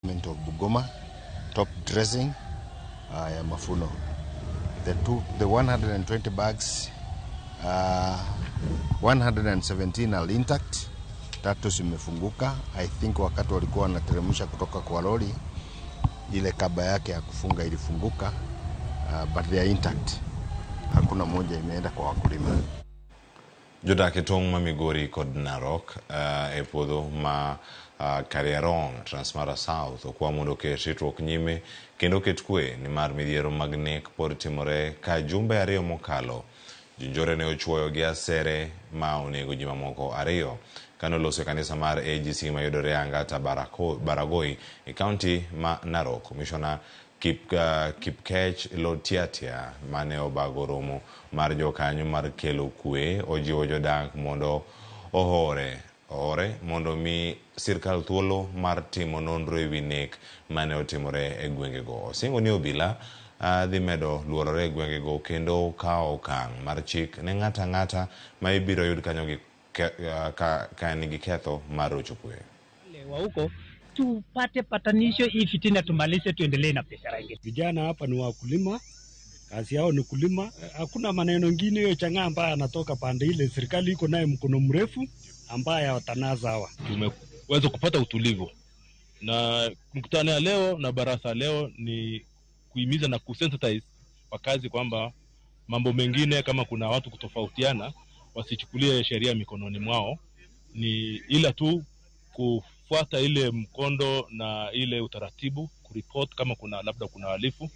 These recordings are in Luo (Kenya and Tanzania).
Of Bugoma, top dressing ya mafuno. The 120 bags, 117 are intact, tatu zimefunguka. I think wakati walikuwa wanateremsha kutoka kwa lori, ile kamba yake ya kufunga ilifunguka, but they are intact. Hakuna moja imeenda kwa wakulima. Jodak e tong' ma Migori kod Narok e puodho ma Kariarong, Transmara South okwa mondo oket ritruok nyime kendo oket kwe nimar midhiero mag nek pod timore ka jumbe ariyo mokalo. Jonjore ne ochuoyo gi asere ma onego ji mamoko ariyo kane oloso e kanisa mar AGC mayudore Angata Baragoi e kaunti ma Narok. Komishona Kipkech Lotiatia mane obago romo mar jokanyo mar kelo kwe ojiwo jodak mondo ohore mondo mi sirkal thuolo mar timo nonro ewi nek mane otimore e gwengego. Osingo ni obila dhi medo luorore e gwengego kendo kawo okang' mar chik ne ng'ato ang'ata ma ibiro yud kanyo gi ka nigi ketho mar rocho kwe. Wa huko tupate patanisho, hii fitina tumalize, tuendelee na biashara ingine. Vijana hapa ni wakulima, kazi yao ni kulima. Hakuna maneno ingine hiyo chang'aa ambaye anatoka pande ile. Serikali iko naye mkono mrefu ambaye watanaza hawa. Tumeweza kupata utulivu na mkutano ya leo na baraza leo ni kuhimiza na kusensitize wakazi kwamba mambo mengine kama kuna watu kutofautiana wasichukulie sheria mikononi mwao, ni ila tu kufuata ile mkondo na ile utaratibu, kuripot kama kuna labda kuna wahalifu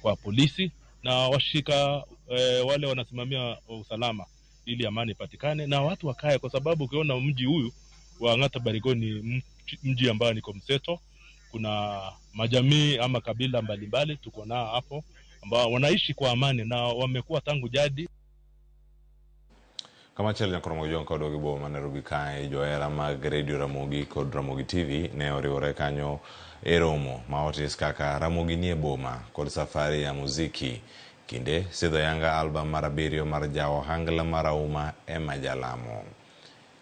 kwa polisi na washika wale wanasimamia usalama ili amani ipatikane na watu wakae, kwa sababu ukiona mji huyu wa Angata Barigoi ni mji ambao niko mseto, kuna majamii ama kabila mbalimbali tuko nao hapo ambao wanaishi kwa amani na wamekuwa tangu jadi. Kamachielo nyakoro Jong kod gi boma Nairobi kae, johera mag Radio Ramogi kod Ramogi TV ne oriwore kanyo e romo ma otis kaka Ramogi nie boma kod safari ya muziki. Kinde sidho yanga album mar 7 mar ja ohangla marahuma Emma Jalamo.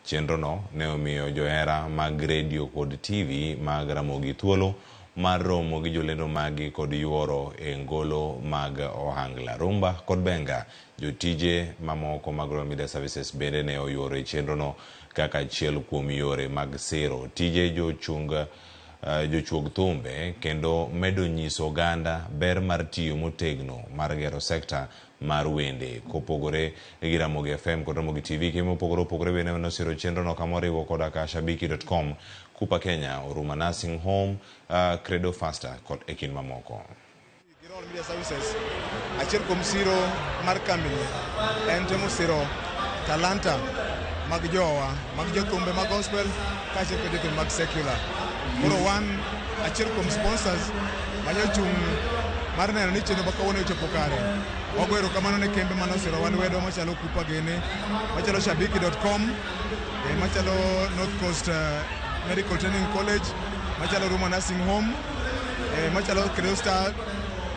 Chenro no ne omiyo johera mag radio kod TV mag Ramogi thuolo mar romo gi jolendo magi kod yuoro e ngolo mag ohangla, rumba kod benga. Jotije mamoko mag Royal Media Services bende ne oyuoro e chenro no kaka achiel kuom yore mag siro tije jochuog thumbe kendo medo nyiso oganda ber mar tiyo motegno mar gero sekta mar wende. Kopogore gi Ramogi FM kod Ramogi TV, kembe mopogore opogore bende nosiro chenro no kamoriwo koda ka Shabiki.com, Kupa Kenya, Oruma Nursing Home, Credo Faster kod e kind mamoko. Royal Media Services achiel kuom siro mar kambini en temo siro talanta mag jowa, mag jothumbe mag gospel kaachiel kod jothumbe mag secular. Koro wan achiel kuom sponsors manyochung' mar neno ni chenro ma kawuono ochopo kare. Wago erokamano ne kembe manosirowa lwedo machalo Kupa gini, machalo Shabiki.com, machalo North Coast Medical Training College, machalo Ruma Nursing Home, machalo Credo Star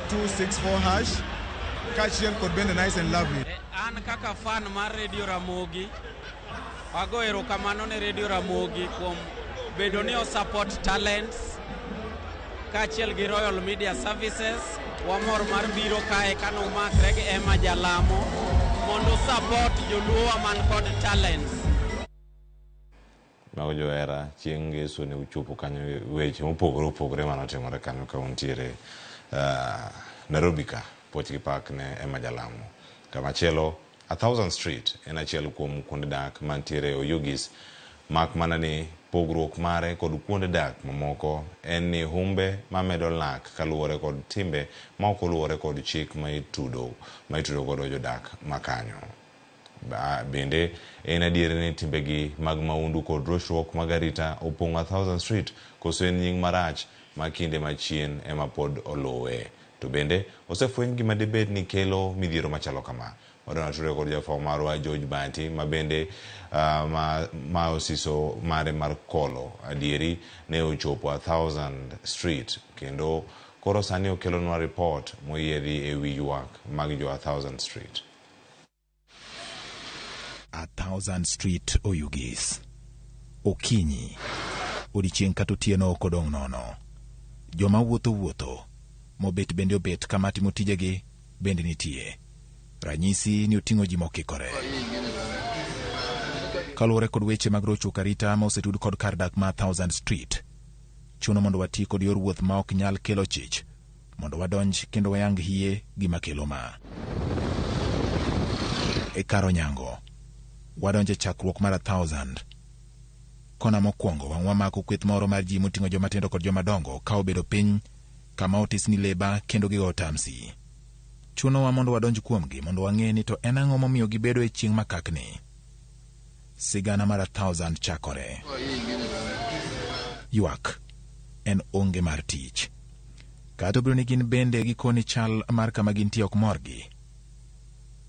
264 hash, kaachiel kod bende Nice and Lovely. An kaka fan mar Radio Ramogi, wago erokamano ne Radio Ramogi kuom bedo ni o support talents kaachiel gi Royal Media Services. Wamor mar biro kae kanomakre gi Emma Jalamo mondo support joluowa man kod talents. Mago johera, chieng' ngeso ne uchopo kanyo weche mopogore opogore manotimore kanyo ka untiere Nairobi ka, puoch gi pak ne Emma Jalamo. Kamachielo, 1000 Street en achiel kuom kuonde dak mantiere Oyugis, mak mana ni pogruok mare kod kuonde dak mamoko en ni humbe mamedo lak kaluwore kod timbe ma ok oluwore kod chik ma itudo godo jodak makanyo. Bende en adier ni timbegi mag maundu kod rochruok mag arita opong'o 1000 Street, koso en nying marach ma kinde machien ema pod oluwe. To bende osefweny gima dibed ni kelo midhiero machalo kama. Wadwa tudore kod jafwambo marwa George Bati ma bende ma osiso mare mar kolo adieri ne ochopo 1000 Street kendo koro sani okelonwa ripot moyiedhi ewi ywak mag jo 1000 Street. 1000 Street Oyugis. Okinyi, odiechieng' kata otieno ok odong' nono. Joma wuotho wuotho, mobet bende obet kama timo tijegi bende nitie. Ranyisi ni oting'o ji mokikore. Kaluwore kod weche mag rochruok arita ma osetud kod kar dak ma Thousand Street, chuno mondo wati kod yor wuoth ma ok nyal kelo chich mondo wadonj kendo wayang hie gima kelo ma. E kar Onyango, wadonjo e chakruok mar 1000. Kona mokwongo wang'wa mako kweth moro mar ji moting'o joma tindo kod joma dongo ka obedo piny kama otis ni leba kendo gigo tamsi. Chunowa mondo wadonj kuomgi mondo wang'e ni to en ang'o momiyo gibedo e chieng' makakni. Sigana mar 1000 chakore. Ywak en onge mar tich. Kata obedo ni gin bende gikoni chal mar kama gintie ok morgi.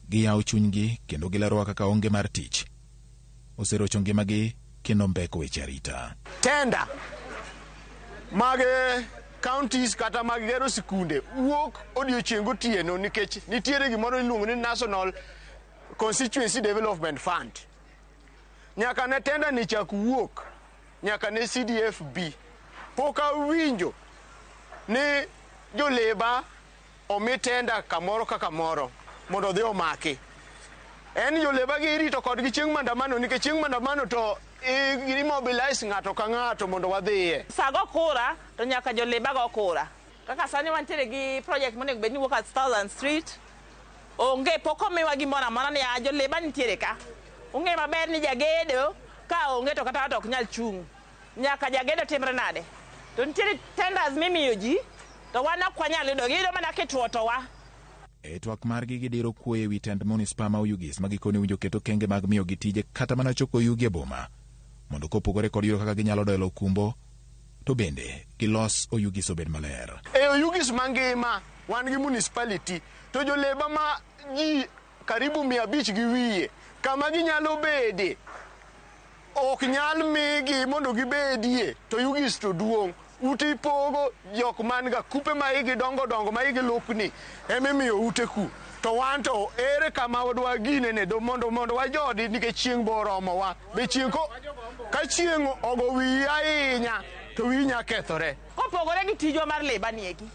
Giyawo chunygi kendo gilerowa kaka onge mar tich oserocho ngimagi kendo mbeko weche arita. Tenda mag counties kata mag gero sikunde wuok odiochieng' gotieno nikech nitiere gimoro iluongo ni National Constituency Development Fund. Nyaka ne tenda ni chak wuok, nyaka ne CDF bi, pok awinjo ni joleba omi tenda kamoro ka kamoro mondo odhi omaki. En joleba gi irito kodgi chieng' maandamano nikech chieng' maandamano to imobilize ng'ato ka ng'ato mondo wadhiye. Sa go kura to nyaka joleba go kura. Kaka sani wantiere gi project monego bed ni wuok at Thousand Street, onge pok omiwa gimoro amora ni a joleba nitiere ka. Ung'eyo maber ni jagedo ka onge to kata ot ok nyal chung'. Nyaka jagedo timre nade? To nitiere tenders mimiyo ji to wan ok wanyal yudo gi, iyudo mana kitwotowa. E twak margi gidiro kuoyo ewi tend munispa ma Oyugis ma gikone winjo keto okenge mag miyogi tije kata mana choko yugi e boma mondo kopogore kod yudo kaka ginyalo dolo okumbo to bende gilos Oyugis obed maler. E Oyugis mangima wan gi municipality to joleba ma ji karibu 500 gi wiye kama ginyalo bede ok nyal migi mondo gibedie to Oyugis to duong'. Ute ipogo jok man ga kupe ma igi dongo dongo ma igi lukni emimiyo ute ku. To wan to ere kama wadwa ginene do mondo wajodi nikech chieng' bo oromowa. Be chieng' ka chieng' ogo wiyi ahinya to wiyi nya kethore. Kopogore gi tijwa mar leba ni eki,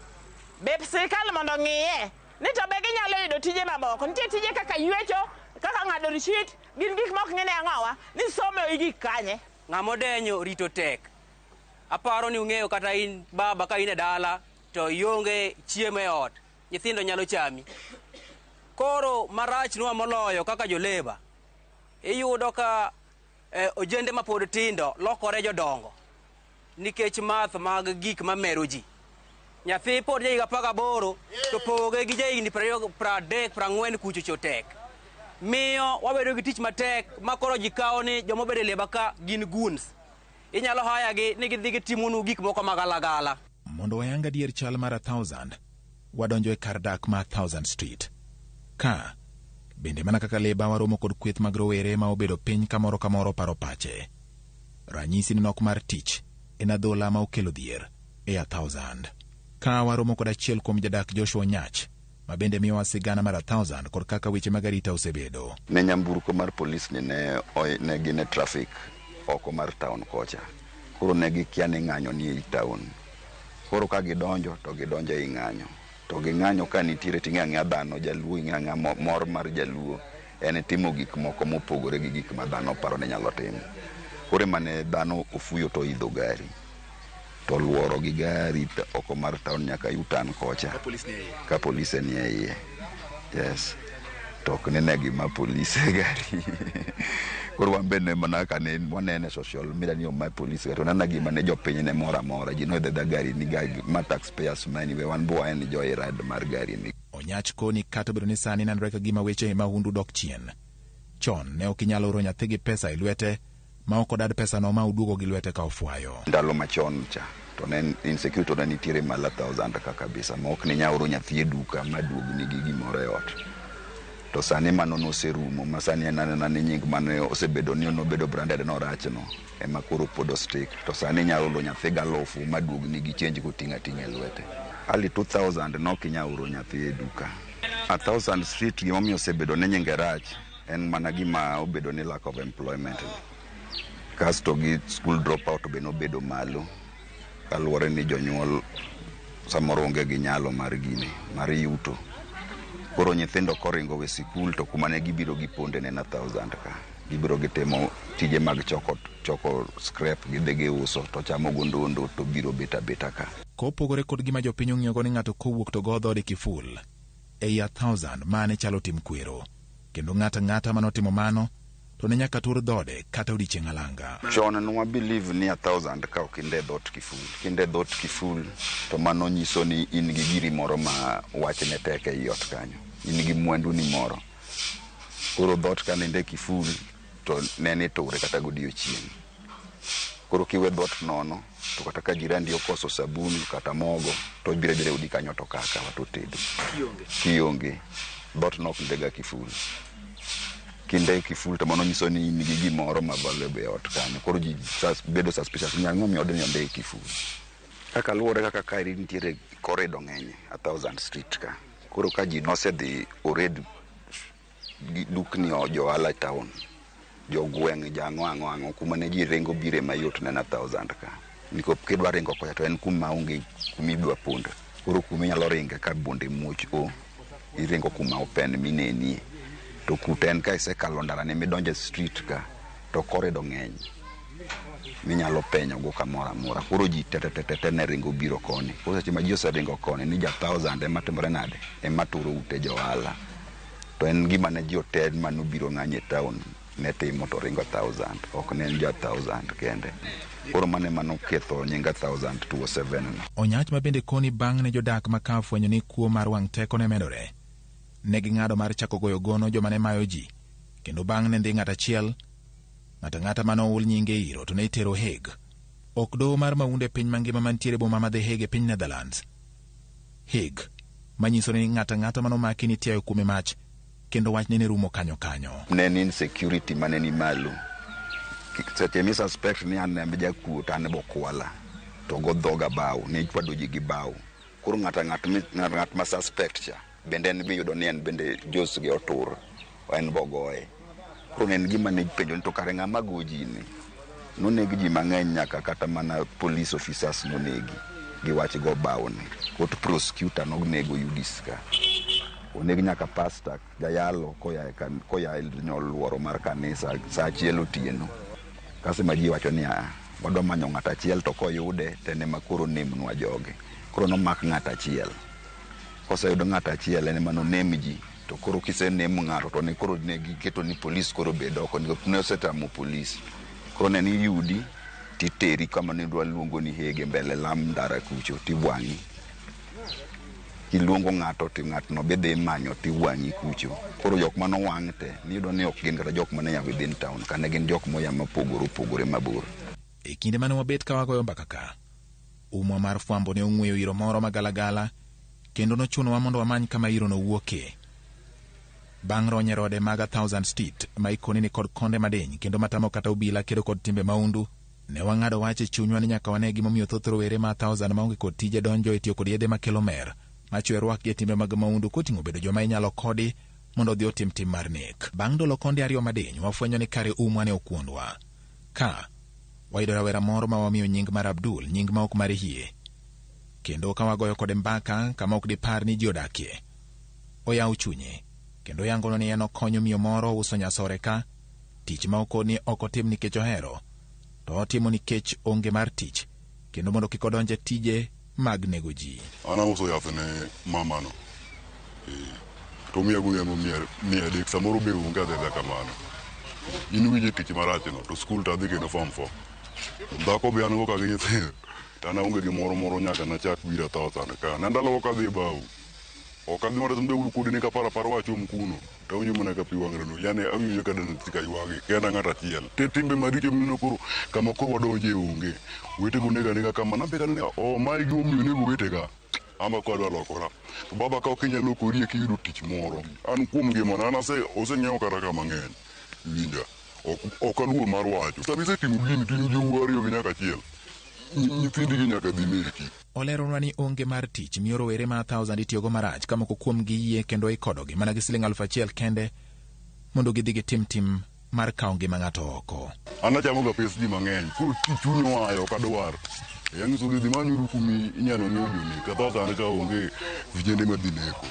be sirikal mondo ng'iye ni to be ginyalo yudo tije mamoko. Nitie tije kaka ywecho, kaka ng'ado receipt, gin gik mok ng'ine ang'owa ni somo igik kanye. Ng'ama odenyo rito tek. Aparo ni ung'eyo kata in baba ka in e dala to ionge chiemo e ot, nyithindo nyalo chami. Koro marach nwa moloyo kaka joleba, iyudo ka ojende mapod tindo lokore jodongo nikech math mag gik mamero ji. Nyathi pod jahiga 18 to poge gi jahigni 20, 30, 40 kuchocho tek. Miyo wabedo gi tich matek ma koro ji kawo ni joma obedo e leba ka gin goons. Inyalo haya gi ni gidhi gitimonu gik moko magalagala. Mondo wayang adier chal mar 1000, wadonjo e kar dak ma Thousand Street. Ka bende mana kaka leba waromo kod kweth mag rowere ma obedo piny kamoro kamoro paro pache. Ranyisi ni nok mar tich en adhola ma okelo dhier e 1000. Ka waromo kod achiel kuom jadak Joshua Nyach, ma bende miyowa sigana mar 1000 kod kaka weche mag arita osebedo. Ne nyamburko mar polis ni ne gin e traffic oko mar town kocha. Koro ne gikia ni ng'anyo ni ei town. Koro ka gidonjo to gidonjo ei ng'anyo. To ging'anyo ka nitiere ting'e ang'eya dhano jaluo ing'e ang'eya mor mar jaluo en timo gik moko mopogore gi gik ma dhano paro ni nyalo timo. Koro mane dhano ofuyo to idho gari. To luoro gi gari oko mar town nyaka yutan kocha. Ka polise ni e iye. Yes. To ok nene gima polise gari. Koro wan bende mana ka ne wanene social media ni oma polise gari. To nana gima ne jopiny ne mora mora. Ji noidho gari ni gari ma taxpayers money we wan bo en joyride mar gari ni. Onyach koni kata obedo ni sani nenore ka gima weche mahundu dok chien. Chon ne ok inyal oro nyathi gi pesa e lwete ma ok odad pesa no ma uduogo gi lwete ka ofwayo. Ndalo machon cha to ne insecurity ne nitiere malo 1000 ka kabisa ma ok ne nyal oro nyathi e duka maduogni gi gimoro e ot. To sani mano noserumo ma sani en anena ni nying mane osebedo ni nobedo branded no rachno ema koro pod ostick. To sani inyalo oro nyathi galufu maduogni gi change koting'o ating'a e lwete. Early 2000 nok inyal oro nyathi e duka. 1000 Street gimomiyo osebedo ni nyinge rach en mana gima obedo ni lack of employment. Kasto gi school dropout be nobedo malo kaluwore ni jonyuol samoro onge gi nyalo mar gini mar yuto. Koro nyithindo koringo we sikul to kuma ne gibiro giponde ne na 1000 ka. Gibiro gitimo tije mag choko choko scrap gidhi giuso to chamo gondondo to biro bet abeta ka. Kopogore kod gima jopiny ong'iyogo ni ng'ato kowuok to go dhode kiful ei 1000 mane chalo tim kwero kendo ng'ato ang'ata manotimo mano to ne nyaka tur dhode kata odiechieng' alanga. Chon nwa believe ni 1000 ka ok inde dhot kiful. Kinde dhot kiful to mano nyiso ni in gi giri moro ma wachne tek ei ot kanyo. In gi mwandu ni moro. Koro dhot ka ninde kiful to ne iture kata godiochieng'. Koro kiwe dhot nono to kata ka jirandi okoso sabun kata mogo to obiro abira e odi kanyo to kawo akawa to otedo. Kionge. Dhot nok ndega kiful. Kinde kiful to mano nyiso ni in gi gimoro ma valuable e ot kanyo. Koro ji bedo suspicious ni ang'o miyo odni ondik kiful. Kaka luwore kaka kaeri nitiere corridor ng'eny a 1000 street ka. Koro ka ji nosedhi ored dukni jo ohala town, jogweng' jang'o ang'o ang'o kuma ne ji ringo bire mayot ne na 1000 ka. Nikop kidwa ringo kocha to en kuma onge kuma idwa pondo. Koro kuma inyalo ringe ka bunde muoch o, iringo kuma open minenie. To kuta en ka isekalo ndara ne midonjo e street ka to corridor ng'eny minyalo penyo go kamoro amora. Koro ji te te te te ne ringo biro koni. Koro seche ma ji oseringo koni ni ja 1000 ema timore nade? Ema turo ute jo ohala. To en gima ne ji ote manobiro ng'anyo e town ne timo to ringo 1000 ok ne en ja 1000 kende. Koro mano ema noketho nying 1000 207 no. Onyach ma bende koni bang' ne jodak ma ka fwenyo ni kuo mar wang' teko ne medore, ne ging'ado mar chako goyo gono joma ne mayo ji, kendo bang' ne ndhi ng'at achiel, ng'ato ang'ata mane oul nyinge iro to ne itero Hague. Ok doho mar mahundu e piny mangima mantiere boma ma The Hague e piny Netherlands. Hague, manyiso ni ng'ato ang'ata manomaki nitiayo kuome mach kendo wachne ne rumo kanyo kanyo. Ne en insecurity mane ni malo. Seche mi suspect ni an em jakuo to an bokwala to go dhoga bao ne ichwado ji gi bao. Koro ng'ato ng'at ma suspect cha bende en be iyudo ni en bende jos gi otur en bogoye. Koro ne en gima ne ipenjo ni to kare ng'ama go ji ni. Noneg ji mang'eny nyaka kata mana police officers nonegi gi wach go bao ni. Court prosecutor nonego Yudis ka. Oneg nyaka pastor jayalo koya koya e luoro mar kanisa sa achiel otieno. Kasto ema ji wacho ni aa, wadwa manyo ng'at achiel to koyude to en ema koro onemnwa jogi. Koro nomak ng'at achiel. Koseyud ng'at achiel en ema nonem ji. To koro kisenem ng'ato to ne koro ne giketo ni polis koro obed oko nikech ne osetamo polis. Koro ne ni iyudi titeri kama ne dwa luongo ni Hague mbele lam ndara kucho tiwang'i. Kiluongo ng'ato to ng'atno be dhi manyo tiwang'i kucho. Koro jok manowang' te niyudo ni ok gin kata jok mane ya within town ka ne gin jok moya mopogore opogore mabor. E kinde mane wabet ka wagoyo mbaka ka, umwa mar fwambo ne ong'weyo iro moro magalagala kendo nochunowa mondo wamany kama iro nowuokie. Bang' ronyo e rode mag 1000 Street ma ikoni ni kod konde madiny kendo matamo kata obila kedo kod timbe mahundu, ne wang'ado wach e chunywa ni nyaka wane gimomiyo thoth rowere ma 1000 maonge kod tije donjo e tiyo kod yedhe makelo mer machwe rwakgi e timbe mag mahundu koting'o bedo joma inyalo kodi mondo odhi otim tim mar nek. Bang' dolo konde ariyo madiny, wafwenyo ni kare umwa ne okwondwa. Ka wayudo rawera moro ma wamiyo nying mar Abdul, nying ma ok mar hie. Kendo ka wagoyo kode mbaka kama ok dipar ni ji odakie, oyawo chunye kendo oyangonwa ni en okonyo miyo moro uso nyasore ka, tich ma okoni ok otim nikech ohero, to otimo nikech onge mar tich, kendo mondo kik odonj e tije mag nego ji. An auso yath ne mamano. To omiya godhiambo 300 samoro be onge adhi adhiya kamano. In iwinjo tich marach no to skul to adhi kendo form 4. Dhako be an go ka gi nyithindo to an aonge gimoro moro nyaka nachak biro 1000 ka. Ne ndalo ka adhi e bau. Ok adhi mana be kudni ka para para wachom kuno. To awinjo mana ka pi wang' reno. Yani awinjo ka denda ka ywagi. Kenda ng'at achiel. Te timbe maricho mineno koro kama koro wadonje onge. Wetego nego anega kama. Nambe kata ni oh mae gimomiyo onego wetega. Amba ko adwa lokora. To baba ka ok inyal lokori eka iyudo tich moro. An kuom ngimana an oseng'iewo kata ka mang'eny. Iwinja. Ok aluor mar wacho. Sama isetimo gini to in gi jowuoyi ariyo gi nyaka achiel. Nyithindi gi nyaka dhi meki. Oleronwa ni onge mar tich miyo rowere ma 1000 itiyogo marach ka moko kuomgi yie kendo ikodogi mana gi siling 1000 kende mondo gidhi gitim tim mar kawo ngima ng'ato oko. An achamoga pes ji mang'eny. Koro chuny oayo ok adwar. E anyiso gi dhi manyuru kumi inyalo ng'iew jonek. A thousand ka onge vijende madhi neko.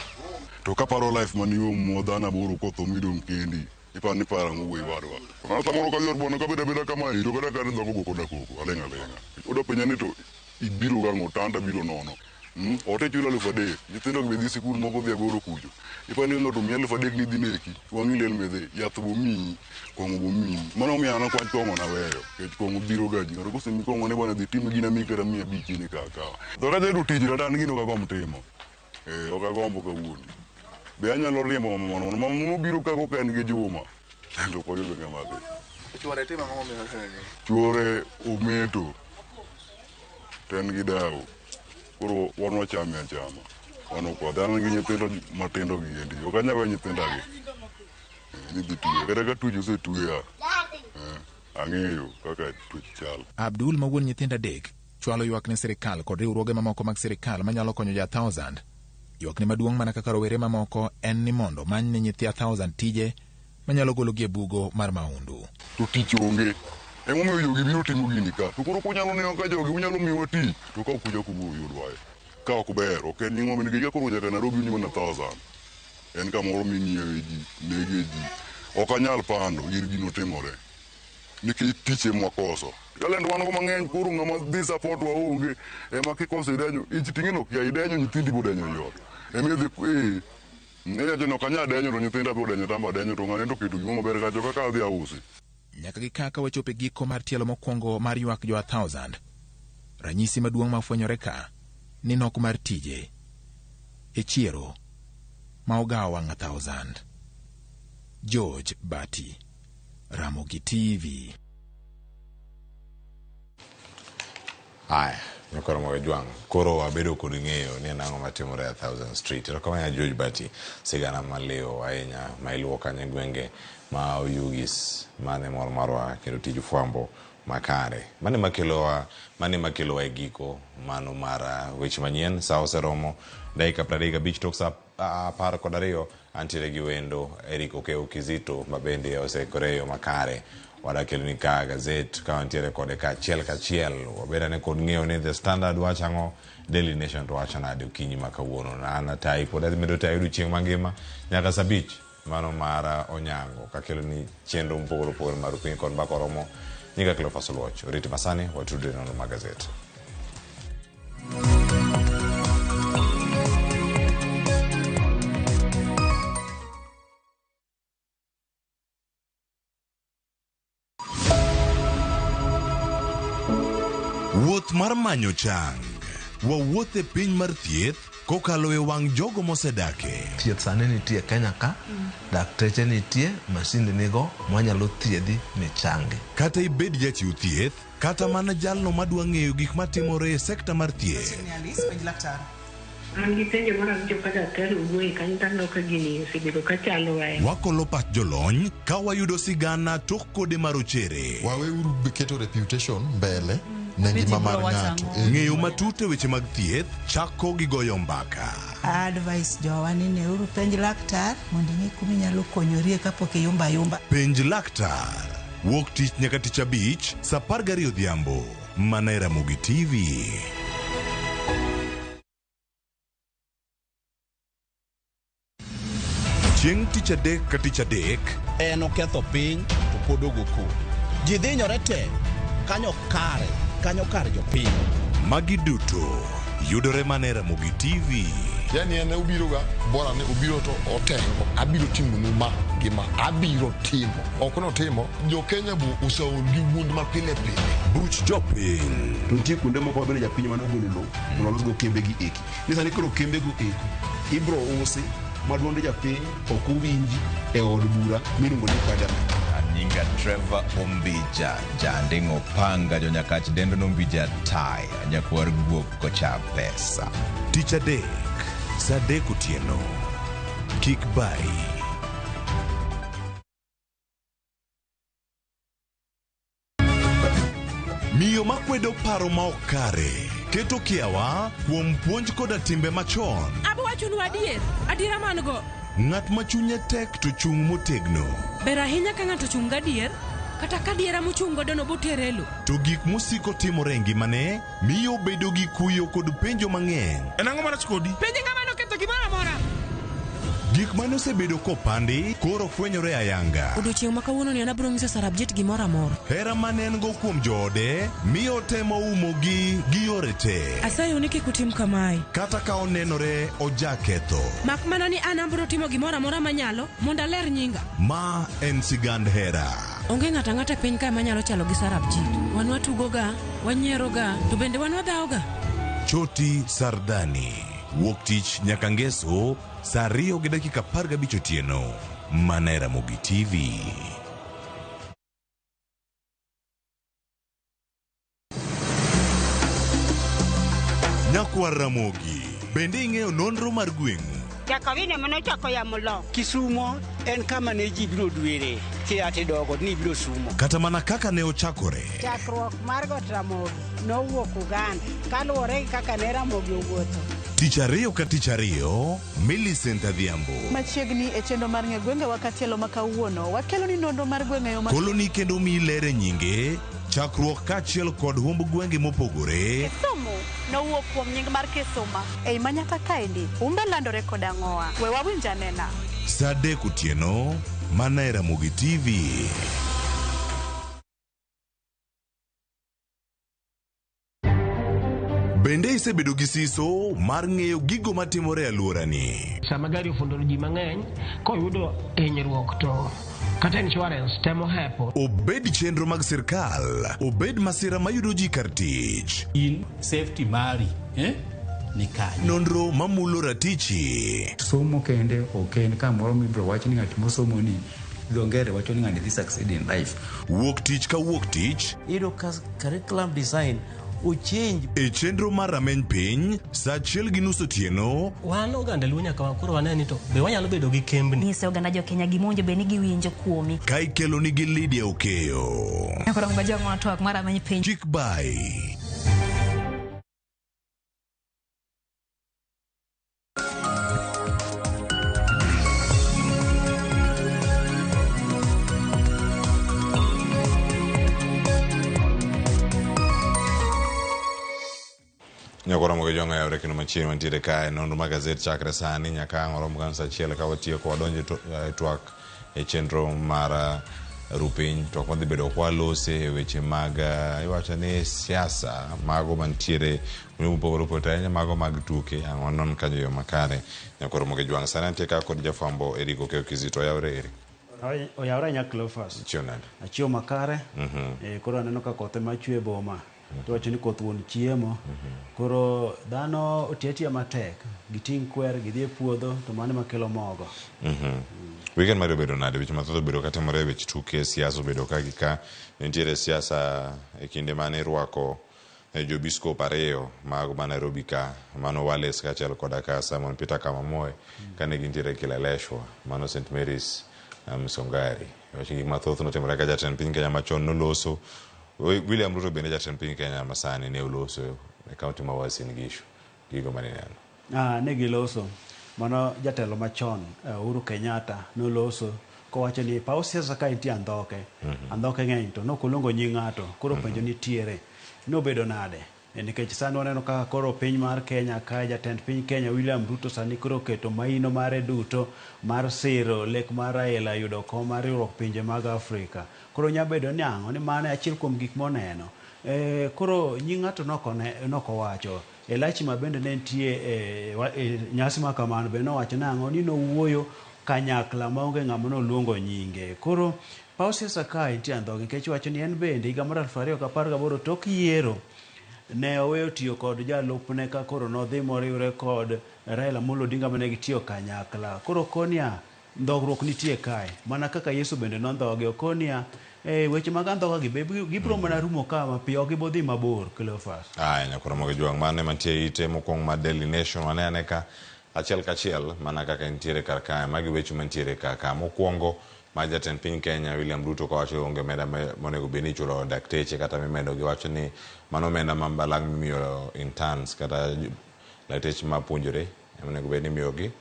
To kaparo life mani yo mo dhano aboro kotho midong' kendi. Iparo ni paro ang'o wuoyi wadwa. Ng'ato samoro kadhi od bwana kabedo abeda kamae to kata ka dhako go koda koko aling' aling'a. Oda penja ni to ibiro gang'o tanda biro nono. Ot ichulo 3000 nyithindo gi be dhi sikul moko dhi agoro kucho. Iparo ni ng'ato omiyi 3000 ni idhi neki wang'i liel midhi yath bomiyi kong'o bomiyi. Mano omiyo an ok wach kong'o naweyo nikech kong'o dhiro ga ji. Ng'ato kosemiyi kong'o ni bwana dhi tim gini amiyi kata 500 in ikaw akawa. To kata ayudo tich kata an gino ok agomb timo. Ok agombo kawuono. Be anyalo riembo mama mano? Mama mano biro ka koka en gi Juma. To ok wayudo ng'ama dhi. Chuore timo ang'o momiyo osenegi? Chuore ometo. To en gi dawo. Koro wan wachame achama. Wan ok wadhi. An gi nyithindo matindo gi endi. Ok anyal weyo nyithinda gi. Ni dhi tuwe. Kata ka tuoche osetweya. Ang'eyo kaka tuoche chal. Abdul ma wuon nyithindo 3 chwalo ywak ne sirikal kod riwruoge mamoko mag sirikal manyalo konyo ja 1000. Ywakne maduong' mana kaka rowere mamoko en ni mondo many ne nyithi 1000 tije manyalo gologi e bugo mar maundu. To tich onge. Emomiyo jogi biro timo gini ka. To koro kunyalo neno ka jogi unyalo miwa tich. To ka ok uchako uyudwae. Ka ok ber, ok en nying mondo nikech koro nyaka Nairobi ni mana 1000. En kamoro ming'iewe ji, nege ji. Ok anyal pando gir gino timore. Nikech tich ema wakoso. Talent wan go mang'eny koro ng'ama dhi support wa onge. Ema kikoso idenyo, ich ting'e no kia idenyo nyithindi bodenyo ei ot. Ema idhi iwacho ni ok anyal denyo to nyithinda be odenyo tamba denyo to ng'ane to oketo gimoro maber kacho kaka adhi ausi. Nyaka gi kaka wachopo e giko mar tielo mokwongo mar ywak jo 1000. Ranyisi maduong' mafwenyore ka ni nok mar tije e chiero ma ogawo wang' 1000. George Bati, Ramogi TV. Haya, nyakoro moyo jwang'. Koro wabedo kod ng'eyo ni en ang'o matimore e 1000 Street. Erokamano George Bati, sigana maliw ahinya ma iluwo kanyo e gwenge ma Oyugis, mane mor marwa kendo tij fwambo makare. Mane makelowa e giko mano mar weche manyien. Sa oseromo dakika 35 tok sa 12. Antiere gi wendo Eric Okeo Kizito ma bende oseikore e yo makare. Wadakeloni ka gazet ka wantiere kode ka achiel kachiel. Wabedane kod ng'eyo ni The Standard wacho ang'o, Daily Nation to wacho nade okinyi ma kawuono. Na an atayi pod adhi medo tayi odiochieng' mangima nyaka sa 5 mano mar Onyango kakeloni chenro mopogore opogore mar okinyi kod mbaka oromo. Nyinga Cleophas Oluoch. Oriti masani watudre nonro mag gazet. Wuoth mar manyo chang. Wawuoth e piny mar thieth kokalo e wang' jogo mosedake. Thieth sani nitie Kenya ka, dakteche nitie, masinde nigo mwanyalo thiedhi michangi. Kata ibed jachiw thieth, kata mana jalno madwa ng'eyo gik matimore e sekta mar thieth. An gi penjo moro awinjo ka daktari owuoye kanyo to aneno ka gini osebedo ka chando ahinya. Wakolo pach jolony ka wayudo sigana tok kode marochere. Waweuru keto reputation mbele ne ngima mar ng'ato. Ng'eyo matut e weche mag thieth chako gi goyo mbaka. Advice jowa ni neuru penj laktar mondo ing'e kuma inyalo konyorie kapok iyumba ayumba. Penj laktar. Wuok tich nyaka tich abich sa 12 odhiambo mana e Ramogi TV. Chieng' tich adek ka tich adek en oketho piny to pod ogo koko. Ji dhinyore te kanyo kare kanyo kar jopiny. Magi duto yudore mana e Ramogi TV. Yani en obiro ga bora ni obiro to otengo abiro timonu ma gi ma abiro timo ok notimo jo Kenya bo oseol gi wuond ma pile pile. Buch jopiny. To nitie kuonde moko mabende japiny mane ogolo lowo mondo olosgo kembe gi eki. Ni sani koro kembe go eko ibro usi ma duond japiny ok owinji e od bura miluongo ni parliament. Nyinga Trevor Ombija, janding'o panga jonyakach dendo nombija taya, nyakwar guok kocha pesa. Tich adek, sa 3 otieno. Kik bayi. Miyo makwedo paro ma ok kare keto kiawa kuom puonj koda timbe machon. Abo wachonu adier, adiera man go. Ng'at ma chunye tek to chung' motegno. Ber ahinya ka ng'ato chung' gadier Kata ka diera mochung' godo no botere e lo. To gik mosiko timore e ngimane miyo obedo gi kuyo kod penjo mang'eny. En ang'o marach kodi? Penje ng'ama noketho gimoro amora. Gik mane osebedo kopandi koro fwenyore ayanga. Odiochieng' ma kawuono ni an abiro nyiso Sarabjit gimoro amora. Hera mane en go kuom joode miyo otemo umogi gi yore te. Asayou ni kik utim kamae. Kata ka onenore ojaketho. Mak mana ni an abiro timo gimoro amora manyalo mondo aler nyinga. Ma en sigand hera. Onge ng'ato ang'ata e piny kae manyalo chalo gi Sarabjit. Wan watugoga, wanyieroga, to bende wan wadhawoga. Choti Sardani. Wuok tich nyaka ngeso saa 2:15 otieno. Mana e Ramogi TV. Nyakwar Ramogi, bende ing'eyo nonro mar gweng'u? Jakawine manochako yamo lo. Kisumo en kama ne ji biro dwere kia tidogo ni biro sumo. Kata mana kaka ne ochakore. Chakruok mar Got Ramogi nowuok Uganda kaluwore gi kaka ne Ramogi owuotho. Tich ariyo ka tich ariyo, Millicent Adhiambo. Machiegni e chenro mar ng'e gwengewa katielo ma kawuono, wakelo ni nonro mar gwenge yo ma Koloni kendo miyi ler e nyinge, chakruok kaachiel kod humb gwenge mopogore. Kisumu nowuok kuom nying mar Kisuma. Ei Manyata kaendi, humbe landore kod ang'owa. We wawinj anena. Saa 3 otieno, mana e Ramogi TV. Bende isebedo gi siso mar ng'eyo gigo matimore e alworani? Sama gari ofundo ji mang'eny, koyudo hinyruok to kata insurance temo hepo. Obed chenro mag sirkal, obed masira mayudo ji kar tich. In safety mari, ni kanye? Nonro mamulo ratichi. Somo kende ok en kamoro mibiro wach ni ng'at mosomo ni dho ngere wacho ni ng'ani dhi succeed in life. Wuok tich ka wuok tich. Iyudo ka curriculum design ochange. E chenro mar rameny piny, saa 1:30 otieno. Wan oganda Luo nyaka koro wane ni to be wanyalo bedo gi kembni. Nyise oganda jo Kenya gima owinjo bed ni giwinjo kuomi. Ka ikelo nigi Lydia Okeyo. Koro ng'ajo twak mar rameny piny. Chik bai. Nyakoro mogo jong'o yawre kendo machiegni mantiere kae nonro mar gazet chakre sani nyaka ang' orom gan saa 1 ka watieko wadonjo e twak e chenro mar rupiny twak madhi bedo kwalose e weche mag iwacho ni siasa mago mantiere kuonde mopogore opogore ahinya mago mag tuke ang' wanon kanyo yo makare. Nyakoro mogo jwang' sani antie ka kod jafwambo Eric Okeyo Kizito. Oyawre Eric? Oyawre ahinya Cleophas. Ichiew nade? Achiew makare. Koro aneno ka koth ema chwe e boma. Tiwacho ni koth wuon chiemo. Koro dhano oti atiya matek. Giting' kwer, gidhi e puodho, to mano ema kelo mogo. Weekend mari obedo nade? Weche mathoth obedo katimore, weche tuke, siasa obedo ka gi ka. Nitiere siasa e kinde mane irwako jobiskop ariyo mag ma Nairobi ka, mano Wallace kaachiel koda ka Simon Peter Kamamoe, kane gintiere Kileleshwa, mano St Mary's Msongari. Weche gik mathoth notimore ka jatend piny Kenya machon noloso. William Ruto bende jatend piny Kenya masani ne oloso e kaunti ma Uasin Gishu. Gigo mane ineno? Ne giloso. Mano jatelo machon Uhuru Kenyatta noloso kowacho ni paw siasa ka nitie andhoke. Andhoke ng'eny to nokoluongo nying ng'ato. Koro penjo nitiere. Nobedo nade? Nikech sani waneno kaka koro piny mar Kenya ka jatend piny Kenya William Ruto sani koro oketo maino mare duto mar siro lek mar Raila yudo kom mar riwruok pinje mag Afrika. Koro nyalo bedo ni ang'o ni mano achiel kuom gik moneno. Koro nying ng'ato nokowacho. Elachi ma bende ne nitie e nyasi ma kamano bende nowacho nang'o ni nowuoyo kanyakla maonge ng'ama noluongo nyinge. Koro paw siasa kae nitie andhoge nikech iwacho ni en bende higa mar 2018 tok yiero ne oweyo tiyo kod jalupne ka koro nodhi moriwre kod Raila Amolo Odinga mane gitiyo kanyakla. Koro konia ndhogruok nitie kae mana kaka Yesu bende nondhoge okonia weche mag andhoga gi be gibiro mana rumo ka mapiyo ok gibodhi mabor Cleophas. Aya nyakoro mogo jwang' mane mantie ite mokwongo mar Daily Nation wane ane ka achiel kachiel mana kaka nitiere kar kae magi weche mantiere ka ka mokwongo ma jatend piny Kenya William Ruto kawacho onge omenda monego bed ni ichulo dakteche kata mimedo giwacho ni mano omenda ma balang' mimiyo interns kata lakteche mapuonjore onego bed ni imiyogi.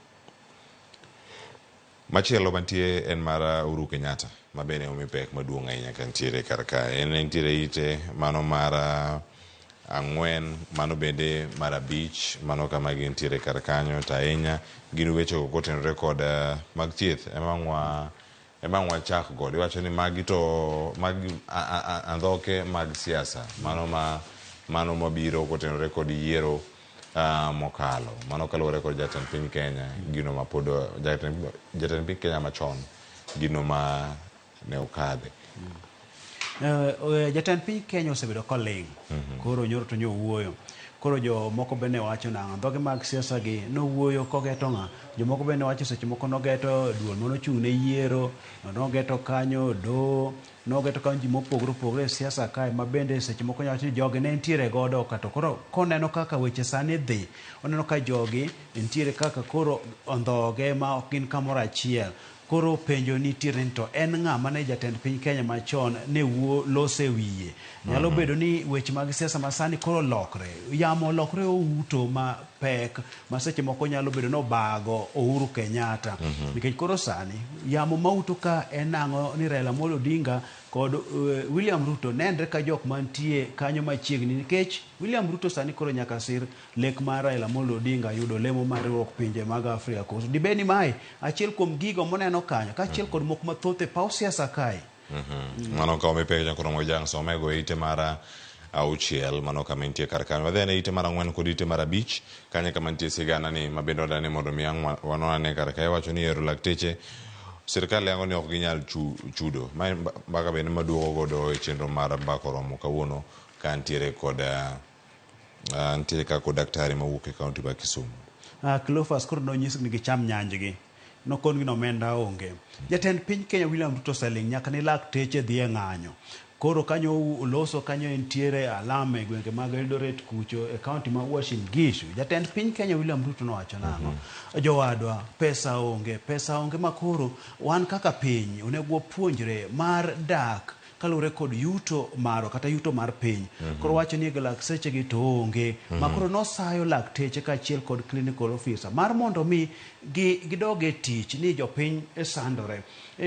Machielo mantie en mar Uhuru Kenyatta ma bende omi pek maduong' ahinya ka nitiere kar kae. En nitiere ite mano mar ang'wen, mano bende mar abich, mano kama gintiere kar kanyo to ahinya gin wechego kotenore kod mag thieth ema ang' wa ema ang' wachak godo. Iwacho ni magi to magi andhoke mag siasa mano ma mano mabiro kotenore kod yiero mokalo. Mano kaluwore kod jatend piny Kenya gino ma pod jatend piny Kenya machon gino ma ne okadhe. Jatend piny Kenya osebedo koling'. Koro nyoro to nyo wuoyo. Koro jomoko bende wacho nang'o dhoge mag siasa gi nowuoyo kogeto ng'a. Jomoko bende wacho seche moko nogeto duol manochung' ne yiero, nogeto kanyo doho, nogeto kanyo ji mopogore opogore e siasa kae ma bende seche moko nyalo wacho ni jogi ne nitiere godo ka to koro koneno kaka weche sani dhi, oneno ka jogi nitiere kaka koro ondhoge ma ok gin kamoro achiel. Koro penjo nitiere ni to en ng'a mane jatend piny Kenya machon ne wuo lose wiye. Nyalo bedo ni weche mag siasa masani koro lokre. Yamo olokre outo mapek ma seche moko nyalo bedo ni obago Uhuru Kenyatta. Nikech koro sani yamo mauto ka en ang'o ni Raila Amolo Odinga kod William Ruto nenre ka jok mantie kanyo machiegni nikech William Ruto sani koro nyaka sir lek mar Raila Amolo Odinga yudo lemo mar riwruok pinje mag Afrika. Koso dibed ni mae achiel kuom gigo moneno kanyo kaachiel kod moko mathoth e paw siasa kae. Mano ka omi pek nyakoro Mojang somego e ite mar auchiel mano kama intie kar kanyo. Wadhi ane ite mar ang'wen kod ite mar abich kanyo kama nitie sigana ni ma bende wadwa ni mondo mi ang' wanon ane kar kae. Iwacho ni ero lakteche sirkal yango ni ok ginyal chudo. Mae mbaka bende maduogo godo e chenro mar mbaka oromo kawuono ka nitiere kod nitiere ka kod daktari mawuok e kaunti ma Kisumu. Cleophas koro nonyis ni gicham nyanjgi. Nokon gi nomenda onge. Jatend piny Kenya William Ruto oseling' nyaka ne lakteche dhi e ng'anyo. Koro kanyo loso kanyo entiere alam e gwenge mag Eldoret kucho e kaunti ma Uasin Gishu. Jatend piny Kenya William Ruto nowacho nang'o? Jowadwa, pesa onge ma koro wan kaka piny onego wapuonjre mar dak kaluwore kod yuto marwa kata yuto mar piny. Koro wacho ni lakteche gi to onge. Ma koro nosayo lakteche kaachiel kod clinical officer mar mondo mi gidog e tich ni jopiny sandore.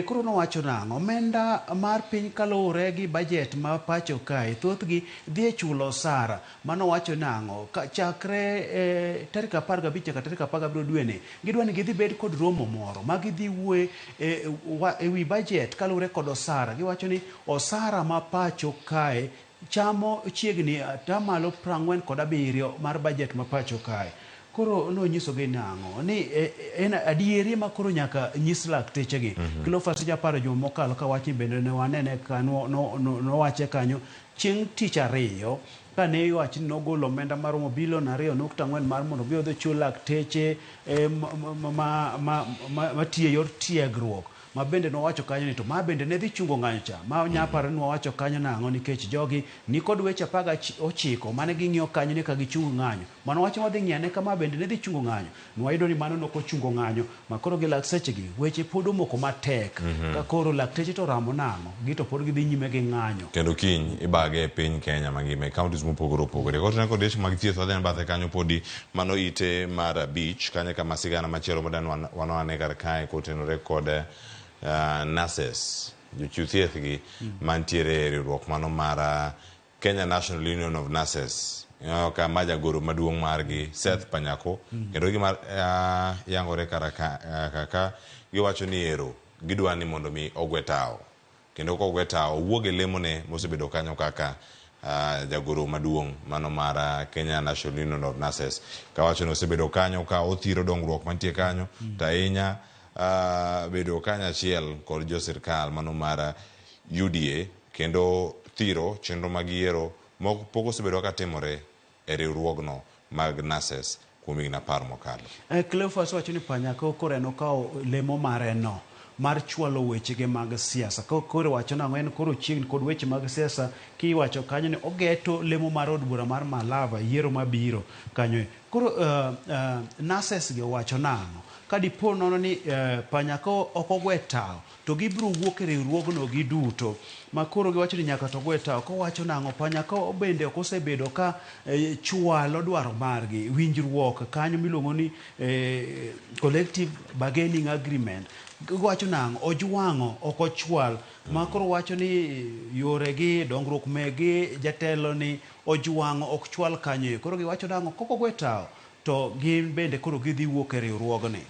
Koro nowacho nang'o? Omenda mar piny kaluwore gi budget ma pacho kae thothgi dhi e chulo osara. Mano wacho nang'o? Chakre tarik 15 nyaka tarik 17 dweni gidwa ni gidhi bed kod romo moro ma gidhi wuoye e wi budget kaluwore kod osara. Giwacho ni osara ma pacho kae chamo chiegni atamalo 47 mar budget ma pacho kae. Koro nonyisogi nang'o? Ni en adieri ma koro nyaka nyis laktechegi. Cleophas japaro juma mokalo ka wachni bende ne wanene ka nowache kanyo chieng' tich ariyo kane iwacho ni nogolo omenda maromo bilion 2.4 mar mondo mi odhi ochul lakteche matiyo e yor tiegruok. Ma bende nowacho kanyo ni to ma bende ne dhi chungo ng'anyo cha. Ma nyaparo ni wawacho kanyo nang'o nikech jogi ni kod weche 19 mane ging'iyo kanyo ni ka gichung ng'anyo. Mano wacho wadhi ng'iyo ane ka ma bende ne dhi chungo ng'anyo. Nwayudo ni mano nok ochungo ng'anyo ma koro gi lakteche gi weche pod omoko matek. Ka koro lakteche to ramo nang'o gi to pod gidhi nyime gi ng'anyo. Kendo kiny ibage e piny Kenya mangima e counties mopogore opogore. Kotenore kod weche mag thieth wadhi bathe kanyo podi mano ite mar abich kanyo kama sigana machielo madwa ni wanon ane kar kae kotenore kod nurses jochiw thieth gi mantiere e riwruok mano mar Kenya National Union of Nurses. Ka ma jagoro maduong' margi Seth Panyako kendo gima yangore kaka giwacho ni ero gidwa ni mondo mi ogwe tawo kendo kogwe tawo owuog e lemone mosebedo kanyo kaka jagoro maduong' mano mar Kenya National Union of Nurses kawacho ni osebedo kanyo ka othiro dongruok mantie kanyo to ahinya bedo kanyachiel kod jo sirkal mano mar UDA kendo thiro chenro mag yiero moko pok osebedo ka timore e riwruogno mag nurses kuom higni 10 mokalo. Cleophas wacho ni Panyako koro en okawo lemo mare no mar chwalo wechege mag siasa. Koro wacho nang'o en koro chiegni kod weche mag siasa kiwacho kanyo ni ogeto lemo mar od bura mar Malava yiero mabiro kanyo. Koro nurses gi owacho nang'o? Ka dipo nono ni panya ka ok ogwe tawo to gibiro wuok e riwruogno giduto. Ma koro giwacho ni nyaka to gwe tawo. Kowacho nang'o panya ka bende ok osebedo ka chwalo dwaro margi. Winjruok kanyo miluongo ni collective bargaining agreement. Giwacho nang'o ojwang'o ok ochwal. Ma koro wacho ni yoregi dongruok megi jatelo ni ojwang'o ok chwal kanyo. Koro giwacho nang'o kok ogwe tawo to gin bende koro gidhi wuok e riwruogni.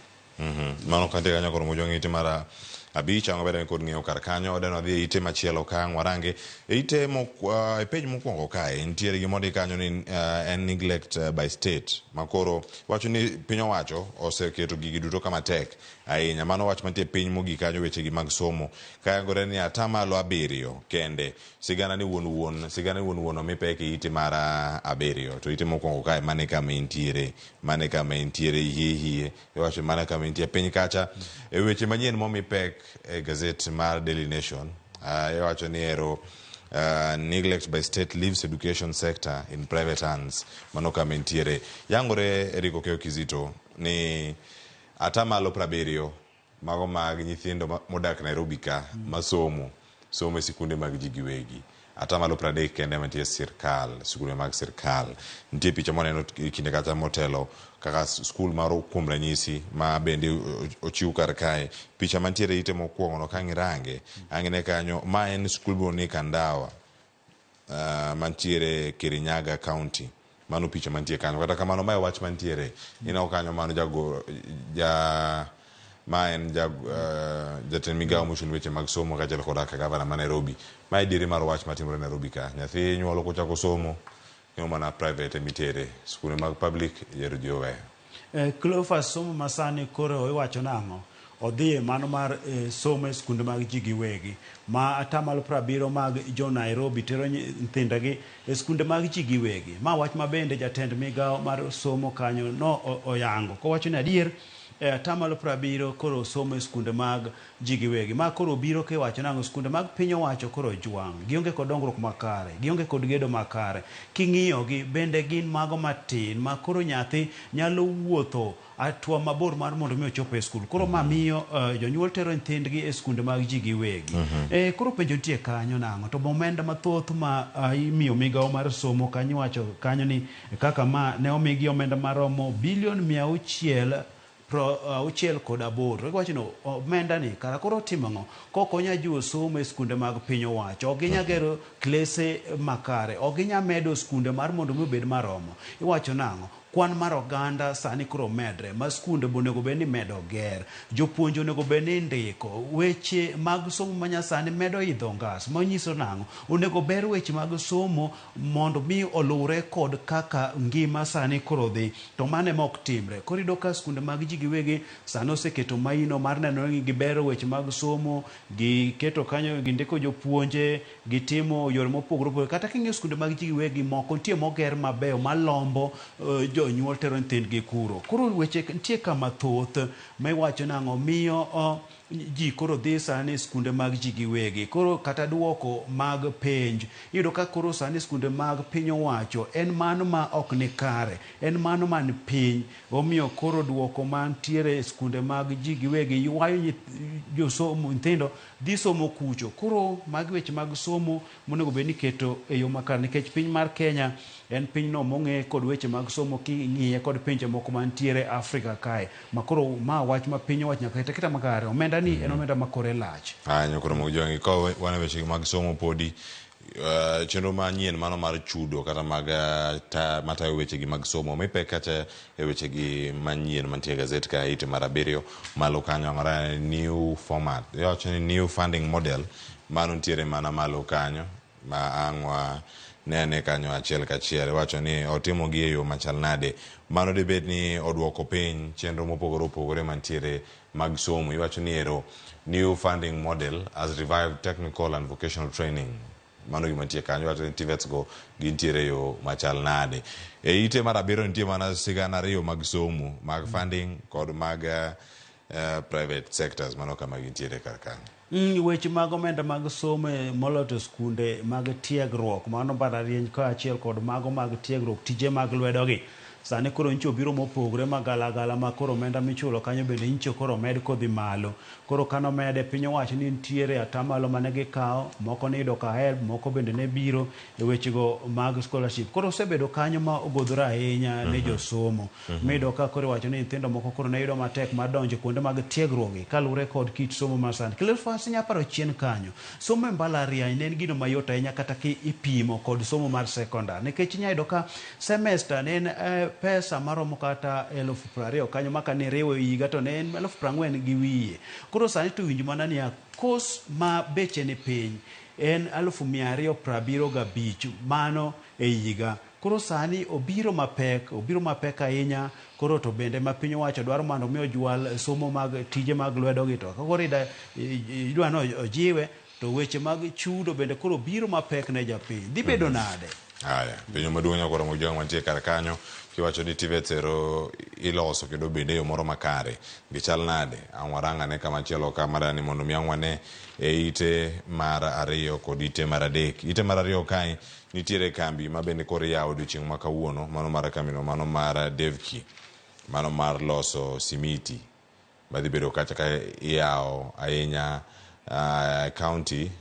Mano kantie kanyo koro mojwang' ite mar 5 ang'o bedo kod ng'eyo kar kanyo odeno dhi e ite machielo ka ang' warange e ite e page mokwongo kae nitiere gima ondik kanyo ni en neglect by state makoro wacho ni piny owacho oseketo gigi duto kama tek ahinya. Mano wach mantie piny mogik kanyo wechegi mag somo kayangore ni 7% kende sigana ni wuon wuon sigana ni wuon wuon omi pek e ite mar 7 to ite mokwongo kae mane kama intiere mane kama intiere hie hie iwacho mana kama intie piny kacha e weche manyien momi pek e gazet mar Daily Nation iwacho ni ero neglect by state leaves education sector in private hands. Mano kama intiere yangore Eric Okeyo Kizito ni 70% mago mag nyithindo modak Nairobi ka masomo somo e sikunde mag ji giwegi. 30% kende mantie sirkal, sikunde mag sirkal. Nitie picha moneno kinde kacha motelo kaka skul mar kuom ranyisi ma bende ochiw kar kae. Picha mantiere ite mokwongo no ka ngirange, ang'ine kanyo ma en skul miluongo ni Kandawa mantiere Kirinyaga County. Mano picha mantie kanyo. Kata kamano mae wach mantiere. Ineno kanyo mano ma en jatend migawo mochung' weche mag somo kaachiel kod kaka gavana ma Nairobi. Mae diere mar wach matimore Nairobi ka. Nyathi inyuolo kochako somo, ineno mana private emitere. Skunde mag public yiero ji oweyo. Cleophas, somo masani koro iwacho nang'o? Odhi e mano mar somo e skunde mag ji giwegi. Ma 70% mag jo Nairobi tero nyithindegi e skunde mag ji giwegi. Ma wach ma bende jatend migawo mar somo kanyo no oyango. Kowacho ni adier 70% koro somo e skunde mag ji giwegi. Ma koro biro kiwacho nang'o skunde mag piny owacho koro ojwang'. Gionge kod dongruok makare, gionge kod gedo makare. King'iyogi bende gin mago matin ma koro nyathi nyalo wuotho hatua mabor mar mondo mi ochop e skul. Koro ma miyo jonyuol tero nyithindgi e skunde mag ji giwegi. Koro penjo nitie kanyo nang'o? To omenda mathoth ma imiyo migawo mar somo kanyo iwacho kanyo ni kaka ma ne omigi omenda maromo bilion 668. Iwacho ni omenda ni kara koro timo ang'o? Kok onya jiwo somo e skunde mag piny owacho, ok ginya gero klese makare, ok ginya medo skunde mar mondo mi obed maromo. Iwacho nang'o? Kwan mar oganda sani koro medre, ma skunde be onego bed ni medo ger, jopuonj onego bed ni ndiko, weche mag somo manyasani medo idho ngas. Manyiso nang'o? Onego ber weche mag somo mondo mi oluwre kod kaka ngima sani koro dhi, to mano ema ok timre. Koro iyudo ka skunde mag ji giwegi sani oseketo maino mar neno ni gibero weche mag somo, giketo kanyo, gindiko jopuonje, gitimo yore mopogore opogore. Kata king'iyo skunde mag ji giwegi moko nitie moger mabeyo malombo jonyuol tero nyithindgi kuro. Koro weche nitie kama thoth ma iwacho nang'o miyo ji koro dhi sani skunde mag ji giwegi. Koro kata duoko mag penj iyudo ka koro sani skunde mag piny owacho en mano ma ok ni kare, en mano man piny. Omiyo koro duoko mantiere e skunde mag ji giwegi ywayo josomo nyithindo dhi somo kucho. Koro magi weche mag somo monego bed ni iketo e yo makare, nikech piny mar Kenya en pinyno mong'e kod weche mag somo king'iye kod pinje moko mantiere Afrika kae. Ma koro ma wach ma piny owacho nyaka ket aketa makare. Omenda ni en omenda ma kore lach. Nyakoro Mojwang'i, ka wan e weche mag somo podi chenro manyien mano mar chudo kata mag matayo wechegi mag somo omi pek kata e wechegi manyien mantie e gazet ka ite mar 7 malo kanyo ang'ora new format iwacho ni new funding model mano nitiere mana malo kanyo ma ang'wa nene kanyo achiel kachiel iwacho ni otimo gi e yo machal nade mano dibed ni oduoko piny chenro mopogore opogore mantiere mag somo. Iwacho ni ero new funding model has revived technical and vocational training. Mano gima nitie kanyo. Iwacho ni TVETs go gintiere yo machal nade. E ite mar 7 nitie mana sigana 2 mag somo mag funding kod mag private sectors. Mano kama gintiere kar kanyo. Weche mag omenda mag somo moloyo to skunde mag tiegruok mano mbalariany kaachiel kod mago mag tiegruok tije mag lwedogi. Sani koro nyicha obiro mopogore magalagala ma koro omenda michulo kanyo bende nyicha koro omed kodhi malo. Koro kanomede piny owacho ni nitiere atamalo mane gikawo, moko niyudo ka HELB, moko bende ne biro e wechego mag scholarship. Koro osebedo kanyo ma ogodhore ahinya ne josomo. Miyudo ka koro iwacho ni nyithindo moko koro ne yudo matek mar donjo kuonde mag tiegruok gi kaluwore kod kit somo ma sani. Cleophas inya paro chien kanyo, somo e mbalariany ne en gino mayot ahinya kata ki ipimo kod somo mar sekondar. Nikech inya yudo ka semester ne en pesa maromo kata 20,000 kanyo ma kane iriwo e higa to ne en 40,000 gi wiye. Koro sani to winj mana niya, course ma beche ni piny en 275,000 mano e higa. Koro sani obiro mapek, obiro mapek ahinya. Koro to bende ma piny owacho dwaro mondo mi ojwal somo mag tije mag lwedo gi to koro idwa ni ojiwe to weche mag chudo bende koro biro mapek ne japiny. Dhi bedo nade? Haya, penjo maduong' nyaka romo gi jogo mantie kar kanyo kiwacho ni TVETs ero iloso kendo bende e yo moro makare. Gichal nade? Ang' warang ane kama chielo ka mar ni mondo mi ang' wane e ite mar 2 kod ite mar 3. Ite mar 2 kae nitiere kambi ma bende koro iyawo odiochieng' ma kawuono, mano mar kambino, mano mar Devki, mano mar loso simiti madhi bedo kacha ka iyawo ahinya county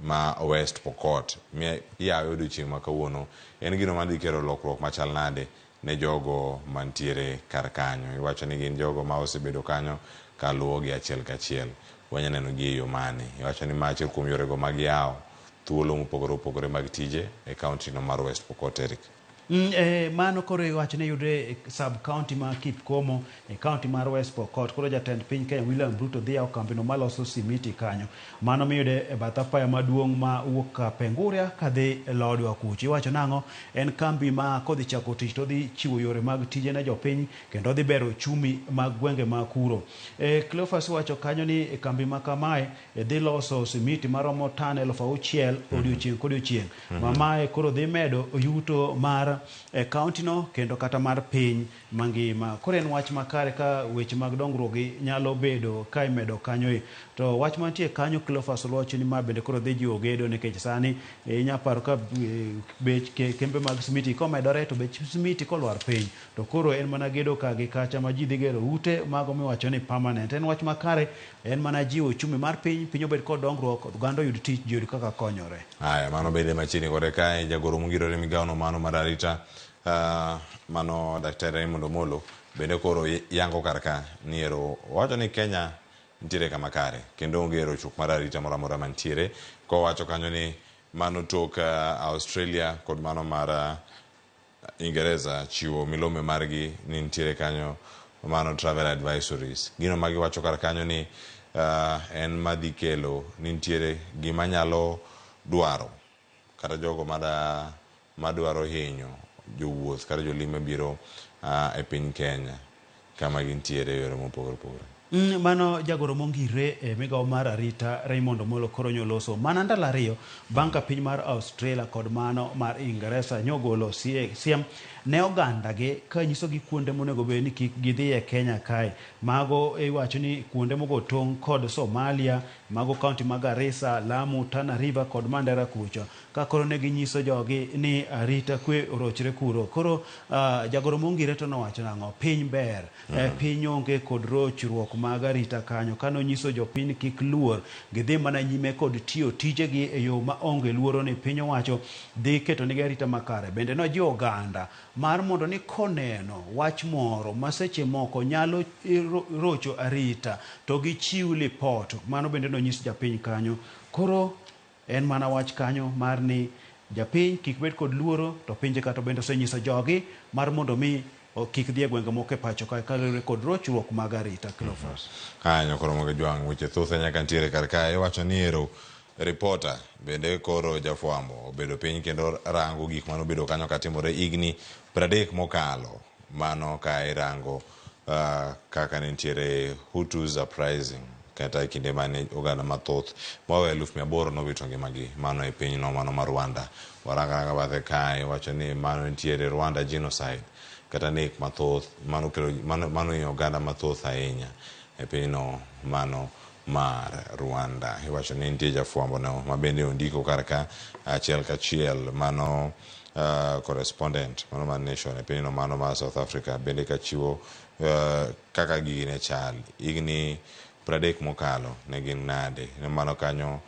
ma West Pokot. Iyawe odiochieng' ma kawuono. En gino madhi kelo lokruok machal nade ne jogo mantiere kar kanyo? Iwacho ni gin jogo ma osebedo kanyo kaluwo gi achiel kachiel. Wanya neno gi e yo mane? Iwacho ni ma achiel kuom yorego mag yawo thuolo mopogore opogore mag tije e county no mar West Pokot. Eric. Mano koro iwacho ni yudre e sub county ma Kipkomo e county mar West Pokot. Koro jatend piny Kenya William Ruto dhi yawo kambino maloso simiti kanyo. Mano miyude e bath apaya maduong' ma wuok Kapenguria kadhi Lodwar kucho. Iwacho nang'o? En kambi ma kodhi chako tich to dhi chiwo yore mag tije ne jopiny kendo dhi bero uchumi mag gwenge ma kuro. Cleophas wacho kanyo ni kambi ma kamae dhi loso simiti maromo tan 6,000 odiochieng' kodiochieng'. Ma mae koro dhi medo yuto mar county no kendo kata mar piny mangima. Koro en wach makare ka weche mag dongruok gi nyalo bedo ka imedo kanyo e. To wach mantie kanyo Cleophas Oluoch ni ma bende koro dhi jiwo gedo nikech sani inya paro ka bech kembe mag simiti komedore to bech simiti kolwar piny to koro en mana gedo ka gi kacha ma ji dhi gero ute mago miwacho ni permanent. En wach makare, en mana jiwo uchumi mar piny, piny obed kod dongruok, oganda oyud tich, ji oyud kaka konyore. Haya, mano bende machiegni kode kae jagoro mongirore migawono mano mar arita mano Daktari Raymond Omolo bende koro yango kar ka ni ero owacho ni Kenya nitiere kama kare kendo onge rochruok mar arita moro amora mantiere. Kowacho kanyo ni mano tok Australia kod mano mar Ingereza chiwo milome margi ni nitiere kanyo mano travel advisories. Gino magiwacho kar kanyo ni en madhi kelo ni nitiere gima nyalo dwaro kata jogo madwaro hinyo jowuoth kata jolime biro e piny Kenya kama gintiere e yore mopogore opogore. Mano jagoro mongire e migawo mar arita Raymond Omolo koro nyoloso mana ndalo 2 bang' ka piny mar Australia kod mano mar Ingeresa nyogolo siem ne oganda gi ka nyisogi kuonde monego bed ni kik gidhi e Kenya kae. Mago iwacho ni kuonde mogo tong' kod Somalia, mago kaunti mag Garissa, Lamu, Tana River kod Mandera kucho. Ka koro ne ginyiso jogi ni arita kwe orochre kuro. Koro jagoro mongire to nowacho nang'o? Piny ber. Piny onge kod rochruok mag arita kanyo. Kano nyiso jopiny kik luor, gidhi mana nyime kod tiyo tijegi e yo ma onge luoro ni piny owacho dhi keto nigi arita makare. Bende nojiwo oganda mar mondo ni koneno wach moro ma seche moko nyalo rocho arita to gichiw lipot. Mano bende nonyis japiny kanyo. Koro en mana wach kanyo mar ni japiny kik bed kod luoro to pinje kata bende osenyiso jogi mar mondo mi kik dhi e gwenge moko e pacho kae kaluwore kod rochruok mag arita. Cleophas. Kanyo koro mogo jwang' weche thoth nyaka nitiere kar kae. Iwacho ni ero reporter bende koro jafwambo obedo piny kendo rango gik manobedo kanyo katimore higni 30 mokalo. Mano ka irango kaka nitiere Hutus uprising kata e kinde mane oganda mathoth maowe 800,000 nowito ngimagi mano e pinyno mano mar Rwanda. Warango aranga bathe kae iwacho ni mano nitiere Rwanda genocide kata nek mathoth mano kelo mano hinyo oganda mathoth ahinya e pinyno mano mar Rwanda. Iwacho ni nitie jafwambo no ma bende ondiko kar ka achiel kachiel mano Correspondent mano mar Nation e pinyno mano mar South Africa bende kachiwo kaka gigi ne chal higni 30 mokalo ne gin nade ne mano kanyo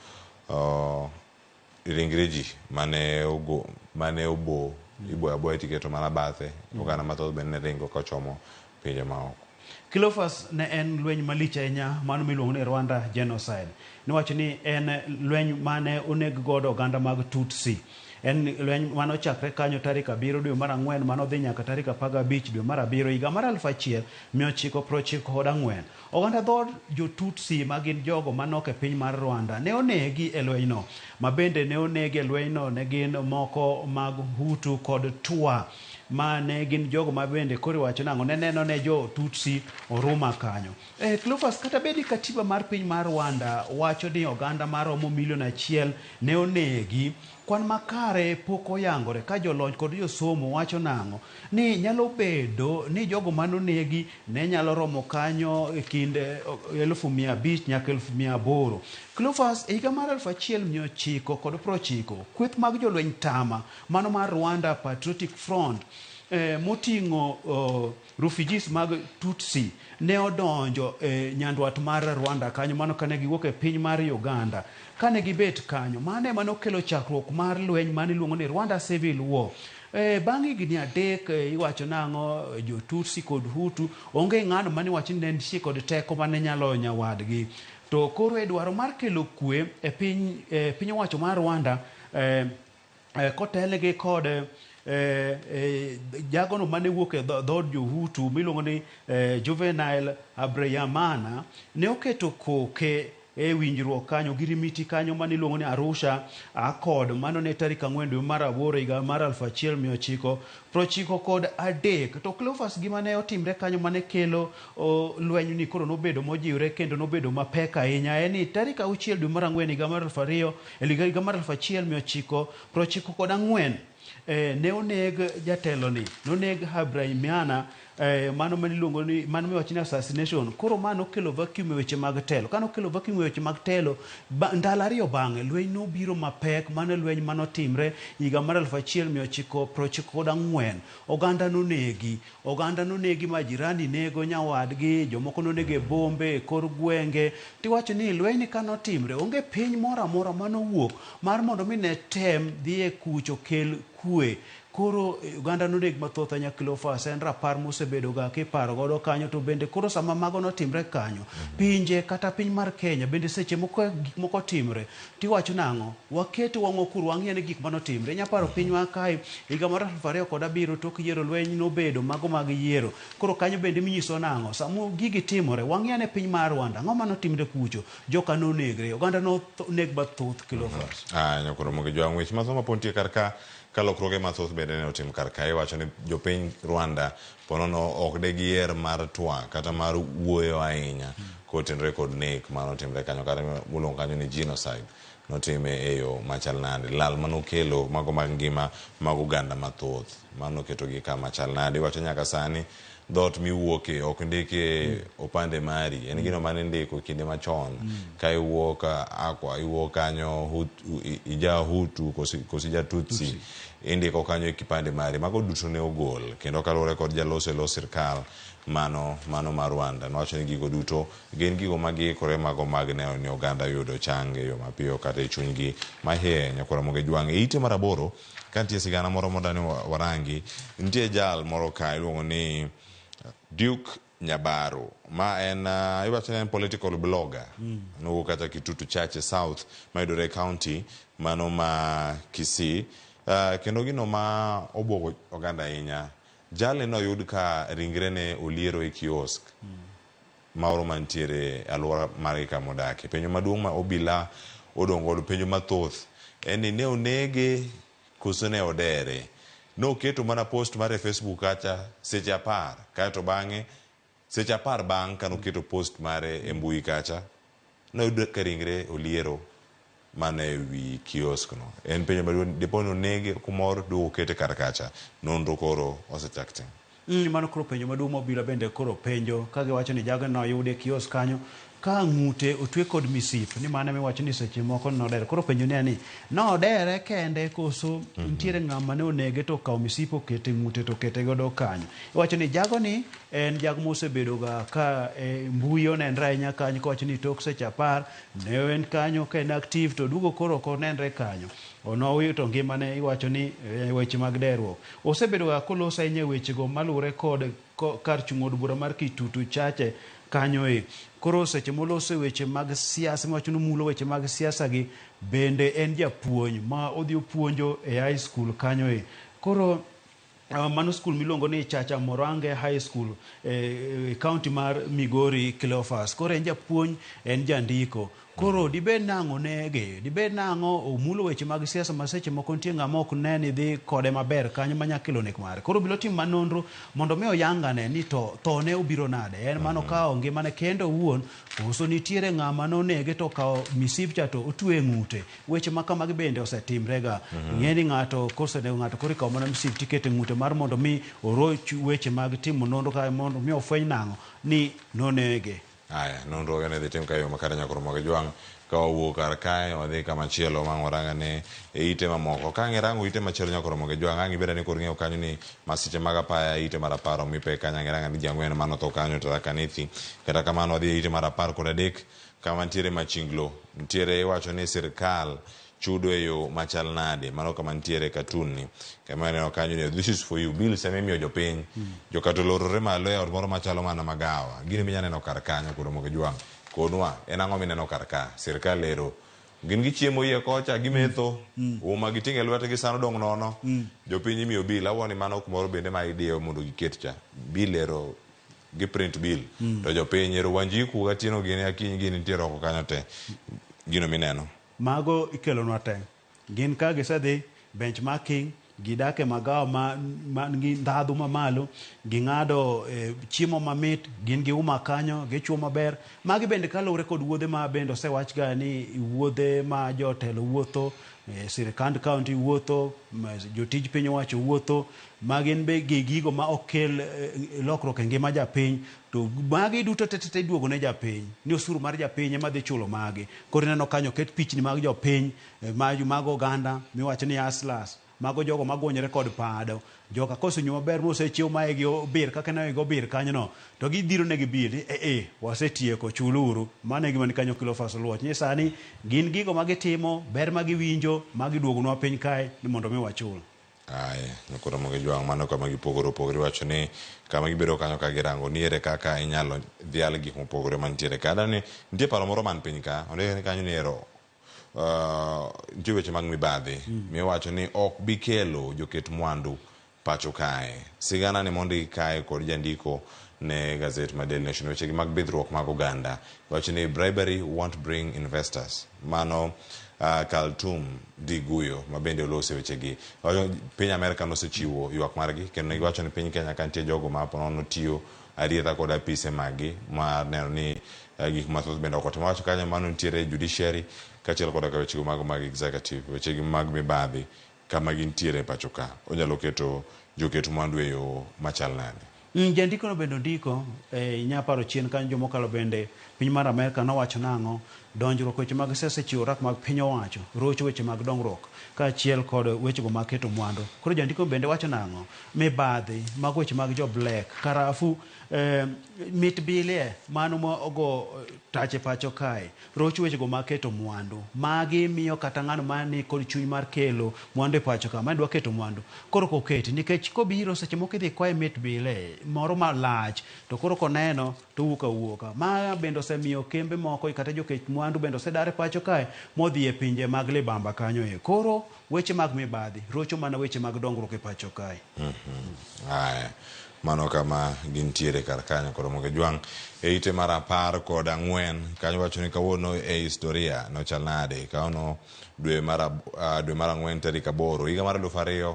ringre ji mane ogo mane obo iboyo aboya tiketo mana bathe oganda mathoth bende ne ringo kochomo pinje maoko. Cleophas ne en lweny malich ahinya mano miluongo ni Rwanda genocide. Niwacho ni en lweny mane oneg godo oganda mag Tutsi. En lweny mane ochakre kanyo tarik 7 dwe mar 4 mane odhi nyaka tarik 15 dwe mar 7 higa mar 1994. Oganda dhood jo-Tutsi ma gin jogo manok e piny mar Rwanda ne onegi e lwenyno. Ma bende ne onegi e lwenyno ne gin moko mag Hutu kod Twa ma ne gin jogo ma bende koro iwacho nang'o ne neno ne jo Tutsi oruma kanyo. Cleophas, kata bed ni katiba mar piny mar Rwanda wacho ni oganda maromo milion 1 ne onegi, kwan makare pok oyangore ka jolony kod josomo wacho nang'o ni nyalo bedo ni jogo manonegi ne nyalo romo kanyo e kind 500,000 nyaka 800,000. Cleophas, e higa mar 1990, kweth mag jolweny tama mano mar Rwanda Patriotic Front moting'o refugees mag Tutsi ne odonjo e nyandwat mar Rwanda kanyo mano kane giwuok e piny mar Uganda. Kane gibet kanyo, mano ema nokelo chakruok mar lweny mane iluongo ni Rwanda Civil War. Bang' higni 3 iwacho nang'o jo Tutsi kod Hutu onge ng'ano mane iwacho ni ne nitie kod teko mane nyalo nyawadgi. To koro e dwaro mar kelo kwe e piny owacho mar Rwanda kotelnegi kod jagono mane wuok e dhood jo-Hutu miluongo ni Juvenal Habyarimana ne oketo koke e winjruok kanyo gi rimiti kanyo mane iluongo ni Arusha Accord mano ne tarik 4 dwe mar 8 higa mar 1993. To Cleophas, gima ne otimre kanyo mane kelo lweny ni koro nobedo mojiwre kendo nobedo mapek ahinya en ni tarik 6 dwe mar 4 higa mar 1994 ne oneg jateloni, noneg Habyarimana mano mane iluongo ni mano miwacho ni assassination. Koro ma nokelo vacuum e weche mag telo. Ka nokelo vacuum e weche mag telo, ndalo 2 bang'e lweny nobiro mapek, mano lweny manotimre higa mar 1994. Oganda nonegi, oganda nonegi ma jirani nego nyawadgi, jomoko nonegi e bombe, e kor gwenge. Tiwacho ni lweny ni kanotimre, onge piny moro amora manowuok mar mondo mi ne tem dhi e kucho kel kwe. Koro oganda noneg mathoth ahinya Cleophas, en rapar mosebedo ga kiparo godo kanyo. To bende koro sama mago notimre kanyo, pinje kata piny mar Kenya bende seche moko gik moko timre, tiwacho nang'o, waket wang'wa kuro wang'i ane gik manotimre. Inya paro pinywa kae higa mar 2007 tok yiero lweny nobedo mago mag yiero. Koro kanyo bende minyiso nang'o, sama gigi timore wang'i ane piny mar Rwanda, ang'o manotimre kucho, joka nonegre, oganda noneg mathoth Cleophas. Nyakoro mogi jwang' weche mathoth mapod nitie kar ka. Ka lokruoge mathoth bende ne otim kar ka, iwacho ni jopiny Rwanda ponono ok de giyier mar twak kata mar wuoyo ahinya kotenore kod nek manotimre kanyo kata miluongo kanyo ni genocide notime e yo machal nade, lal manokelo mago mag ngima mag oganda mathoth manoketogi kama chal nade. Iwacho nyaka sani dhoot miwuoke ok ndike opande mari, en gino mane indiko kinde machon ka iwuok akwa, iwuok kanyo ija Hutu kosi ja Tutsi, indiko kanyo e kipande mari. Mago duto ne ogol kendo kaluwore kod jaloso e lo sirkal mano mar Rwanda nowacho ni gigo duto gin gigo magiikore mago mag neno ni oganda yudo chang e yo mapiyo kata e chunygi mahie. Nyakwar Ramogi Jwang' e ite mar 8 ka nitie sigana moro modani warangi, nitie jal moro ka iluongo ni Duke Nyabaro ma en iwacho ni en political blogger nowuok kata Kitutu Chache South mayudore e county mano ma Kisii. Kendo gino ma obwogo oganda ahinya, jalni noyud ka ringrene oliero e kiosk moro mantiere e alwora margi kama odakie. Penjo maduong' ma obila odong' godo, penjo mathoth en ni ne onege koso ne odere. Noketo mana post mare e Facebook kacha seche 10, kaeto bang'e seche 10 bang' kanoketo post mare e mbui kacha noyudo ka ringre oliero mana e wi kiosk no. En penjo maduong', dipo ni onege kumoro duogo okete kar kacha. Nonro koro osechak tim. Mano koro penjo maduong' ma obila bende koro penjo ka giwacho ni jago noyude e kiosk kanyo ka ng'ute otwe kod misip ni mano emiwacho ni seche moko nodere. Koro penjo ni ni nodere kende koso nitiere ng'ama ne onege to okawo misip okete ng'ute to okete godo kanyo. Iwacho ni jago ni en jago mosebedo ga ka e mbui onenre ahinya kanyo kowacho ni tok seche 10 ne en kanyo ka en active to duogo koro ok onenre kanyo. Nowito ngimane iwacho ni weche mag derruok. Osebedo ga koloso ahinya e wechego maluwore kod kar chung' od bura mar Kitutu Chache kanyo e. Koro seche moloso weche mag siasa miwacho ni omulo weche mag siasa gi bende en japuonj ma odhi opuonjo e high school kanyo e. Koro mano skul miluongo ni Chacha Morange High School e county mar Migori Cleophas. Koro en japuonj, en jandiko. Koro dibed nang'o nege, dibed nang'o omulo weche mag siasa ma seche moko nitie ng'ama ok ne ni dhi kode maber kanyo manya kelo nek mare. Koro obilo timo manonro mondo mi oyangane ni to thone obiro nade. En mano kawo ngimane kende owuon, koso nitiere ng'ama nonege to okawo misip cha to otwe e ng'ute. Weche ma kamagi bende osetimrega. Ing'e ni ng'ato kosenego ng'ato koro ikawo mana misip tikete ng'ute mar mondo mi oroch weche mag timo nonro ka mondo mi ofweny nang'o ni nonege. Aya, nonro ne dhi tim ka yo makare nyaka romo gi jwang' ka wawuok kar kae wadhi kama chielo ma waranga ne e ite mamoko. Ka ang' irango ite machielo nyaka romo gi jwang' ang' ibed ni koro ing'eyo kanyo ni masiche mag apaya ite mar 10 omi pek kanyo ang' iranga ni ji 4 mano tho kanyo Tharaka Nithi. Kata kamano wadhi e ite mar 13 kama nitiere Machinglo. Nitiere iwacho ni sirkal chudo e yo machal nade. Mano kama nitiere cartoon ni. Kama ineno kanyo ni this is for you. Bills ema imiyo jopiny. Jokato olorore malo e ot moro machalo mana magawa. Gino minya neno kar kanyo koro mogo jwang'. Konwa, en ang'o mineno kar ka? Sirkal ero. Gin gichiemo iye kocha, gimetho. Uma giting'o e lwetgi sano dong' nono. Jopiny imiyo bill. Awuo ni mano kumoro bende ma idiyo mondo giket cha. Bill ero gi print bill. To jopiny ero Wanjiku Atieno gini Akinyi gini nitiere oko kanyo te. Gino mineno. Mago ikelonwa te. Gin ka gisedhi benchmarking, gidak e magawa ma nigi ndhadhu mamalo, ging'ado chiemo mamit, gin gi uma kanyo, gichuo maber. Magi bende kaluwore kod wuodhe ma bende osewach ga ni wuodhe ma jotelo wuotho, sirikand county wuotho, jotij piny owacho wuotho, magin be gi gigo ma ok kel lokruok e ngima japiny. To magi duto te te iduogo ne japiny, ni osuru mar japiny ema dhi chulo magi. Koro ineno kanyo oket pichni mag jopiny, mag oganda, miwacho ni hustlers, mago jogo magonyore kod pado. Joka kosenyo maber mosechiewo ma igi obir kaka ne igi obir kanyo no, to gidhiro negi bill, wasetieko, chuluru. Mano e gima ni kanyo Cleophas Oluoch. Ni sani gin gigo ma gitimo, ber ma giwinjo, ma giduogonwa piny kae ni mondo mi wachul. Aye, nyakoro mogi jwang' mano kama gipogore opogore iwacho ni kama gibedo kanyo ka girango ni ere kaka inyalo dhial gik mopogore mantiere ka. Adwaro ni nitie paro moro man piny ka, ondik ni kanyo ni ero nitie weche mag mibadhi miwacho ni ok bi kelo joket mwandu pacho kae. Sigana ni mondi kae kod jandiko ne gazet ma Daily Nation weche gi mag bidhruok mag oganda. Wacho ni bribery won't bring investors. Mano Kaltum Diguyo ma bende olose wechegi. Wacho piny Amerka nosechiwo ywak margi kendo ne giwacho ni piny Kenya ka nitie jogo ma ponono tiyo arietha kod apise maggi mar neno ni gik mathoth bende ok otim. Wacho kanyo mano nitiere judiciary kaachiel koda ka wechego mago mag executive, wechegi mag mibadhi kama gintiere pacho ka. Onyalo keto joket mwandu e yo machal nade? Jandiko no bende ondiko, inya paro chien kanyo jomokalo bende piny mar Amerka nowacho nang'o, donjruok weche mag siasa chiwo rak mag piny owacho, rocho weche mag dongruok kaachiel kod wechego mag keto mwandu. Koro jandiko bende wacho nang'o, mibadhi mag weche mag jo black, karafu, mit bilie mano ma ogo tache pacho kae, rocho wechego mag keto mwandu. Magi miyo kata ng'ano mani kod chuny mar kelo mwandu e pacho ka, mane dwa keto mwandu, koro koketi nikech kobiro seche moko idhi kwaye mit bile moro malach to koro koneno to owuok awuoka. Ma bende osemiyo kembe moko kata joket mwandu bende osedar e pacho kae modhi e pinje mag libamba kanyo e. Koro weche mag mibadhi rocho mana weche mag dongruok e pacho kae. Aya, mano kama gintiere kar kanyo koro mogo jwang' e ite mar 14 kanyo wacho ni kawuono e historia nochal nade. Kawuono dwe mar 4 tarik 8 higa mar 2005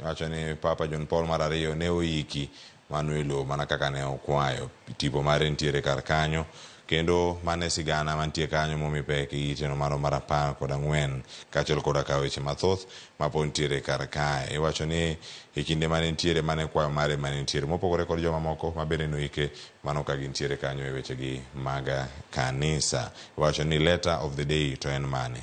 wacho ni Papa John Paul mar 2 ne oiki Mano e lowo mana kaka ne okwayo. Tipo mare nitiere kar kanyo kendo mano e sigana mantie kanyo momi pek e iteno mano mar 14 kaachiel koda ka weche mathoth mapod nitiere kar kae. Iwacho ni e kinde mane nitiere mane kwayo mare mane nitiere mopogore kod jomamoko ma bende noike mano ka gintiere kanyo e wechegi mag kanisa. Iwacho ni letter of the day to en mane?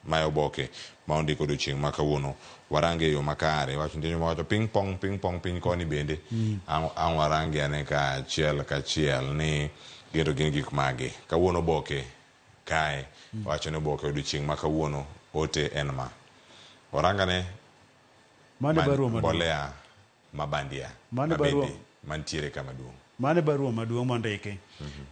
Mae oboke ma ondik odiochieng' ma kawuono warange e yo makare. Iwacho nitie joma wacho ping pong ping pong piny koni bende ang' ang' warangi ane ka achiel kachiel ni gin to gin gik mage. Kawuono oboke kae wacho ni oboke odiochieng' ma kawuono ote en ma. Warangane Mano e barua maduong'. mbolea ma bandia Mano e ma barua. bende mantiere kama duong'. Mano e barua maduong' mondiki.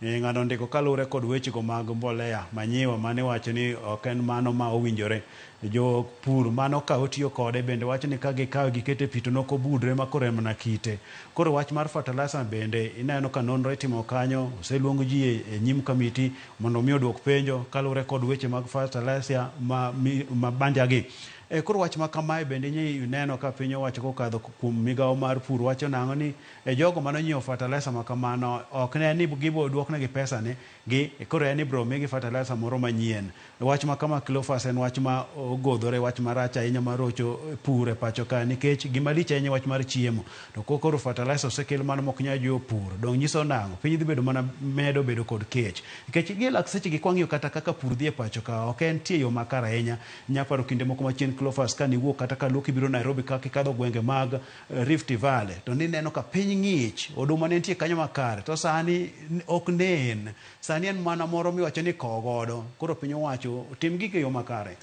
Eh, Ng'ano ondiko kaluwore kod wechego mag mbolea manyiwa mane iwacho ni ok en mano ma owinjore. Jopur mano ka otiyo kode bende wacho ni ka gikawe gikete e pi to nokobudre ma koro en mana kite. Koro wach mar fertilizer bende ineno ka nonro itimo kanyo, oseluong ji e, e nyim kamiti mondo mi oduok penjo kaluwore kod weche mag fertilizer ma, mi, ma bandia gi. E, koro wach ma kamae bende ineno ka piny owacho kokadho kuom migawo mar pur wacho nang'o ni e jogo mane onyiewo fertilizer ma kamano ok ne ni gibo duoknegi pesa ni gi koro en ni ibro migi fertilizer moro manyien. Wach ma kama Cleophas en wach ma ogodhore, wach marach ahinya mar rocho pur e pacho ka nikech gima lich ahinya wach mar chiemo. To ko koro fertilizer osekel mano mok nyal jiwo pur, dong nyiso nang'o? Piny dhi bedo mana medo bedo kod kech. Nikech gi lak seche gi kwang'iyo kata kaka pur dhi e pacho ka ok en tie yo makare ahinya. Nyaparo kinde moko machien Cleophas ka niwuok kata ka luok ibiro Nairobi ka kikadho gwenge mag Rift Valley to nineno ka piny ng'ich, oduma ne nitie kanyo makare to sani ok nen. Sani en mana moro miwacho ni kowo godo. Koro piny owacho tim gigo e yo makare.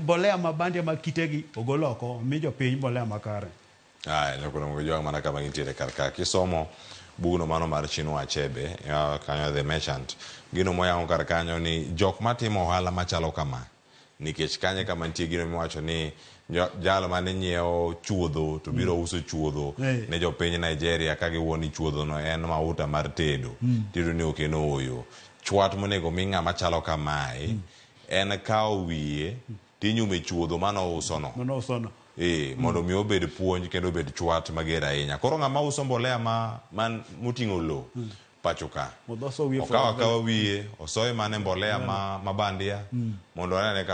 Mbolea ma bandia mag kitegi ogol oko, mi jopiny mbolea makare. Aya, nyakoro mogo mana kama gintiere kar ka. Kisomo bugno mano mar Chinua Achebe, kanyo The Merchant, gino moyango kar kanyo ni jok matimo ohala machalo kama, nikech kanyo kama nitie gino miwacho ni jal mane nyiewo chuodho to biro uso chuodho ne jopiny Nigeria ka giwuo ni chuodho no en mauta mar tedo. Tiyudo ni ok en ooyo. Chwat monego mi ng'ama chalo kamae en kawo wiye tinyume chuodho manouso no. Manouso no. Mondo mi obed puonj kendo obed chwat mager ahinya. Koro ng'ama uso mbolea ma man moting'o lowo pacho ka. Okawo akawa wiye, osoye mana e mbolea ma bandia mondo anene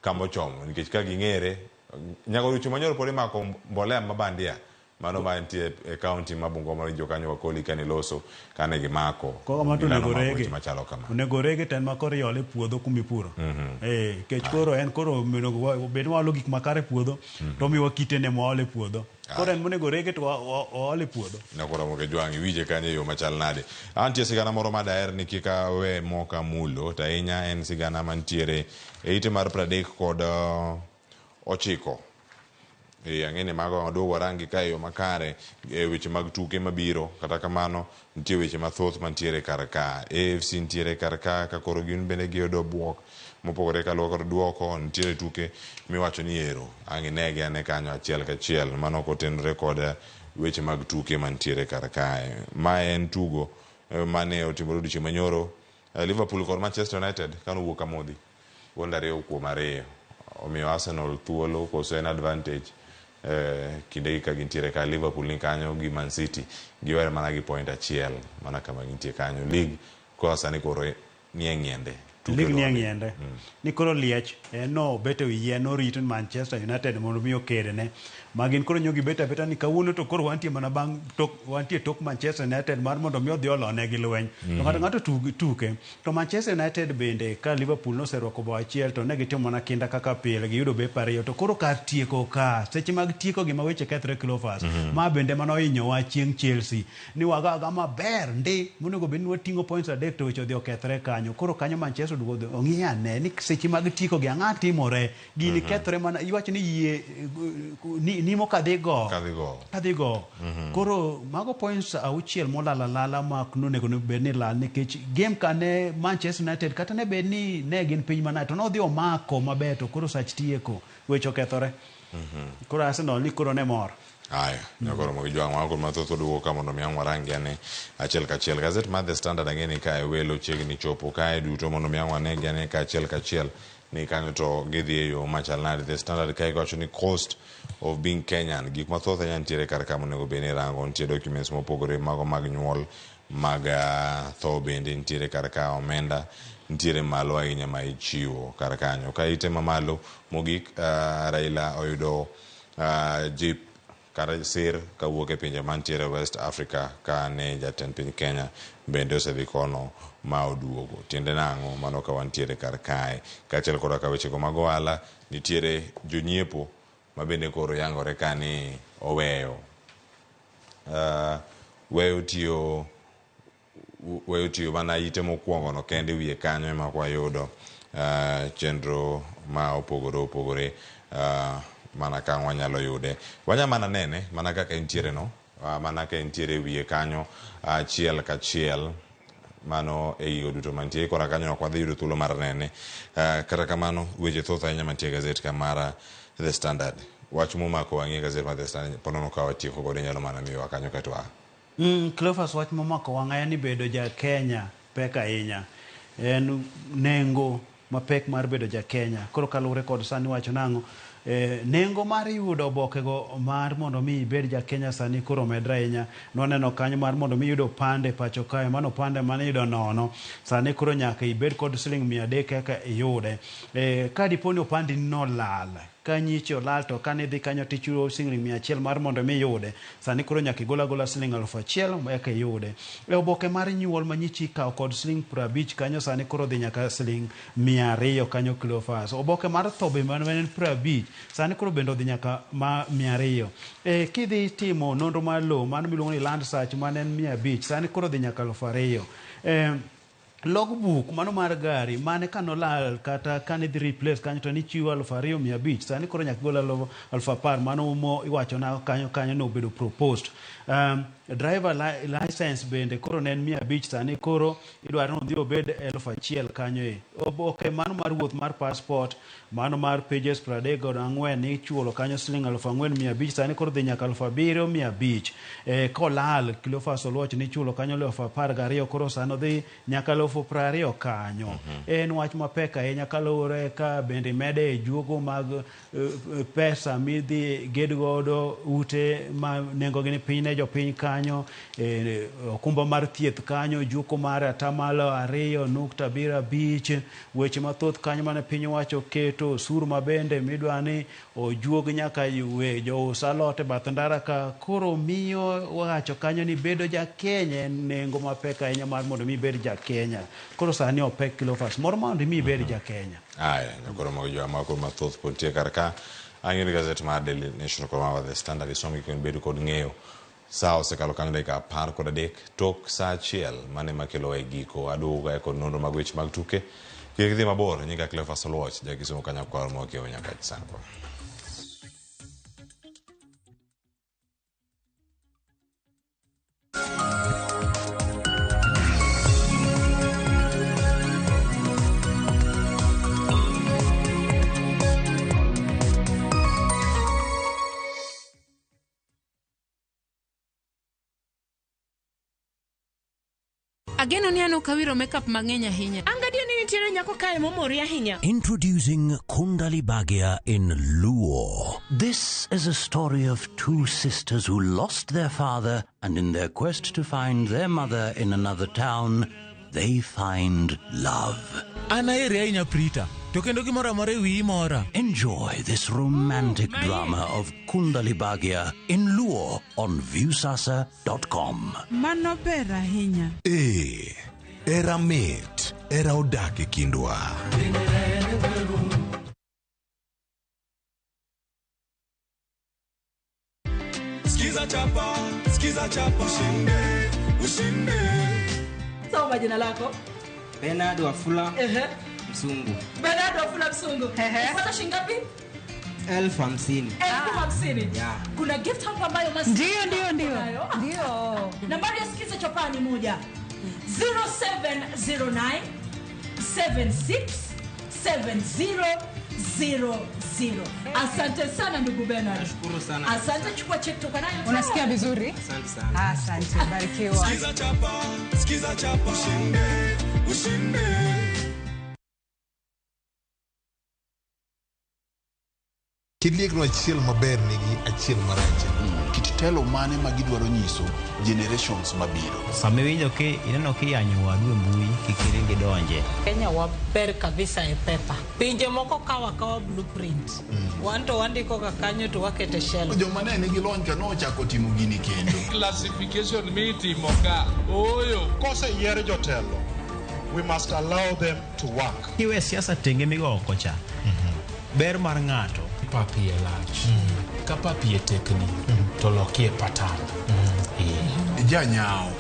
kama ochomo nikech ka ging'ere nyaka odiochieng' manyoro pod imako mbolea ma bandia mano ma nitie e kaunti ma Bungoma winjo kanyo Wakoli kane loso kane gimako Koro ma to milano onego mako rege. weche machalo kama. Onego rege to en ma koro iole e puodho kumipuro. Nikech koro en koro onego bed ni waolo gik makare e puodho to omiwa kitene mwaolo e puodho. Koro en monego rege to waol e puodho. Nyakoro Ramogi Jwang' iwinje kanyo e yo machal nade? Antie sigana moro ma daher ni kik awe moka mulo to ahinya en sigana mantiere e ite mar 39. Ang'e ni mago waduog warangi ka e yo makare e weche mag tuke mabiro. Kata kamano nitie weche mathoth mantiere kar ka. AFC nitiere kar ka ka koro gin bende giyudo buok mopogore kaluwore kod duoko. Nitiere tuke miwacho ni ero ang' inegi ane kanyo achiel kachiel mano ok otenore kod weche mag tuke mantiere kar kae. Mae en tugo mane otimore odiochieng' manyoro Liverpool kod Manchester United kane owuok amodhi gonde 2-2 omiyo Arsenal thuolo koso en advantage kindegi ka gintiere ka Liverpool ni kanyo gi Man City giwere mana gi point achiel mana kama gintie kanyo. League koro sani koro nie ng'iende. League nie ng'iende. Ni koro liech en no bet e wi yien orito Manchester United mondo mi okedne. Ma gin koro nyogi bet abeta ni kawuono to koro wantie mana bang' tok wantie tok Manchester United mar mondo mi odhi olone gi lweny. To ng'ato ng'ato tuke. To Manchester United bende ka Liverpool noserwako bao achiel to ne gitimo mana kinda kaka pile giyudo bepe ariyo to koro kar tieko ka seche mag tieko gima weche kethre Cleophas. Ma bende mano ohinyowa chieng' Chelsea ni wagaga maber ndi monego bed ni wating'o points 3 to weche odhi okethre kanyo. Koro kanyo Manchester oduogo ong'i ane ni seche mag tieko gi ang'a timore gini kethre mana iwacho ni yie nimo kadhi go. Kadhi go. Koro mago points 6 molal alala ma ok nonego bed ni lal nikech game ka ne Manchester United kata ne bed ni ne gin piny manade to nodhi omako maber to koro sach tieko weche okethore. Koro Arsenal ni koro ne mor. Aya, nyakoro Ramogi Jwang' mago mathoth oduogo ka mondo mi ang' warangi ane achiel kachiel. Gazet mar The Standard ang'e ni kae welo chiegni chopo kae duto mondo mi ang' wanegi ane ka achiel kachiel. ni kanyo to gidhi e yo machal nade. The Standard kae wacho ni cost of being Kenyan, gik mathoth ahinya nitiere kar ka monego bed ni irango. Nitie documents mopogore mago mag nyuol, mag tho bende nitiere kar ka. Omenda nitiere malo ahinya ma ichiwo kar kanyo. Ka ite mamalo mogik, Raila oyudo jip kata sir kawuok e pinje mantiere West Africa ka ne jatend piny Kenya bende osedhi kono ma oduogo. Tiende nang'o mano ka wantiere kar kae? Kaachiel koda ka wechego mag ohala, nitiere jonyiepo ma bende koro yangore ka ni oweyo weyo tiyo mana ite mokwongo no kende wiye kanyo ema wayudo chenro ma opogore opogore mana ka wanyalo yude. Wanya mana nene mana kaka entiere no, mana ka entiere wiye kanyo achiel kachiel mano e gigo duto mantie kora kanyo ok wadhi yudo thuolo mar nene. Kata kamano weche thoth ahinya mantie e gazet ka mar The Standard. Wach momako wang'i e gazet mar The Standard ponono ka watieko godo inyalo mana miyowa kanyo kaeto wa Cleophas, wach momako wang'a en ni bedo ja Kenya pek ahinya. En nengo mapek mar bedo ja Kenya. Koro kaluwore kod sani wacho nang'o, nengo mar yudo obokego mar mondo mi ibed ja Kenya sani koro omedre ahinya. Nwaneno kanyo mar mondo mi iyud opande pacho kae, mano opande mane iyudo nono. Sani koro nyaka ibed kod siling 300 eka iyude. Ka dipo ni opandeni nolal, ka nyiche olal to kane idhi kanyo tichulo siling 100 mar mondo mi iyude. Sani koro nyaka igol agola siling 1000 eka iyude. E oboke mar nyuol ma nyichi ikawo kod siling 50 kanyo sani koro dhi nyaka siling 200 kanyo Cleophas. Oboke mar tho be mane en 50 sani koro bende odhi nyaka ma 200. Kidhi timo nonro mar lowo mano miluongo ni land search mane en 500 sani koro dhi nyaka 2000. Logbook mano mar gari mane kanolal kata kane dhi replace kanyo to nichiwo 2500 sani koro nyaka igol 10,000 mano mo iwacho na kanyo kanyo nobedo proposed. Driver license bende koro ne en 500 sani koro idwaro ni odhi obed 1000 kanyo e. Oboke mano mar wuoth mar passport mano mar pages 34 ichulo kanyo siling 4500 sani koro dhi nyaka 7500. Kolal Cleophas Oluoch nichulo kanyo 12,000 koro sani odhi nyaka 20,000 kanyo. En wach mapek ahinya kaluwore ka bende mede e juogo mag pesa midhi ged godo ute ma nengogi ni piny ne jopiny kanyo, okumba mar thieth kanyo, juko mar 2.75%, weche mathoth kanyo mane piny owacho keto, osuru mabende midwa ni ojuog nyaka we jous alot e bath ndara ka. Koro miyo wacho kanyo ni bedo ja Kenya en nengo mapek ahinya mar mondo mi ibed ja Kenya. Koro sani opek Cleophas moro mondo mi ibed ja Kenya. Aya, nyakoro mag jowa mako mathoth pod nitie kar ka. Ang'iyo ni gazet mar Daily Nation kod mar The Standard isom gi bedo kod ng'eyo. Sa osekalo kanyo dakika 13 tok sa 1 mane makelowa e giko. Aduogo kae kod nonro mag weche mag tuke. Kik idhi mabor, nyinga Cleophas Oluoch, jakisumo kanyakwar mokiewo nyaka Sango. Ageno ni an ok awiro makeup mang'eny ahinya. An gadier ni nitiere nyako kae momori ahinya. Introducing Kundali Bhagya in Luo. This is a story of two sisters who lost their father, and in their quest to find their mother in another town, they find love. An aheri ahinya Prita, to kendo gimoro amora e wiyi mora. Enjoy this romantic drama of Kundali Bhagya in Luo on Viusasa.com. Mano ber ahinya. Ee, era mit, era odak e kindwa. Skiza chapa, skiza chapa, ushinde, ushinde. Soma jina lako. Bernard Wafula. Msungu. Bernard Wafula Msungu. Upata shilingi ngapi? 50,000. 50,000. Yeah. Kuna gift hapa ambayo masi. Ndio. Ndio. Nambari ya Skiza Chapa ni 1. 0709 76 70 00. Asante sana ndugu Bernard. Nashukuru sana. Asante, chukua check toka nayo. Unasikia vizuri? Asante sana. Asante, barikiwa. Skiza chapa, skiza chapa, ushinde, ushinde. Kit liekno achiel maber nigi achiel marach. Kit telo mane ma gidwaro nyiso generations mabiro. Sama iwinjo ki ineno kiyanyo wadu e mbui, kik iring idonje. Kenya waber kabisa e pepa. Pinje moko kawo akawa blueprint. Wan to wandiko ga kanyo to wakete shelf. Joma ne nigi lony ka nochako timo gini kendo. Classification mitimo ka ooyo. Koseyier jotelo, we must allow them to work. Kiwe siasa tenge migo oko cha. Ber mar ng'ato. Pap iye lach. Ka pap iye tekni, to lokie patan. Janyao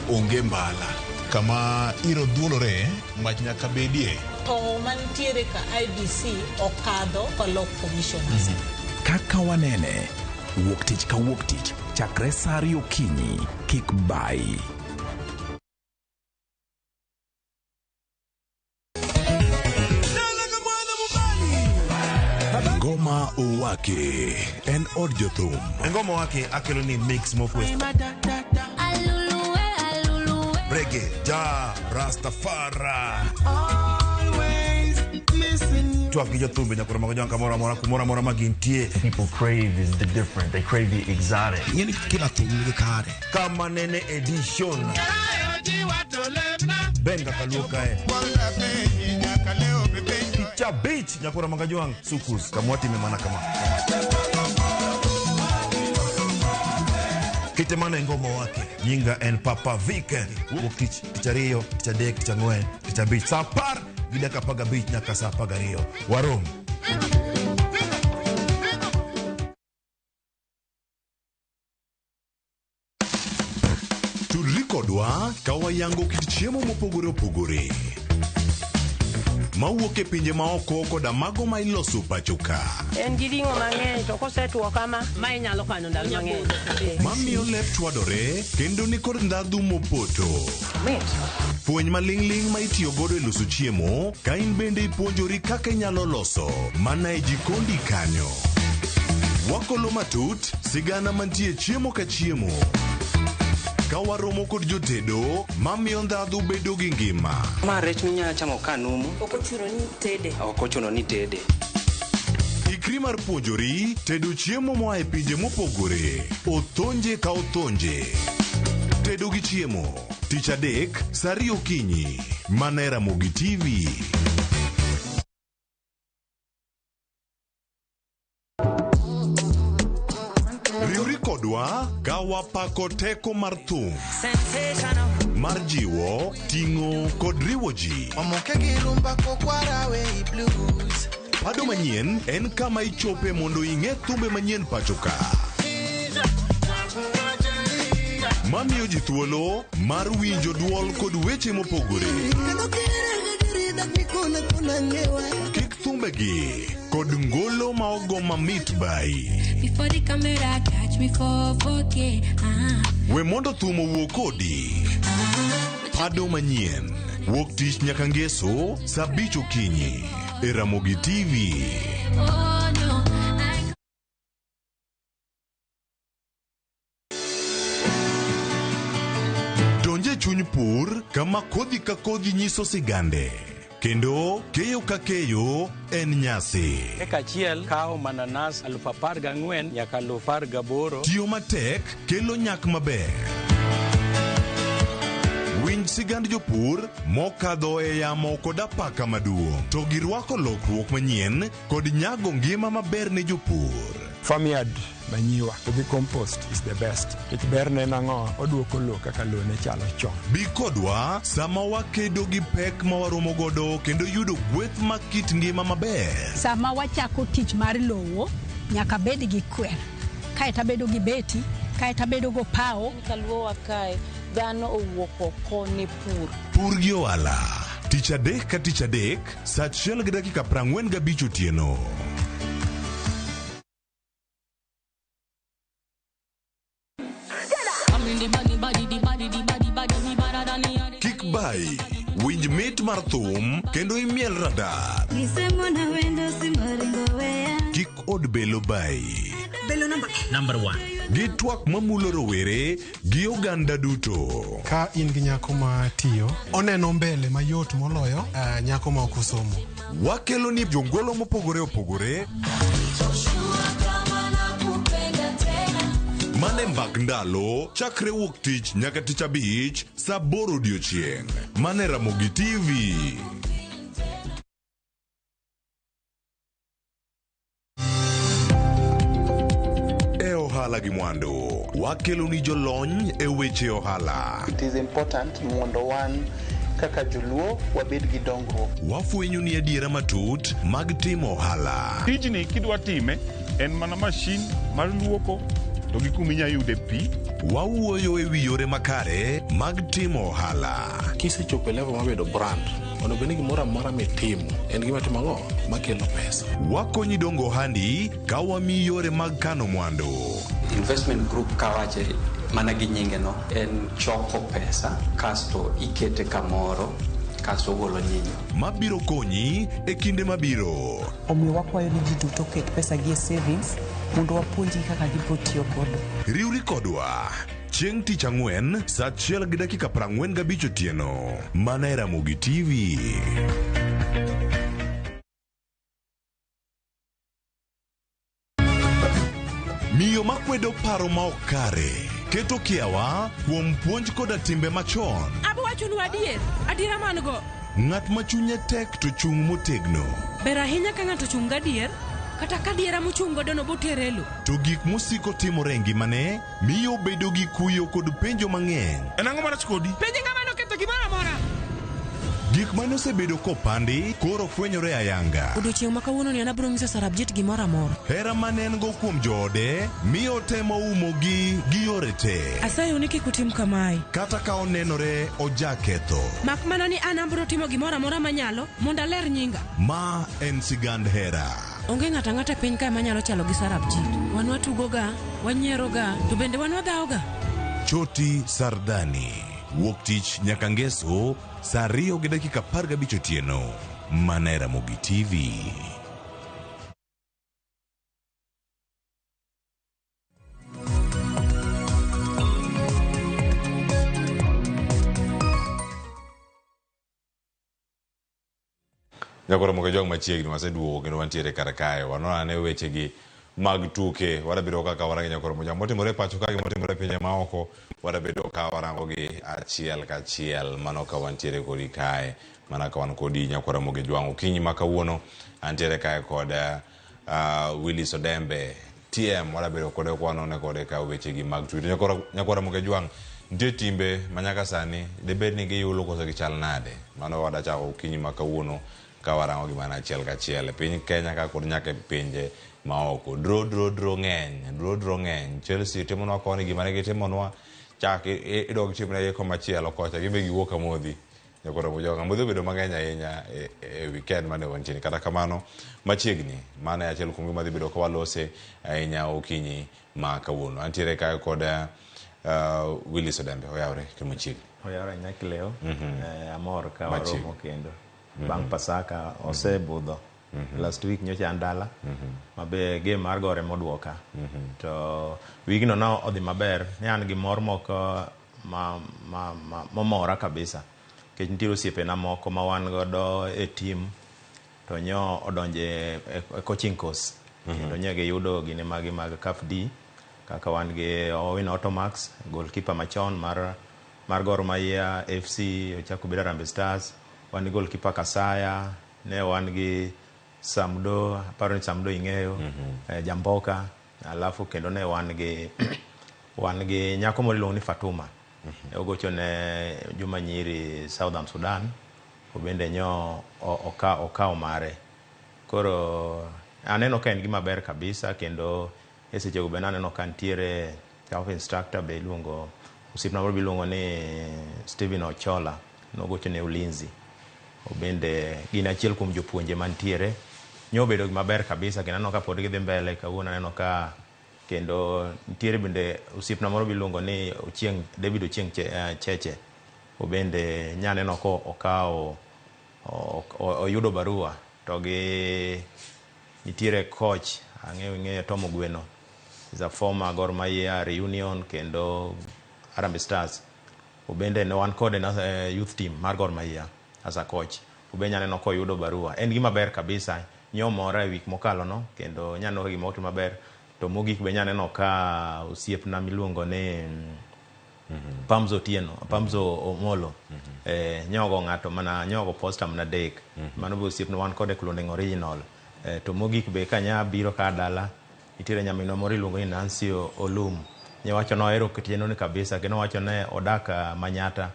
onge mbala. Kama iro dhuolore, mach nyaka bedie. To mantiere ka IEBC okadho kolok commissioners. Kaka wanene, wuok tich ka wuok tich, chakre sa 2 okinyi, kik bayi. Ngoma Owake en od jothum. Ngoma Owake akelo ni mix mofwes. Reggae, ja, Rastafari. Twak gi jothumbe nyakoro mago jwang' kamoro amora kumoro amora ma gintie. People crave is the different. They crave the exotic. Ing'eni kila thum nigi kare. Kama nene edition. Ben kaka luo kae. Tich abich nyakoro mago jwang' sukus kamwatime mana kama. Kite mano e Ngoma Owake. Nyinga en Papa Vic. Wuok tich, tich ariyo, tich adek, tich ang'wen, tich abich. Sa 10:15 nyaka sa 12. Warom. Tudri kodwa ka wayango kit chiemo mopogore opogore mawuok e pinje maoko koda mago ma iloso pacho ka. En gi ring'o mang'eny to kosetuo kama, ma inyalo kano ndalo mang'eny. Mamiyo lep chwadore kendo nikod ndhadhu mopoto. Fweny maling'ling' ma itiyo godo e loso chiemo ka in bende ipuonjori kaka inyalo loso mana e jikondi kanyo. Wakolo matut sigana mantie chiemo ka chiemo. Ka waromo kod jotedo mamiyo ndhadhu bedo gi ngima. Ma rech minyalo chamo ka numu. Ok ochuno ni tede. Ok ochuno ni tede. Ikri mar puonjori tedo chiemo moa e pinje mopogore. Othonje ka othonje. Tedo gi chiemo. Tich adek, sa 2 okinyi. Mana e Ramogi TV. Riwri kodwa ka wapako teko mar thum. Mar jiwo, ting'o kod riwo ji. Pado manyien en kama ichope mondo ing'e thumbe manyien pacho ka. Mamiyo ji thuolo mar winjo duol kod weche mopogore. Kik thumbegi kod ngolo ma ogo mamit bai. Before the camera catch me for 4K. We mondo thum owuo kodi. Pado manyien. Wuok tich nyaka ngeso sa 5 okinyi. E Ramogi TV. Oh no, I Donje chuny pur kama kodhi ka kodhi nyiso sigande. Kendo keyo ka keyo en nyasi. Eka achiel kawo mananas 14,000 nyaka 18,000. Tiyo matek kelo nyak maber. Winj sigand jopur mokadho e yamo kod apaka maduong'. To girwako lokruok manyien kod nyago ngima maber ne jopur. Farmyard manyiwa gi compost is the best. Nikech berne en ang'o? Oduoko lowo kaka lowo ne chalo chon. Bi kodwa sama wakedo gi pek ma waromo godo kendo yudo gweth mag kit ngima maber. Sama wachako tich mar lowo, nyaka bed gi kwer. Kaeto abedo gi beti, kaeto abedo go pawo. Kaluowa kae, dhano owuok oko ne pur. Pur gi ohala. Tich adek ka tich adek, sa 1:45 otieno. Kik bai, winj mit mar thum kendo imiel radar. Kik od belo bai. Belo number 1. Gi twak mamulo rowere gi oganda duto. Ka in gi nyako ma tiyo, oneno mbele mayot moloyo nyako ma ok osomo. Wakelo ni jongolo mopogore opogore mane mbak ndalo chakre wuok tich nyaka tich abich saa aboro odiochieng' mane Ramogi TV. E ohala gi mwandu wakelo ni jolony e weche ohala. It is important mondo wan kaka joluo wabed gi dongruok. Wafwenyo ni adiera matut mag timo ohala. Tijni kidwa time en mana mashin mar luoko to gi kuma inya yude pi. Wawuoyo e wi yore makare mag timo ohala. Kisechopo e level mar bedo brand, onego bed ni gimoro amora mitimo en gima timo ang'o makelo pesa. Wakonyi dongo ohandi ka wamiyi yore mag kano mwandu. Investment group kawache mana gi nyinge no en choko pesa kasto ikete kamoro kasto ogolo nyinyo. Mabiro konyi e kinde mabiro. Omiyo wakwayo ni ji duto oket pesa gi e savings mondo wapuonjgi kaka gibiro tiyo godo. Riwri kodwa chieng' tich ang'wen saa achiel gi dakika 45 otieno mana e Ramogi TV. Miyo makwedo paro ma ok kare keto kiawa kuom puonj koda timbe machon. Abo wachonu adier, adiera man go. Ng'at ma chunye tek to chung' motegno. Ber ahinya ka ng'ato ochung' gadier, kata ka adiera mochung' godo no botere e lo. To gik mosiko timore e ngimane miyo obedo gi kuyo kod penjo mang'eny. En ang'o marach kodi? Penj ng'ama noketho gimoro amora. Gik mane osebedo kopandi koro fwenyore ayanga. Odiochieng' ma kawuono ni an abiro nyiso Sarabjit gimoro amora. Hera mane en go kuom joode miyo otemo umogi gi yore te. Asayou ni kik utim kamae. Kata ka onenore ojaketho. Mak mana ni an abiro timo gimoro amora manyalo mondo aler nyinga. Ma en sigand hera. Onge ng'ato ang'ata e piny kae manyalo chalo gi Sarabjit. Wan watugoga, wanyieroga, to bende wan wadhawoga. Choti Sardani. Wuok tich nyaka ngeso saa ariyo gi dakika 15 otieno. Mana e Ramogi TV. Nyakoro moke jong machiegni waseduogo kendo wantiere kar kae wanon ane wechegi mag tuke wadabedo kaka warango nyakoro mojang motimore e pacho ka gi motimore e pinje maoko wadabedo ka warango gi achiel kachiel mano ka wantiere kodi kae mana ka wan kodi nyakwara Ramogi Jwang' okinyi ma kawuono antiere kae kod Willis Odembe TM wadabedo kode kwanone kode ka wechegi mag tuke nyakwara Ramogi Jwang' nitie timbe ma nyaka sani dibed ni giyulo koso gichal nade mano wadachako okinyi ma kawuono ka warango gi mana achiel kachiel e piny Kenya ka kod nyaka e pinje maoko. Draw draw draw ng'eny, draw draw ng'eny. Chelsea timonwa koni gima ne gitimonwa chak idog timnegi komachielo kocha gimbe giwuok amodhi. Nyakoro Mojong amodhi obedo mang'eny ahinya e weekend mane wantie. Kata kamano machiegni mano e achiel kuom gima dhi bedo ka walose ahinya okinyi ma kawuono. Antiere kae kod Willis Odembe oyawre kendo machiegni. Oyawre ahinya Cleo. Amor ka Machiegni. waromo kendo. Bang' Pasaka osebudho. Last week nyocha an dala. Mabe game mar gore moduoka. To wigno no odhi maber. Ne an gi mor moko ma momora kabisa. Nikech nitie osiepena moko ma wan godo e team to nyo odonje e coaching course. Kendo nyo giyudo gine magi mag CAF D kaka wan gi Owino Automax, goalkeeper machon mar Gor Mahia FC, ochako bedo Harambee Stars. Wan gi goalkeeper Kasaya, ne wan gi Samdo, aparo ni Samdo ing'eyo, Jamboka, alafu kendo ne wan gi wan gi nyako moro iluongo ni Fatuma. Ogocho ne joma nyiri Southern Sudan, obende nyo okawo mare. Koro aneno ka en gima ber kabisa kendo e sechego bende aneno ka nitiere CAF instructor be iluongo osiepna moro be iluongo ni Stephen Ochola nogocho ne Ulinzi. Obende gin achiel kuom jopuonje mantiere. Nyo obedo gima ber kabisa kendo aneno ka pod gidhi mbele kawuono aneno ka kendo nitiere bende osiepna moro be iluongo ni Ochieng David Ochieng Cheche. Obende nyaneno ko okawo oyudo barua to gi nitiere coach ang'eyo ing'eyo Tom Ogweno Is a former Gor Mahia Reunion kendo Harambee Stars. Obende ne wan kode na youth team mar Gor Mahia as a coach. Obe nyaneno koyudo barua. En gima ber kabisa. Nyomora e wik mokalo no kendo nyaneno ka gima otim maber. To mogik be nyaneno ka osiepna miluongo ni Pamzo Otieno, Pamzo Omolo. Nyogo ng'ato mana nyogo poster mana dek. Mano be osiepna wan kode Kulondeng Original. To mogik be kanya biro ka dala nitiere nyaminwa moro iluongo ni Nancy Olum. Nyawacho nohero chenro ni kabisa kendo owacho ne odak Manyata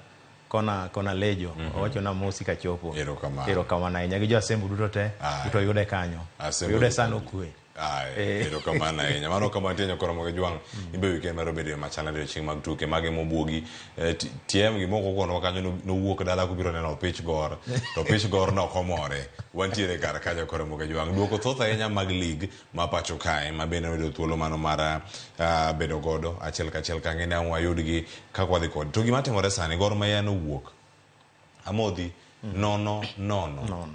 kona kona Lejo. Owacho na mosi kachopo. Erokamano. Erokamano ahinya gi jo Asembo duto te. Aye. To yude kanyo. Asembo Yude duto. sana okwe. Aye, erokamano ahinya. Mano kama nitie nyakoro moge jwang'. Imbe weekend mar obedo machal nade odiochieng' mag tuke mage mobuogi. TM gimoko kono kanyo nowuok dala kubiro neno opich gor. To opich gor no ok omore. Wantiere kar kanyo koro moge jwang'. Duoko thoth ahinya mag league ma pacho kae ma bende oyudo thuolo mano mar bedo godo achiel kachiel ka ng'e ni ang' wayudgi kaka wadhi kod. To gima timore sani Gor Mahia nowuok. Amodhi 0 0.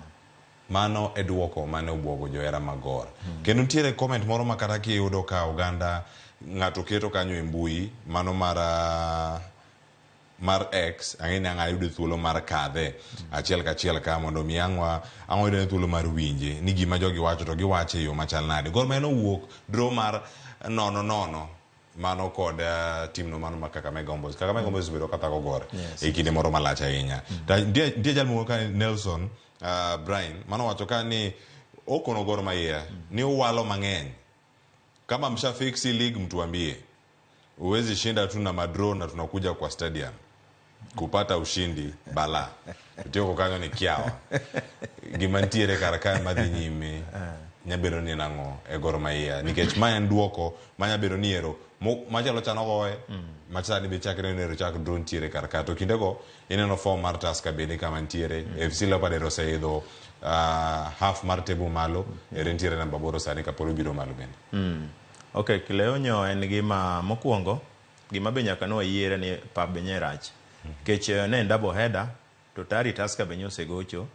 Mano e duoko mane obwogo johera mag Gor. Kendo nitiere comment moro ma kata kiyudo ka oganda ng'ato keto kanyo e mbui mano mar X ang'e ni ang' ayudo thuolo mar kadhe achiel kachiel ka mondo mi ang' wayudo thuolo mar winje ni gima jogi wacho to giwacho e yo machal nade. Gor Mahia nowuok draw mar 0-0 mano kod team no mano mar Kakamega Homeboyz. Kakamega Homeboyz osebedo ka thago Gor e kinde moro malach ahinya. Nitie jal moro ka Nelson Brian mano wacho ka ni okono Gor Mahia ni uwalo mang'eny. Kama mshafiksi league mtuambie. Uwezi shinda tu na madraw na tunakuja kwa stadium kupata ushindi bala. Tioko kanyo ni kiawa. Gima nitiere kar kae madhi nyime nyabedo ni nang'o e Gor Mahia nikech ma en duoko ma nyabedo ni ero machalo chano goye machalo be chak neno ero chak draw nitiere kar kae to kindego ineno form mar Tusker bende kama nitiere FC Leopard ero oseidho half mar table malo ere nitiere namba 8 sani kapod obiro malo bende. Okay, Kleonyo en gima mokwongo gima be nyaka ne wayiere ni pap be nye rach. Nikech ne en double header to tari Tusker be nyosegocho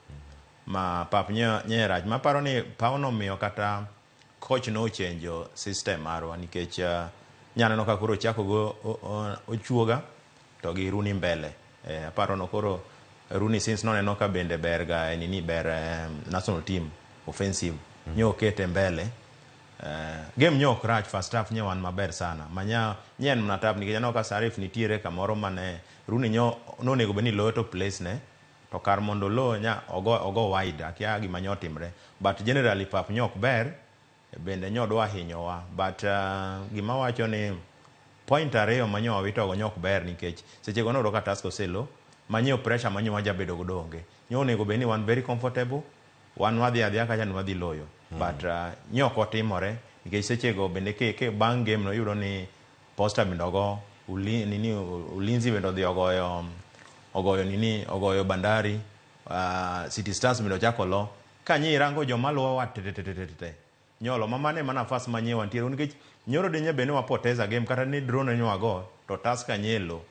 ma pap nye rach. Maparo ni pawno miyo kata coach no ochenjo system marwa nikech nyaneno ka koro ochako go ochuoga to gi Rooney mbele. Aparo no koro Rooney since noneno ka bende ber ga nini ber national team offensive nyo okete mbele. Game nyo ok rach first half nyo wan maber sana manya nyen mana tap nikech aneno ka Sarif nitiere kamoro mane Rooney nyo nonego bed ni loyo to place ne to kar mondo lo nya ogo wide akia gima nyo timre but generally pap nyo ok ber bende nyo dwa hinyowa but gima wacho ni point 2 manyo wawitogo nyo ok ber nikech seche go noyudo ka Tusker oselo manyo pressure manyo wajabedo godo onge nyo onego bed ni wan very comfortable wan wadhi adhiya kacha ni wadhi loyo but nyo ok otimore nikech sechego bende ke bang' game no iyudo ni Posta bende ogo nini Ulinzi bende odhi ogoyo nini ogoyo Bandari City Stars bende ochako lo ka nyi rango joma luwowa te nyolo ma mane mana nafas ma nyiewa nitiere nikech nyoro dinye bende wapoteza game kata ni draw ne nyowago to Tusker nyelo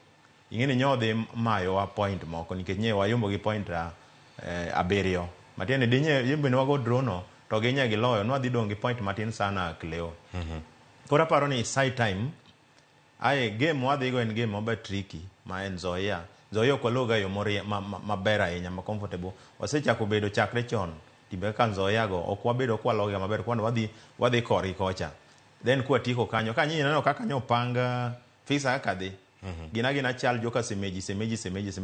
ing'e ni nyo dhi mayowa point moko nikech nye wayombo gi point 7 matiende dinye bende wago draw no to ginye giloyo nwadhi dong' gi point matin sana Cleo. Koro aparo ni it's high time ae game wadhigo en game maber tricky ma en Nzoia. Nzoia ok waloga yo maber ahinya ma comfortable. Wasechako bedo chakre chon timbe kaka Nzoia go ok wabedo kwaloga maber kwani wadhi korgi kocha. Then kwatieko kanyo ka nyinyi neno kaka nyopang fisa kaka dhi. Gina chal joka semeji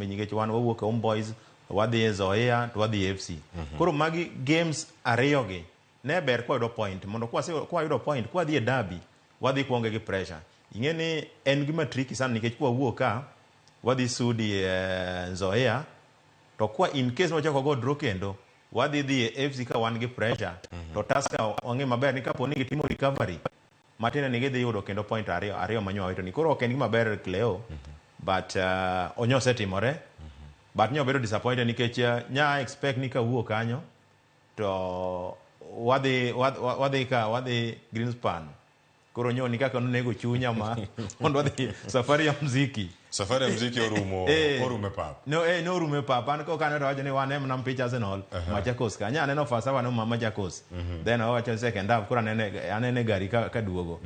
nikech wan wawuok e Homeboys wadhi e Nzoia to wadhi e FC. Koro magi games 2 gi ne ber kwayudo point mondo kwayudo point kwadhi e derby wadhi kuonge gi pressure. Ing'e ni en gima tricky sana nikech kwawuok ka wadhi Sudi Nzoia to kwa in case wachako go draw kendo wadhi dhi e FC ka wan gi pressure to Tusker wang'e maber ni kapo ni gitimo recovery matiende ni gidhi yudo kendo point 2 manyo wawito ni koro ok en gima ber Cleo but onyo osetimore but nyo bedo disappointed nikech nya expect ni kawuok kanyo to wadhi Greenspan. Koro nyoni kaka nonego chunya ma mondo wadhi safari ya mziki. Safari ya mziki orumo, orume pap. No, norume pap. An koka aneno to awacho ni wan em mpich Arsenal, Machakos ka. Nya aneno first half aneno Machakos. Then awacho ni second half koro anene gari ka duogo.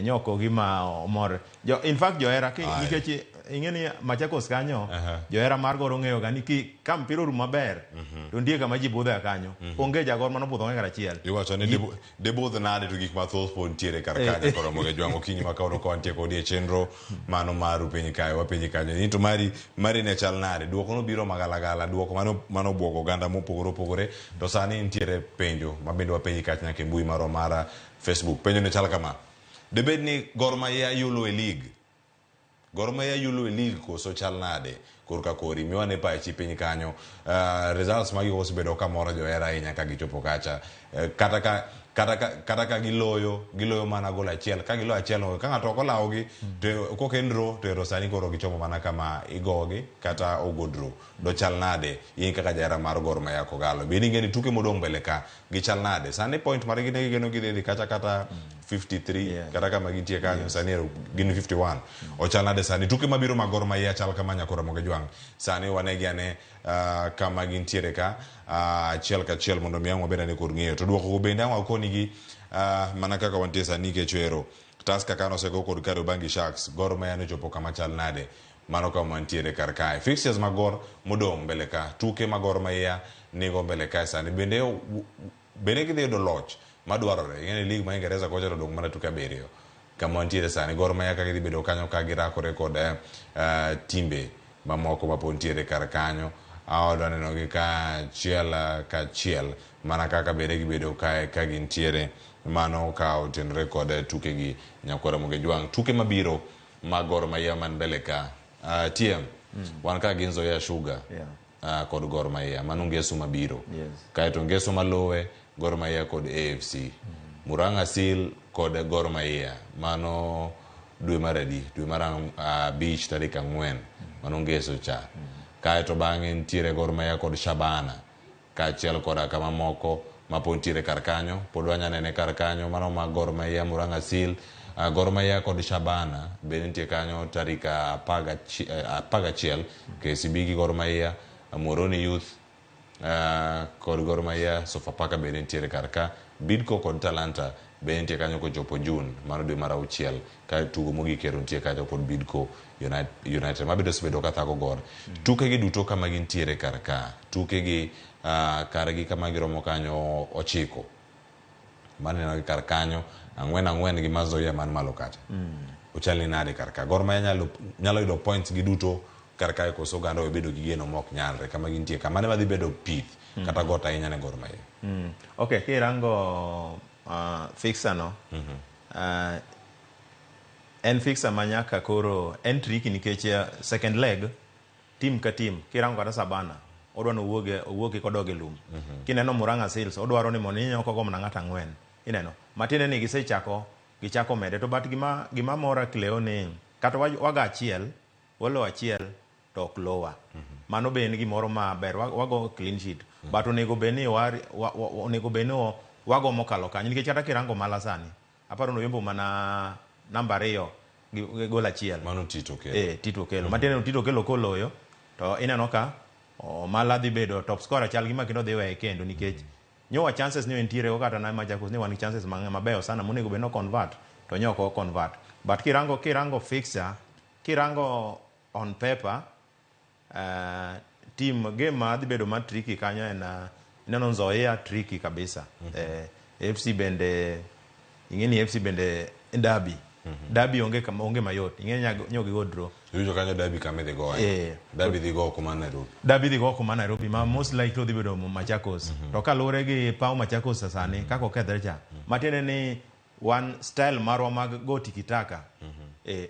Nyoko gima omor. Jo, in fact johera nikech ing'e ni Machakos kanyo, johera mar Gor ong'eyo ga ni ka mpira orumo maber, to nitie kama ji budho kanyo. Onge jagor manobudho kar achiel. Iwacho ni dibudh nade to gik mathoth pod nitiere kar kanyo koro moge jwang' okinyi ma kawuono ka wantie kodi e chenro mano mar penj kae wapenji kanyo ni to mari ne chal nade. Duoko nobiro magalagala, duoko mano bwogo oganda mopogore opogore. To sani nitiere penjo ma bende wapenji kacha nyaka e mbui marwa mar Facebook. Penjo ne chal kama: debed ni Gor Mahia yulo e league? Gor Mahia yulo e league koso chal nade? Korka kori miwane pachi piny kanyo. Results magi osebedo ka moro johera ahinya ka gichopo kacha. Kata ka giloyo mana gol achiel. Ka giloyo achiel, ka ng'ato ok olawogi, to kok en draw, to ero sani koro gichomo mana kama igogi kata ogo draw. Do chal nade in kaka jahera mar Gor Mahia Kogalo? Bende ing'e ni tuke modong' mbele ka gichal nade? Sani point margi ne gigeno gidhi dhi kacha kata 53, kata kama gintie kanyo, sani ero gin 51. Ochal nade sani? Tuke mabiro mag Gor Mahia chal kama nyakora Moge Jwang'. Sani wanegi ane kama gintiere ka, achiel kachiel mondo mi ang' wabed ane kod ng'eyo. To duoko go bende ang' wakonigi, mana kaka wantie sani nikech ero Tusker kano osego kod Kariobangi Sharks, Gor Mahia nochopo kama chal nade? Mano kama wantiere kar kae. Fixtures mag Gor modong' mbele ka, tuke mag Gor Mahia nigo mbele kae sani. Bende gidhi yudo loch madwarore. Ing'e ni league ma Ingereza kocha to odong' mana tuke 7. Kama wantiere sani, Gor Mahia ka gidhi bedo kanyo ka girakore kod timbe mamoko ma pod nitiere kar kanyo. Awadwa nenogi ka achiel mana kaka bende gibedo kae ka gintiere. Mano ka otenore kod tukegi nyakwara Moge Jwang'. Tuke mabiro mag Gor Mahia man mbele ka. TM, wan ka gi Nzoia Sugar, kod Gor Mahia. Mano ngeso mabiro. Kaeto ngeso maluwe Gor Mahia kod AFC. Murang'a Seal kod Gor Mahia. Mano dwe mar adi? Dwe mar 5 tarik 4. Mano ngeso cha. Kaeto bang'e nitiere Gor Mahia kod Shabana. Kaachiel koda kama moko ma pod nitiere kar kanyo. Pod wanya nene kar kanyo. Mano ma Gor Mahia, Murang'a Seal. Gor Mahia kod Shabana bende nitie kanyo tarik 11. KCB gi Gor Mahia, Muhoroni Youth kod Gor Mahia, Sofapaka bende nitiere kar ka. Bidco kod Talanta bende nitie kanyo kochopo June, mano dwe mar 6, ka tugo mogik ero nitie kacha kod Bidco United. Ma bende osebedo ka thago Gor. Tuke gi duto kama gintiere kar ka. Tuke gi kargi kama giromo kanyo 9. Maneno gi kar kanyo 4-4 gi Mazoia man malo kacha. Ochal ni nade kar ka? Gor Mahia nyalo yudo points gi duto kar kae koso oganda obedo gi geno mok nyalre kama gintie. Kama ne madhi bedo pith kata got ahinya ne Gor Mahia. Okay, kirango fixer no, en fixer ma nyaka koro en tricky nikech second leg team ka team kirango kata Sabana odwa ni owuogi kodog e lum. Kineno Murang'a Seals odwaro ni mondo inyo kogo mana ng'ato 4. Ineno matiende ni gichako mede to but gima mora Cleo ni kata waga achiel walo achiel to ok lowa. Mano be en gimoro maber, wago clean sheet. But onego bed ni onego bed ni wago mokalo kanyo nikech kata kirango mala sani aparo ni oyombo mana namba 2 gi gol achiel. Mano Tito Okello. Tito Okello. Matiende ni Tito Okello koloyo to ineno ka Omala dhi bedo top scorer chal gi ma kendo dhi weye kendo nikech nyowa chances ni entiere go kata na Machakos ni wan gi chances mabeyo sana monego bed no convert to nyo ok convert. But kirango fixture, kirango on paper, team game ma dhi bedo ma tricky kanyo en ineno Nzoia tricky kabisa. FC bende ing'e ni FC bende derby. Derby onge kama onge mayot. Ing'e nyo gi go draw. Iwinjo kanyo derby kama idhi goye. Derby dhi go kuma Nairobi. Derby dhi go kuma Nairobi ma most likely odhi bedo Machakos. To kaluwore gi paw Machakos sani kaka okethre cha. Matiende ni wan style marwa mag go tikitaka.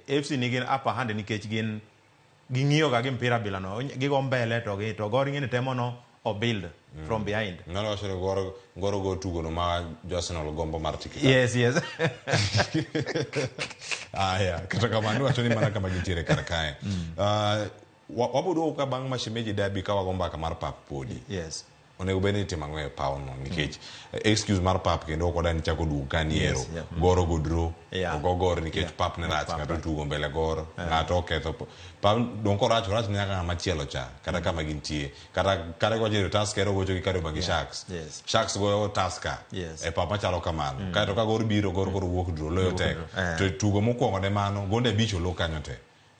FC nigi upper hand nikech gin ging'iyo ga gi mpira bila no. Gigo mbele to gi to Gor ing'e ni temo no o build from behind. Ng'ano wacho ni Gor go tugo no ma jo Arsenal gombo mar tikitaka. Yes, yes. Aya, kata kamano iwacho ni mana kama gintiere kar kae. Wabo duogo ka bang' Mashemeji Derby ka wago mbaka mar pap podi. Yes. Onego bed ni itimo ang'o e pawno nikech excuse mar pap kendo ok wadwa ni chako duogo ka ni ero Yes, yeah. Gor ogo draw ogo Gor nikech pap ne rach Pap ng'ato rach. otugo mbele Gor ng'ato oketho pap dong' korach orach ne nyaka ng'ama chielo cha kata kama gintie kata kata kiwacho ni Tusker ogocho gi Kariobangi Sharks Sharks goyo Tusker e pap machalo kamano kaeto ka Gor biro Gor koro wuok draw loyo Wuok tek draw, eh. to tugo mokwongo ne mano gonde abich olo kanyo te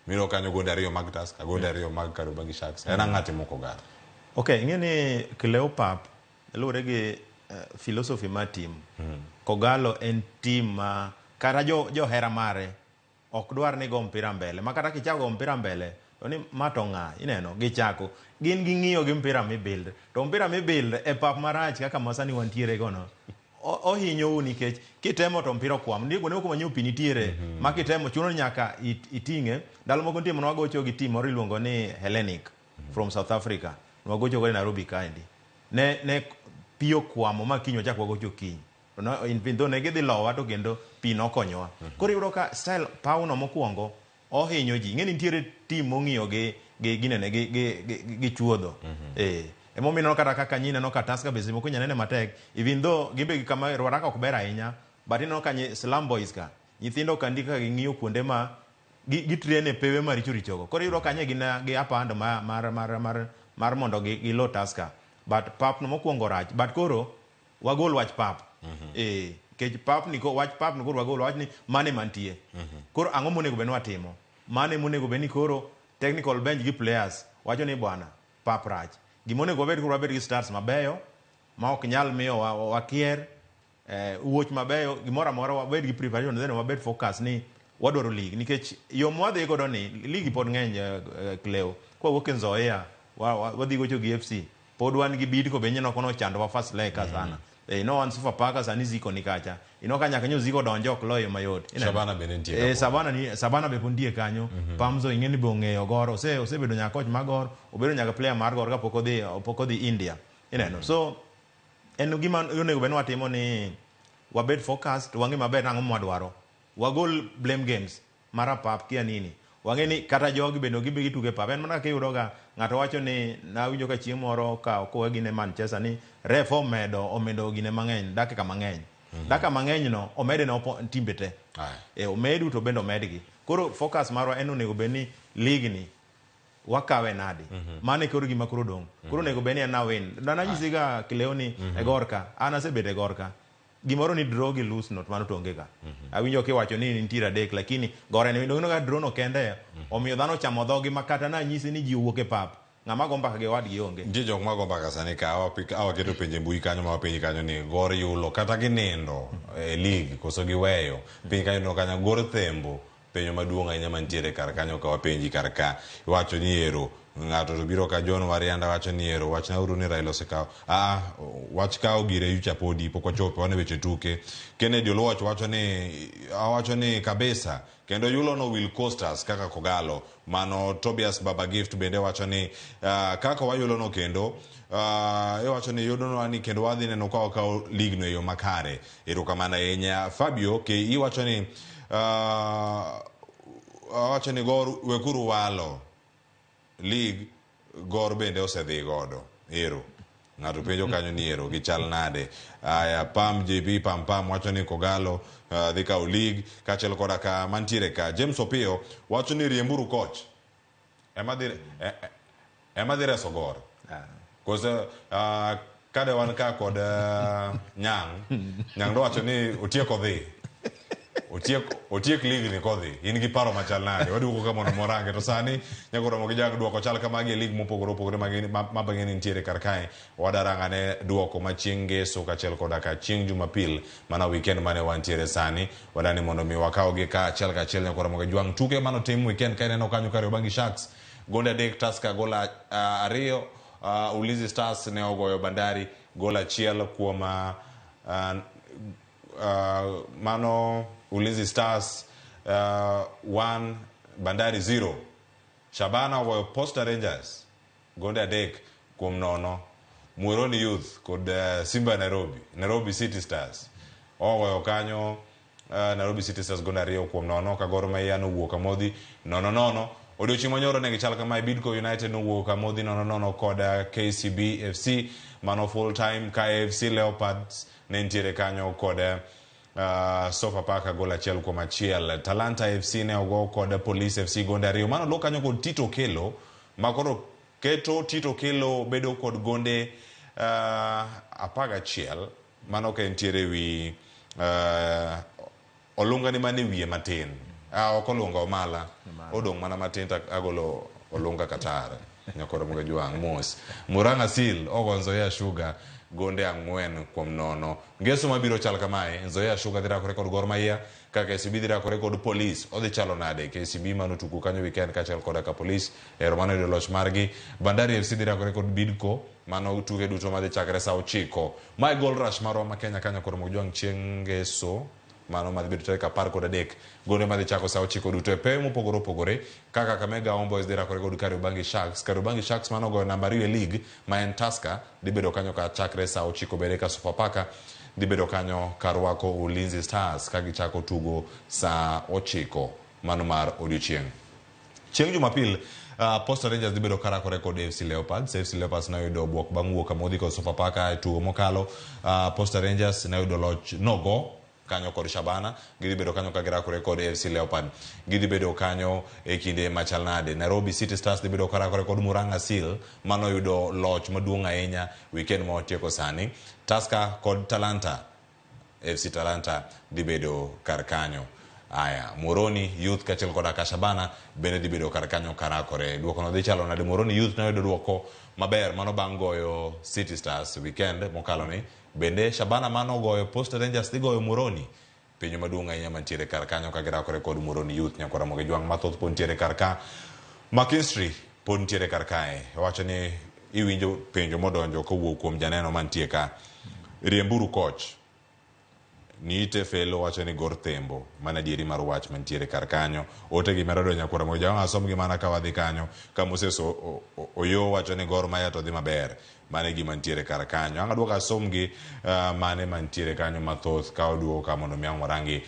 miro kanyo gonde ariyo mag Tusker gonde ariyo mag Kariobangi Sharks en ang'o timo Kogalo Ok, ing'e ni Cleo Pap luwore gi philosophy mar team. Kogalo en team ma kata jo johera mare ok dwar ni go mpira mbele. Ma kata kichako go mpira mbele to ni ma to ng'a ineno gichako. Gin ging'iyo gi mpira mi build. To mpira mi build e pap marach kaka ma sani wantiere go no. Ohinyou nikech kitemo to mpira okwam. Nitie kuonde moko ma nyo pi nitiere ma kitemo chuno ni nyaka iting'e. Ndalo moko nitie mane wagocho gi team moro iluongo ni Hellenic from South Africa. Nwagocho godo e Nairobi kaendi. Ne pi okwamo ma kiny wachak wagocho kiny. To no, in though ne gidhi lowa to kendo pi nokonyowa. Koro iyudo ka style pawno mokwongo ohinyo ji. Ing'e ni nitiere team mong'iyo gi ginene gi chuodho. Eh. Emomiyo ineno kata kaka nyineno ka Tusker be seche moko inya nene matek even though gin be kama Ruaraka ok ber ahinya but ineno ka Slum Boys ka nyithindo ka ndiko ka ging'iyo kuonde ma gi train e pewe maricho richo go. Koro iyudo kanyo gin gi upper hand ma, mar, mar, mar, mar mondo gi lo Tusker. But pap no mokwongo rach. But koro wagol wach pap. Eh, nikech pap ni ko wach pap ni koro wagol wach ni mane mantie. Koro ang'o monego bed ni watimo? Mane monego bed ni koro technical bench gi players wacho ni bwana pap rach. Gima onego wabed koro wabed gi stars mabeyo ma ok nyal miyo wakier wuoch mabeyo gimoro amora wabed gi preparation then wabed focus ni wadwaro league nikech yo mwadhi godo ni ligi pod ng'eny Cleo kwawuok e Nzoia wadhi gocho gi FC pod wan gi Bidco be nyeneno kono ochandowa first leg ka sana ino wan Sofapaka sani Ziko ni kacha ino ka nyaka nyo Ziko donjo ok loyo mayot Ineno? Shabana bende nitie kapod. Sabana be pod nitie kanyo Pamzo ing'e ni be ong'eyo Gor osebedo nyaka coach mar Gor obedo nyaka player mar Gor kapok odhi India ineno so en gima onego bed ni watimo ni wabed focused wang'e maber nang'o mwadwaro wagol blame games mar pap kia nini wang'e ni kata jogi bende gibe gitugo e pap en mana kaka iyudo ga ng'ato wacho ni nawinjo ka chieng' moro ka okowe gine Manchester ni ref omedo gine mang'eny dakika mang'eny dakika mang'eny no omede ne timbe te omedu to bende omedgi koro focus marwa en onego bed ni league ni wakawe nade mano e koro gima koro dong' koro onego bed ni en na win nanyisi ga Cleo ni e Gor ka an asebedo e Gor ka gimoro ni draw gi lose not mano to onge ga awinjo kiwacho ni nitiere adek lakini Gor en winjo ka draw no kende omiyo dhano ochamo dhogi ma kata nanyisi ni ji owuok e pap ng'ama go mbaka gi wadgi onge Nitie jok mago mbaka sani ka awaketo penjo e mbui kanyo ma wapenji kanyo ni Gor yulo kata ginindo e league koso giweyo piny kanyo no kanyo Gor thembo penjo maduong' ahinya mantiere kar kanyo ka wapenji kar ka iwacho ni ero ng'ato to biro ka John Warianda wacho ni ero wachna uru ni Raila osekawo wach kawo gire yucha podi pok wachopo wane weche tuke Kennedy Oluoch wacho ni awacho ni kabisa kendo yulo no will cost us kaka Kogalo mano Tobias Baba Gift bende wacho ni kaka wayulo no kendo iwacho ni yudonwa ni kendo wadhi neno ka wakawo league no e yo makare erokamano ahinya Fabio KE wacho ni wacho ni Gor wekuru walo league Gor bende osedhi godo ero ng'ato penjo kanyo ni ero gichal nade aya Pam JP Pam Pam wacho ni Kogalo dhi kawo league kaachiel koda ka mantiere ka James Opiyo wacho ni riemburu coach ema dhi reso Gor koso kade wan ka kod Nyang' Nyang' nowacho ni otieko dhi otiek league ni kodhi in gi paro machal nade waduogo ka mondo morange to sani nyaka romo gi jag duoko chal kamagi e league mopogore opogore ma bang'e ni nitiere kar kae wadarangane duoko ma chieng' ngeso kaachiel koda ka chieng' jumapil mana weekend mane wantiere sani wadani mondo mi wakawgi ka achiel kachiel nyaka romo gi jwang' tuke manotim weekend ka ineno kanyo Kariobangi Sharks gonde 3 Tusker gol 2 Ulinzi Stars ne ogoyo Bandari gol 1 kuom mano Ulinzi Stars 1 Bandari 0 Shabana ogoyo Posta Rangers gonde 3 kuom 0 Muhoroni Youth kod Simba Nairobi City Stars ogoyo kanyo Nairobi City Stars gonde 2 kuom 0 ka Gor Mahia nowuok Amodhi 0-0 Odiochieng' manyoro ne gichal kamae, Bidco United nowuok kamodhi 0-0 kod KCB FC, mano full time, ka AFC Leopards ne nitiere kanyo kod Sofapaka gol 1-1. Talanta FC ne ogo kod Police FC gonde 2. Mano luo kanyo kod Tito Okello, ma koro keto Tito Okello bedo kod gonde 11. Mano ka entiere wi Olunga ni mane wiye matin. Ok Olunga, Omala. Odong' mana matin to agolo Olunga Qatar. Nyakoro moga jwang' mos. Murang'a Seal ogo Nzoia Sugar gonde 4-0. Ngeso mabiro chal kamae, Nzoia Sugar dhi rakore kod Gor Mahia, ka KCB dhi rakore kod Police. Odhi chalo nade? KCB mano tugo kanyo weekend kaachiel koda ka Police. Ero mano yudo loch margi. Bandari FC dhi rakore kod Bidco. Mano tuke duto madhi chakre saa 9. Mae goal rush marwa ma Kenya ka Nyakoro Mojwang' chieng' ngeso. Mano madhi bedo tarik 13. Gonde madhi chako saa 9 duto e pewe mopogore opogore. Kaka Kakamega Homeboyz dhi rakore kod Kariobangi Sharks. Kariobangi Sharks mano ogoyo namba 2 e league ma en Tusker dhi bedo kanyo ka chakre saa 9 bende ka Sofapaka dhi bedo kanyo ka rwako Ulinzi Stars ka gichako tugo saa 9 mano mar odiochieng'. Chieng' Jumapil, Posta Rangers dhi bedo karakore kod AFC Leopards. AFC Leopards noyudo buok bang' wuok kamodhi kod Sofapaka e tugo mokalo. Posta Rangers noyudo loch nogo kanyo kod Shabana. Gidhi bedo kanyo ka girakore kod AFC Leopard. Gidhi bedo kanyo e kinde machal nade. Nairobi City Stars dhi bedo karakore kod Murang'a Seal manoyudo loch maduong' ahinya weekend ma watieko sani. Tusker kod Talanta, FC Talanta dhi bedo kar kanyo. Aya, Muhoroni Youth kaachiel koda ka Shabana bende dhi bedo kar kanyo karakore. Duokono dhi chalo nade? Muhoroni Youth noyudo duoko maber mano bang' goyo City Stars weekend mokalo ni. Bende Shabana mano goyo Posta Rangers dhi goyo Muhoroni. Penjo maduong' ahinya mantiere kar kanyo ka girakore kod Muhoroni Youth. Nyakwar Ramogi Jwang' mathoth pod nitiere kar ka. McKinstry pod nitiere kar kae. Owacho ni iwinjo penjo modonjo kowuok kuom janeno mantie ka. Riemburu coach. Niite Felo wacho ni Gor Thembo. Mana adieri mar wach mantiere kar kanyo. Ote gi medo donjo Nyakwar Ramogi Jwang' asom gi mana ka wadhi kanyo. Ka Moses Oyo wacho ni Gor Mahia to dhi maber. Mano e gima nitiere kar kanyo. Ang' aduogo asom gi mane mantiere kanyo mathoth ka oduogo ka mondo mi ang' warangi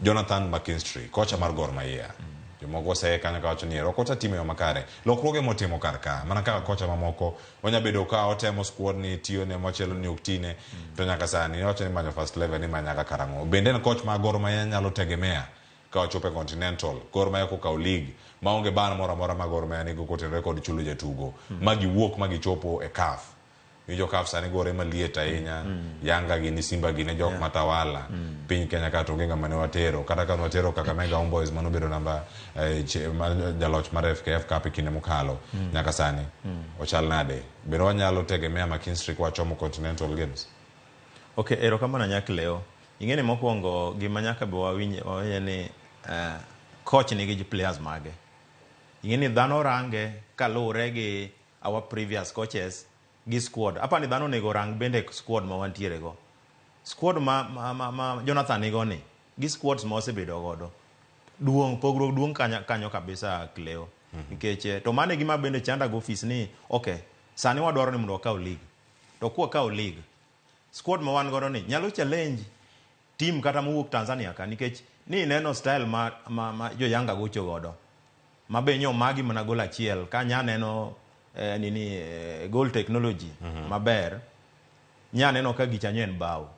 Jonathan McKinstry, kocha mar Gor Mahia. Jomoko oseye kanyo kawacho ni ero kocha timo e yo makare. Lokruoge motimo kar ka, mana kaka kocha mamoko, onya bedo ka otemo squad ni tiyo ne machielo ni ok tine, to nyaka sani owacho ni manyo first 11 ni manyaka karang'o. Bende en coach ma Gor Mahia nyalo tegemea ka ochopo e Continental. Gor Mahia kokawo league maonge ban moro amora ma Gor Mahia nigo kotenore kod chulo jatugo. Ma giwuok ma gichopo e CAF. Winjo CAF sani gore maliet ahinya. Yanga gini, Simba gini jok matawala. Piny Kenya ka to onge ng'ama ne watero. Kata ka ne watero Kakamega Homeboyz mano obedo namba jaloch mar FKF Cup e kinde mokalo. Nyaka sani. Ochal nade? Bende wanyalo tegemea McKinstry kwa chomo Continental Games? Okay, erokamano Nyak Leo. Ing'e ni mokwongo gima nyaka be wawinj ni coach nigi players mage. Ing'e ni dhano range kaluwore gi our previous coaches gi squad. Apa ni dhano onego rang bende squad ma wantiere go. Squad ma Jonathan nigo ni gi squads ma osebedo godo. Duong' pogruok duong' kanyo kabisa Cleo. Nikech to mano e gima bende chanda go office ni okay, sani wadwaro ni mondo wakaw league. To kwa kaw league, squad ma wan godo ni nyalo challenge team kata mowuok Tanzania ka nikech ni ineno style ma jo Yanga gocho godo. Ma be nyo magi mana gol achiel ka nya neno nini goal technology maber. Nya neno ka gicha nyo en bao.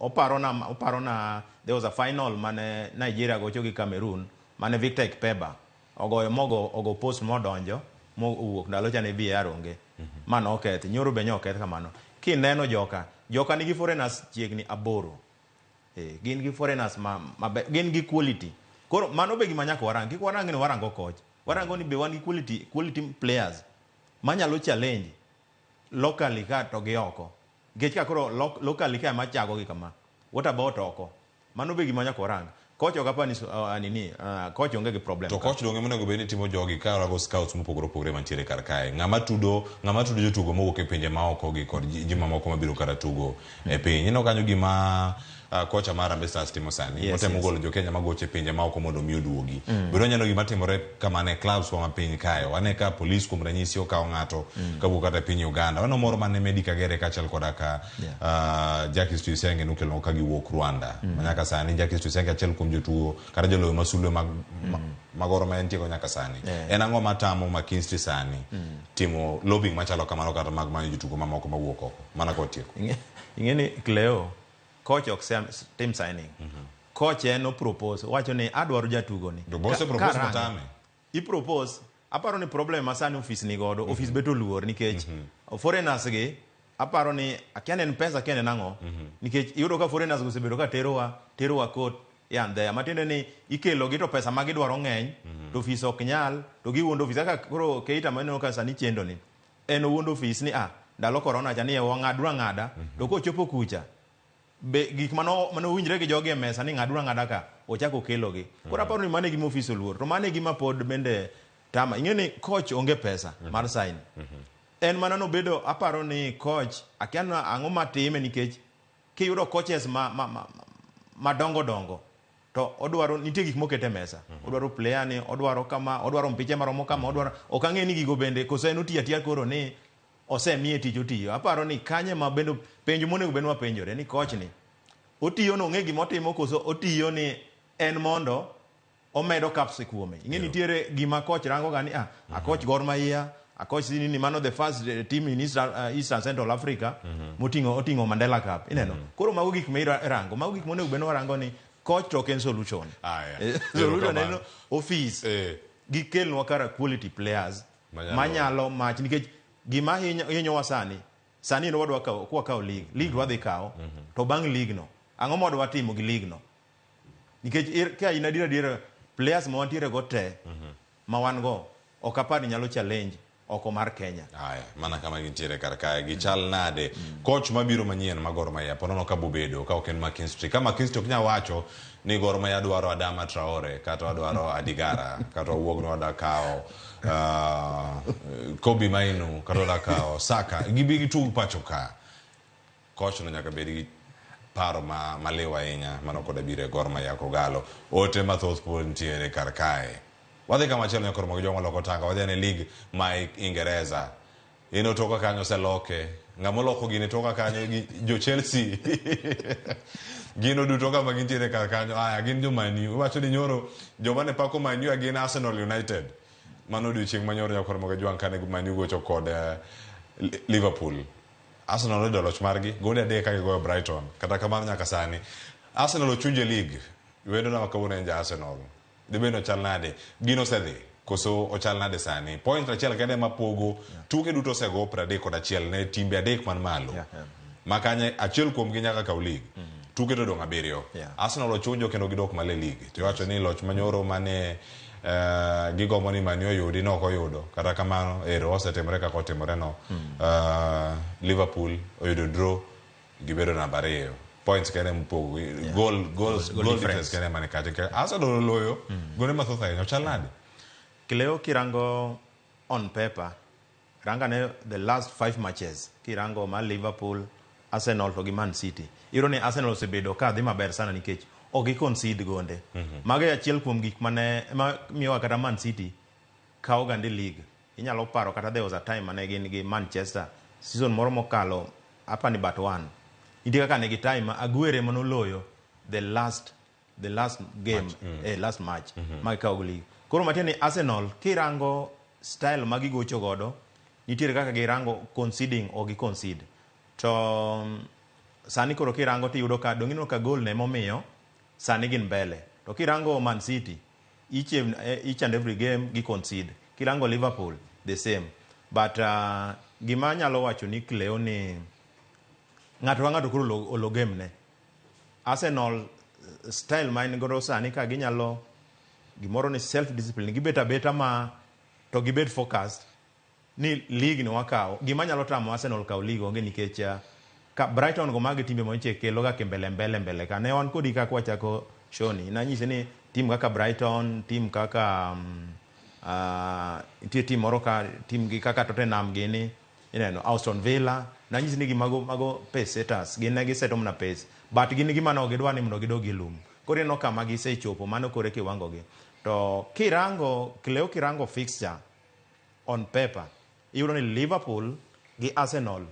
Oparona there was a final mane Nigeria gocho gi Cameroon mane Victor Ikpeba ogoyo mogo ogo post modonjo mo owuok ndalo cha ne VAR onge. Mano oketh nyoro be nyo oketh kamano. Kineno joka nigi foreigners chiegni 8. Gin gi foreigners ma gin gi quality. Koro mano be gima nyaka warang. Kik warang ni warango coach. Warango ni be wan gi quality players manyalo challenge locally ka to gi oko. Nikech ka koro locally ka ema chago gi kama. What about oko? Mano be gima nyaka warang. Coach ok apani nini, coach onge gi problem. To coach donge monego bed ni timo jogi ka orago scouts mopogore opogore mantiere kar kae. Ng'ama tudo jotugo mowuok e pinje maoko gi kod ji mamoko mabiro kata tugo e piny. Ineno kanyo gima kocha mar Harambee Stars timo sani. Otemo golo jo Kenya magocho e pinje maoko mondo mi oduogi. Bende wanyalo gima timore kamano e clubs wa ma piny kae. Wane ka police kuom ranyisi okawo ng'ato kawuok kata e piny Uganda. Waneno moro mane Medi Kagere kaachiel koda ka Jacques Tuyisenge nokelo ka giwuok Rwanda. Manyaka sani Jacques Tuyisenge achiel kuom jotugo kata joloyo masulwe mag magoro ma entie go nyaka sani. En ang'o matamo McKinstry sani timo lobbying machalo kamano kata mag manyo jotugo mamoko mawuok oko mana kotieko? Ing'e ni Cleo, coach ok tim signing. Coach en o propose, owacho ni adwaro jatugo ni. To bose propose motame. I propose, aparo ni problem ma sani office ni godo, office bet oluor nikech foreigners gi aparo ni akia ni en pesa akia ni en ang'o. Nikech iyudo ka foreigners go osebedo ka terowa court yan there. Matiende ni ikelo gi to pesa ma gidwaro ng'eny, to office ok nyal, to giwuondo office. Kaka koro Keita ma ineno ka sani chendo ni, en owuondo office ni ndalo corona cha ni wang'aduru ang'ada, to kochopo kucha be gik mano winjre gi jogi e mesa ni ng'aduru ang'ada ka ochako okelogi. Koro aparo ni mano e gima office oluor, to mano e gima pod bende tama. Ing'e ni coach onge pesa mar sign. En mana nobedo, aparo ni coach akia ni ang'o matime nikech kiyudo coaches ma madongo dongo to odwaro nitie gik mokete e mesa. Odwaro player ni, odwaro kama, odwaro mpiche maromo kama, odwaro ok ang'e ni gigo bende koso en otiyo atiya koro ni osemiye tich otiyo. Aparo ni kanye ma bende penjo monego bed ni wapenjore ni coach ni otiyo no ong'e gima otimo koso otiyo ni en mondo omedo caps kuome. Ing'e nitiere gima coach rango ga ni a coach Gor Mahia, a coach nini mano the first team in East and Central Africa moting'o oting'o Mandela Cup. Ineno? Koro mago gik ma irango, mago gik monego bed ni warango ni coach to ok en solution. Solution en office gikelnwa kara quality players manyalo match nikech gima hinyowa sani sani no wadwa kawo kwa kawo league wadhi kawo to bang' league no ang'o ma wadwa timo gi league no nikech ka in adier adier players ma wantiere go te ma wan go ok apar ni nyalo challenge oko mar Kenya. Aya, mana kama gintiere kar kae gichal nade? Coach mabiro manyien ma Gor Mahia ponono ka bobedo ka ok en McKinstry. Ka McKinstry ok nyal wacho ni Gor Mahia dwaro Adama Traore kata wadwaro Adigara kata wawuog ni wadwa kawo Kobbie Mainoo kata wadwa kawo Saka gibi gitug pacho ka. Coach no nyaka bed gi paro ma maliw ahinya mano koda biro e Gor Mahia Kogalo. Ote mathoth pod nitiere kar kae. Wadhi kama chielo nyakoro mag joma loko tanga wadhi ane league ma Ingereza. Ino toka kanyo oseloke. Ng'ama oloko gini toka kanyo gi jo Chelsea. Gino duto kama gintiere kar kanyo. Aya gin jo Man U. Iwacho ni nyoro joma ne pako Man U gin Arsenal United. Mano odiochieng' manyoro nyakoro mag jwang' kane Man U gocho kod Liverpool. Arsenal oyudo loch margi gonde 3 ka gigoyo Brighton. Kata kamano nyaka sani Arsenal ochunje league. Wendo na kawuono en ja Arsenal. Dibed ni ochal nade? Gino osedhi koso ochal nade sani? Point achiel kende mapogo tuke duto osego 31 ne timbe 3 man malo. Ma kanye achiel kuomgi nyaka kaw league. Tuke to odong' 7. Arsenal ochunjo kendo gidok malo e league. To iwacho ni loch manyoro mane gigombo ni Man U oyudi ne ok oyudo. Kata kamano ero osetimore kaka otimore no. Liverpool oyudo draw gibedo namba 2. Points kende mopogo. Goal difference kende mane kacha. Arsenal oloyo gonde mathoth ahinya. Ochal nade? Cleo kirango on paper, ranga ne the last 5 matches kirango ma Liverpool, Arsenal to gi Man City. Iyudo ni Arsenal osebedo ka dhi maber sana nikech ok gi concede gonde. Mago e achiel kuom gik mane ma miyowa kata Man City kawo gande league. Inyalo paro kata there was a time mane gin gi Manchester season moro mokalo apani but one. Nitie kaka negi time ma Aguero manoloyo the last game match, last match ma gikawo go league. Koro matiende ni Arsenal kirango style ma gigocho godo nitiere kaka girango conceding ok gi concede. To sani koro kirango tiyudo ka dong ineno ka goal ne momiyo sani gin mbele. To kirango Man City each and every game gi concede. Kirango Liverpool the same. But gima anyalo wacho ni Cleo ni ng'ato ka ng'ato koro olo game ne. Arsenal style ma en godo sani ka ginyalo gimoro ni self discipline gibet abeta ma to gibed focused ni league ni wakawo. Gima nyalo tamo Arsenal kawo league onge nikech ka Brighton go magi timbe monche kelo ga kimbele mbele mbele ka ne wan kodi kaka wachako show ni nanyisi ni team kaka Brighton, team kaka nitie team moro ka team gi kaka Tottenham gini Ineno Aston Villa nanyisi ni gimago mago pace setters gin ne giseto mana pace but gin gima ne ok gidwa ni mondo gidog e lum. Koro ineno kama gisechopo mano koro e kiwango gi. To kirango Cleo kirango fixture on paper iyudo ni Liverpool gi Arsenal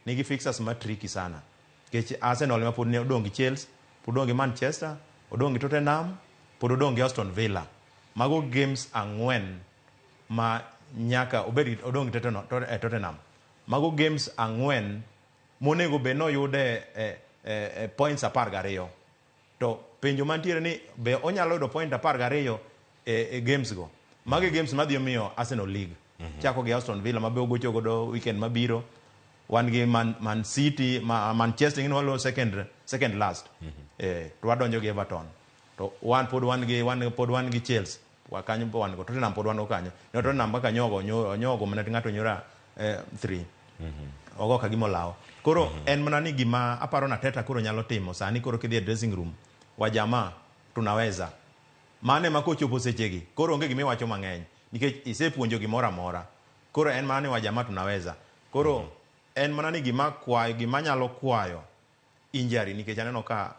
nigi fixtures ma tricky sana. Nikech Arsenal ema pod ne odong' gi Chelsea, pod odong' gi Manchester, odong' gi Tottenham, pod odong' gi Aston Villa. Mago games ang'wen ma nyaka obed gi odong' gi Tottenham, Tottenham. Mago games ang'wen monego bed ni oyude e, e, e points 12. To penjo mantiere ni be onyalo yudo point 12 e, e games go. Magi games madhi miyo Arsenal league. Chako gi Aston Villa mabe ogocho godo weekend mabiro. Wan gi Man, Man City, ma, Manchester ing'e ni waloyo second, second last. To wadonjo gi Everton. To wan pod wan gi wan pod wan gi Chelsea. Wa kanyo pod wan go. Tottenham pod wan go kanyo. Ne Tottenham kaka nyogo onyogo mana ng'ato nyora 3. Ogo ka gima olawo. Koro en mana ni gima aparo na Arteta koro nyalo timo sani koro kidhi e dressing room wajamaa tunaweza. Mano ema kochopo sechegi koro onge gima iwacho mang'eny nikech isepuonjo gimoro amora. Koro en mana ni wajamaa tunaweza. Koro en mana ni gima kwayo gima nyalo kwayo injury nikech aneno ka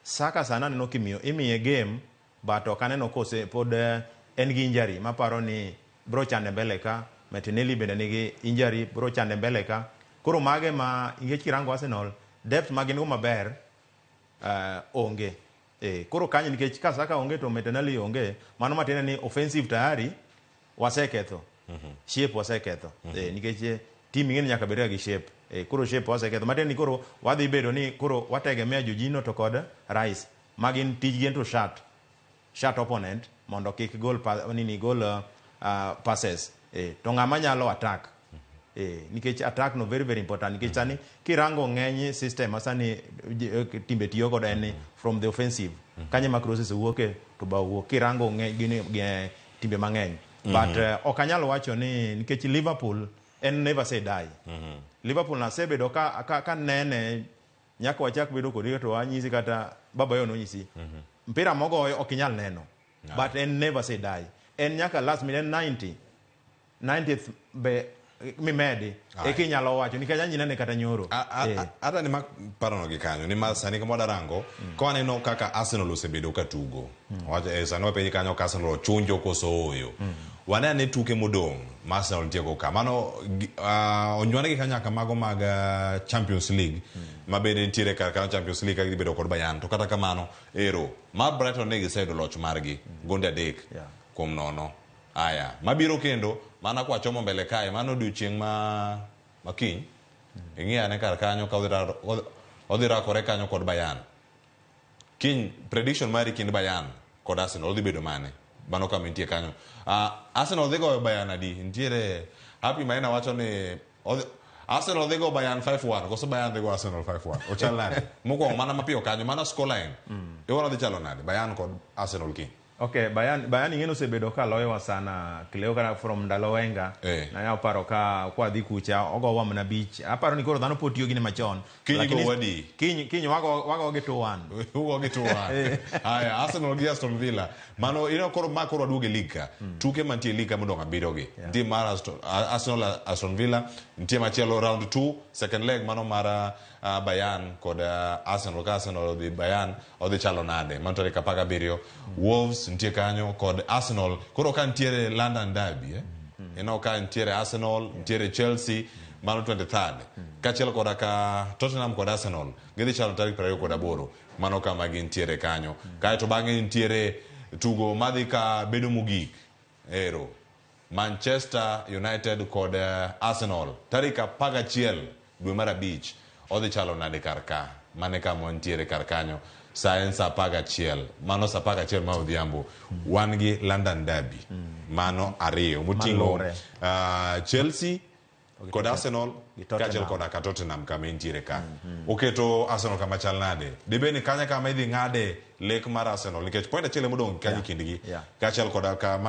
Saka sana aneno kimiyo imiye game but ok aneno kose pod en gi injury maparo ni bro chande mbele ka Martinelli bende nigi injury bro chande mbele ka koro mage ma nikech kirango Arsenal depth ma gin go maber onge koro kanyo nikech ka Saka onge to Martinelli onge mano matiende ni offensive tayari waseketho shape waseketho nikech team ing'e ni nyaka bed ga gi shape koro shape waseketho matiende ni koro wadhi bedo ni koro wategemea Jorginho to kod Rice ma gin tijgi en to shut opponent mondo kik gol pa, nini gol passes to ng'ama nyalo attack nikech attack no very very important nikech sani kirango ng'eny system ma sani timbe tiyo godo en ni from the offensive kanyo ma crosses wuoke to bao wuok kirango ng'eny gini timbe mang'eny but ok anyal wacho ni nikech Liverpool en never say die. Liverpool nasebedo ka nene nyaka wachak bedo kodi to wanyisi kata baba yo nonyisi mpira mogoyo ok inyal neno but en never say die en nyaka last minute en 90 90th be mimedi eka inyalo wacho nikech anyi nene kata nyoro. Ata ni mak parono gi kanyo ni mar sani kama wadarango ka waneno kaka Arsenal osebedo ka tugo. Wacho sani wapenji kanyo ka Arsenal ochunjo koso ooyo. Wane ane tuke modong' ma Arsenal nitie go ka. Mano onywane gi kanyo nyaka mago mag Champions League ma bende nitiere kar kanyo Champions League ka gidhi bedo kod Bayern. To kata kamano ero mar Brighton ne giseyudo loch margi gonde 3 kuom 0. Aya, mabiro kendo mana kwa chomo mbele kae mano odiochieng' ma kiny. Ing'i ane kar kanyo ka odhi rakore kanyo kod Bayern. Kiny prediction mari kind Bayern kod Arsenal odhi bedo mane? Mano kama nitie kanyo. Arsenal dhi goyo Bayern adi? Nitiere Happy Maina wacho ni Arsenal dhi go Bayern 5-1 koso Bayern dhi go Arsenal 5-1. Ochal nade? Mokwongo mana mapiyo kanyo mana scoreline. Iwuono dhi chalo nade? Bayern kod Arsenal kiny. Okay, Bayern ing'e nosebedo ka loyowa sana Cleo kata from ndalo Wenger. Nanyalo paro ka kwa dhi kucha ogowa mana 5. Aparo ni koro dhano pod tiyo gine machon. Kiny go wadi. Kiny wago gi 2-1. Ugo gi 2-1. Aya, Arsenal gi Aston Villa. Mano ino koro ma koro waduogo e league ka. Tuke mantie e league ka modong' 7 gi. Nitie mar Arsenal Aston Villa, nitie machielo round 2, second leg mano mar Bayern kod Arsenal. Ka Arsenal odhi Bayern odhi chalo nade? Mano tarik 17. Wolves nitie kanyo kod Arsenal. Koro ka nitiere London Derby, Ineno ka nitiere Arsenal, nitiere Chelsea, mano 23rd. Kaachiel koda ka Tottenham kod Arsenal gidhi chalo tarik 28. Mano kama gintiere kanyo. Kaeto bang'e nitiere tugo madhi ka bedo mogik. Ero Manchester United kod Arsenal tarik 11 dwe mar 5 odhi chalo nade kar ka? Mane kama wantiere kar kanyo. Sa en sa 11. Mano sa 11 ma odhiambo. Wan gi London Derby. Mano 2 moting'o Chelsea kod Arsenal kaachiel koda ka Tottenham kama entiere ka. Oketo Arsenal kama chal nade? Dibed ni kanya kama idhi ng'ade lek mar Arsenal nikech point achiel ema odong' kanyo kindgi. Kaachiel koda ka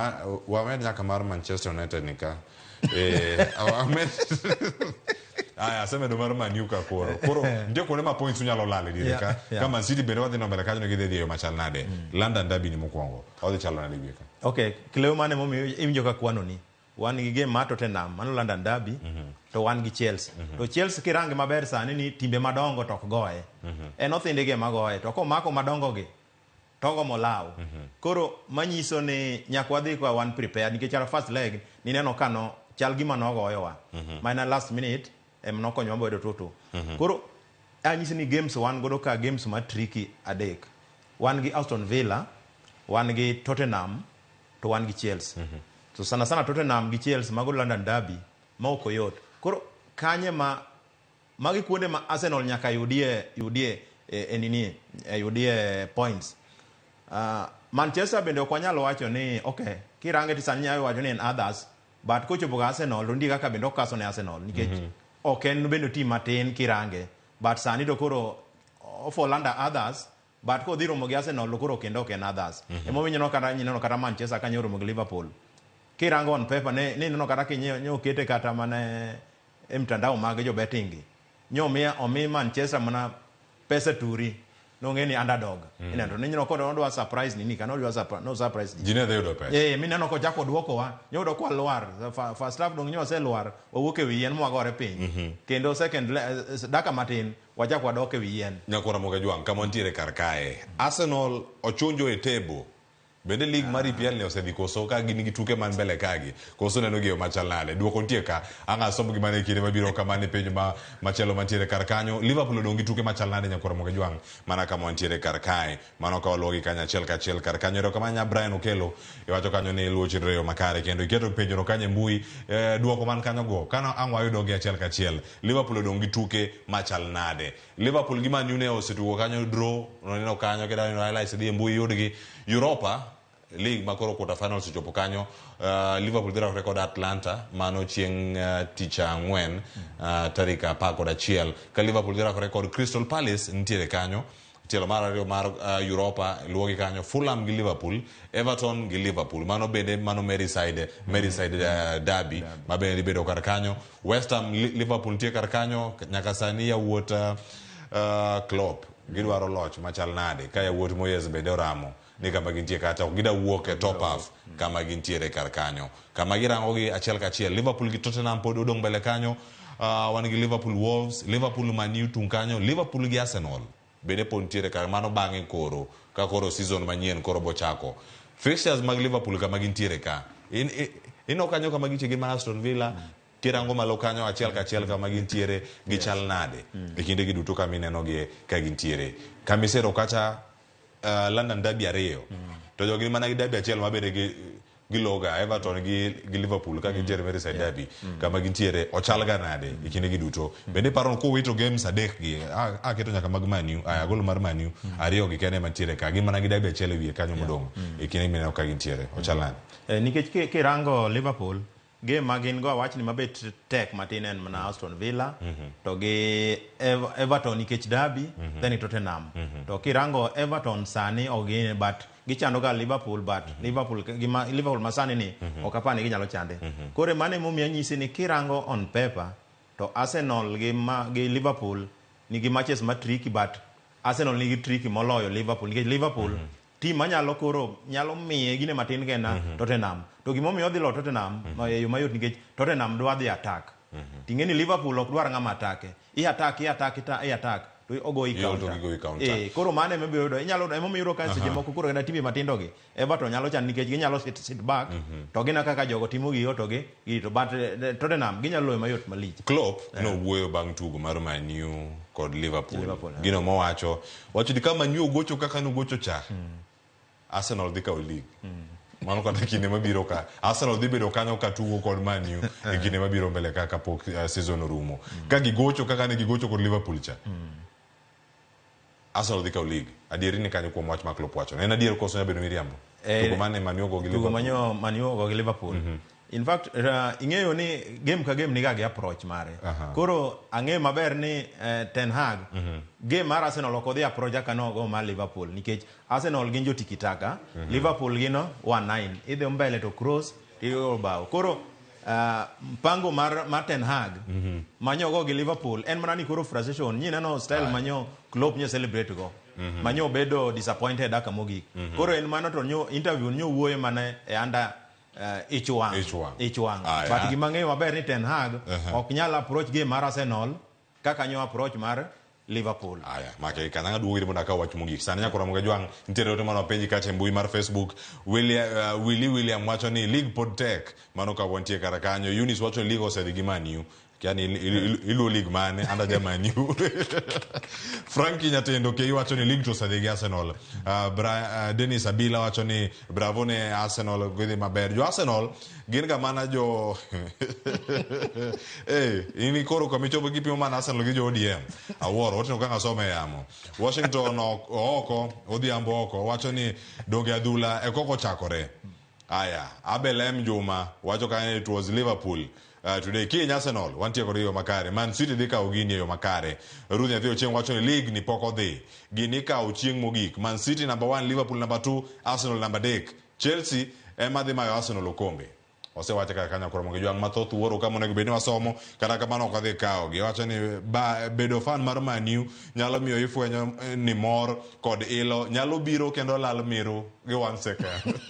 wamed nyaka mar Manchester United ni ka. Aya, asemedo mar Man U ka koro. Koro nitie kuonde ma points unyalo lale diere ka. Ka Man City bende wadhi mbele kanyo gidhi e yo machal nade. London Derby ni mokwongo. Odhi chalo nade wiye ka? Okay, Cleo mane momiyo iwinjo ka kwano ni. Wan gi game mar Tottenham, mano London Derby. to wan gi Chelsea. To Chelsea kirange maber sani ni timbe madongo to ok goye. En othindigi ema goye to komako madongo gi to ogomo law. Koro manyiso ni nyaka wadhi ka wan prepared nikech our first leg nineno ka no chal gima nogoyowa. Mana last minute em nokonyowa bedo 2-2. Koro anyisi ni games wan godo ka games ma tricky adek. Wan gi Aston Villa, wan gi Tottenham to wan gi Chelsea. So sana sana Tottenham gi Chelsea mago London Derby ma ok oyot. Koro kanye ma magi kuonde ma Arsenal nyaka yudie yudie e, e nini e yudie points. Manchester bende ok wanyal wacho ni okay, kirange to sani nyalo wacho ni en others but kochopo ga Arsenal to nitie kaka bende okaso ne Arsenal nikech ok en bende team matin kirange but sani to koro o fall under others but kodhi romo gi Arsenal to koro kendo ok en others. Emomiyo ineno kata ineno kata Manchester kanyo romo gi Liverpool. Kirango on paper ne ne ineno kata kinyo nyo okete kata mana e mtandao mag jo betting gi. Nyo omi omi Manchester mana pesa turi nong'e ni underdog. Ineno ni ineno kod odwa surprise nini kana odwa surprise no surprise ji. Ji ne dhi yudo pesa. Eh, mineno kochako duokowa, nyoyudo kwa lwar. First half dong nyowaselwar, wawuok e wi yien mwagore piny. Kendo second dakika matin, wachak wadok e wi yien. Nyakwar Ramogi Ajwang', kama wantiere kar kae, Arsenal ochunjo e table. Bende league mar EPL ni osedhi koso ka gin gi tuke man mbele kagi koso neno gi e yo machal nade? Duoko nitie ka. Ang' asomb gi mana e kinde mabiro kama ni penjo ma machielo mantiere kar kanyo. Liverpool odong' gi tuke machal nade Nyakwar Ramogi Ajwang' mana kama wantiere kar kae. Mano ka waluwo gi kanyo achiel kachiel kar kanyo. Erokamano nya Brian Okello. Iwacho kanyo ni iluwo chenro e yo makare kendo iketo penjono kanyo e mbui. Duoko man kanyo go kano ang' wayudo gi achiel kachiel. Liverpool odong' gi tuke machal nade? Liverpool gi Man U ne osetugo kanyo draw, noneno kanyo kida neno highlights dhi e mbui yudgi. Europa League ma koro quarter finals ochopo kanyo, Liverpool dhi rakore kod Atlanta mano chieng' tich ang'wen tarik 11 ka Liverpool dhi rakore kod Crystal Palace nitiere kanyo. Tielo mar ariyo mar Europa luwogi kanyo Fulham gi Liverpool, Everton gi Liverpool. Mano bende mano Merseyside, Merseyside derby ma bende dhi bedo kar kanyo. West Ham Liverpool nitie kar kanyo nyaka sani yawuot Klopp gidwaro loch machal nade ka yawuot Moyes bende oramo ni kama gintie kata ok gida wuok e top half kama gintiere kar kanyo. Kama girango gi achiel kachiel Liverpool gi Tottenham pod odong' mbele kanyo. Wan gi Liverpool Wolves, Liverpool Man U tung' kanyo, Liverpool gi Arsenal bende pod nitiere kar mano bang'e koro ka koro season manyien koro bochako. Fixtures mag Liverpool kama gintiere ka. Ineno kanyo kama gintie gin mana Aston Villa, kirango malo kanyo achiel kachiel kama gintiere gichal nade e kinde gi duto kama ineno gi ka gintiere. Kamisero kacha London Derby ariyo. To jogi mana gi derby achiel ma bende gi giloga Everton gi Liverpool ka gintiere Merseyside Derby kama gintiere ochal ga nade e kinde gi duto. Bende iparo ni kowito games adek gi aketo nyaka mag Man U, aya gol mar Man U ariyo gi kende mantiere ka gin mana gi derby achiel e wiye kanyo modong' e kinde mineno ka gintiere ochal nade. Nikech kirango Liverpool game ma gin go awachni mabet tek matin en mana Aston Villa to gi Everton nikech derby then Tottenham. To kirango Everton sani ok gin but gichando ga Liverpool but Liverpool gima Liverpool masani ni ok apar ni ginyalo chande. Koro mano emomiyo anyisi ni kirango on paper to Arsenal gi gi Liverpool nigi matches ma tricky but Arsenal nigi tricky moloyo Liverpool nikech Liverpool team manyalo koro nyalo miye gine matin kena Tottenham. To gimomiyo odhi lo Tottenham e yo mayot nikech Tottenham dwa dhi attack. Ting'e ni Liverpool ok dwar ng'ama attack. I attack, i attack, i attack to ogoyi Iol to counter. gigoyi counter. Koro mano ema ibiro yudo. Inyalo emomiyo iyudo ka seche moko koro kata timbe matindo gi Everton nyalo chando nikech ginyalo sit back to gina kaka jogo timo gigo to gi girito but Tottenham ginyalo loyo mayot malich. Klopp nowuoyo bang' tugo mar Man U kod Liverpool. Liverpool, yeah. Gino mowacho, wacho ni ka Man U ogocho kaka nogocho cha, Arsenal dhi kawo league. Mano kata kinde mabiro ka Arsenal dhi bedo kanyo ka tugo kod Man U e kinde mabiro mbele ka kapok season orumo. Ka gigocho kaka ne gigocho kod Liverpool cha. Arsenal dhi kawo league. Adieri ni kanyo kuom wach ma Klopp wacho. En adier koso nyalo bedo miriambo? Tugo mane Man U ogo gi Tugo Liverpool? manyo Man U ogo gi Liverpool. In fact, ing'eyo ni game ka game niga gi approach mare. Koro ang'eyo maber ni Ten Hag game mar Arsenal ok odhi approach kaka nogo mar Liverpool nikech Arsenal gin jo tiki-taka, Liverpool gino 1-9. Idhi mbele to cross tigo bao. Koro mpango mar Ten Hag manyo go gi Liverpool en mana ni koro frustration nyi neno style manyo Klopp nyo celebrate go. Manyo bedo disappointed kaka mogik. Koro en mano to nyo interview nyo wuoyo mana e under Ich wang'. Ich wang'. Aya. But gima ng'eyo maber ni Ten Hag ok nyal approach game mar Arsenal kaka nyo approach mar Liverpool. Aya, make kananga duogo iri mondo akaw wach mogik. Sani nyakora Ramogi Ajwang' nitiere ote mane wapenji kacha e mbui mar Facebook. William, Willy William wacho ni league pod tek. Mano ka wantie kar kanyo. Eunice wacho ni league osedhi gi Man U. Kia ni iluwo league mane, an aja Man U. Frankie Nyatendo Kei wacho ni league to osedhi gi Arsenal. Dennis Abila wacho ni bravo ne Arsenal gidhi maber. Jo Arsenal gin ga mana jo in koro kama ichopo gipimo mana Arsenal gi jo ODM. Awuoro, otingo kaka somo e yamo. Washington oko, Odhiambo oko, wacho ni donge adhula e koko chakore. Aya, Abel M Juma wacho kanyo it was Liverpool. Today kiny Arsenal wantie kod yo makare. Man City dhi kawo gini e yo makare. Ruth Nyathi Ochieng wacho ni league ni pok odhi. Gini ikawo chieng' mogik. Man City number 1, Liverpool number 2, Arsenal number 3. Chelsea ema dhi mayo Arsenal okombe. Osewache kaka kanyo koro mondo jwang' mathoth wuoro kama onego bed ni wasomo, kata kamano ok wadhi kawogi. Owacho ni bedo fan mar Man U nyalo miyo ifwenyo ni mor kod ilo nyalo biro kendo lal miru gi 1 second.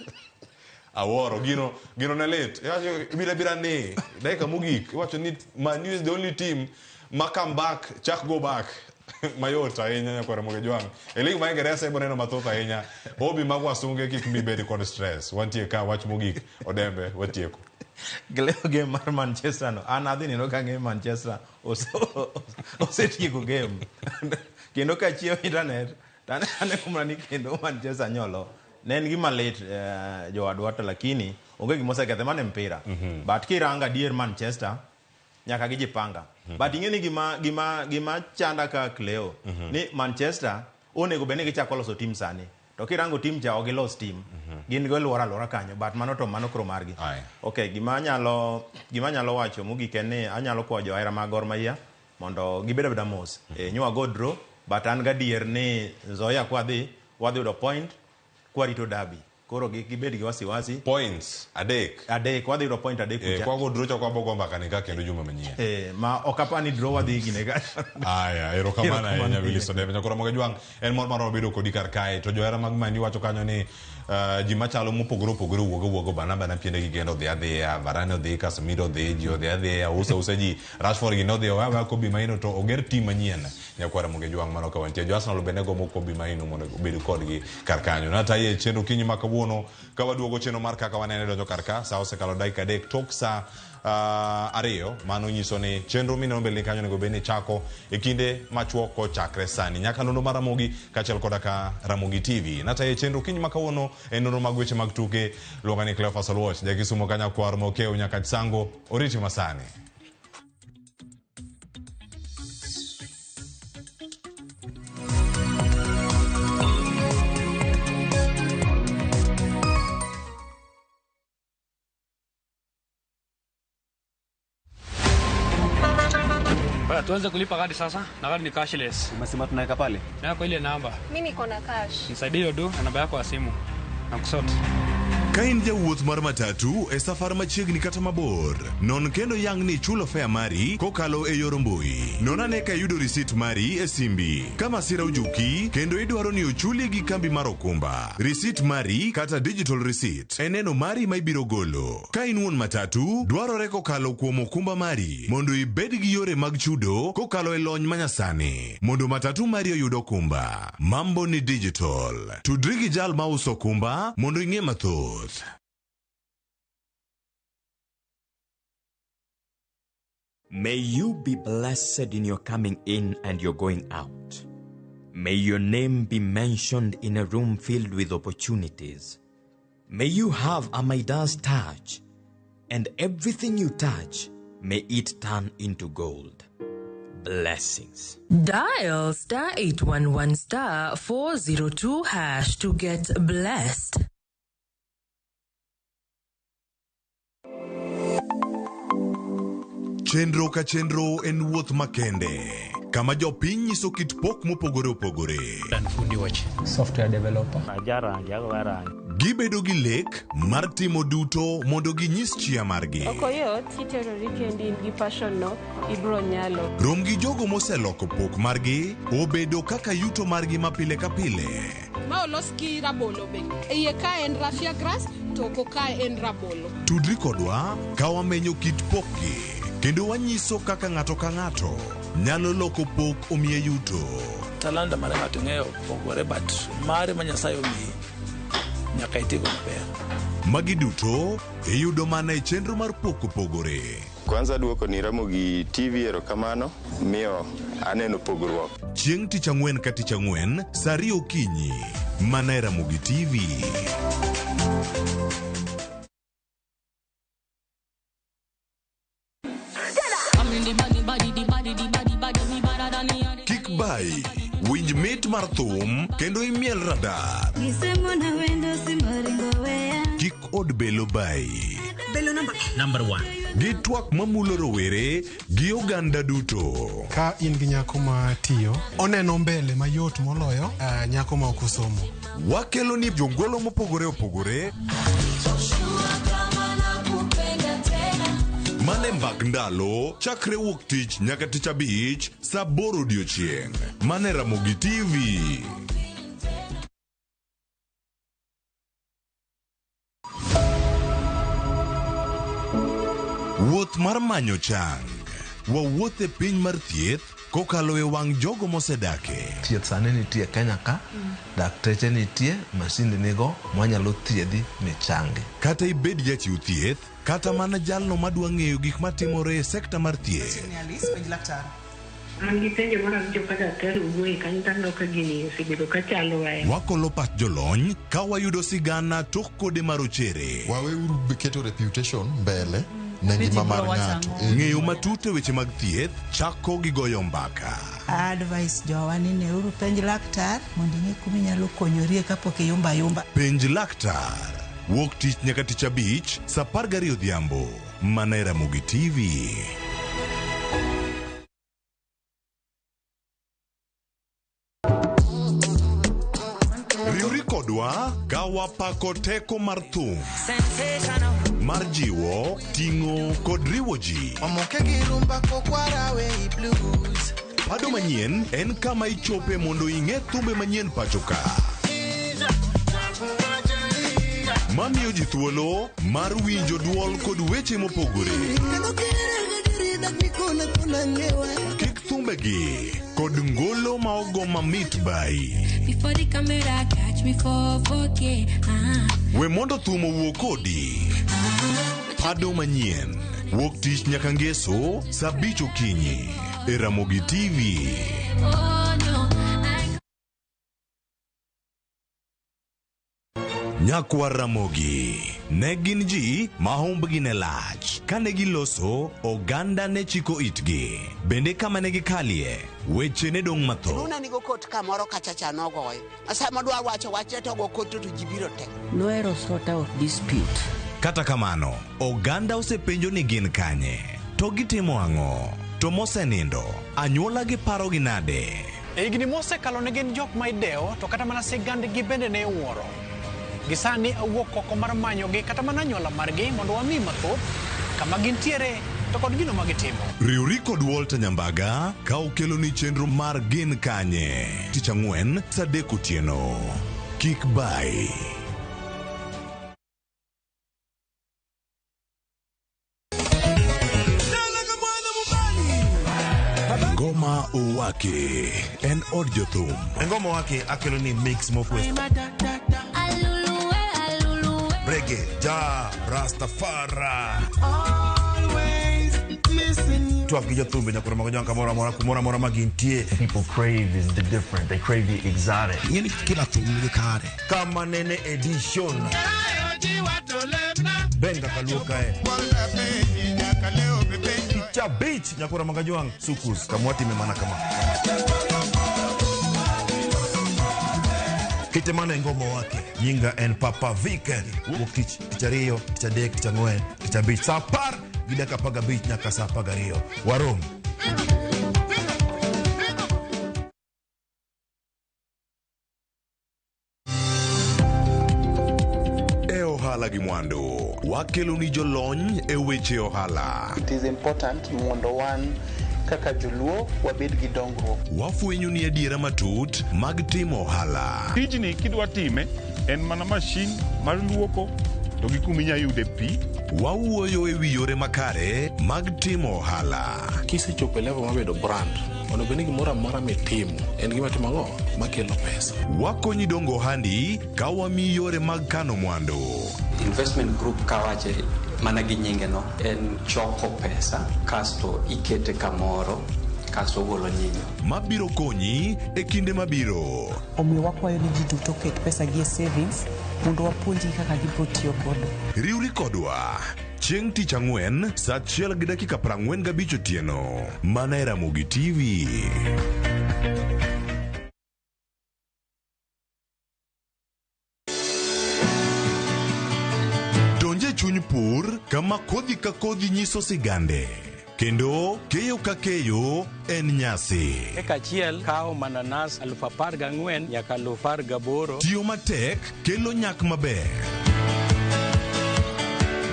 Awuoro, gino ne lit. Iwacho, ibiro abira ni dakika mogik iwacho ni Man U is the only team ma come back, chak go back. Mayot ahinya nyakwar Ramogi Ajwang'. E league mar Ingeresa ibiro neno mathoth ahinya. Obi mag wasunge kik mi bed kod stress. Wantie ka wach mogik Odembe watieko. Gleo game mar Manchester no. An adhi neno ka ng'e Manchester osetieko game. Kendo ka chiewo internet to aneno mana ni kendo Manchester nyolo. Ne en gima lit jowadwa to lakini onge gima osekethe mano e mpira. But kirango adier Manchester nyaka gijipanga. But ing'e ni gima chanda ka Cleo ni Manchester onego bed ni gichako loso team sani. To kirango team cha ok gilos team. Gin go luora luora kanyo but mano to mano koro margi. Okay, gima anyalo wacho mogik en ni anyalo kwayo johera mag Gor Mahia mondo gibed abeda mos. Nywa go draw but an gadier ni Nzoia kwadhi wadhi yudo point kwarito derby. Koro gibed gi wasiwasi. Points adek. Adek, wadhi yudo point adek kucha. Kwa go draw cha kwa bogo mbaka ni ka kendo juma manyien. Ma ok apar ni draw wadhi gine ka. Aya, erokamano ahinya Willis Odembe. Nyakoro Ramogi Ajwang', en mor marwa bedo kodi kar kae. To johera mag Man U wacho kanyo ni ji machalo mopogore opogore wuogo wuogo bana bana piende gi kendo odhi adhiya, Varane odhi, Casemiro odhi, ji odhi adhiya, uso uso ji, Rashford gi nodhi owe aweya Kobbie Mainoo to oger team manyien. Nyakwar Ramogi Ajwang' mano ka wantie. Jo Arsenal bende gombo Kobbie Mainoo mondo obed kodgi kar kanyo. Nataye chenro kinyi ma kawuono ka waduogo chenro mar kaka wanene donjo kar ka, sa osekalo dakika 3 tok sa 2, mano nyiso ni chenro mineno mbele kanyo onego bed ni chako e kinde machuok kochakre sani nyaka londo mar Ramogi kaachiel koda ka Ramogi TV. Nataye chenro kinyi ma kawuono e nonro mag weche mag tuke, luonga ni Cleophas Oluoch, ja Kisumo ka nyakwar Mokeu nyaka Sango, oriti masani. Tuanze kulipa kadi sasa na kadi ni cashless. Umesema tunaweka pale? Na kwa ile namba. Mimi niko na cash. Nisaidie hiyo do na namba yako ya simu. Na kusort. Ka in jawuoth mar matatu e safar machiegni kata mabor, non kendo yang ni ichulo fare mari kokalo e yor mbui. Non ane ka iyudo risit mari e simbi. Ka masira ojuki kendo idwaro ni ochuli gi kambi mar okumba, risit mari kata digital receipt en neno mari ma ibiro golo. Ka in wuon matatu, dwarore kokalo kuom okumba mari mondo ibed gi yore mag chudo kokalo e lony manyasani mondo matatu mari oyud okumba. Mambo ni digital. Tudri gi jal mauso okumba mondo ing'e mathoth. May you be blessed in your coming in and your going out. May your name be mentioned in a room filled with opportunities. May you have a Midas touch, and everything you touch, may it turn into gold. Blessings. Dial star 811 star 402 hash to get blessed. Chenro ka chenro en wuoth makende, kama jopiny nyiso kit pok mopogore opogore. An fundi wach. Software developer. Gibedo gi lek mar timo duto mondo ginyis chia margi. Ok oyot, kiterori kendi in gi passion no, ibro nyalo. Rom gi jogo moseloko pok margi obedo kaka yuto margi ma pile ka pile. Ma olos gi rabolo be. E iye ka en raffia grass toko kae en rabolo. Tudri kodwa ka wamenyo kit pokgi kendo wanyiso kaka ng'ato ka ng'ato nyalo loko pok omiye yuto. Talanta mar ng'ato ing'eyo pogore but mare ma Nyasaye omiyi nyaka itigo maber. Magi duto iyudo mana e chenro mar Pok Opogore. Kwanza duoko ni Ramogi TV erokamano miyo aneno pogruok. Chieng' tich ang'wen ka tich ang'wen saa ariyo okinyi mana e Ramogi TV. Kik bayi, winj mit mar thum kendo imiel radar. Kik od belo bayi. Belo namba Number one. Gi twak mamulo rowere gi oganda duto. Ka in gi nyako ma tiyo, oneno mbele mayot moloyo nyako ma ok osomo. Wakelo ni jongolo mopogore opogore mane mbak ndalo chakre wuok tich nyaka tich abich saa aboro odiochieng' mane Ramogi TV. Wuoth mar manyo chang. Wawuoth e piny mar thieth kokalo e wang' jogo mosedake. Thieth sani nitie Kenya ka, dakteche nitie, masinde nigo mwanyalo thiedhi michangi. Kata ibed jachiw thieth, kata mana jalno madwa ng'eyo gik matimore e sekta mar thieth. Alice, penj laktar. An gi penjo moro awinjo ka daktari owuoye kanyo to aneno ka gini osebedo ka chando wa. Wakolo pach jolony ka wayudo sigana tok kode marochere. Waweuru keto reputation mbele ne ngima mar ng'ato. Ng'eyo matut e weche mag thieth chako gi goyo mbaka. Advice jowa ni neuru penj laktar mondo ing'e kuma inyalo konyorie kapok iyumba ayumba. Penj laktar. Wuok tich nyaka tich abich saa 12 odhiambo. Mana e Ramogi TV. Riwri kodwa ka wapako teko mar thum mar jiwo, ting'o kod riwo ji. Omoke gi rumba kokwara we blues. Pado manyien en kama ichope mondo ing'e thumbe manyien pacho ka. Mamiyo ji thuolo mar winjo duol kod weche mopogore. Kik thumbegi kod ngolo ma ogo mamit bai. Before the camera catch me for 4K. Ah. We mondo thum owuo kodi. Pado manyien wuok tich nyaka ngeso saa abich okinyi e Ramogi TV. Oh no, I Nyakwar Ramogi ne gin ji ma humbgi ne lach. Kane giloso, oganda ne chiko itgi. Bende kama ne gikalie, weche ne dong' mathoth. Luna nigo kot kamoro kacha cha nogoye. Sama dwa wacho wachne to go kot to ji biro te. Nohero sort out dispute. Kata kamano, oganda osepenjo ni gin kanye, to gitimo ang'o, to mosenindo, anyuola gi parogi nade? E higni mosekalo ne gin jok ma idewo to kata mana sigandgi bende ne iwuoro. Gi sani awuok oko mar manyogi kata mana anyuola margi mondo wami mathoth kama gintiere to kod gino ma gitimo. Riwri kod Walter Nyambaga ka okeloni chenro mar Gin Kanye tich ang'wen saa adek otieno. Kik bayi. Ngoma Owake en od jothum. Ngoma Owake akelo ni mix mokwe. Reggae, ja, Rastafari. Twak gi jothumbe nyakoro mago jwang' kamoro amora kumoro amora ma gintie. People crave is the different. They crave the exotic. Ing'eni kila thum nigi kare. Kama nene edition. Benga kaluo kae. Tich abich nyakoro mago jwang' sukus kamwatime mana kama. Kite mana e ngoma wake. Nyinga en Papa Vic. Wuok tich, tich ariyo, tich adek, tich ang'wen, tich abich. Saa apar gi dakika apar gabich nyaka saa apar gariyo. Warom. E ohala gi mwandu, wakelo ni jolony e weche ohala. It is important mondo wan kaka joluo wabed gi dongruok. Wafwenyo ni adiera matut mag timo ohala. Tijni kidwa time en mana mashin mar luoko to gi kuma inya yude pi. Wawuoyo e wi yore makare mag timo ohala. Kisechopo e level mar bedo brand, onego bed ni gimoro amora mitimo en gima timo ang'o makelo pesa. Wakonyi dongo ohandi ka wamiyi yore mag kano mwandu. Investment group kawache mana gi nyinge no en choko pesa kasto ikete kamoro kasto ogolo nyinyo. Mabiro konyi e kinde mabiro. Omiyo wakwayo ni ji duto oket pesa gi e savings mondo wapuonjgi kaka gibiro tiyo godo. Riwri kodwa chieng' tich ang'wen saa 1:45 otieno mana e Ramogi TV. Donje chuny pur kama kodhi ka kodhi nyiso sigande kendo keyo ka keyo en nyasi. Eka achiel kawo mananas 14,000 nyaka 18,000. Tiyo matek kelo nyak maber.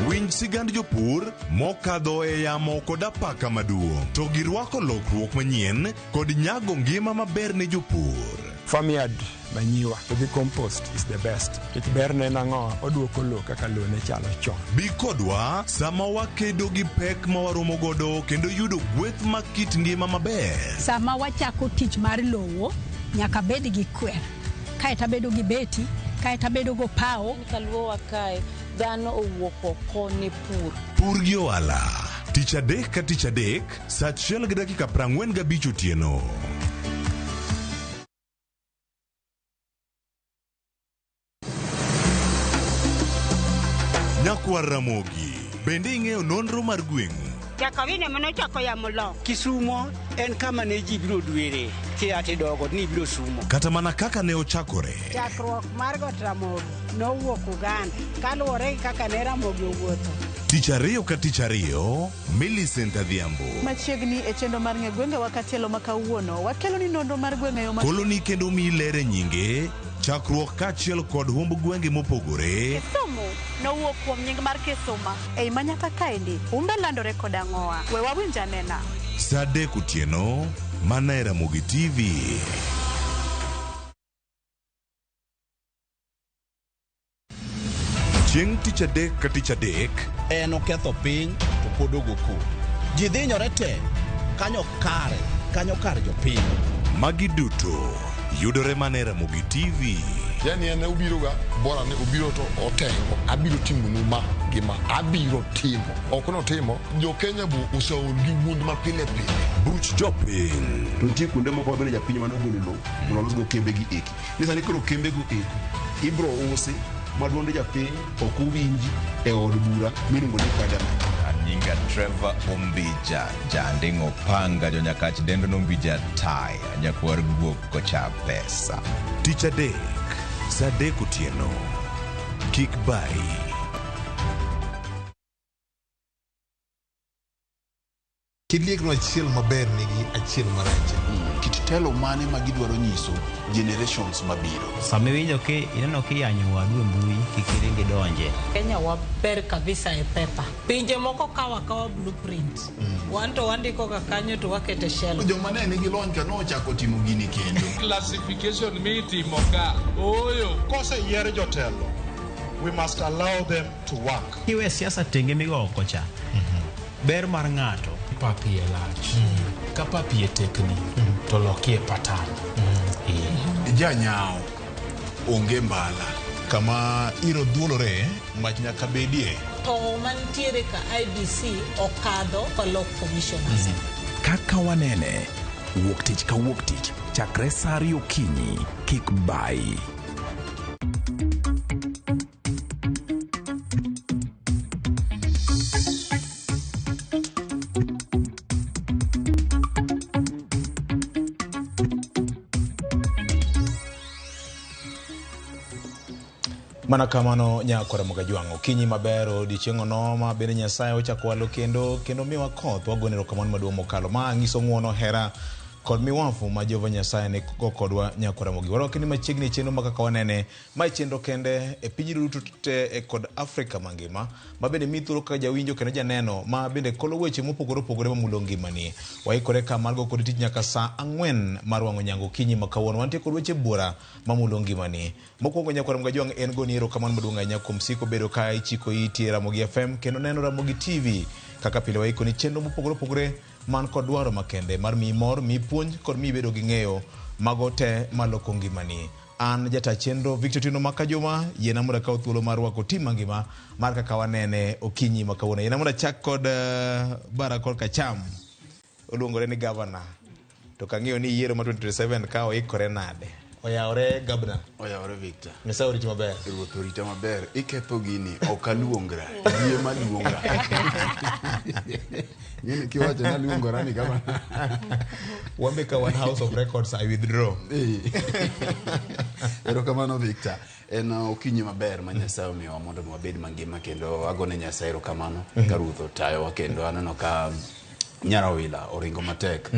Winj sigand jopur mokadho e yamo kod apaka maduong' to girwako lokruok manyien kod nyago ngima maber ne jopur. Farmyard manyiwa to gi compost is the best. Nikech berne en ang'o? Oduoko lowo kaka lowo ne chalo chon. Bi kodwa sama wakedo gi pek ma waromo godo kendo yudo gweth mag kit ngima maber. Sama wachako tich mar lowo, nyaka bed gi kwer. Kaeto abedo gi beti, kaeto abedo go pawo. Kaluowa kae, dhano owuok oko ne pur. Pur gi ohala. Tich adek ka tich adek, saa 1:45 otieno. Nyakwar Ramogi, bende ing'eyo nonro mar gweng'u? Jakawine manochako yamo loko. Kisumo en kama ne ji biro dwere kia tidogo ni biro sumo. Kata mana kaka ne ochakore. Chakruok mar Got Ramogi nowuok Uganda kaluwore gi kaka ne Ramogi owuotho. Tich ariyo ka tich ariyo, Millicent Adhiambo. Machiegni e chenro mar ng'e gwengewa katielo ma kawuono, wakelo ni nonro mar gweng' e yo ma Koloni kendo miyi ler e nyinge, chakruok kaachiel kod humb gwenge mopogore. Kisumu nowuok kuom nying mar Kisuma. Ei manyaka kaendi, humbe landore kod ang'owa. We wawinj anena. Saa 3 otieno, mana e Ramogi TV. Chieng' tich adek ka tich adek, en oketho piny to pod ogo koko. Ji dhinyore te kanyo kare, kanyo kar jopiny. Magi duto yudore mana e Ramogi TV. Yani en obiro ga bora ni obiro to otengo abiro timonu ma gi ma abiro timo ok notimo jo Kenya bo oseol gi wuond ma pile pile. Buch jopiny. To nitie kuonde moko ma bende japiny mane ogolo lowo mondo olosgo kembe gi eki. Ni sani koro kembe go eko ibro usi ma duond japiny ok owinji e od bura miluongo ni parliament. Nyinga Trevor Ombija, janding'o panga jonyakach dendo nombija taya, nyakwar guok kocha pesa. Tich adek, saa 3 otieno. Kik bayi. Kiliekno achiel maber nigi achiel marach. Kit telo mane ma gidwaro nyiso generations mabiro. Sama iwinjo ki ineno kiyanyo wadu e mbui kik iring idonje. Kenya waber kabisa e pepa. Pinje moko kawa kawa blueprint. Wan to wandiko ga kanyo to wakete shelf. Joma ne nigi lony ka nochako timo gini kendo. Classification mitimo ka ooyo. Koseyier jotelo, we must allow them to work. Kiwe siasa tenge migo oko cha. Ber mar ng'ato. Pap iye lach. Ka pap iye tekni, to lokie patan. Janyao onge mbala. Kama iro dhuolore, mach nyaka bedie. To mantiere ka IBC okadho kolok commissioners. Kaka wanene, wuok tich ka wuok tich, chakre saa 2 okinyi, kik bayi. Mana kamano nyakwar Mogajwang' okinyi maber odiochieng' onoma bende Nyasaye ochako walo kendo kendo miwa koth wagone erokamano maduong' mokalo ma nyiso ng'uono hera kod miwafu ma Jehova Nyasaye nigo kodwa nyaka Ramogi. Warwaki ni machiegni e chenro ma kaka wanene, mae chenro kende e piny duto te e kod Afrika mangima, ma bende miyi thuolo kaka jawinjo kendo janeno ma bende kolo weche mopogore opogore mamulo ngimani. Waikore ka mar go kodi tich nyaka saa 4 mar wang'o nyango okinyi ma kawuono. Wantie kod weche buora mamulo ngimani. Mokwongo nyakwar Ramogi Ajwang' en goni erokamano maduong' ahinya kuom siko bedo ka ichiko iti e Ramogi FM kendo neno Ramogi TV. Kaka pile waikoni chenro mopogore opogore man kod dwaro makende mar miyi mor, miyi puonj kod miyi bedo gi ng'eyo mago te maloko ngimani. An jata chenro Victor Tino Makajuma, yiena mondo akaw thuolo mar rwako tim mangima mar kaka wanene okinyi ma kawuono. Yiena mondo achak kod bara korka cham, oluongore ni governor. To kang'iyo ni yiero ma 2027 ka oikore nade? Oyawore gabna. Oyawore Victor. Nyasaye oriti maber. Ruoth orita maber. Iketho gini, ok aluongra. Yie maluonga. Ng'eni kiwacho ni aluongora ni gavana. Wambe ka wan House of Records, I withdraw. Erokamano Victor. En okinyi maber ma Nyasaye omiyowa mondo wabed mangima kendo agone Nyasaye erokamano ka Ruoth otayowa kendo aneno ka Nyarawila oringo matek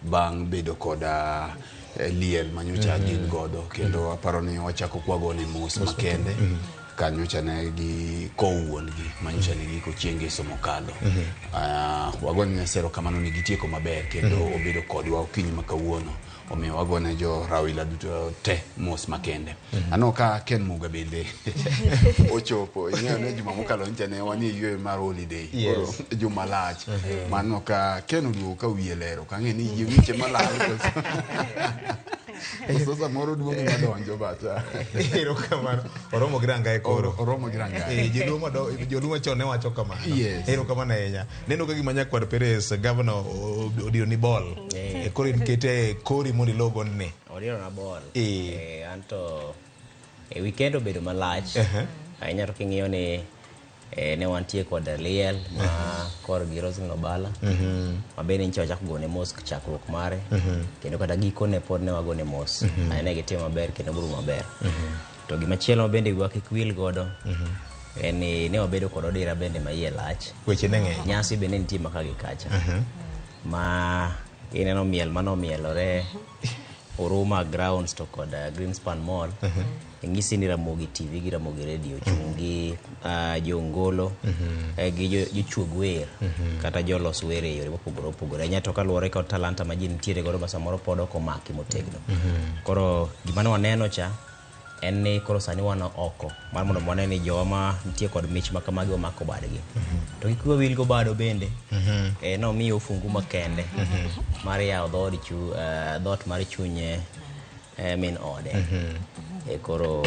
bang' bedo koda liel manyocha gin godo kendo aparo ni wachako kwagone mos makende kanyocha ne gi kow wuon-gi manyocha ne giko chieng' ngeso mokalo. Wagone Nyasaye erokamano ni gitieko maber kendo obedo kodwa okinyi ma kawuono. Omiyo wagone jo Rawila duto te mos makende. Aneno ka Ken Muga bende ochopo. Ing'eyo ni juma mokalo nyicha ne wanie yweyo mar holiday. Koro juma lach. Maneno ka Ken oduogo ka wiye ler. Ok ang'e ni yie wiche malal koso samoro duong' ema donjo but Erokamano. Oromo gi rangae koro. Oromo gi rangae. Joluo machon ne wacho kamano. Yes. Erokamano ahinya. Neno ka gima nyakwar Perez, governor odiro ni ball. Koro in kete e kori mondo ilo gondni. Odiro na ball. Anto weekend obedo malach. Ahinya to king'iyo ni ne wantie kod liel ma korgi Roselyn Obala. Ma bende nyicha wachako gone mos chakruok mare. Kendo kata gikone pod ne wagone mos. Ne gitimo maber kendo girumo maber. To gimachielo ma bende wiwa kik wil godo en ni ne wabedo kod odira bende ma iye lach. Weche ne ng'eny. Nyasi bende nitie ma ka gi kacha. Ma ineno miel manomielore Huruma Grounds to kod Greenspan Mall. Ng'isi ni Ramogi TV gi Ramogi Radio chung' gi jongolo gi jochuog wer kata jolos wer e yore mopogore opogore. Ahinya to kaluwore kod talanta ma ji nitiere godo ma samoro pod ok omaki motegno. Koro gima ne waneno cha en ni koro sani wan oko mar mondo wane ni jowa ma nitie kod mich ma kamagi omako badgi. To kik wiwa wil gobado bende. Nomiyo ofungu makende mar yawo dhood dhoot mar chuny min ode. Koro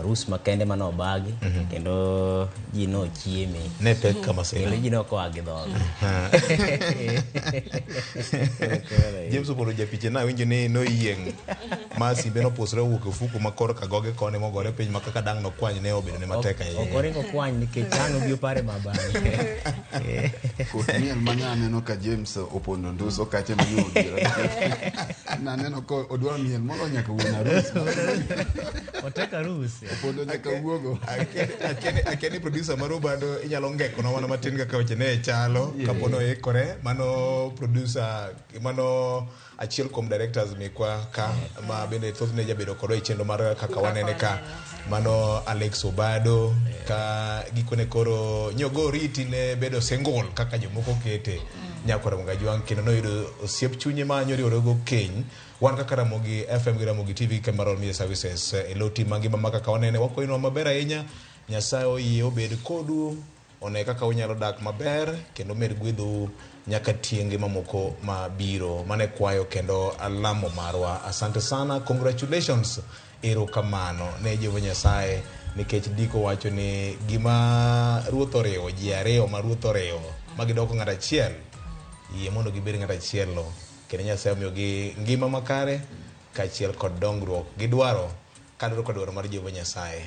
arus makende mane obagi kendo ji nochieme. Ne pek ka masira. Kendo ji nokoa gi dhogi. James Opollo japiche na winjo ni noyieng' ma simbe nopusre owuok e ofuku ma kor ka goge koni mogore piny ma kaka dang' nokwany ne obedo ne matek ahinya. Ok oringo kwany nikech ang' obi opare ma bang'e. Kod miel ma naneno ka James opondo nduso kacha ma nyo odiera. Naneno ka odwaro miel molo nyaka wuon arus. Otek arus. Opondo nyaka wuogo. Akia ni producer mar Obado inyalo ngekona mana matin kaka weche ne chalo kapo noikore. Mano producer, mano achiel kuom directors mekwa ka ma bende thothne jabedo kodwa e chenro mar kaka wanene ka. Mano Alex Obado ka gikone koro nyogo oriti ne bedo single kaka jomoko kete. Nyakwar Ramogi Ajwang' kendo noyudo osiep chunye ma nyoriworego keny. Wan kaka Ramogi FM gi Ramogi TV Cameron Media Services e lo tim mangima ma kaka wanene wakwayonwa maber ahinya. Nyasaye oyie obed kodu, one kaka unyalo dak maber kendo med gwedhou nyaka tienge mamoko mabiro. Mane kwayo kendo alamo marwa. Asante sana, congratulations, erokamano ne Jehova Nyasaye nikech ndiko wacho ni gima ruoth oriwo, ji ariyo ma ruoth oriwo ma gidoko ng'at achiel, yie mondo gibed ng'at achiel no. Kendo Nyasaye omiyogi ngima makare kaachiel kod dongruok gidwaro kaluwore kod dwaro mar Jehova Nyasaye.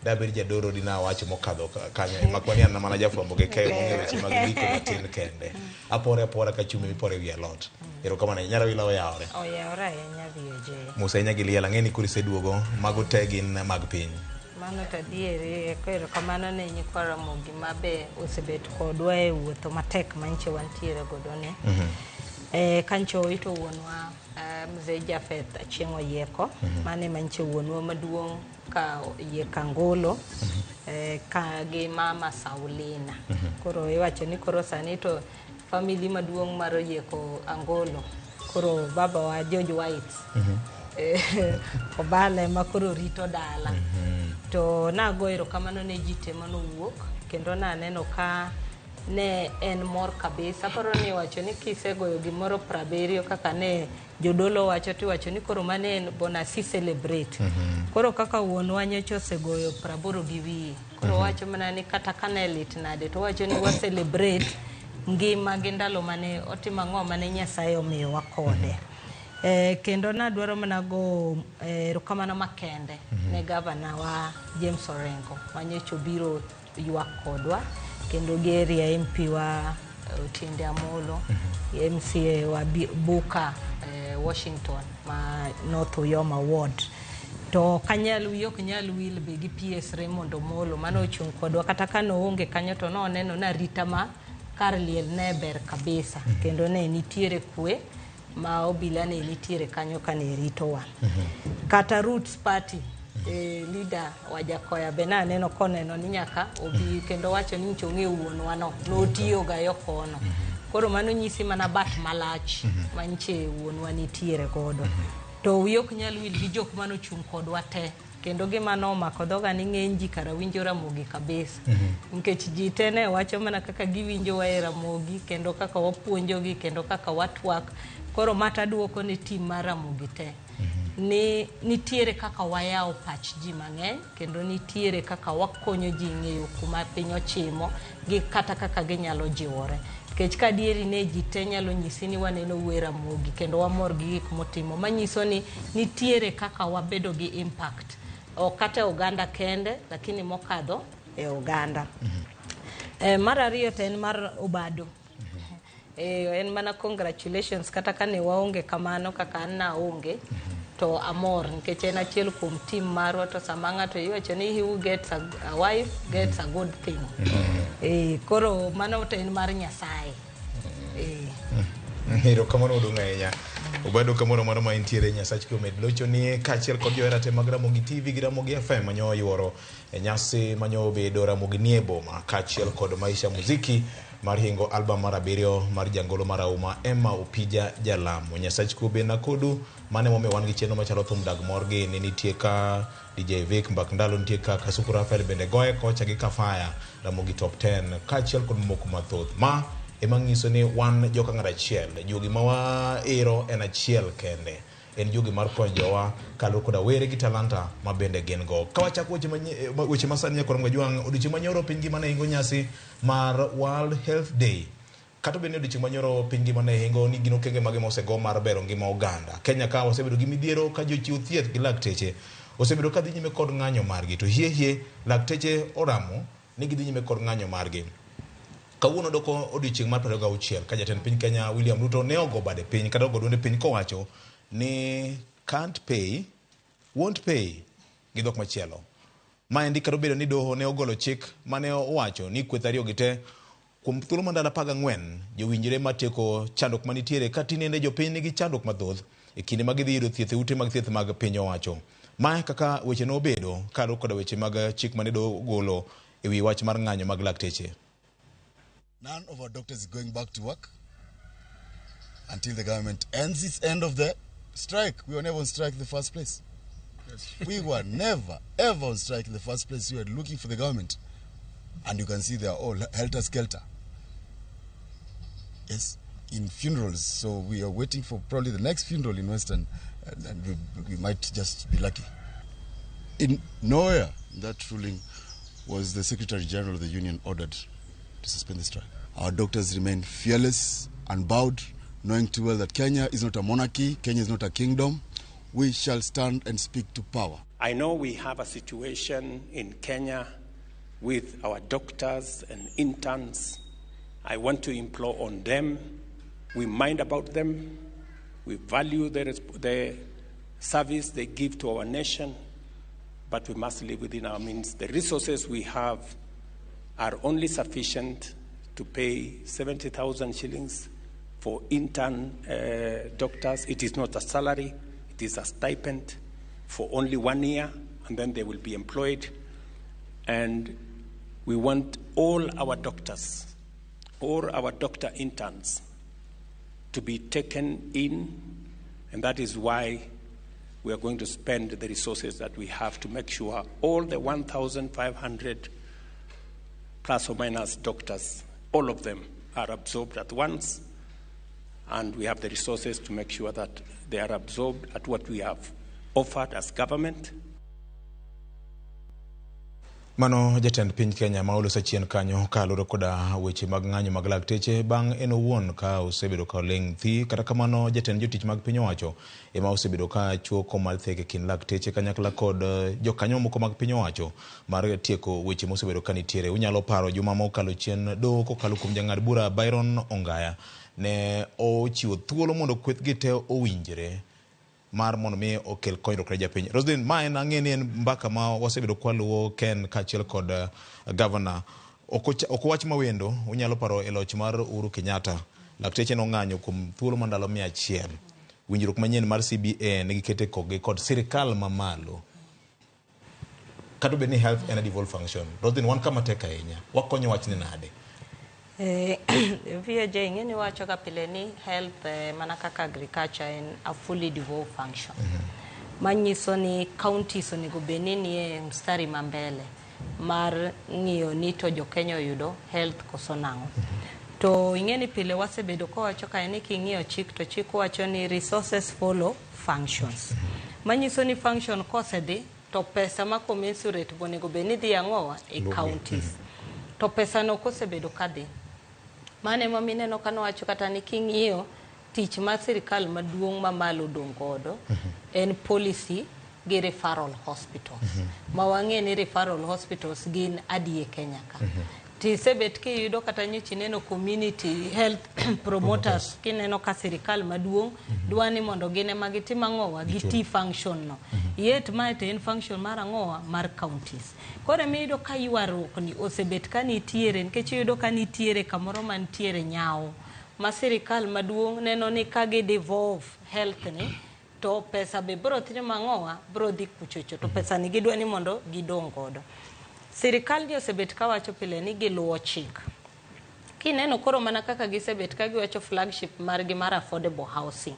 Dabed jadolo dina awacho mokadho kanyo mak wani an mana jafwambo gi keyo mong'eyo weche mag ndiko matin kende. Apore apora ka chumbi miporo e wi alot. Erokamano ahinya. Nyarawila oyawore. Oyawore ahinya VOJ. Mos ahinya gi liel ang'e ni koro iseduogo mago te gin mag piny. Mano to adieri erokamano ne nyikwa Ramogi ma be osebet kodwa e wuotho matek manche wantiere godo ni. Kancho owito wuonwa Mzee Jafeth Achieng' Oyieko. Mane manche wuonwa maduong' ka Oyieko Angolo ka gi mama Saulina. Koro iwacho ni koro sani to family maduong' mar Oyieko Angolo koro baba wa George White Obala ema koro rito dala. To nago erokamano ne ji te manowuok kendo naneno ka ne en mor kabisa. Aparo ni iwacho ni kisegoyo gimoro 70 kaka ne jodolo wacho tiwacho ni koro mane en bonasi celebrate. Koro kaka wuonwa nyocha osegoyo 80 gi wiye. Koro wacho mana ni kata ka ne lit nade to wacho ni wa celebrate ngima gi ndalo mane otimo ang'o mane Nyasaye omiyowa kode. Kendo nadwaro mana go erokamano makende ne gavana wa James Orengo manyocha obiro ywak kodwa kendo gi area MP wa Otiende Amolo, MCA wa Buka Washington ma North Uyoma Ward. To kanyal wiyi ok nyal wil be gi PS Raymond Omolo mane ochung' kodwa kata ka noonge kanyo to noneno ni arita ma kar liel ne ber kabisa kendo ne nitiere kwe ma obila ne nitiere kanyo kane ritowa. Kata Roots Party leader Wajakoya be naneno koneno ni nyaka obi kendo wacho ni nyocha ong'eyo wuonwa no notiyo ga yo kono. Koro mano nyisi mana bat malach manche wuonwa nitiere godo. To wiyi ok nyal wil gi jok manochung' kodwa te kendo gima nomako dhoga ni ng'eny ji kara winjo Ramogi kabisa. Nikech ji te ne wacho mana kaka giwinjowa e Ramogi kendo kaka wapuonjogi kendo kaka watwak. Koro mata duoko ne team mar Ramogi te. Ni nitiere kaka wayawo pach ji mang'eny kendo nitiere kaka wakonyo ji ng'eyo kuma piny ochimo gi kata kaka ginyalo jiwore. Nikech ka adieri ne ji te nyalo nyisi ni waneno wuoyi Ramogi kendo wamor gi gik motimo manyiso ni nitiere kaka wabedo gi impact ok kata e oganda kende lakini mokadho e oganda. Mar ariyo to en mar Obado. En mana congratulations kata kane waonge kamano kaka an naonge to amor nikech en achiel kuom team marwa to sama ng'ato iwacho ni he who gets a wife gets a good thing. Koro mano to en mar Nyasaye. Erokamano maduong' ahinya. Obado kamoro amora ma intiere Nyasach kwe omed lochoni kaachiel kod johera te mag Ramogi TV gi Ramogi FM manyo yuoro e nyasi manyo obedo Ramogi nie boma kaachiel kod Maisha Muziki mar hingo album mar 7 mar jangolo mar auma Emma Opija Jalamo. Nyasach kwe obed na kodu mane momiyo wan gi chenro machalo thum dag mor gi ne nitie ka DJ Vic Mbak Ndalo nitie ka Kasuku Rafael bende goye kocha gi Kafaya Ramogi Top 10 kaachiel kod mamoko mathoth. Ma ema nyiso ni wan joka ng'at achiel, juogi ma waero en achiel kende. En juogi mar konyo jowa kaluwore koda were gi talanta ma bende gin go. Ka wachako weche masani nyakwar Mgajwang', odiochieng' manyoro piny ngima ne hingo nyasi mar World Health Day. Kata obedo ni odiochieng' manyoro piny ngima ne hingo ni gin okenge mage mosego mar bero ngima oganda. Kenya ka wasebedo gi midhiero ka jochiw thieth gi lakteche osebedo ka dhi nyime kod ng'anyo margi. To hie hie lakteche oramo ni gidhi nyime kod ng'anyo margi. Kawuono doko odiochieng' mar 26 ka jatend piny Kenya William Ruto ne ogo bade piny kata ogo duonde piny kowacho ni can't pay, won't pay gi dhok machielo. Maendi kata obedo ni doho ne ogolo chik mane owacho ni kweth ariyo gi te kuom thuolo mar ndalo 14 jowinjre matieko chandruok manitiere ka tinende jopiny nigi chandruok mathoth e kinde ma gidhi yudo thieth e ute mag thieth mag piny owacho. Mae kaka weche nobedo kaluwore koda weche mag chik mane doho ogolo e wi wach mar ng'anyo mag lakteche. None of our doctors is going back to work until the government ends its end of the strike. We were never on strike in the first place. Yes. We were never, ever on strike in the first place. We were looking for the government. And you can see they are all helter-skelter. Yes, in funerals. So we are waiting for probably the next funeral in Western, and we might just be lucky. In nowhere in that ruling was the Secretary General of the Union ordered to suspend the strike. Our doctors remain fearless and bowed, knowing too well that Kenya is not a monarchy, Kenya is not a kingdom. We shall stand and speak to power. I know we have a situation in Kenya with our doctors and interns. I want to implore on them. We mind about them. We value the service they give to our nation, but we must live within our means. The resources we have are only sufficient to pay 70,000 shillings for intern doctors. It is not a salary, it is a stipend for only 1 year, and then they will be employed. And we want all our doctors, all our doctor interns, to be taken in, and that is why we are going to spend the resources that we have to make sure all the 1,500 plus or minus doctors, all of them are absorbed at once, and we have the resources to make sure that they are absorbed at what we have offered as government. Mano jatend piny Kenya ma oloso chien kanyo kaluwore koda weche mag ng'anyo mag lakteche bang' en owuon ka osebedo ka oling' thi. Kata kamano jatend jotich mag piny owacho ema osebedo ka chuo kom mar thek e kind lakteche kanyakla kod jokanyo moko mag piny owacho mar tieko weche mosebedo ka nitiere. Unyalo paro juma mokalo chien doho kokalo kuom jang'ad bura Byron Ongaya ne ochiwo thuolo mondo kwethgi te owinjre mar mondo mi okel konyruok ne japiny. Roslyn, ma en ang'e ni en mbaka ma wasebedo kwaluwo Ken kaachiel kod governor. Ok owach mawendo, unyalo paro e loch mar Uhuru Kenyatta, lakteche nong'anyo kuom thuolo mar ndalo 100. Winjruok manyien mar CBA ne gikete kokgi kod sirikal mamalo. Kata obed ni health en a devolved function. Roslyn, wan kama tek ahinya. Wakonyo wachni nade? VOJ ing'e ni wacho ga pile ni health mana kaka agriculture en a fully devolved function. Manyiso ni counties onego bed ni nie mstari ma mbele mar ng'iyo ni to jo Kenya oyudo health koso nang'o. To ing'e ni pile wasebedo kawacho kae ni king'iyo chik to chik wacho ni resources follow functions. Manyiso ni function kosedhi to pesa ma commensurate onego bed ni dhi ang'owa e counties. To pesa no kosebedo kadhi. Mano ema mineno ka nowacho kata ni king'iyo tich mar sirikal maduong' mamalo odong' godo en policy gi referral hospitals. Ma wang'e ni referral hospitals gin adi e Kenya ka. Tisebet kiyudo kata nyocha ineno community health promoters kineno ka sirikal maduong' dwa ni mondo gin ema gitim ang'owa giti function no. Yet mae to en function mar ang'owa mar counties. Koro emiyudo ka ywaruok ni osebet ka nitiere nikech iyudo ka nitiere kamoro mantiere nyawo ma sirikal maduong' neno ni ka gi devolve health ni to pesa be biro timo ang'owa biro dhi kuchocho to pesa ni gidwa ni mondo gidong' godo. Sirikal ni osebet kawacho pile ni giluwo chik. Kineno koro mana kaka gisebet ka giwacho flagship margi mar affordable housing.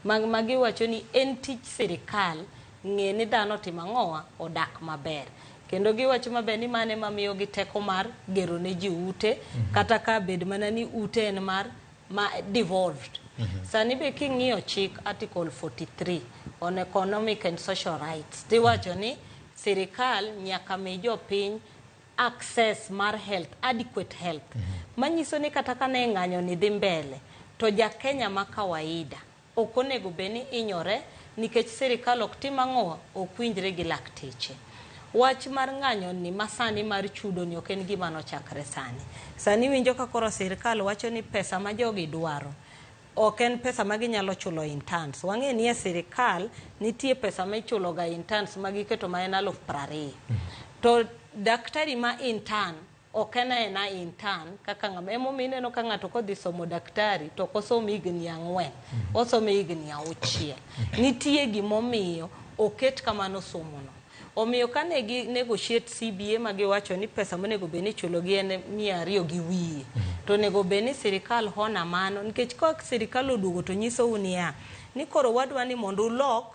Ma giwacho ni en tich sirikal ng'e ni dhano timo ang'owa odak maber. Kendo giwacho maber ni mano ema miyogi teko mar gero ne ji ute kata ka bed mana ni ute en mar ma devolved. Sani be king'iyo chik article 43 on economic and social rights tiwacho ni sirikal nyaka mi jopiny access mar health, adequate health. Manyiso ni kata ka ne ng'anyo ni dhi mbele to ja Kenya ma kawaida ok onego bed ni hinyore nikech sirikal ok tim ang'owa ok winjre gi lakteche. Wach mar ng'anyo ni masani mar chudo ni ok en gima nochakre sani. Sani winjo ka koro sirikal wacho ni pesa ma jogi dwaro ok en pesa ma ginyalo chulo interns. Wang'e ni e sirikal nitie pesa ma ichulo ga interns ma giketo ma en 20,000. To daktari ma intern ok en aena intern kaka ng'ama emomiyo ineno ka ng'ato kodhi somo daktari to ok osom higni 4, osomo higni 6. Nitie gimomiyo oket kamano somono. Omiyo kane gi negotiate CBA ma giwacho ni pesa monego bed ni ichulogi en 200 gi wiye. To onego bed ni sirikal hona mano nikech ka sirikal oduogo to nyisou niya ni koro wadwa ni mondo ulok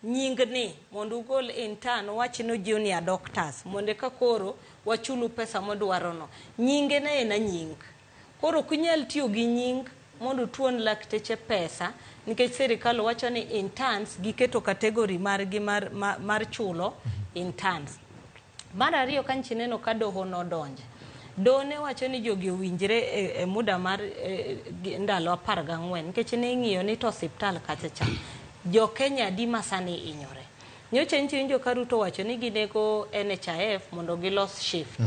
nying ni mondo ugol intern wach ni junior doctors mondo eka koro wachulu pesa modwarono. Nyinge ne en a nying. Koro ok unyal tiyo gi nying mondo utuon lakteche pesa nikech sirikal wacho ni interns giketo category margi mar chulo interns. Mar ariyo ka nchi neno ka doho nodonje. Doho ne wacho ni jogi owinjre e muda mar ndalo 14 nikech ne ing'iyo ni to osiptal kacha cha jo Kenya adi ma sani hinyore. Nyocha nchi winjo ka Ruto wacho ni ginego NHIF mondo gilos shift.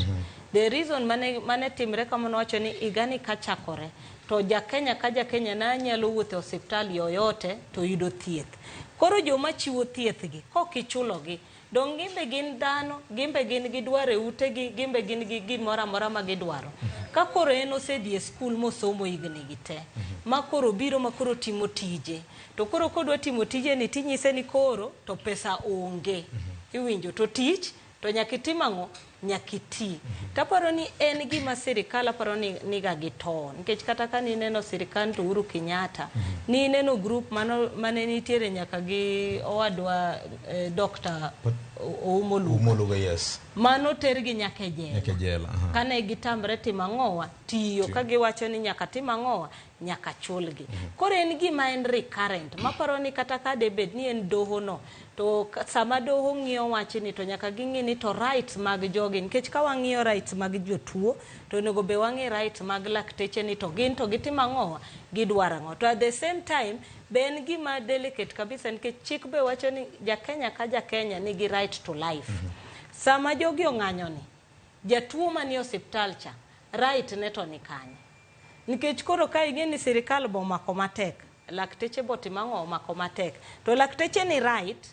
The reason mane, mane timre kamano wacho ni higani kachakore to ja Kenya ka ja Kenya na nyalo wuotho e osiptal yoyote to yudo thieth. Koro joma chiwo thieth gi kok ichulogi dong gimbe gin dhano, gimbe gin gi dwaro e utegi, gimbe gin gi gimoro amora ma gidwaro. Ka koro en osedhi e skul mosomo higni gi te, ma koro biro ma koro timo tije, to koro kodwa timo tije ni tinyise ni koro to pesa onge. Iwinjo to tich to nyaka itim ang'o? Nyaka iti. Taparo ni en gima sirikal aparo ni niga gi to nikech kata ka nineno sirikand Uhuru Kenyatta, nineno group mano mane nitiere nyaka gi owadwa Dr. Oumo Luka. Oumo Luga, yes. Mano tergi nyaka e jela. Nyaka e jela. Aha. Kane gitamre timo ang'owa tiyo ka giwacho ni nyaka tim ang'owa nyaka chulgi. Koro en gima en recurrent maparo ni kata ka debed ni en doho no to sama doho ng'iyo wachni to nyaka ging'i ni to rights mag jogi nikech ka wang'iyo rights mag jotuo to onego be wang'i rights mag lakteche ni to gin to gitimo ang'owa gidwaro ang'o. To at the same time be en gima delicate kabisa nikech chik be wacho ni ja Kenya ka ja Kenya nigi right to life. Sama jogi ong'anyo ni jatuo manie osiptal cha right ne to ni kanye? Nikech koro ka ing'e ni sirikal bo omako matek, lakteche bo timo ang'o omako matek. To lakteche ni right,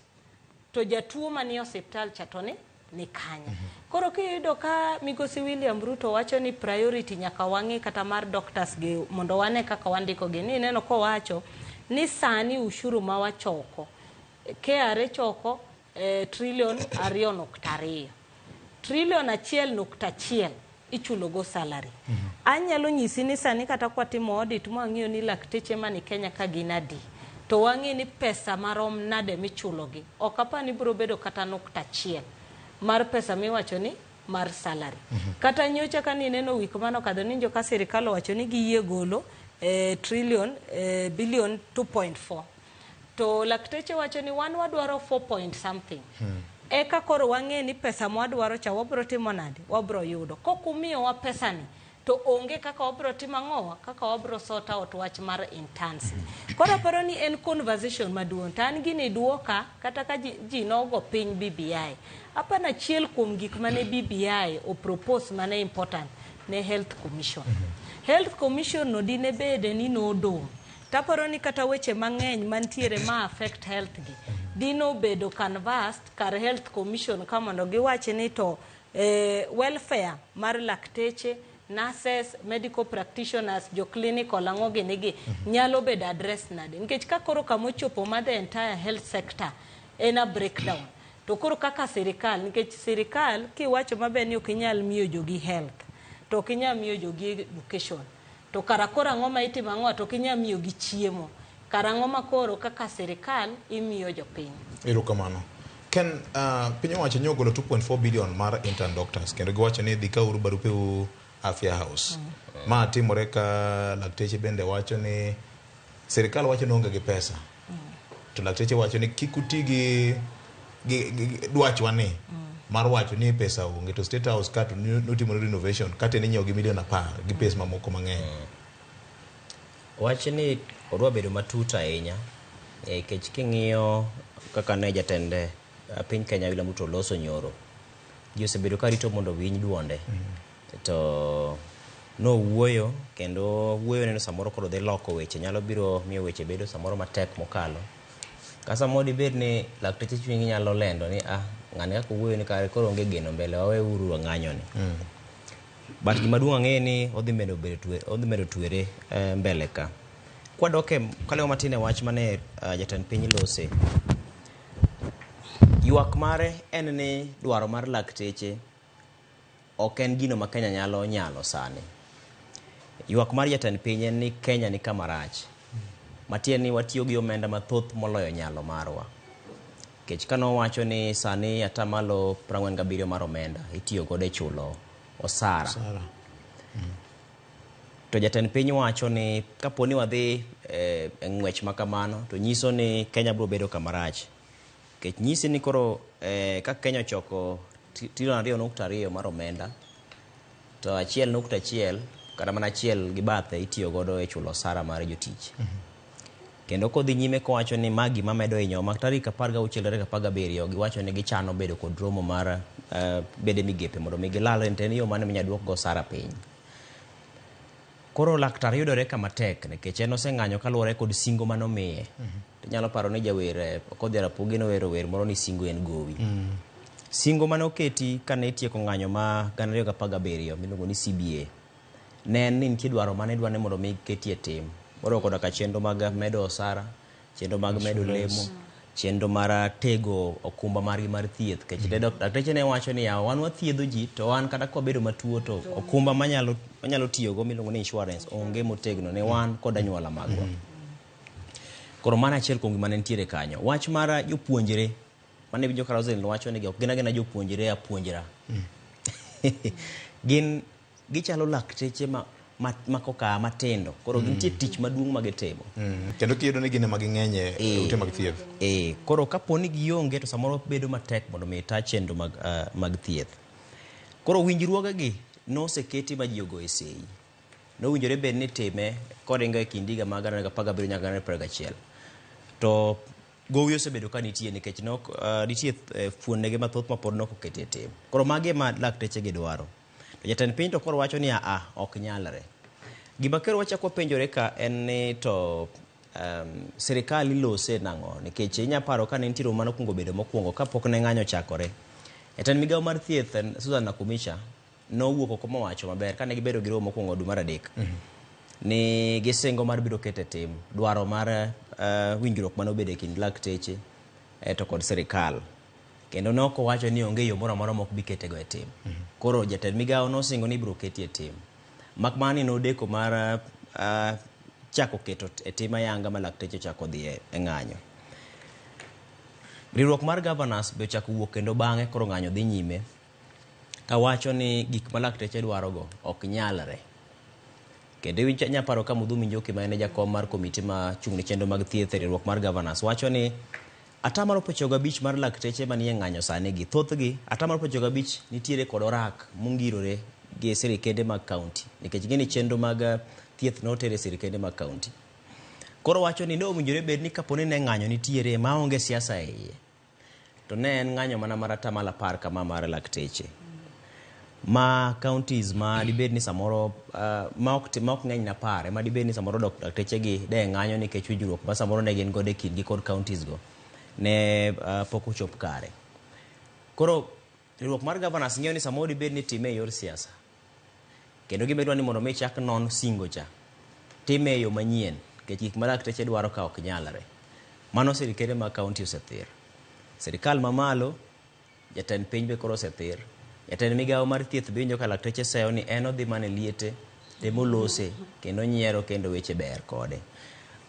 to jatuo manie osiptal cha to ni kanye? Koro kiyudo ka migosi William Ruto wacho ni priority nyaka wang'i kata mar doctors gi mondo wane kaka wandiko gi. Ni ineno kowacho ni sani ushuru ma wachoko, KRA choko trilion 2.2. Trilion 1.1 ichulo go salary. Anyalo nyisi ni sani kata kwatimo audit mwang'iyo ni lakteche mani Kenya ka gin adi, to wang'i ni pesa marom nade michulogi. Ok apar ni biro bedo kata 0.1 mar pesa miwacho ni mar salary. Kata nyocha ka nineno wik manokadho ninjo ka sirikal owacho ni giyie golo trillion billion 2.4. To lakteche wacho ni wan wadwaro 4 point something. Eka koro wang'e ni pesa mwadwaro cha wabro timo nade? Wabro yudo. Kok umiyowa pesa ni to onge kaka wabro timo ang'owa kaka wabro sort out wach mar interns. Koro aparo ni en conversation maduong'. To an gini duoka kata ka ji nogo piny BBI. Apano achiel kuom gik mane BBI o propose mane important ne Health Commission. Health Commission no dine bede ni nodong'. Taparo ni kata weche mang'eny mantiere ma affect health gi dino bedo canvassed kar Health Commission ka mondo giwach ni to welfare mar lakteche, nurses, medical practitioners, jo clinical ang'o gini gi nyalo bedo address nade. Nikech ka koro kamochopo ma the entire health sector en a breakdown. To koro kaka sirikal, nikech sirikal kiwacho maber ni ok inyal miyo jogi health, to ok inyal miyo jogi education. To kara koro ang'o ma itimo ang'o to ok inyal miyo gi chiemo. Kara ang'o ma koro kaka sirikal imiyo jopiny. Erokamano. Ken, piny owacho nyo ogolo 2.4 billion mar intern doctors kendo giwacho ni dhi kauru barupeu Afya House. Ma timore ka lakteche bende wacho ni sirikal wacho ni onge gi pesa. To lakteche wacho ni kik uti gi dwachwa ni mar wacho ni pesa onge to State House ka to notimore renovation kata ni nyiewo gi milion 10 gi pesa mamoko mang'eny. Wach ni odwa bedo matut ahinya nikech king'iyo kaka ne jatend piny Kenya William Ruto loso nyoro, ji osebedo ka rito mondo owinj duonde. To nowuoyo kendo wuoyo neno samoro koro dhi loko weche, nyalo biro miyo weche bedo samoro matek mokalo. Ka samoro dibed ni lakteche chunygi nyalo lendo ni ng'ani kaka owuoyo ni kare koro onge geno mbele wawe uru ng'anyo ni. But gima duong' ang'eyo ni odhi medo bedo odhi medo twere mbele ka. Kwadok e kalewo matin e wach mane jatend piny lose. Ywak mare en ni dwaro mar lakteche ok en gino ma Kenya nyalo nyalo sani. Ywak mar jatend piny en ni Kenya ni kama rach. Matiende ni watiyo gi omenda mathoth moloyo nyalo marwa. Nikech kanowacho ni sani atamalo 47 mar omenda itiyo godo e chulo osara. To jatend piny wacho ni kapo ni wadhi e ng'wech ma kamano to nyiso ni Kenya biro bedo kama rach. Nikech nyisi ni koro ka Kenya ochoko trilion 2.2 mar omenda to 1.1 kata mana 1 gi bathe itiyo godo e chulo osara mar jotich. Kendo kodhi nyime kowacho ni ma gima medo hinyo ma tarik 16 tarik 17 giwacho ni gichano bedo kod romo mar bede migepe mondo mi gilalre ni to en yo mane minyalo duok go osara piny. Koro laktar yudore kama tek nikech en oseng'anyo kaluwore kod singo mane omiye. Inyalo paro ni jawer Okodhi Rapogi nowero wer moro ni singo en gowi. Singo mane oketi kane itieko ng'anyo ma 2017 miluongo ni CBA ne en ni nitie dwaro mane idwa ni mondo mi ketie tim. Moriwo koda ka chenro mag medo osara, chenro mag medo lemo, chenro mar tego okumba margi mar thieth. Nikech dakteche ne wacho ni yawa wan wathiedho ji to wan kata kwabedo matuo to okumba manyalo tiyogo miluongo ni insurance onge motegno ne wan kod anyuola magwa. Koro mano achiel kuom gima ne nitiere kanyo. Wach mar jopuonjre mane winjo ka Roselyn wacho ni ok gin agina jopuonjre apuonjra. Gin gichalo lakteche ma koka matindo. Koro gintie tich maduong' ma gitimo. Kendo kiyudo ni gin ema ging'eny e ute mag thieth. Koro kapo ni gionge to samoro bedo matek mondo mi ta chenro mag thieth. Koro winjruogegi noseketi ma ji ogoye sei. Nowinjore bed ni time koringo e kind higa mag 2017 nyaka 2021. To gowi osebedo ka nitie nikech nitie fuondege mathoth ma pod nok oketi e tim. Koro magi ema lakteche gi dwaro. To jatend piny to koro wacho ni a ok nyalre. Gima koro wachako penjore ka en ni to sirikal ilose nang'o? Nikech inya paro ka ne nitie romo mane okwongo bedo mokwongo kapok ne ng'anyo ochakore. Jatend migawo mar thieth Susan Nakhumicha nowuok oko mowacho maber kane gibedo gi romo mokwongo dwe mar 3. Ni gisingo mar biro keto e tim dwaro mar winjruok mane obedo e kind lakteche to kod sirikal. Kendo ne ok owacho ni onge yo moro amora mok bi ketego e tim. Koro jatend migawo nosingo ni ibiro keti e tim. Mak mana ni nodeko mar chako keto e tim ayanga ma lakteche ochako dhi e ng'anyo. Riwruok mar governors be ochako wuok kendo bang'e koro ng'anyo dhi nyime kawacho ni gik ma lakteche dwarogo ok nyalre. Kendo inya paro ka Mudhumi Njoki ma en jakom mar komiti ma chung' ne chenro mag thieth e riwruok mar governors wacho ni 95% mar lakteche manie ng'anyo sani gi thothgi 95% nitiere kod orak mongirore gi sirikende mag kaunti nikech gini chenro mag thieth notere sirikende mag kaunti. Koro wacho ni ne owinjore bed ni kapo ni ne ng'anyo nitiere maonge siasa e iye to ne en ng'anyo mana mar 10% kama mar lakteche ma counties ma dibed ni samoro ma ok ng'eny na pare ma dibed ni samoro lakteche gi de ng'anyo nikech winjruok ma samoro ne gin godo e kindgi kod counties go ne pok ochop kare. Koro riwruok mar governors ng'eyo ni samoro dibed ni time e yor siasa kendo gimedwa ni mondo mi chak non singo cha time e yo manyien nikech gik ma lakteche dwaro ka ok nyalre. Mano sirikende mag county osethir. Sirikal mamalo jatend piny be koro osethir. Jatend migawo mar thieth be winjo ka lakteche seyo ni en odhi mana e liete temolose kendo nyiero kendo weche ber kode.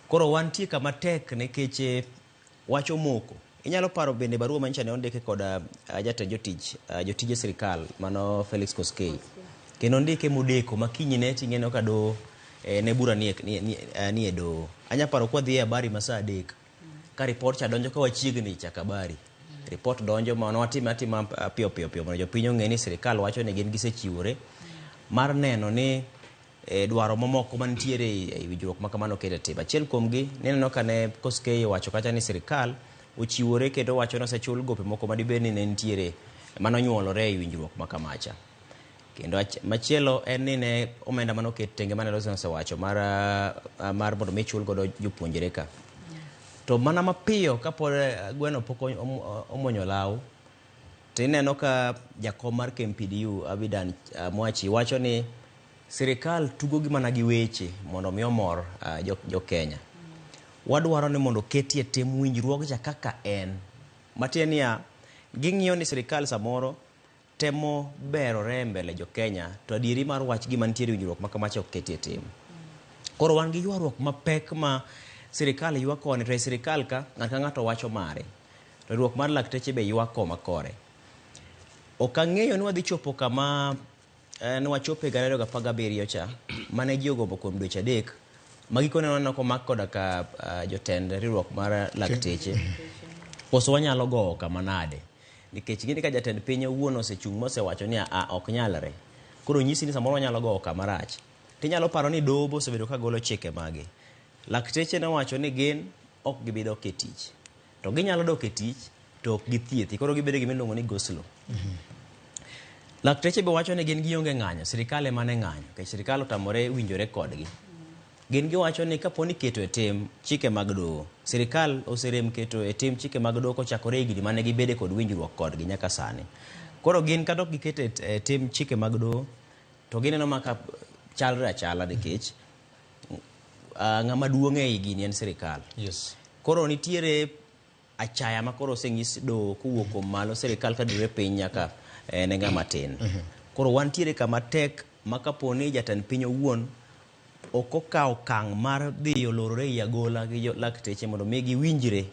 Koro wantie kama tek nikech wach omoko. Inyalo paro bende barua manyicha ne ondike kod jatend jotich jotije sirikal mano Felix Koskei. Kendo ondike modeko ma kinyne ting'eno ka doho ne bura ni e doho. Anya paro kwa dhi e habari ma saa 3 ka report cha donjo ka wachiegni chako habari. Report donjo ma watime atima piyo piyo piyo mondo jopiny ong'e ni sirikal wacho ni gin gisechiwore mar neno ni dwaro mamoko mantiere e winjruok ma kamano oket e tim. Achiel kuomgi nineno ka ne Koskei owacho kacha ni sirikal ochiwore kendo wacho ni osechul gope moko madibed ni ne nitiere manonyuolore e winjruok ma kamacha. Kendo machielo en ni ne omenda manoket tenge mane Roselyn osewacho mar mondo mi chul godo jopuonjre ka. To mana mapiyo kapod gweno pok omuonyo law to ineno ka jakom mar KMPDU Abidan Mwachi wacho ni sirikal tugo gi mana gi weche mondo mi omor jo Kenya. Wadwaro ni mondo ketie tim winjruok cha kaka en. Matiende niya, ging'iyo ni sirikal samoro temo berore e mbele jo Kenya to adieri mar wach gima nitiere winjruok ma kamacha ok ketie tim. Koro wan gi ywaruok mapek ma sirikal ywak koni to e sirikal ka ng'ato ka ng'ato wacho mare. To riwruok mar lakteche be ywak koma kore. Ok ang'eyo ni wadhi chopo kama ne wachopo e 2017 cha mane ji ogombo kuom dweche 3 ma gikone waneno komak koda ka jotend riwruok mar lakteche. Koso wanyalo gowo kama nade? Nikech gini ka jatend piny owuon osechung' mosewacho ni a ok nyalre. Koro nyisi ni samoro wanyalo gowo kama rach. Tinyalo paro ni doho osebedo ka golo chike mage. Lakteche nowacho ni gin ok gibi dok e tich. To ginyalo dok e tich to ok githiethi. Koro gibedo gi gima iluongo ni go slow. Lakteche be wacho ni gin gionge ng'anyo, sirikal ema ne ng'anyo, nikech sirikal otamore winjore kodgi. Gin giwacho ni kapo ni keto e tim chike mag doho, sirikal oserem keto e tim chike mag doho kochakore higni mane gibede kod winjruok kodgi nyaka sani. Koro gin kata ok giketo e tim chike mag doho, to gineno maka chalre achala nikech ng'ama duong' ei gini en sirikal. Yes. Koro nitiere achaya ma koro oseng'is doho kowuok kuom malo sirikal kadire piny nyaka ne ng'ama tin. Koro wantiere kama tek ma kapo ni jatend piny owuon ok okawo okang' mar dhi olorore ei agola gi lakteche mondo mi giwinjre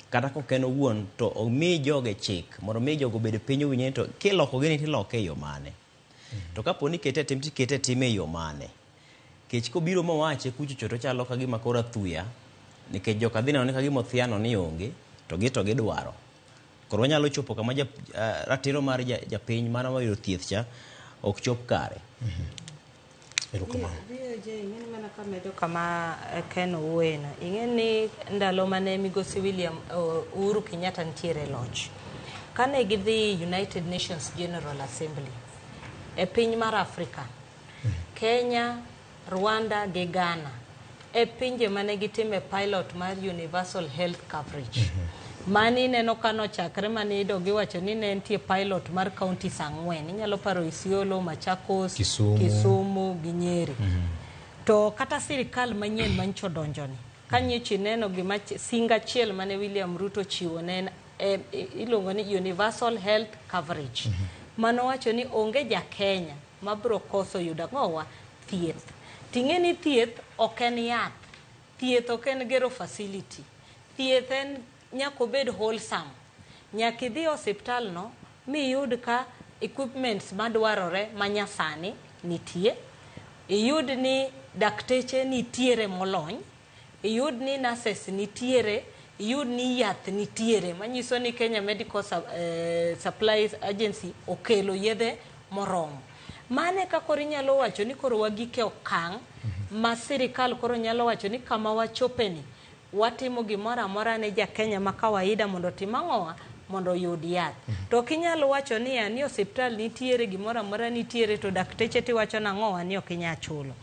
kata kok en owuon to omi joge chik mondo mi jogo obed piny owinjre to kiloko gini tiloke e yo mane. To kapo ni kete e tim tikete e tim e yo mane. Kech kobiro mowache kuchocho to chalo ka gima koro athuya nikech joka dhi neno ni kagima othiano ni onge to gi to gidwaro. Koro wanyalo chopo kama ratiro mar japiny mana moyudo thieth cha ok chop kare. Erokamano. BOJ ing'eni mana kamedo kama Ken owuoyeno. Ing'eni ndalo mane migosi William Uhuru Kenyatta nitiere e loch. Kane gidhi United Nations General Assembly e piny mar Afrika, Kenya, Rwanda gi Ghana e pinje mane gitime pilot mar universal health coverage. Mani ineno ka nochakre mane iyudo giwacho ni ne nitie pilot mar counties 4. Inyalo paro Isiolo, Machakos, Kisumu. Kisumu gi Nyeri. To kata sirikal manyien manyocha odonjoni, ka nyocha ineno gima singo achiel mane William Ruto ochiwo ne en iluongo ni universal health coverage. Manowacho ni onge ja Kenya mabro koso yudo ang'owa thieth. Ting'e ni thieth ok en yath. Thieth ok en gero facility. Thieth en nyaka obed wholesome. Nyaka idhi e osiptal no miyud ka equipments madwarore manyasani nitie. Iyud ni dakteche nitiere molony. Iyud ni nurses nitiere. Iyud ni yath nitiere. Manyiso ni Kenya Medical Supplies Agency okelo yedhe moromo. Mane ka koro inyalo wacho ni koro wagike okang' ma sirikal koro nyalo wacho ni kama wachopeni watimo gimoro amora ne ja Kenya ma kawaida mondo otim ang'owa mondo oyud yath. To ok inyal wacho niya ni osiptal nitiere gimoro amora nitiere to dakteche tiwacho nang'owa ni ok inyal chulo.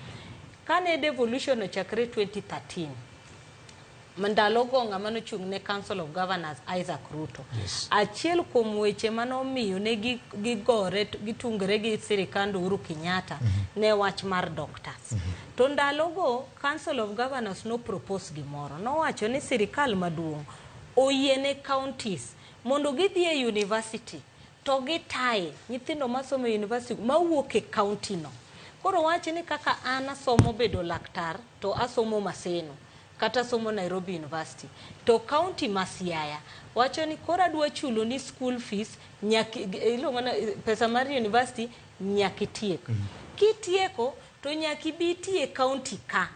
Kane devolution ochakre 2013, ndalogo ng'ama nochung' ne Council of Governors Isaac Ruto. Yes. Achiel kuom weche manomiyo ne gigore gitungre gi sirikand Uhuru Kenyatta ne wach mar doctors. To ndalogo Council of Governors no propose gimoro. Nowacho ni sirikal maduong' oyiene counties mondo gidhi e university to gitaye nyithindo masomo e university mawuok e county no. Koro wach ni kaka an asomo bedo laktar to asomo Maseno kata somo Nairobi University to county ma Siaya wacho ni koro adwa chulo ni school fees nyaka iluongo ni pesa mar university nyaka itiek. Kitieko to nyaka ibi iti e county ka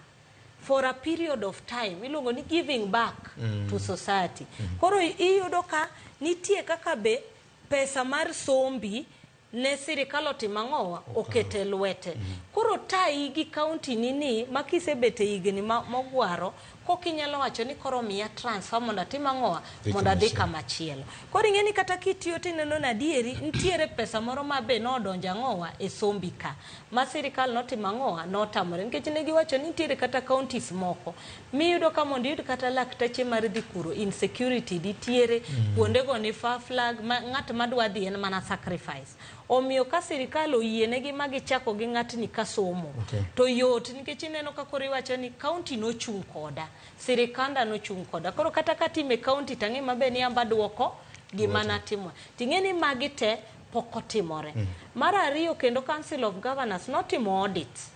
for a period of time iluongo ni giving back to society. Koro iyudo ka nitie kaka be pesa mar sombi ne sirikal otimo ang'owa okete lwete. Koro tayi gi county ni ni ma kisebet e higni mogwaro kok inyalo wacho ni koro miya transfer mondo atim ang'owa mondo adhi kamachielo. Koro ing'e ni kata kitiyo tineno ni adieri nitiere pesa moro ma be nodonjo ang'owa e sombi ka ma sirikal notimo ang'owa notamore nikech ne giwacho ni nitiere kata counties moko miyudo ka mondo iyud kata lakteche mar dhi kuro insecurity nitiere kuondego ni far flag ma ng'at madwa dhi en mana sacrifice. Omiyo ka sirikal oyienegi ma gichako gi ng'atni ka somo to yot nikech ineno ka koro iwacho ni county nochung' koda, sirikanda nochung' koda. Koro kata katime county tang'e maber ni amba duoko gima natimo. Ting'e ni magi te pok otimore. Mar ariyo kendo Council of Governors notimo audit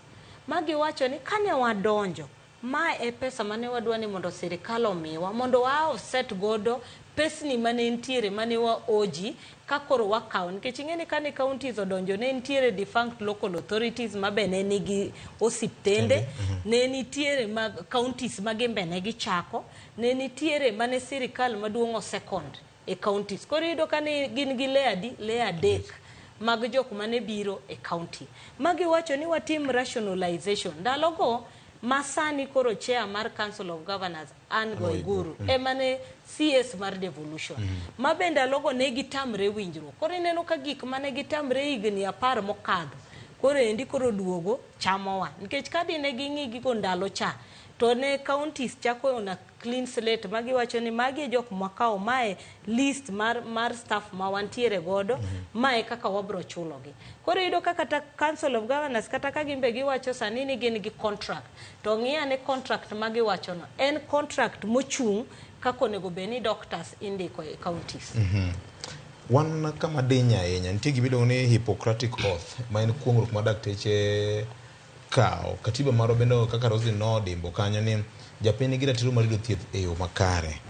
ma giwacho ni kane wadonjo ma e pesa mane wadwa ni mondo sirikal omiwa mondo wa offset godo pesni mane nitiere mane wa oji ka koro wakawo nikech ing'e ni kane counties odonjo ne nitiere defunct local authorities ma be ne nigi osiptende ne nitiere mag counties ma gin be ne gichako ne nitiere mane sirikal maduong' o second e counties. Koro iyudo ka ne gin gi layer adi? Layer adek mag jok mane biro e county. Ma giwacho ni watim rationalization. Ndalogo Ma sani koro chair mar Council of Governors Anne Waiguru ema ne CS mar devolution. Ma be ndalogo ne gitamre winjruok. Koro ineno ka gik mane gitamre higni 10 mokadho koro endi koro duogo chamowa. Nikech ka dine ging'i gigo ndalo cha to ne counties chako on a clean slate ma giwacho ni magi e jok mwakawo, mae list mar staff ma wantiere godo, mae kaka wabro chulogi. Koro iyudo ka kata Council of Governors kata ka gin be giwacho sani ni gin gi contract, to ng'i ane contract ma giwacho no en contract mochung' kaka onego bed ni doctors indiko e counties. Wan kama diny ahinya, nitie gima iluongo ni Hippocratic Oath, ma en kuong'ruok ma dakteche kawo. Katiba marwa bende kaka Roslyn nodimbo kanyo ni japiny nigi ratiro mar yudo thieth e yo makare.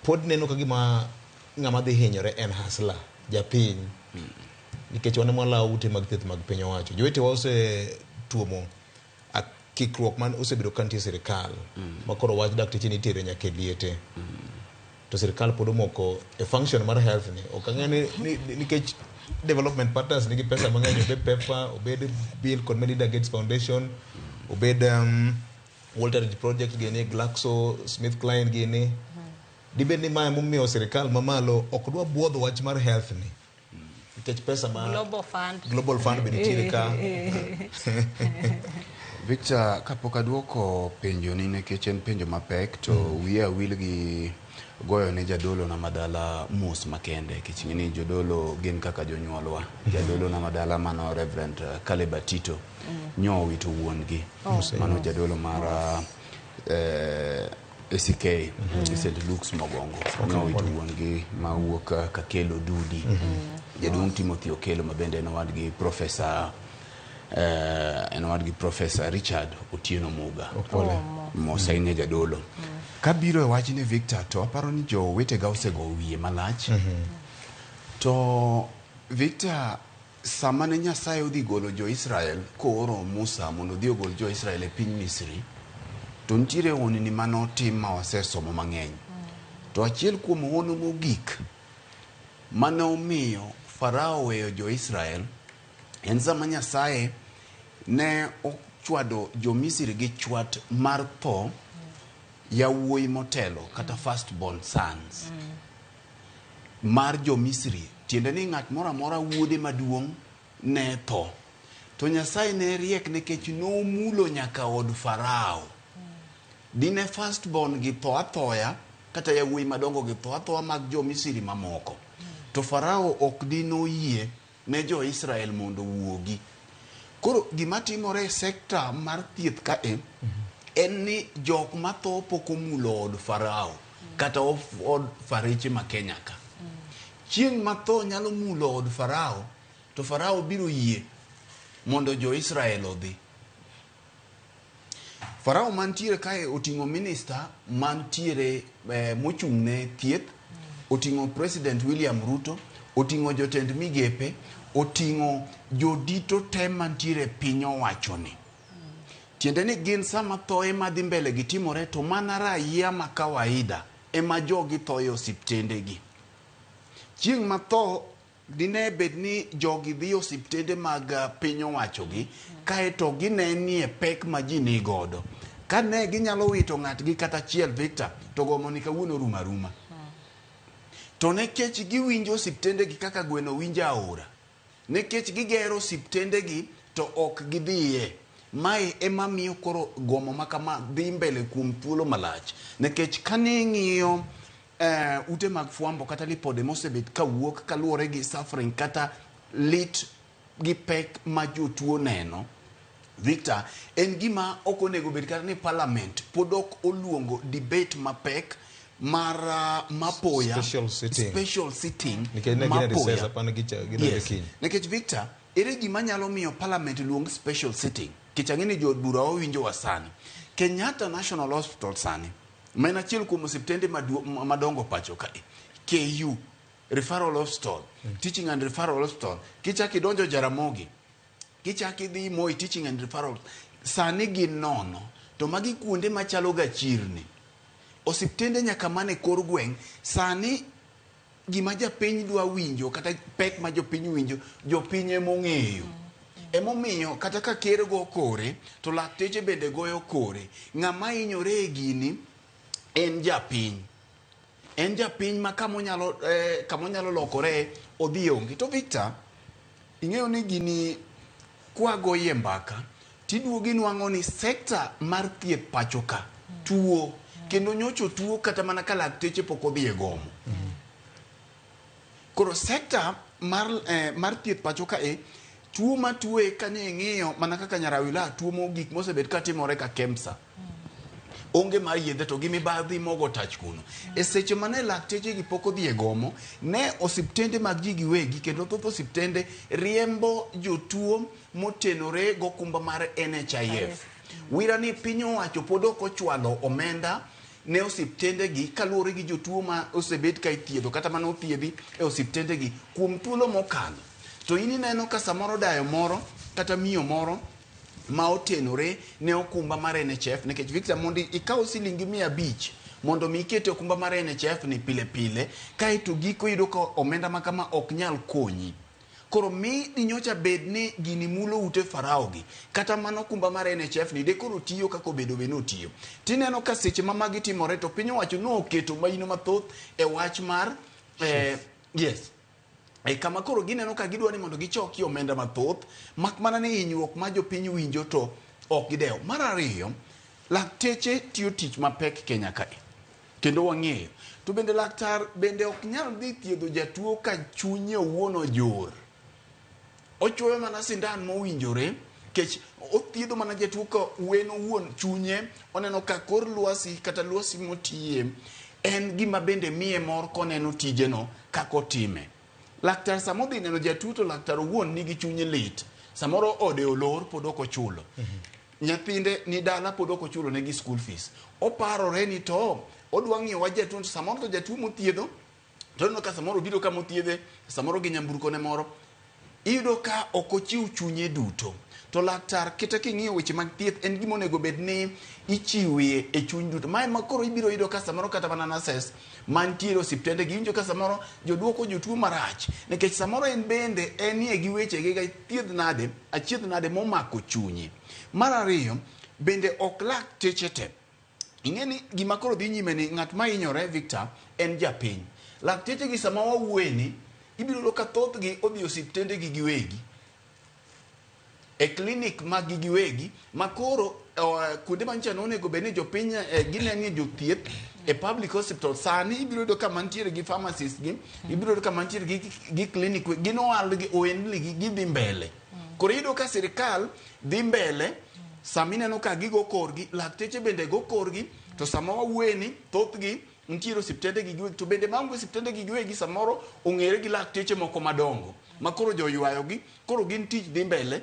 Pod neno ka gima ng'ama dhi hinyore en hustler, japiny. Nikech wan ema walawo ute mag thieth mag piny owacho. Jowetewa osetuomo kikruok man osebedo ka nitie e sirikal ma koro wach dakteche ni itere nyaka e liete. To sirikal pod omoko e function mar health ni. Ok ang'e ni nikech development partners nigi pesa mang'eny, obed PEPFAR, obed Bill kod Melinda Gates Foundation, obed Walter Reed Project gini, Glaxo Smith Kline gini. Dibed ni mae momiyo sirikal mamalo ok dwa buodho wach mar health ni. Nikech pesa ma Global Fund. Global Fund be nitiere ka. Victor, kapok aduoko penjo ni nikech en penjo mapek to wiya wil gi goyo ne jadolo na madala mos makende nikech ing'e ni jodolo gin kaka jonyuolwa. Jadolo na madala mano Reverend Caleb Atito nyo owito wuon gi. Mano jadolo mar ACK St. Luke's Mogongo. Nyo owito wuon gi mawuok Kakelo Dudi. Jaduong' Timothy Okelo ma bende en owadgi Professor en owadgi Professor Richard Otieno Muga. Mos ahinya jadolo. Kabiro e wachni Victor, to aparo ni jowetega osego wiye malach. To Victor, sama ne Nyasaye odhi golo jo-Israel kooro Musa mondo odhi ogol jo-Israel e piny Misri, to nitiere honni manotim ma wasesomo mang'eny. To achiel kuom hono mogik mane omiyo Farao oweyo jo-Israel en sama Nyasaye ne ochwado jo-Misri gi chwat mar tho yawuoyi motelo kata first born sons mar jo-Misri. Tiende ni ng'at moro amora wuode maduong' ne tho. To Nyasaye ne riek nikech nomulo nyaka od Farao. Dine first born gi tho athoya kata yawuoyi madongo gi tho athoya mag jo-Misri mamoko. To Farao ok dinoyie ne jo-Israel mondo owuogi. Koro gima timore e sekta mar thieth kae en ni jok matho pok omulo od Farao kata od fareche ma Kenya ka. Chieng' ma tho nyalo mulo od Farao, to Farao biro yie mondo jo-Israel odhi. Farao mantiere kae oting'o minista mantiere mochung' ne thieth, oting'o President William Ruto, oting'o jotend migepe, oting'o jodito te mantiere piny owachoni. Tiende ni gin sama thoe madhi mbele gi timore to mana raia ma kawaida ema jogi tho e osiptendegi. Chieng' ma tho dine bed ni jogi dhi osiptende mag piny owachogi, kaeto gine nie pek ma ji ni godo. Kane ginyalo wito ng'atgi kata achiel Victor, to gomo ni kawuono rumo aruma. To nikech giwinjo osiptendegi kaka gweno winjo aora, nikech gigero osiptendegi to ok gidhiye. Mae ema miyo koro gomo ma kama dhi mbele kuom thuolo malach. Nikech kane ing'iyo ute mag fwambo kata lipode mosebet kawuok kaluwore gi suffering kata lit gi pek ma jotuo neno, Victor, en gima ok onego bed kata ni parliament pod ok oluongo debate mapek mar mapoya Special sitting. special sitting Nikech ne gin e recess, mapoya. apani gidonjo Yes. kiny. Nikech Victor, ere gima nyalo miyo parliament luong special sitting? Nikech ang'e ni jood bura wawinjowa sani. Kenyatta National Hospital sani, ma en achiel kuom osiptende madongo pacho kae, KU, Referral Hospital, Teaching and Referral Hospital, kichak idonjo Jaramogi, kichak idhi Moi Teaching and Referral, sani gin nono. To magi kuonde machalo ga chirni. Osiptende nyaka mane kor gweng', sani gima japiny dwa winjo kata pek ma jopiny winjo, jopiny ema ong'eyo. Emomiyo kata ka ker go kore to lakteche bende goyo kore. Ng'ama hinyore e gini en japiny. En japiny ma kamonyalo kamonyalo lokore odhi onge. To Victor, ing'eyo ni gini kwagoye mbaka tiduogo inwang'o ni sekta mar thieth pacho ka tuo kendo nyocho tuo kata mana ka lakteche pok odhi e gomo. Koro sekta mar thieth pacho ka e tuo matuoe kane ing'iyo mana kaka Nyarawila tuo mogik mosebet katimore ka KEMSA. Onge mar yedhe to gi mibadhi mogo tach kuno. E seche mane lakteche gi pok odhi e gomo, ne osiptende mag ji giwegi kendo thoth osiptende riembo jotuo motenore gokumba mar NHIF. Wira ni piny owacho pod ok ochwalo omenda ne osiptende gi kaluwore gi jotuo ma osebet ka ithiedho kata mane othiedhi e osiptende gi kuom thuolo mokalo. To in ineno ka samoro dayo moro kata miyo moro ma otenore ne okumba mar NHIF nikech Victor mondo ikaw silingi 500 mondo mi ikete okumba mar NHIF ni pile pile kaeto giko iyudo ka omenda ma kama ok nyal konyi. Koro mi dinyocha bed ni gini mulo ute farao gi kata mana okumba mar NHIF ni de koro tiyo kaka obedo bed ni otiyo. Tineno ka seche ma magi timore to piny owacho noketo maino mathoth e wach mar yes. E kama koro gineno ka gidwa ni mondo gichokie omenda mathoth mak mana ni hinyruok ma jopiny winjo to ok gidewo. Mar ariyo, lakteche tiyo tich mapek Kenya kae kendo wang'eyo. To bende laktar bende ok nyal dhi thiedho jatuo ka chunye owuon ojur. Ochuoyo mana sindan mowinjore kech othiedho mana jatuo ka wen owuon chunye oneno ka kor lwasi kata lwasi motiye en gima bende miye mor koneno tijeno kaka otime. Laktar sama odhi neno jatuo to laktar owuon nigi chunye lit. Samoro ode olor pod ok ochulo. Nyathinde ni dala pod ok ochulo negi school fees. Oparore ni to odwa ng'iyo wach jatuo to samoro to jatuo mothiedho to oneno ka samoro obiro kama othiedhe samoro gi nyamburko ne moro iyudo ka ok ochiw chunye duto. To laktar kata king'iyo weche mag thieth en gima onego bed ni ichiwie e chuny duto. Mae ma koro ibiro yudo ka samoro kata mana nurses mantiere e osiptende gi iwinjo ka samoro joduoko jotuo marach nikech samoro en bende enie gi weche gi thiedh nade achiedh nade momako chunye. Mar ariyo bende ok lakteche te. Ing'e ni gima koro dhi nyime ni ng'at ma hinyore Victor en japiny. Lakteche gi sama wawuoye ni ibiro yudo ka thothgi odhi osiptende gi giwegi. E klinik mag gi giwegi ma koro kuonde manyicha nonego bed ni jopiny ginenie jothieth e public hospital sani ibiro yudo ka mantiere gi pharmacist gi ibiro yudo ka mantiere gi clinic gin ohalgi ohendni gi gidhi mbele. Koro iyudo ka sirikal dhi mbele sama ineno ka gigo korgi lakteche bende go korgi to sama wawuoye ni thothgi nitiere osiptende gi giwegi to bende maonge osiptende gi giwegi samoro ong'ere gi lakteche moko madongo ma koro joywayogi koro gin tich dhi mbele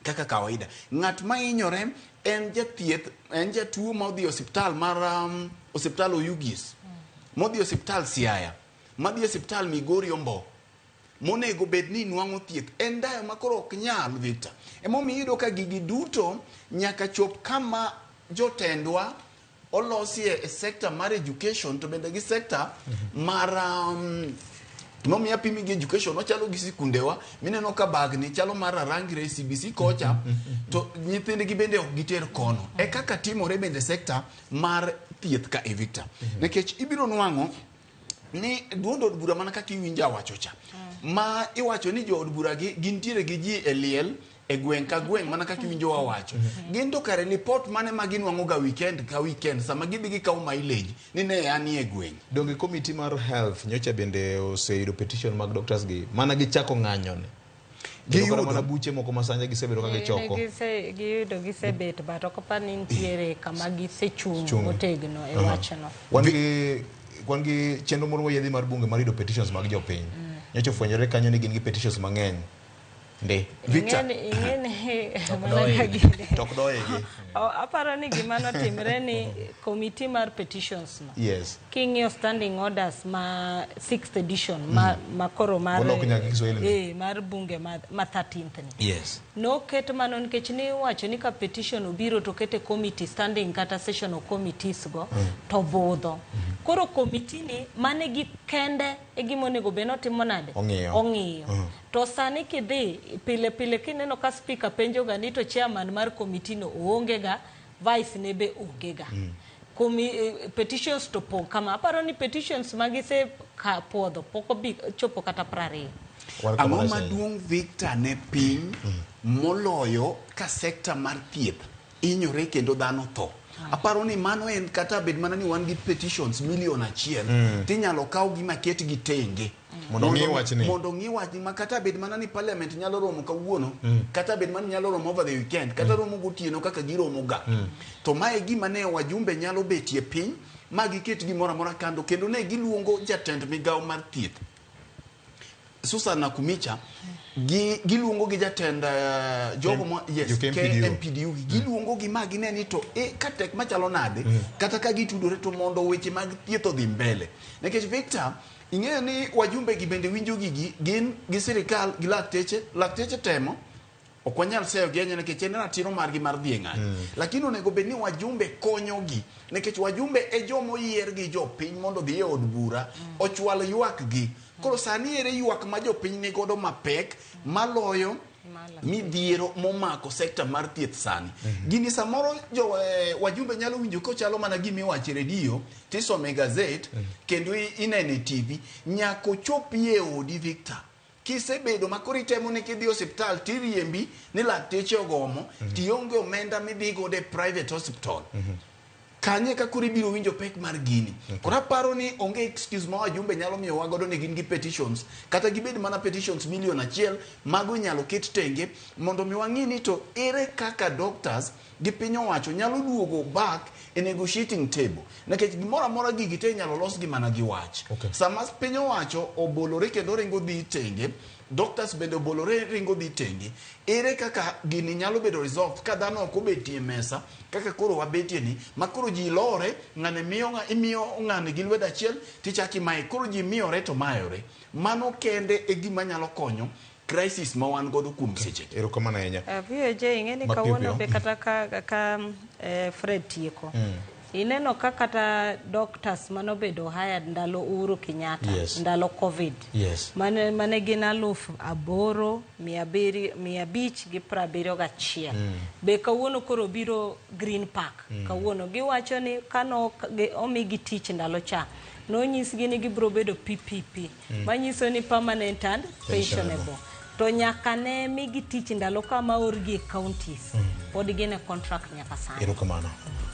kaka kawaida. Ng'at ma hinyore en jathieth en jatuo ma odhi e osiptal mar osiptal Oyugis modhi e osiptal Siaya madhi e osiptal Migori Ombo monego bed ni nwang'o thieth en dayo ma koro ok nyal Victor. Emomiyo iyudo ka gigi duto nyaka chop kama jotendwa olosie e sector mar education to bende gi sector mar momiyo apimi gi education ochalo gi sikundewa mineno ka bagni chalo mar Rangre CBC kocha to nyithindgi bende ok giter kono. E kaka timore bende sector mar thieth ka e Victor. Nikech ibiro nwang'o ni duond od bura mana kaka iwinjo awacho cha ma iwacho ni jood bura gi gintiere gi ji e liel e gweng' ka gweng' mana kaka iwinjo wawacho. Gin to kare lipot mane ma ginwang'o ga weekend ka weekend sama gidhi gikawo mileage ni ne anie e gweng'. Donge committee mar health nyocha bende oseyudo petition mag doctors gi mana gichako ng'anyo ni. Kendo kata mana buche moko ma sani gisebedo ka gichoko. Giyudo gisebet but ok apar ni nitiere kama gisechung' motegno e wachno. Wan gi chenro moro moyiedhi mar bunge mar yudo petitions mag jopiny. Nyocha ofwenyore kanyo ni gin gi petitions mang'eny ndi. Victor. Ing'eni mana ka gini. Tok doyegi. Aparo ni gima notimre ni committee mar petitions no. Yes. King'iyo standing orders ma 6th edition ma koro mar Molok nyaka Kiswahili ni. Mar bunge ma 13th ni. Yes. Noket mano nikech ni iwacho ni ka petition obiro to kete committee standing kata sessional committees go to budho. Koro komiti ni mane gi kende e gima onego bed ni otimo nade? Ong'iyo. Ong'iyo. To sani kidhi pile pile kineno ka speaker penjo ga ni to chairman mar komiti no oonge ga, vice ne be onge ga. Petitions to pong' kama. Aparo ni petitions ma gise ka puodho pok obi chopo kata 20. Ang'o maduong' Victor ne piny moloyo ka sekta mar thieth inyore kendo dhano tho? Aparo ni mano en kata bed mana ni wan gi petitions 1,000,000 tinyalo kaw gi maket gi tenge Mondo ong'i wachni. Mondo ong'i wachni ma kata bed mana ni parliament nyalo romo kawuono, kata bed mana ni nyalo romo over the weekend, kata romo gotieno kaka giromo ga. To mae gima ne wajumbe nyalo betie piny ma giket gimoro amora kando, kendo ne giluongo jatend migawo mar thieth Susan Nakumicha, giluongo gi jatend jogo ma yes, Jo KMPDU. KMPDU gi giluongo gi ma gine ni to ka tek machalo nade, kata ka gitudore to mondo weche mag thieth odhi mbele. Nikech Victor, ing'eyo ni wajumbe gi bende winjo gigi, gin gi sirikal gi lakteche, lakteche temo ok wanyal seyo gi ahinya nikech en ratiro margi mar dhi e ng'anyo. Lakini onego bed ni wajumbe konyogi, nikech wajumbe e joma oyier gi jopiny mondo odhi e od bura ochwal ywak gi. Koro sani ere ywak ma jopiny nigodo mapek maloyo midhiero momako sekta mar thieth sani. Gini samoro jo wajumbe nyalo winjo kochalo mana gima iwacho e redio, tisome e gazet, kendo inene e TV, nyaka ochopi e odi Victor. Kisebedo ma koro itemo ni kidhi osiptal tiriembi ni lakteche ogomo, tionge omenda midhi godo e private hospital. Kanye ka koro ibiro winjo pek mar gini. Koro aparo ni onge excuse ma wajumbe nyalo miyo wa godo ni gin gi petitions, kata gibed mana petitions 1,000,000, mago inyalo ket tenge mondo mi wang'i ni to ere kaka doctors gi piny owacho nyalo duogo back e negotiating table. Nikech gimoro amora gigi te inyalo los gi mana gi wach. Sama piny owacho obolore kendo ringo dhi tenge, doctors bende obolore ringo dhi tenge, ere kaka gini nyalo bedo resolved ka dhano ok obetie mesa kaka koro wabetie ni, ma koro ji lore, ng'ane miyo imiyo ng'ane gi lwedo achiel tichako imaye, koro ji miyore to mayore. Mano kende e gima nyalo konyo crisis ma wan godo kuom seche. Erokamano ahinya. VOJ ing'e ni Mapiyo kawuono piyo. be kata ka Fred tieko. Ineno ka kata doctors manobedo hired ndalo Uhuru Kenyatta, ndalo Covid. Mane gin 8,571. Be kawuono koro biro Green Park. Kawuono giwacho ni kano omigi tich ndalo cha, nonyisgi ni gibiro bedo PPP, manyiso ni permanent and pensionable. To nyaka ne migi tich ndalo kama orgi e counties, pod gin e contract nyaka sani. Erokamano.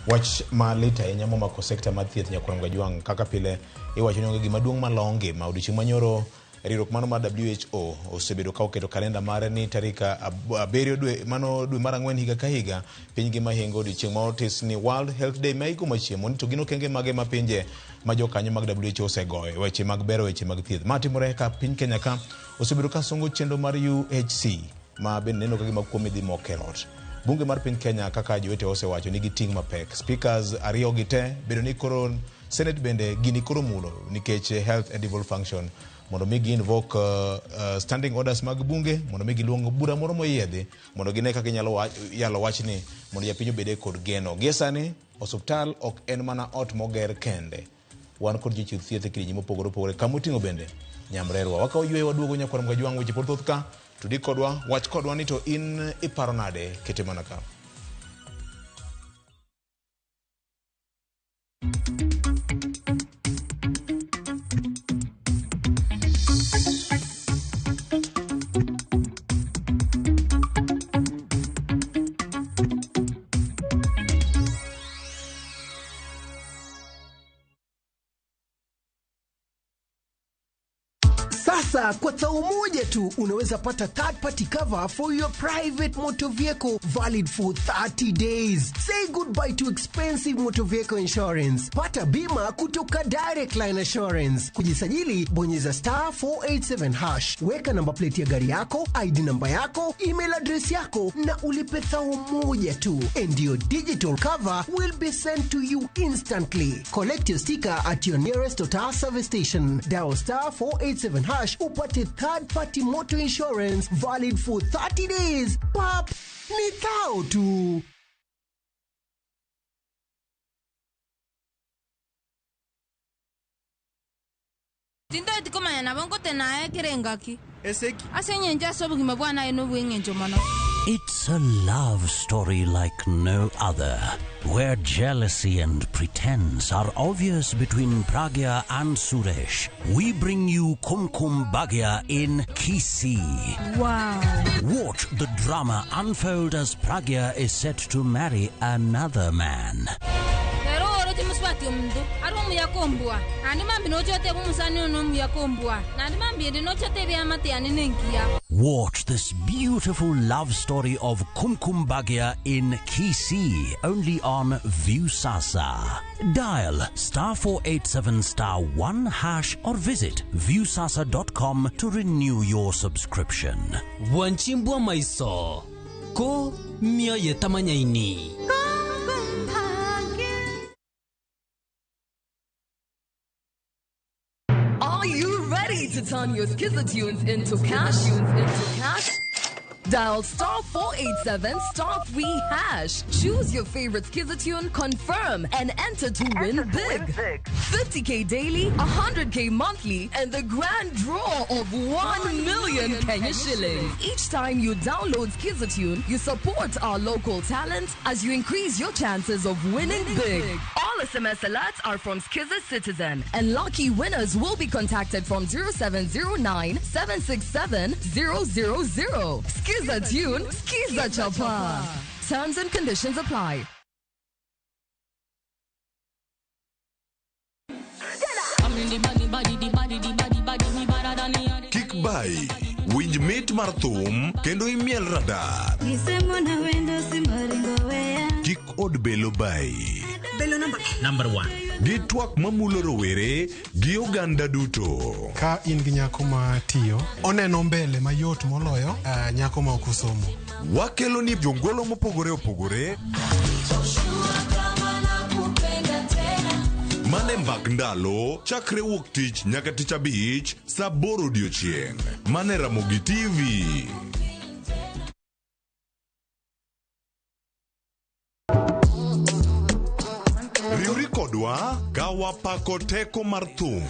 Wach malit ahinya momako sekta mar thieth nyakwar Kajwang', kaka pile iwacho ni onge gima duong' maloyo ngima. Odiochieng' manyoro riwruok mano mar WHO osebedo ka oketo kalenda mare ni tarik 7 dwe mano dwe mar 4 higa ka higa piny ngima hingo odiochieng' ma otis ni World Health Day ma igomo chiemo ni to gin okenge mage ma pinje ma jokanyo mag WHO osegoyo weche mag bero weche mag thieth. Ma timore ka piny Kenya ka osebedo ka songo chenro mar UHC ma bende neno ka gima kuom idhi mok e rot. Bunge mar piny Kenya kaka jowete osewacho nigi ting' mapek. Speakers ariyo gi te bedo ni koro Senate bende gini koro mulo nikech health and devolved function mondo mi gi invoke standing orders mag bunge mondo mi giluong bura moro moyiedhi mondo gine kaka inyalo yalo wachni mondo japiny obede kod geno. Gie sani osuptal ok en mana ot moger kende. Wan kod jochiw thieth e kidienje mopogore opogore kamoting'o bende nyamrerwa. Wakawo yweyo waduogo nyakwar Kajwang' weche pod thoth ka. Tudi kodwa, wach kodwa ni to in iparo nade, kete mana ka. Sasa kwa thao moja tu unaweza pata third party cover for your private motor vehicle valid for 30 days. Say goodbye to expensive motor vehicle insurance. Pata bima kutoka Direct Line Assurance. Kujisajili bonyeza star 487 hash. Weka namba plate ya gari yako, ID namba yako, email address yako na ulipe thao moja tu. And your digital cover will be sent to you instantly. Collect your sticker at your nearest Total service station. Dial star 487 hash upate third party motor insurance valid for 30 days. Pap, ni thao tu. Tindoti komanya nabo nkotenaye ekere Eseki. Ase eng'encho ase obogima bwane aye nobwa eng'encho mono. It's a love story like no other, where jealousy and pretense are obvious between Pragya and Suresh. We bring you Kumkum Bhagya in Kisii. Wow. Watch the drama unfold as Pragya is set to marry another man. Ero oroche musubati omonto ari omuya kombua naende mambia noche otebe omosani one omuya kombua naende mambia ende noche otebe eamate yane nenkiya. Watch this beautiful love story of Kumkum Bhagya in Kisii, only on Viusasa. Dial star 487 star 1 hash or visit viusasa.com to renew your subscription. Bwanchimbwa maiso ko mioyo tamanyaini. Are you ready to turn your Skiza tunes into cash? Into cash? Dial star 487 star 3 hash. Choose your favorite Skiza tune, confirm, and enter to win big. 50K daily, 100K monthly, and the grand draw of 1 million Kenya shillings. Each time you download Skiza tune, you support our local talent as you increase your chances of winning big. All SMS alerts are from Skiza Citizen, and lucky winners will be contacted from 0709 767 000. Skiza tune, Skiza Chapa. Terms and conditions apply. Kik bai, winj mit mar thum kendo imiel radar. Kik od belo bai. Belo number 1. Gi twak mamulo rowere gi oganda duto. Ka in gi nyako ma tiyo, oneno mbele mayot moloyo nyako ma ok osomo. Wakelo ni jongolo mopogore opogore. Mane mbak ndalo, chakre wuok tich nyaka tich abich, saa aboro odiochieng'. Mane Ramogi TV. Riwri kodwa ka wapako teko mar thum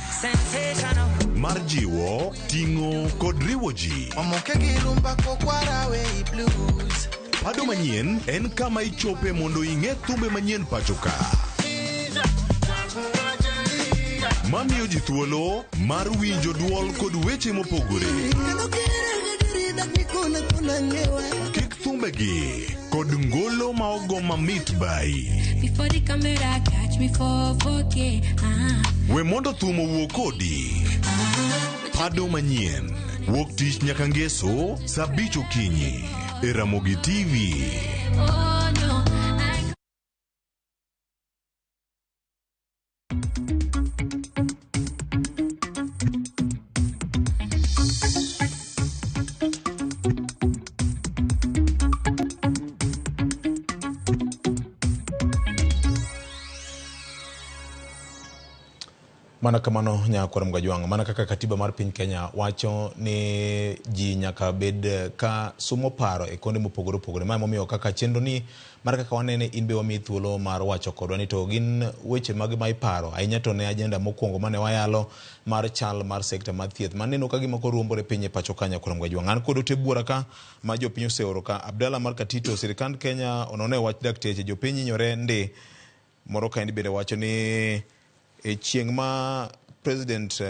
mar jiwo, ting'o kod riwo ji. Pado manyien en kama ichope mondo ing'e thumbe manyien pacho ka. Mamiyo ji thuolo mar winjo duol kod weche mopogore. Kik thumbegi kod ngolo ma ogo mamit bai. Before the camera catch me for 4K. We mondo thum owuo kodi. Pado manyien wuok tich nyaka ngeso saa abich okinyi e Ramogi TV. Oh no. Mana kamano nyakwar Mgajwang', mana kaka katiba mar piny Kenya wacho ni ji nyaka bed ka sumo paro e konde mopogore opogore. Ma emomiyo kaka chenro ni mar kaka wanene in be wamiyi thuolo mar wacho kodwa ni to gin weche mage ma iparo ahinya to ne ajenda mokwongo mane wayalo mar chal mar sekta mar thieth maneno ka gima koro ruombore piny e pacho ka nyakwar Mgajwang'. An kod ote buora ka ma jopiny oseoro ka Abdalla mar Katito, sirikand Kenya onone wach dakteche jopiny hinyore ndi. Moro kaendi bende wacho ni e chieng' ma president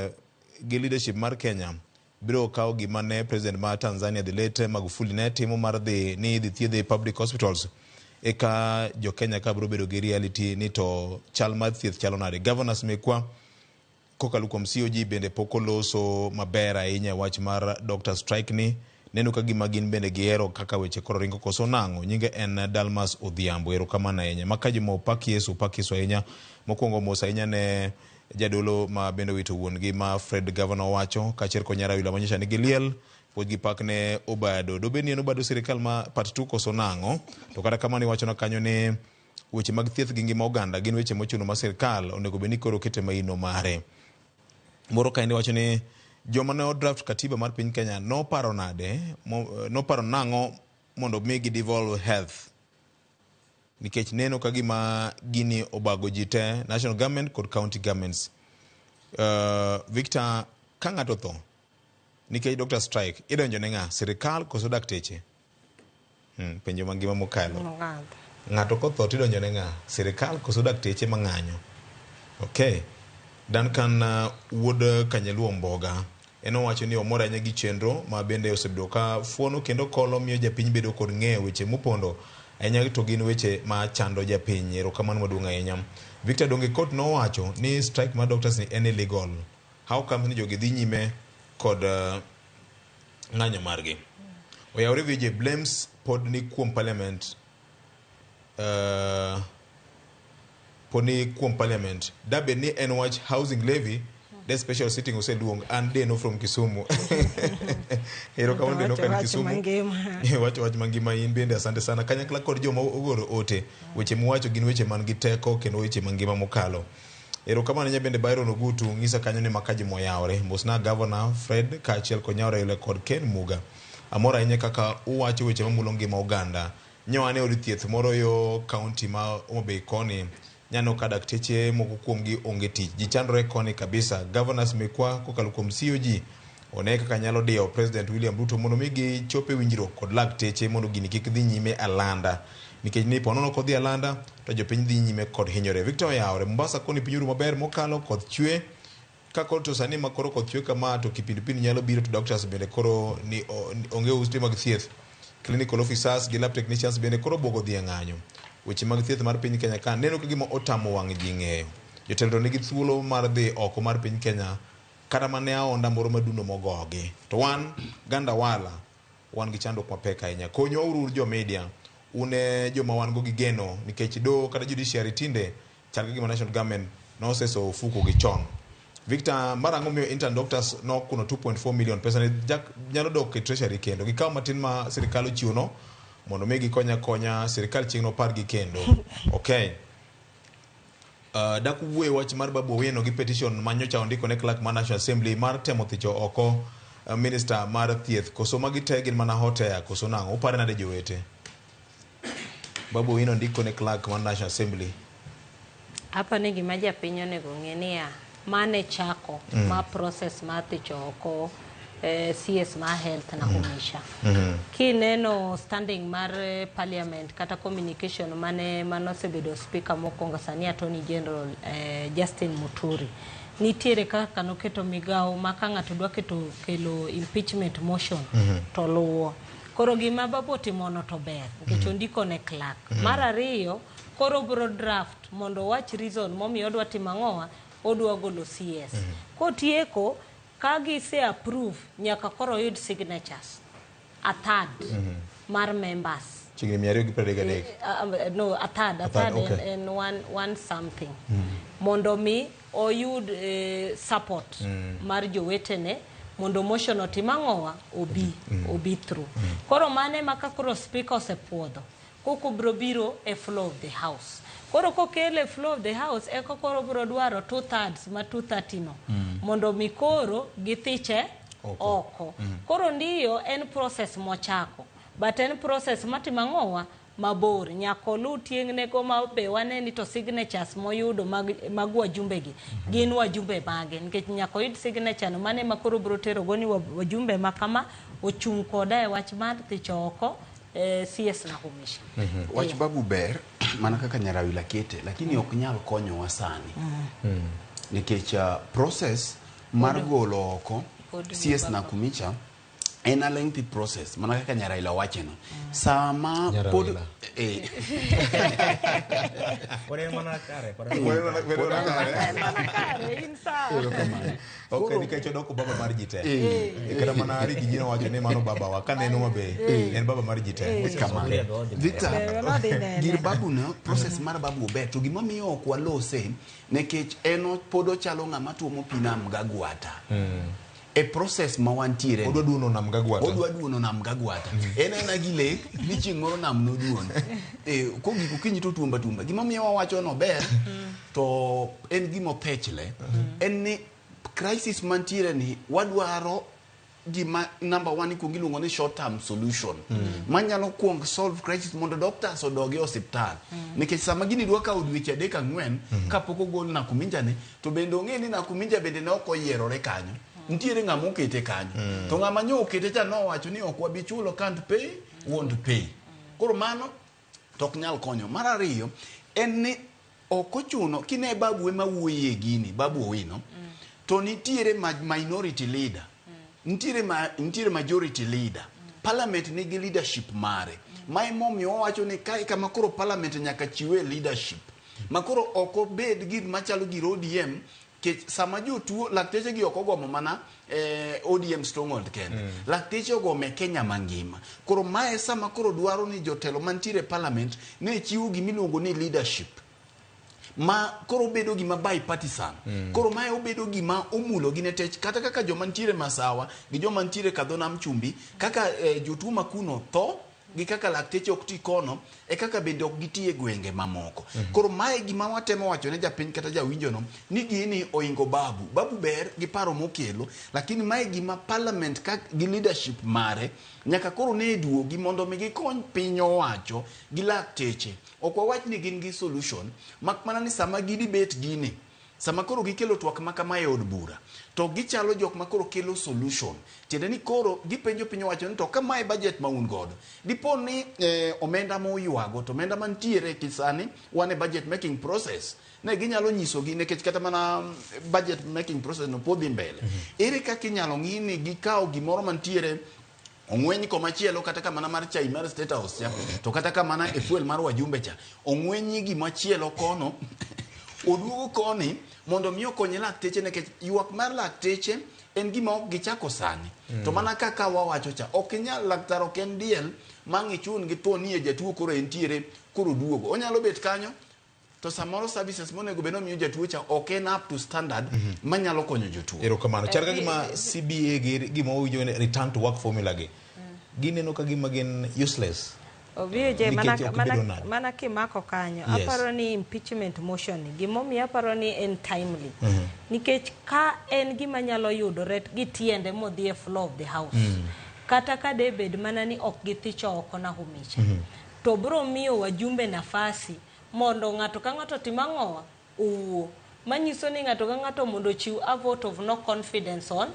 gi leadership mar Kenya biro kawo gima ne president mar Tanzania the late Magufuli ne timo mar dhi ni idhi thiedhe e public hospitals, eka jo Kenya ka biro bedo gi reality ni to chal mar thieth chalo nade. Governors mekwa kokalo kuom COG bende pok oloso maber ahinya e wach mar doctor strike ni neno ka gima gin bende gihero kaka weche koro ringo koso nang'o. Nyinge en Dalmas Odhiambo, erokamano ahinya. Maka juma opak Yesu, opak Yesu ahinya. Mokwongo mos ahinya ne jadolo ma bende owito wuon gi ma Fred Governor owacho kaachiel kod nyar Awila manyocha nigi liel puonj gi pak ne Obado. Dobed ni en Obado sirikal ma part 2 koso nang'o. To kata kamano iwachona kanyo ni weche mag thieth gi ngima oganda gin weche mochuno ma sirikal onego bed ni koro kete maino mare. Moro kaendi wacho ni joma ne odraft katiba mar piny Kenya noparo nade, noparo nang'o mondo mi gi devolve health, nikech neno ka gima gini obago ji te, national government kod county governments. Victor Ka ng'ato tho nikech doctor strike, idonjo ne ng'a? Sirikal koso dakteche? Penjo mangima mokalo. Ng'ato kotho tidonjo ne ng'a? Sirikal koso dakteche mang'anyo? Okay. Duncan wuod Kanyaluo Mboga en owacho ni omor ahinya gi chenro ma bende osebedo ka fuono kendo kolo miyo japiny bedo kod ng'eyo weche mopondo ahinya to gin weche ma chando japiny. Erokamano maduong' ahinya. Victor Donge court nowacho ni strike mar doctors ni en illegal. How comes ni jogi dhi nyime kod ng'anyo margi? Oyawre VJ blames pod ni kuom parliament pod ni kuom parliament dabed ni en wach housing levy de special sitting oseluong an Deno from Kisumu. Erokamano Deno kan Kisumu. Wacho wach mangima in bende asante sana. Kanyakla kod joma ogoro ote weche muwacho gin weche man gi teko kendo weche mangima mokalo. Erokamano nya bende Byron Ogutu ng'isa kanyo ni makaji moyawre. Mosna Governor Fred kaachiel kod Nyawre Ile kod Ken Muga. Amor ahinya kaka uwacho weche mamulo ngima oganda. Nyowa ne od thieth moro yo kaunti ma Homa Bay koni. Nyaneno ka dakteche moko kuomgi onge tich. Ji chandore koni kabisa. Governors mekwa kokalo kuom COG one kaka nyalo diyo President William Ruto mondo mi gichop e winjruok kod lakteche mondo gini kik dhi nyime alanda. Nikech ni ponono kodhi alanda to jopiny dhi nyime kod hinyore. Victor Oyawre, Mombasa koni piny oru maber mokalo koth chwe. Ka koro to sani ma koro koth chwe kama to kipindupindu nyalo biro to doctors bende koro ni onge ute mag thieth. Clinical officers gi lab technicians bende koro buogo dhi e ng'anyo. Weche mag thieth mar piny Kenya ka neno ka gima otamo wang' ji ng'eyo. Jotelo to nigi thuolo mar dhi oko mar piny Kenya kata mana e aonda moro madundo mogogi. To wan Gandawala wan gi chandruok mapek ahinya. Konywa uru un jo media, un e joma wan go gi geno nikech doho kata judiciary tinde chal ka gima national government noseso ofuko gi chon. Victor, mar ang'o miyo intern doctors nokuno 2.4 million pesa ni nyalo dok e treasury kendo gikaw matin ma sirikal ochiwo no mondo mi gikonya konya sirikal chieng' nopargi kendo. Okay. Dak wuoye wach mar Babu Owino gi petition ma nyocha ondiko ne clerk mar National Assembly mar temo thicho oko minister mar thieth koso magi te gin mana hot air koso nang'o upare nade jowete? Babu Owino ndiko ne clerk mar National Assembly. Apa ni gima japiny onego ng'e niya mane chako ma process mar thicho oko CS mar health na Nakhumicha. Kineno standing mar parliament kata communication mane manosebedo speaker mokwongo sani Attorney General Justin Muturi. Nitiere kaka noketo migawo ma ka ng'ato dwa keto kelo impeachment motion to luwo. Koro gima Babu otimono to ber nikech ondiko ne clerk. Mar ariyo koro bro draft mondo owach reason momiyo odwa timo ang'owa odwa golo CS. Kotieko ka gise approve nyaka koro oyud signatures a third mar members. Chiegni 233. No, a third, a third okay. En one something. Mondo mi oyud support mar jowetene mondo motion otim ang'owa obi obi through. Koro mane ma ka koro speaker osepuodho koko bro biro e floor of the house. Koro kokele floor of the house eko koro bro dwaro 2/3 ma 230 no mondo mi koro githiche oko. Koro ndiyo en process mochako. But en process matimo ang'owa mabor nyaka oluw tieng'ne go ma be wane ni to signatures moyudo mag wajumbe gi gin wajumbe mage nikech nyaka oyud signature no mane ma koro bro tero go ni wajumbe ma kama ochung' koda e wach mar thicho oko CS Nakhumicha. Wach Babu ber mana kaka Nyarawila kete lakini ok nyal konyowa sani nikech process mar golo oko CS Nakhumicha en a lengthy process mana kaka Nyaraila wacheno sama pod Ok nikech odoko baba mar ji te. Kata mana Rigi ji nowacho ni mano baba wa kaneno maber en baba mar ji te. Victor, gir Babu no process mar Babu ober to gimomiyo ok walose nikech en pod ochalo ng'ama tuomo pi nam gagwata. E process ma wantiere odwa duono nam gagwata. Odwa duono nam gagwata. En ena gi lek ni chieng' moro nam noduon. Kogik okinyi to tuomba tumba. Gimomiyo wawacho no ber to en gima opechle en ni crisis mantiere ni wadwaro gima number one ikuongo iluongo ni short term solution manyalo kuong solve crisis mondo doctors odog e osiptal nikech sama gini dwa kawo dweche 3 4 kapok ogol Nakhumicha ni to bende ong'e ni Nakhumicha bende ne ok oyierore kanyo. Nitiere ng'ama okete kanyo. To ng'ama nyo okete cha nowacho ni ok wabi chulo, can't pay, won't pay. Koro mano to ok nyal konyo. Mar ariyo en ni ok ochuno kine Babu ema wuoye gini, Babu Owino, to nitiere minority leader. Nitiere majority leader. Parliament nigi leadership mare. Ma emomiyo wawacho ni kae kama koro parliament nyaka chiwe leadership. Ma koro ok obed gik machalo gir ODM, kech sama jotuo lakteche gi ok ogomo mana ODM stronghold kende. Lakteche ogomo e Kenya mangima. Koro mae sama koro dwaro ni jotelo mantiere e parliament ne chiwo gimiluongo ni leadership. Ma koro bedo gima bipartisan. Koro mae obedo gima omulo gi netech kata kaka joma ntiere Masawa gi joma ntiere Kadho Nam Chumbi, kaka jotuo ma kuno tho gi kaka lakteche ok ti kono, e kaka bende ok giti e gwenge mamoko. Koro mae gima watemo wacho ne japiny kata jawinjo no, ni gini oingo Babu. Babu ber gi paro mokelo, lakini mae gima parliament ka gi leadership mare nyaka koro ne duogi mondo mi gikony piny owacho gi lakteche. Ok wawach ni gin gi solution, mak mana ni sama gidibet gini, sama koro gikelo twak ma kama e od bura, to gichalo jok ma koro kelo solution. Tiende ni koro gipenjo piny owacho ni to ka mae budget ma un godo, dipo ni omenda ma uywago, to omenda mantiere kisani wan e budget making process. Ne ginyalo nyisogi nikech kata mana budget making process no pod dhi mbele. Ere kaka inyalo ng'i ni gikawo gimoro mantiere ong'weny komachielo, kata ka mana mar chai mar State House cha, to kata ka mana e fuel mar wajumbe cha, ong'wenyi gimachielo kono oduogo koni mondo mi okony lakteche, nikech ywak mar lakteche en gima ok gichako sani. To mana kaka wawacho cha, ok inyal, laktar ok en diel ma ang' ichun gi thuon ni e jatuo koro entiere koro oduogo. Onyalo bet kanyo to samoro services monego bed ni omiyo jatuo cha ok en up to standard manyalo konyo jotuo. Erokamano. Chal ka gima CBA gi gima wawinjo ni return to work formula gi, gineno ka gima gin useless. Obioje, Nikech ok gibedo nade. Mana kimako kanyo, Yes. aparo ni impeachment motion ni, gimomiyo aparo ni en timely, nikech ka en gima nyalo yudore gi tiende modhi e floor of the house, kata ka de bed mana ni ok githicho oko Nahumicha, to bro miyo wajumbe nafasi mondo ng'ato ka ng'ato otim ang'owa owuo, manyiso ni ng'ato ka ng'ato mondo ochiw a vote of no confidence on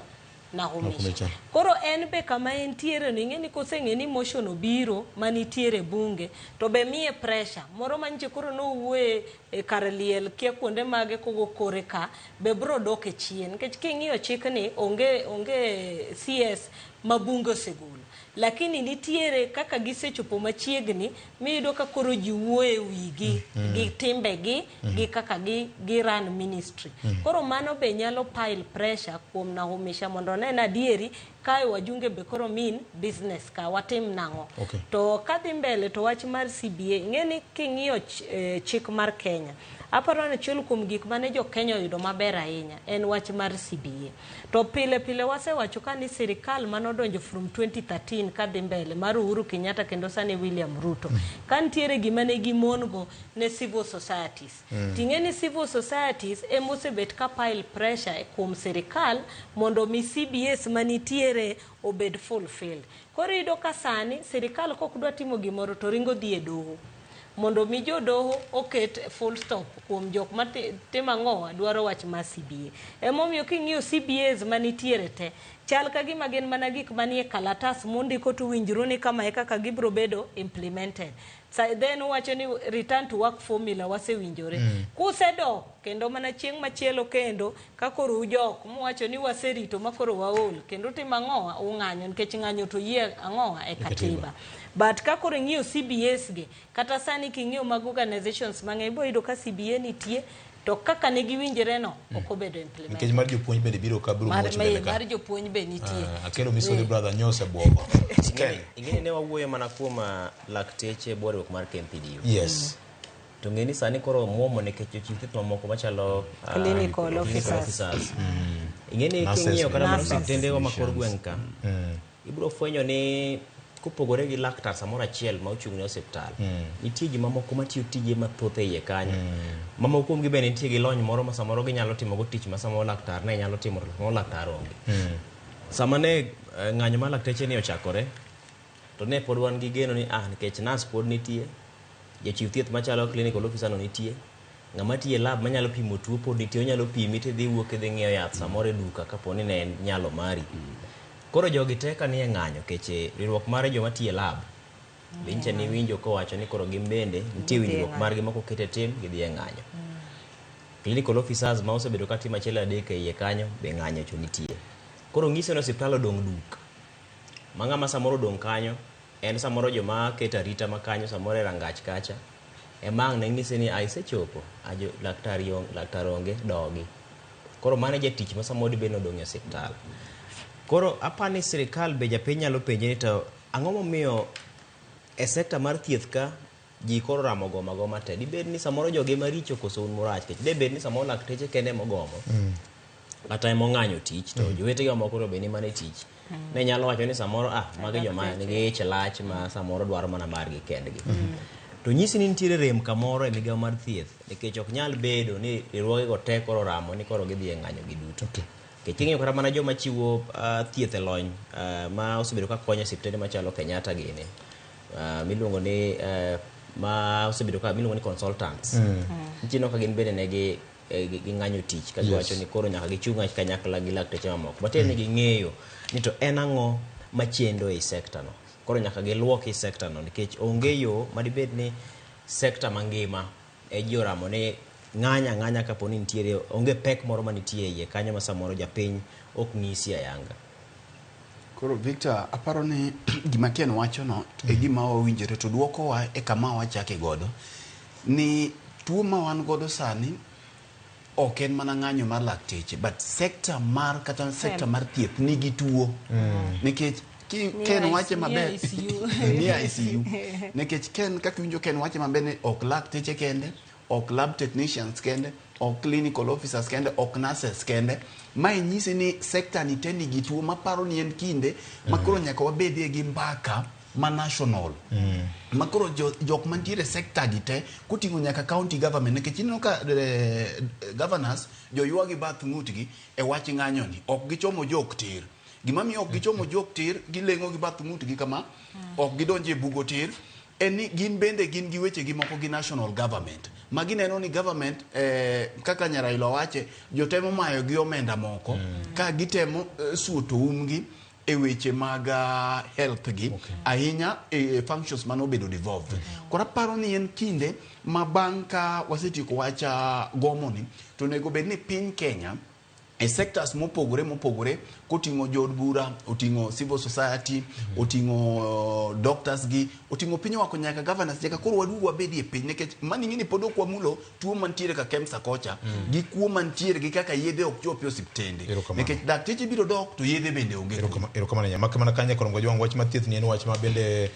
Nahumicha. Nahumicha. Koro en be kama entiere no, ing'e ni koseng'e ni motion obiro manitiere e bunge, to be miye pressure moro manyiche koro nowuoye e kar liel kia kuonde mage kogo kore ka be bro dok e chien, nikech king'iyo chikni onge CS ma bunge osegolo, lakini nitiere kaka gisechopo machiegni miyudo ka koro ji wuoyo e wigi gi timbegi gi kaka gi run ministry. Koro mano be nyalo pile pressure kuom Nahumisha mondo one adieri kae wajunge be koro mean business ka watim nang'o. To kadhi mbele to wach mar CBA, ing'e ni king'iyo chik mar Kenya, aparo ni achiel kuom gik mane jo Kenya oyudo maber ahinya en wach mar CBA. To pile pile wasewacho ka ni sirikal manodonjo from 2013 kadhi mbele mar Uhuru Kenyatta kendo sani William Ruto, ka nitiere gima ne gimon go ne civil societies. Ting'e ni civil societies emosebet ka pile pressure kuom sirikal mondo mi CBS manitiere obed fulfilled. Koro iyudo ka sani sirikal kok dwa timo gimoro to ringo dhi e doho mondo mi jodoho oket full stop kuom jok ma timo ang'owa dwaro wach mar CBA. Emomiyo king'iyo CBAs manitiere te, chal ka gima gin mana gik manie kalatas mondiko to winjru ni kama e kaka gibiro bedo implemented. Then wacho ni return to work formula wasewinjore. Kusedok kendo mana chieng' machielo kendo ka koro ujok muwacho ni waserito ma koro waol kendo timo ang'owa ung'anyo, nikech ng'anyo to yie ang'owa e katiba. But ka koro ing'iyo CBAs gi, kata sani king'iyo mag organizations mang'eny ibiro yudo ka CBA nitie, to kaka ne giwinjre no ok obedo implemented. Nikech mar jopuonj bende biro ka biro muoch mbele ka. Mar jopuonj be nitie. Akelo Misori brother nyose buogo. Ing'eni ne wawuoyo mana kuom lakteche boriwruok mar KMPDU. Yes. To ng'e ni sani koro muomo nikech jochiw thieth mamoko machalo Clinical officers. Ing'e ni Nurses king'iyo kata mana Nurses. osiptendewa ma kor gweng' ka, ibiro fwenyo ni kopogore gi laktar samoro achiel ma ochung' ne osiptal, nitie ji mamoko matiyo tije mathoth e iye kanyo. Mamoko kuomgi bende nitie gi lony moro ma samoro ginyalo timogo tich ma samoro laktar ne nyalo timo to samoro laktar onge. Sama ne ng'anyo mar lakteche ni ochakore, to ne pod wan gi geno ni nikech nurse pod nitie, jachiw thieth machalo clinical officer no nitie, Ng'ama tiyo e lab manyalo pimo tuo pod nitie, onyalo pimi tidhi wuok idhi ng'iewo yath samoro e duka kapo ni ne en nyalo mari. Koro jogi te ka nie ng'anyo keche riwruok mar joma tiyo e lab be nyicha niwinjo kowacho ni koro gin bende nitie winjruok margi ma koket e tim gidhi e ng'anyo. Clinical officers ma osebedo ka timo achiel adek e iye kanyo be ng'anyo cho nitie. Koro ng'iso ni osiptal odong' duk. Ma ng'ama samoro odong' kanyo en samoro joma keto arita ma kanyo samoro e rangach kacha ema ang' ne ng'ise ni isechopo ajo laktar laktar onge dogi. Koro mano e jatich ma samoro dibed ni odong' e osiptal. Koro apani sirikal be japiny nyalo penje ni to ang'o momiyo e sekta mar thieth ka ji koro ramo gomo agoma te. Dibed ni samoro jogi ema richo koso un murach nikech debed ni samoro lakteche kende emogomo kata emong'anyo tich to jowetegi mamoko to be ni mana e tich. Ne nyalo wacho ni samoro magi joma nigi ich lach ma samoro dwaro mana margi kendgi. To nyisi ni nitiere rem kamoro e migawo mar thieth nikech ok nyal bedo ni riwruogego te koro ramo ni koro gidhi e ng'anyo giduto. Nikech king'iyo kata mana joma chiwo thieth e lony ma osebedo ka konyo e osiptende machalo Kenyatta gini miluongo ni ma osebedo ka miluongo ni consultants. Nitie ka gin bende ne gi ging'anyo tich ka giwacho ni koro nyaka gichung' kanyakla gi lakteche mamoko. Matiende ni ging'eyo ni to en ang'o machendo ei sekta no. Koro nyaka giluoki sekta no nikech onge yo madibed ni sekta mangima e ji oramo ni ng'anya ng'anya kapo ni nitiere onge pek moro manitie iye kanyo ma samoro japiny ok ng'isi ayanga. Koro Victor, aparo ni gima Ken wacho no e gima wawinjore to duokowa e kama wachake godo ni tuo ma wan godo sani ok en mana ng'anyo mar lakteche but sector mar kata sector mar thieth nigi tuo. Nikech Ken wache maber ni ICU. Nikech Ken kaka iwinjo Ken wache maber ni ok lakteche kende, ok lab technicians kende, ok clinical officers kende, ok nurses kende. Mae nyisi ni sector ni te nigi tuo maparo ni en kinde ma koro nyaka wabedie gi mbaka ma national. Ma koro jok mantiere sector gi te koting'o nyaka county government nikech ineno ka governors joywagi bath ng'utgi e wach ng'anyo ni ok gichomo jok tir. Gima miyo ok gichomo jok tir gileng'o gi bath ng'utgi kama ok gidonjo e bugo tir en ni gin bende gin gi weche gi moko gi national government ma gineno ni government kaka Nyaraila wache jotemo mayo gi omenda moko ka gitemo suoto umgi e weche mag health gi ahinya e functions manobedo devolved. Koro aparo ni en kinde ma bang' ka wasetieko wach gomo ni to onego bed ni piny Kenya e sectors mopogore mopogore koting'o jood bura, oting'o civil society, oting'o doctors gi, oting'o piny owacho nyaka governors nyaka koro waduog wabedie piny nikech mani ing'e ni pod ok wamulo tuo mantiere ka KEMSA kocha gi kuo mantiere gi kaka yedhe ok chopi e osiptende nikech dakteche biro dok to yedhe bende onge. Erokamano ahinya. Mak mana kanyo koro Ngojwang' wach mar thieth ni en wach ma bende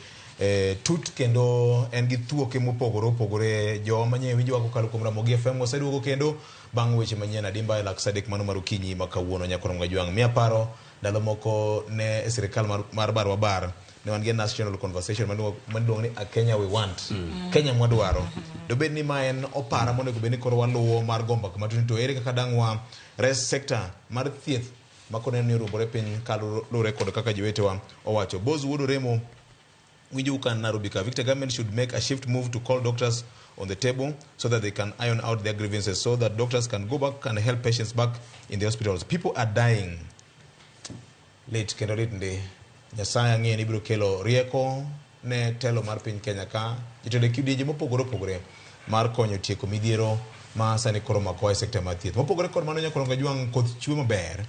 tut kendo en gi thuoke mopogore opogore. Jowa manyien winjowa kokalo kuom Ramogi FM waseduogo kendo bang' weche manyien adimba e lak sa adek mano mar okinyi ma kawuono. Nyakoro Ngojwang' miya paro ndalo moko ne e sirikal mar barwa bar ne wan gi national conversation miluongo ni a Kenya we want. Kenya mwadwaro. Dobed ni ma en opara monego bed ni koro waluwo mar gomba kama to ere kaka dang' wa res sector mar thieth ma koro neno ni oruombore piny kaluwore kod kaka jowetewa owacho. Boz Wuod Oremo winjo ka Nairobi ka Victor government should make a shift move to call doctors on the table so that they can iron out their grievances so that doctors can go back and help patients back in the hospitals. People are dying. Lit kendo lit ndi. Nyasaye ang'eyo ni biro kelo rieko ne telo mar piny Kenya ka jotelo e kidienje mopogore opogore mar konyo tieko midhiero ma sani koro makowa e sekta mar thieth. Mopogore kod mano Nyakoro Ngajwang' koth chwe maber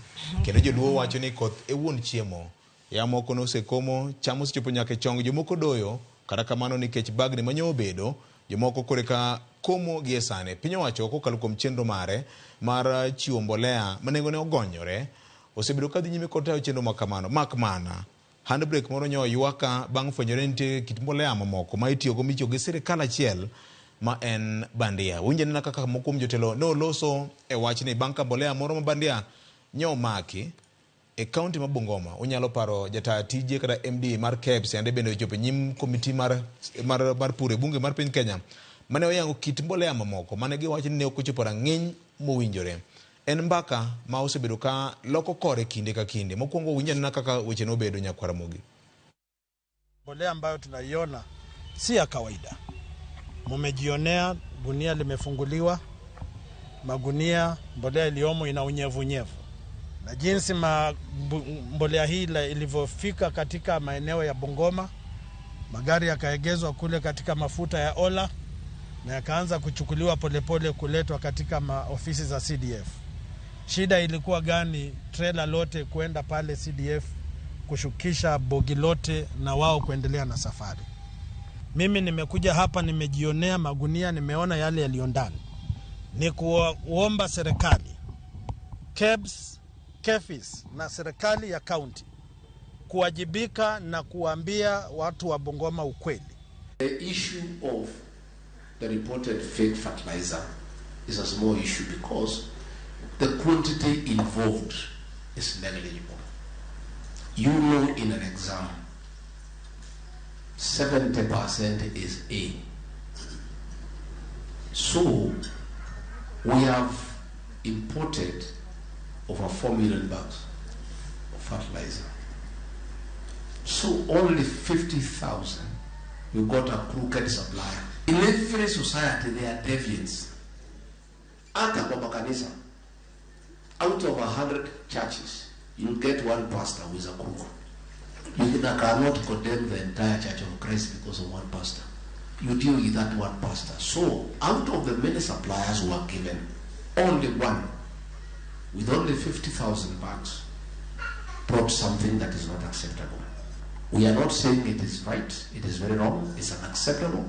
kendo joluo wacho ni koth e wuon chiemo. Yamo moko nosekomo, cham osechopo nyaka e chong jomoko doyo, kata kamano nikech bagni manyo obedo, jomoko kore ka komo gi e sani. Piny owacho kokalo kuom chenro mare mar chiwo mbolea ma nengone ogonyore, osebedo ka dhi nyime kod tayo chenro ma kamano. Mak mana, handbrake moro nyo oywaka bang' fwenyore ni nitie kit mbolea mamoko ma itiyogo michiwo gi sirikal achiel ma en bandia. Winj anena kaka moko kuom jotelo ne oloso e wachni bang' ka mbolea moro ma bandia nyo omaki e kaunti ma Bungoma. Unyalo paro jata tije kata MD mar KEBS yande bende ochopo e nyim komiti mar pur e bunge mar piny Kenya mane oyango kit mbolea mamoko mane giwacho ni ne ok ochopo rang'iny mowinjore. En mbaka ma osebedo ka loko kore kinde ka kinde. Mokwongo winj anena kaka weche nobedo Nyakwar Ramogi. Mbolea ambayo tunaiona si ya kawaida. Mumejionea gunia limefunguliwa, magunia mbolea iliyomo ina unyevunyevu, na jinsi mbolea hii ilivyofika katika maeneo ya Bungoma, magari yakaegezwa kule katika mafuta ya Ola na yakaanza kuchukuliwa polepole kuletwa katika maofisi za CDF. Shida ilikuwa gani? Trela lote kuenda pale CDF kushukisha bogi lote na wao kuendelea na safari. Mimi nimekuja hapa, nimejionea magunia, nimeona yale yaliyo ndani. Ni kuomba serikali, KEBS, KEPHIS na serikali ya kaunti kuwajibika na kuambia watu wa Bungoma ukweli. The issue of the reported fake fertilizer is a small issue because the quantity involved is negligible. You know, in an exam, 70% is A. So we have imported over 4 million bags of fertilizer. So only 50,000, we got a crooked supplier. In every society there are deviants. Hata kwa makanisa, out of 100 churches, you'll get one pastor who is a crook. You cannot condemn the entire Church of Christ because of one pastor. You deal with that one pastor. So, out of the many suppliers who are given, only one, with only 50,000 bags, brought something that is not acceptable. We are not saying it is right, it is very wrong, it's unacceptable.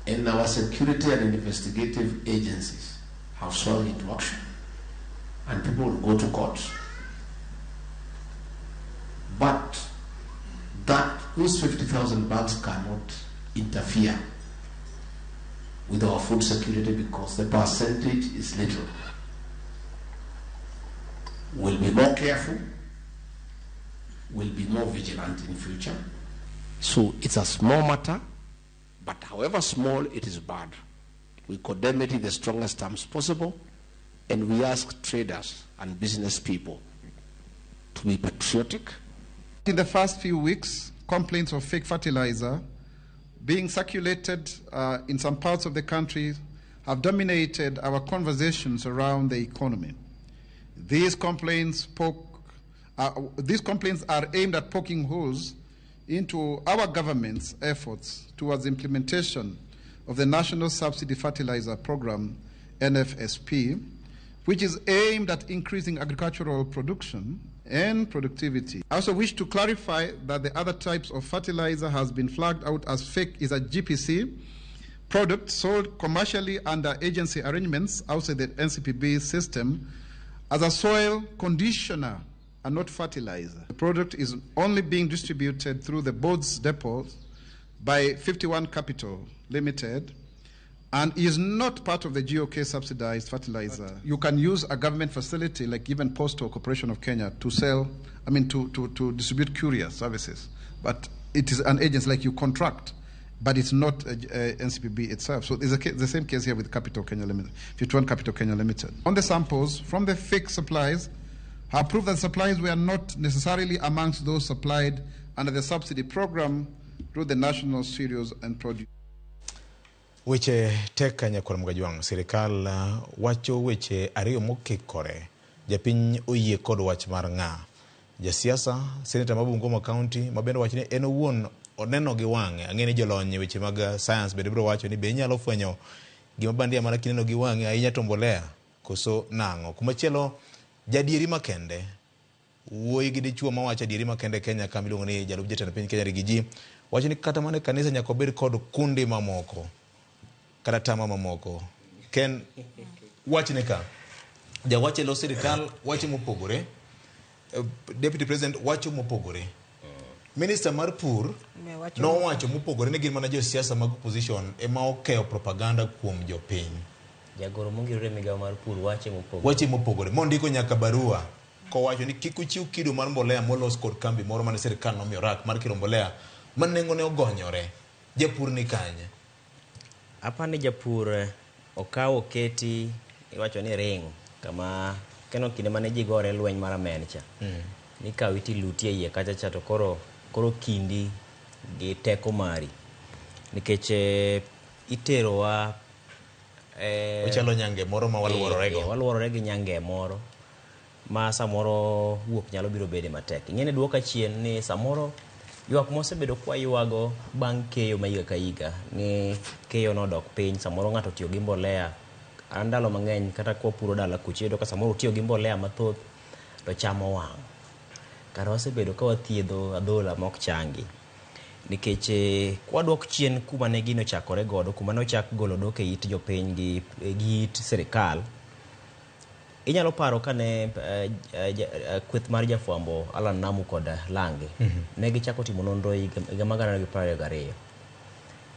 And our security and investigative agencies have swung into action. And people will go to court. But that those 50,000 bags cannot interfere with our food security because the percentage is little. We'll be more careful, we'll be more vigilant in future. So it's a small matter, but however small, it is bad. We condemn it in the strongest terms possible, and we ask traders and business people to be patriotic. In the first few weeks, complaints of fake fertilizer being circulated in some parts of the country have dominated our conversations around the economy. These complaints are aimed at poking holes into our government's efforts towards implementation of the National Subsidy Fertilizer Program, NFSP, which is aimed at increasing agricultural production and productivity. I also wish to clarify that the other types of fertilizer has been flagged out as fake is a GPC product sold commercially under agency arrangements outside the NCPB system as a soil conditioner and not fertilizer. The product is only being distributed through the board's depots by 51 Capital Limited and is not part of the GOK subsidized fertilizer. You can use a government facility like even Postal Corporation of Kenya to sell, I mean, to distribute courier services. But it is an agency, like you contract, but it's not NCPB itself. So there's the same case here with Capital Kenya Limited, 51 Capital Kenya Limited. On the samples from the fake supplies, have proved that supplies were not necessarily amongst those supplied under the subsidy program through the National Cereals and Produce. Weche tek nyakwar Mugajwang', sirikal wacho weche ariyo mokikore. Japiny oyie kod wach mar ng'a. Jasiasa, seneta ma Bungoma County, ma bende wacho ni en owuon oneno gi wang'e. Ang'e ni jolony e weche mag science bende biro wacho ni be inyalo fwenyo gima bandia mana kineno gi wang'e ahinya to mbolea koso nang'o. Kumachielo, jadieri makende, wuoyi gi dichuo mawacho adieri makende Kenya ka miluongo ni jalup jatend piny Kenya Rigiji, wacho ni kata mana e kanisa nyaka obed kod kundi mamoko kata tama mamoko. Ken wachne ka jawach e lo sirikal wacho mopogore, Deputy President wacho mopogore, Minister mar Pur nowacho mopogore ni gin mana josiasa mag opposition ema okeyo propaganda kuom jopiny. Jagoro mongirore migawo mar pur wache mopogore. Wache mopogore. Mondiko nyaka barua kowacho ni kik uchiw kido mar mbolea molos kod kambi moro mane sirikal nomiyo rak mar kiro mbolea ma nengone ogonyore. Japur ni kanye? Apani japur okawo keti iwacho ni ring kama keno kinde mane ji gore lweny mar amen cha. Nikawi tiluti e iye kacha cha to koro kindi gi teko mari. Nikech iterowa Ochalo nyange moro ma waluorore go. Waluorore gi nyange moro ma samoro wuok nyalo biro bede matek. Ing'e ni duoka chien ni samoro ywak mosebedo kwa ywago bang' keyo ma higa ka higa ni keyo nodok piny, samoro ng'ato otiyo gi mbolea. An ndalo mang'eny kata kwapuro dala kucha iyudo ka samoro otiyo gi mbolea mathoth to cham owang'. Kara wasebedo ka wathiedho adhola mok changi. Nikech kwadok chien kuma ne gino ochakore godo, kuma ne ochak golo odok e it jopiny gi it sirikal, inyalo paro kane kweth mar jafwambo Alan Namu kod Lange ne gichako timo nonro higa mar 2022.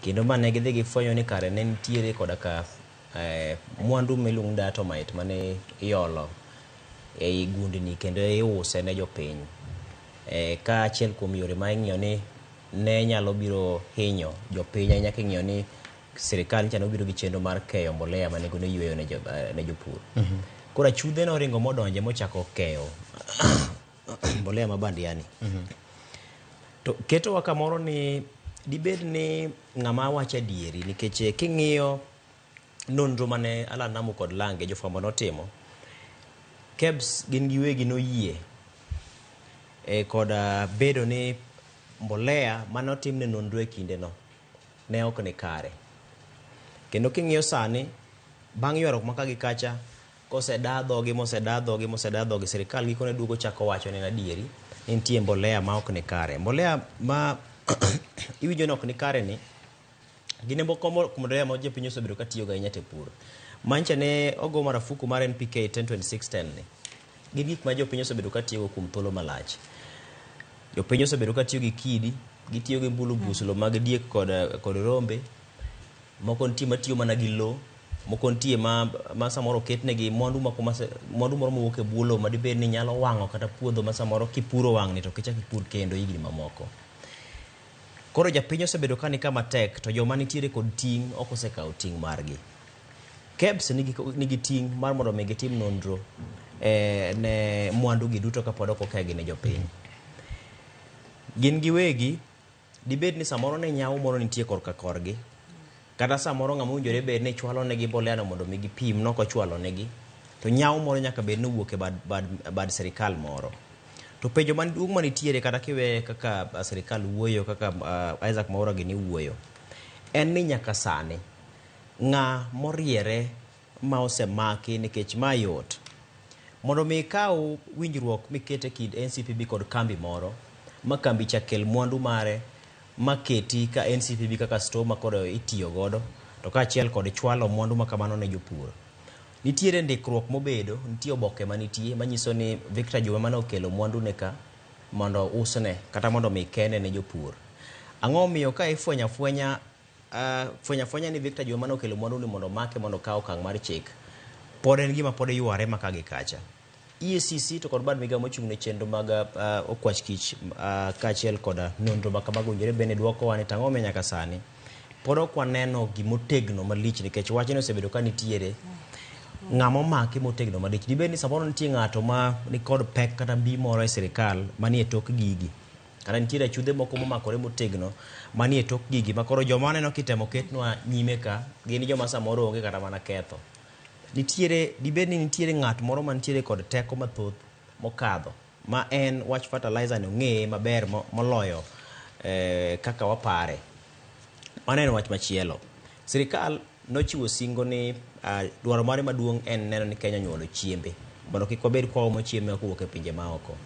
Kendo ma ne gidhi gifwenyo ni kare ne nitiere koda ka mwandu miluongo ni diatomite mane iolo ei gundni kendo iuse ne jopiny. Ka achiel kuom yore ma ing'iyo ni ne nyalo biro hinyo jopiny ahinya king'iyo ni sirikal nyicha nobiro gi chenro mar keyo mbolea ma nengone yweyo ne jopur. Koro achudhe noringo modonje mochako keyo mbolea ma bandia ni. To ketowa kamoro ni dibed ni ng'ama wacho adieri nikech king'iyo nonro mane Alan Namu kod Lange jofwambo notimo, KEBS gin giwegi noyie kod bedo ni mbolea mane otimne nonro e kindeno ne ok ni kare. Kendo king'iyo sani, bang' ywaruok ma ka gi kacha, koseda dhogi moseda dhogi moseda dhogi, sirikal gikone duogo chako wacho ni adieri ni nitie mbolea ma ok ni kare. Mbolea ma iwinjo ni ok ni kare ni gin moko mbolea ma jopiny osebedo ka tiyogo ahinya te pur. Mancha ne ogo marufuku mar NPK 10-26-10 ni. Gin gik ma jopiny osebedo ka tiyogo kuom thuolo malach. Jopiny osebedo ka tiyo gi kidi, gitiyo gi mbulu buslo mag diek kod rombe. Moko nitie matiyo mana gi lo, moko nitie ma samoro oketnegi mwandu moko mwandu moro mowuok e bwo lo ma dibed ni nyalo wang'o kata puodho ma samoro kipuro wang'ni to ok ichak ipur kendo higni mamoko. Koro japiny osebedo ka ni kama tek to joma nitiere kod ting' ok osekawo ting' margi. KEBS nigi ting' mar mondo mi gitim nonro ne mwandu gi duto kapod ok okegi ne jopiny. Gin giwegi dibed ni samoro ne nyawo moro nitie korka korgi, kata samoro ng'ama owinjore bed ni chwalo negi mbolea no mondo mi gipim nok ochwalo negi, to nyawo moro nyaka bed ni owuok e bad sirikal moro. To penjo maduong' manitiere kata kiwe kaka sirikal wuoyo, kaka Isaac Mwaura gini wuoyo, en ni nyaka sani ng'a moriere ma osemaki nikech ma yot. Mondo mi ikaw winjruok mikete kind NCPB kod kambi moro, ma kambi cha kel mwandu mare, ma keti ka NCPB kaka store ma koro itiyo godo, to kaachiel kod chwalo mwandu ma kamano ne jopur. Nitiere ndikruok mobedo, nitie oboke manitie manyiso ni Victor Juma mane okelo mwandu ne ka mondo usne kata mondo mi kene ne jopur. Ang'o miyo ka ifwenyo afwenya fwenya ni Victor Juma mane okelo mwandu ni mondo omake mondo okaw okang' mar chik, pod en gima pod yware ma ka gi kacha. EACC to kod bad migao mochung' ne chenro mag okwach kich kaachiel kod nonro ma kamago owinjore bende dwokowa ni tang'o momiyo nyaka sani pod ok waneno gimotegno malich nikech wachni osebedo ka nitiere ng'ama omaki motegno malich. Dibed ni samoro nitie ng'ato ma nikod pek kata mbi moro e sirikal manie tok gigi, kata nitiere achudhe moko momakore motegno manie tok gigi ma koro joma aneno kitemo ketnwa nyime ka gin joma samoro onge kata mana ketho. Nitiere, dibed ni nitiere ng'at moro mantiere kod teko mathoth mokadho ma en wach fertilizer ni ong'eye maber moloyo kaka wapare. Mano en wach machielo. Sirikal nochiwo singo ni dwaro mare maduong' en neno ni Kenya onyuolo chiembe mondo kik wabed kwaomo chiembe kowuok e pinje maoko.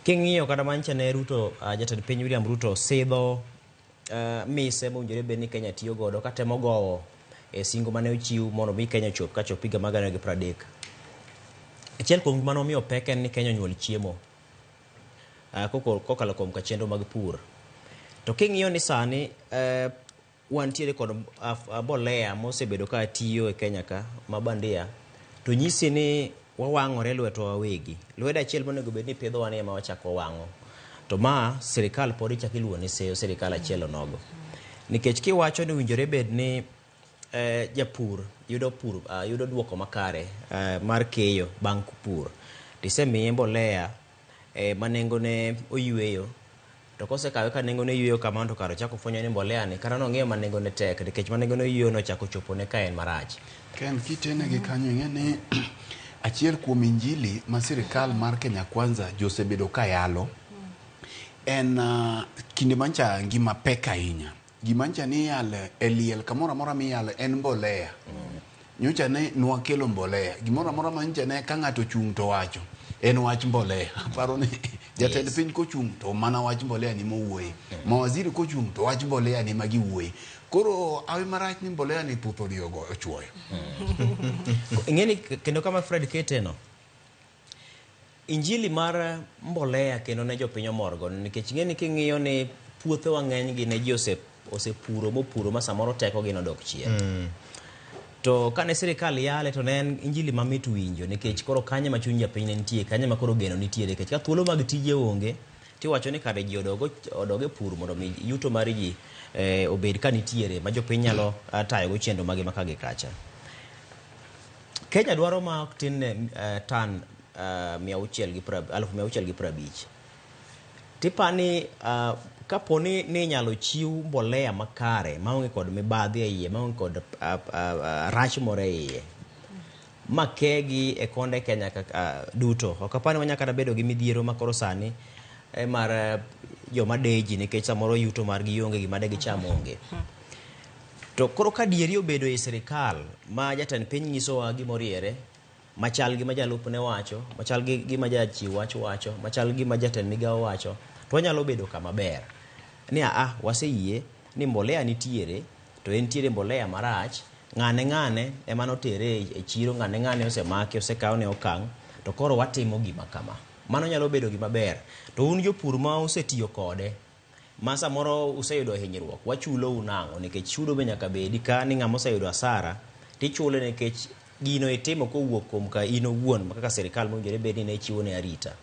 King'iyo kata mancha ne Ruto, jatend piny William Ruto sidho mise mowinjore bed ni Kenya tiyo godo katemo gowo e singo mane ochiw mondo mi Kenya ochop kachop higa mar 2030. Achiel kuom gima nomiyo pek en ni Kenya onyuol chiemo kokalo kuom ka chenro mag pur. To king'iyo ni sani wantiere kod mbolea mosebedo ka tiyo e Kenya ka ma bandia, to nyisi ni wawang'ore lwetwa wawegi. Lwedo achiel monego bed ni pidhowa ni ema wachako wang'o. To ma sirikal pod ichako iluongo ni seyo sirikal achiel onogo. Nikech kiwacho ni owinjore bed ni japur yudo pur yudo duoko makare mar keyo bang' pur, tisemiye mbolea ma nengone oyweyo, To kosekawe ka nengone yueyo kamano to kare ochako fwenyo ni mbolea ni kata nong'iewo ma nengone tek nikech ma nengone yueyo nochako chopone ka en marach. Ken kitene gi kanyo ing'e ni achiel kuom injili ma sirikal mar Kenya Kwanza josebedo ka yalo en kinde mancha ngima pek ahinya. Gima ncha ni iyalo e liel kamoro amora miyalo en mbolea. Nyocha ne nwakelo mbolea. Gimoro amora ma nyocha ne ka ng'ato ochung' to wacho en wach mbolea. Aparo ni jatend piny kochung' to mana wach mbolea ni mowuoye. Mawaziri kochung' to wach mbolea ni ma giwuoye. Koro awi marach ni mbolea ni thuth odhi ochuoyo. Ing'eni kendo kama Fred keteno, injili mar mbolea kendo ne jopiny omorgo nikech ing'eni king'iyo ni puothewa ng'eny gi ne ji osepuro mopuro ma samoro tekogi nodok chien. To kane sirikal yale to ne en injili mamit winjo nikech koro kanye ma chuny japiny ne nitie, kanye ma koro geno nitiere nikech ka thuolo mag tije onge tiwacho ni kare ji odog e pur mondo mi yuto mar ji obed ka nitiere ma jopiny nyalo tayogo chenro magi ma ka gi kacha. Kenya dwaro ma ok tin ne tan 650,000. Tipani kapo ni inyalo chiw mbolea makare maonge kod mibadhi e iye, maonge kod rach moro e iye, makegi e konde Kenya duto. Ok apani wanyalo kata bedo gi midhiero ma koro sani mar joma deji nikech samoro yuto margi onge, gima de gicham onge. To koro ka dieri obedo e sirikal ma jatend piny nyisowa gimoriere, machal gi ma jalupne wacho, machal gi gima jachiw wach wacho, machal gi ma jatend migawo wacho, to wanyalo bedo kama ber. Ni waseyie ni mbolea nitiere, to entiere mbolea marach, ng'ane ng'ane ema notere e chiro, ng'ane ng'ane osemaki, osekawne okang', to koro watimo gima kama. Mano nyalo bedo gima ber. To un jopur ma usetiyo kode, ma samoro useyudo hinyruok, wachulou nang'o? Nikech chudo be nyaka bedi ka ni ng'ama oseyudo hasara, tichule nikech gino itimo kowuok kuom ka in owuon kaka sirikal mowinjore bed ni ne chiwo ne arita.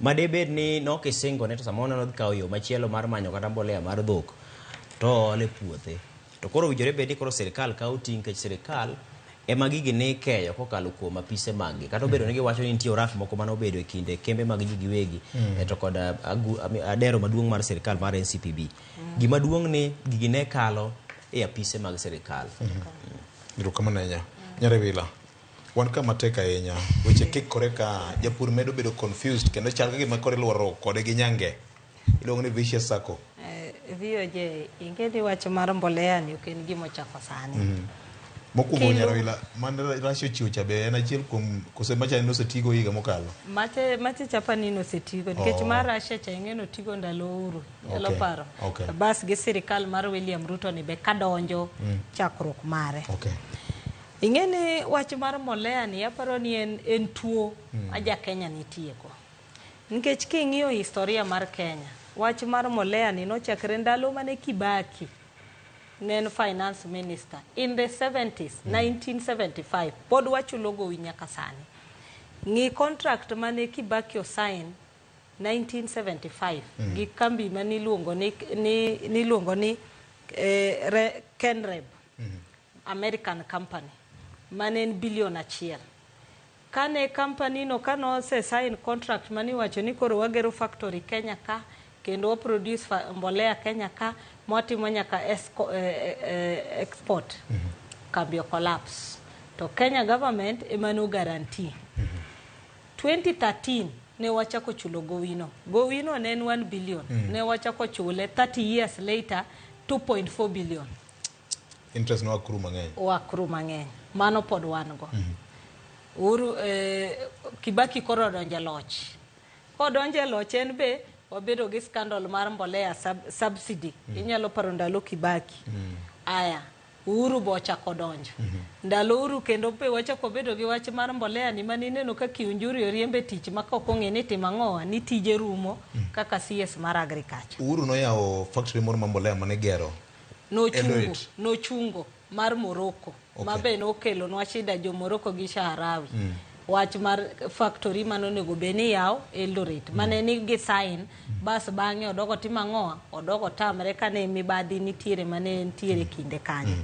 Ma debed ni nok isingone to samoro nodhi kawo yo machielo mar manyo kata mbolea mar dhok to oole puothe. To koro owinjore bed ni koro sirikal kawo ting' nikech sirikal ema gigi ne ikeyo kokalo kuom apise maggi. Kata obedo ni giwacho ni nitie oraf moko mane obedo e kinde kembe mag ji giwegi to kod adero maduong' mar sirikal mar NCPB. Gima duong' ni gigi ne kalo e apise mag sirikal. Erokamano ahinya. Nyarewila, wan kama tek ahinya. Weche kikore ka japur medo bedo confused kendo chal ka gima koro iluoro kode gi nyange. Iluongo ni vicious circle. VOJ, ing'e ni wach mar mbolea ni ok en gima ochako sani. Mokwongo Nyarewila, mane Russia ochiwo cha be en achiel kuom kose macha nosetigo higa mokalo. Mache chapani nosetigo nikech mar Russia cha ing'e notigo ndalo Uhuru. Nyalo paro. Bas gi sirikal mar William Ruto ni be kadonjo chakruok mare. Ing'e ni wach mar mbolea ni aparo ni en tuo ma ja Kenya nitiego. Nikech king'iyo historia mar Kenya, wach mar mbolea ni nochakre ndalo mane Kibaki ne en finance minister in the 70s, 1975, pod wachulo gowi nyaka sani. Ng'i contract mane Kibaki osign 1975 gi kambi mane iluongo ni Kenreb, American company, mane en bilion 1. Kane company no kane ose sign contract mane iwacho ni koro wagero factory Kenya ka kendo wa produce mbolea Kenya ka mwatimo nyaka export, kambi o collapse. To Kenya government ema no guarantee. 2013 ne wachako chulo gowino. Gowino ne en 1 billion. Ne wachako chule 30 years later 2.4 billion. Interest no akru mang'eny. Wakru mang'eny. Mano pod wan go. Uhuru Kibaki koro odonjo e loch. Kodonjo e loch en be wabedo gi scandal mar mbolea subsidy. Inyalo paro ndalo Kibaki. Aya, Uhuru bo ochako donjo. Ndalo Uhuru kendo be wachako bedo gi wach mar mbolea ni mane ineno ka Kiunjuri oriembe tich ma kok ong'e ni timo ang'owa ni tije rumo kaka CS mar agriculture. Uhuru noyawo factory moro mar mbolea mane gero. Nochungo mar Morocco. Ma be nokelonwa shida jo Morocco gi Shaharawi. Wach mar factory mane onego bed ni yaw Eldoret. Mane ni gi sign bas bang'e odogo timo ang'owa, odogo tamre kane mibadhi nitiere mane nitiere kinde kanyo.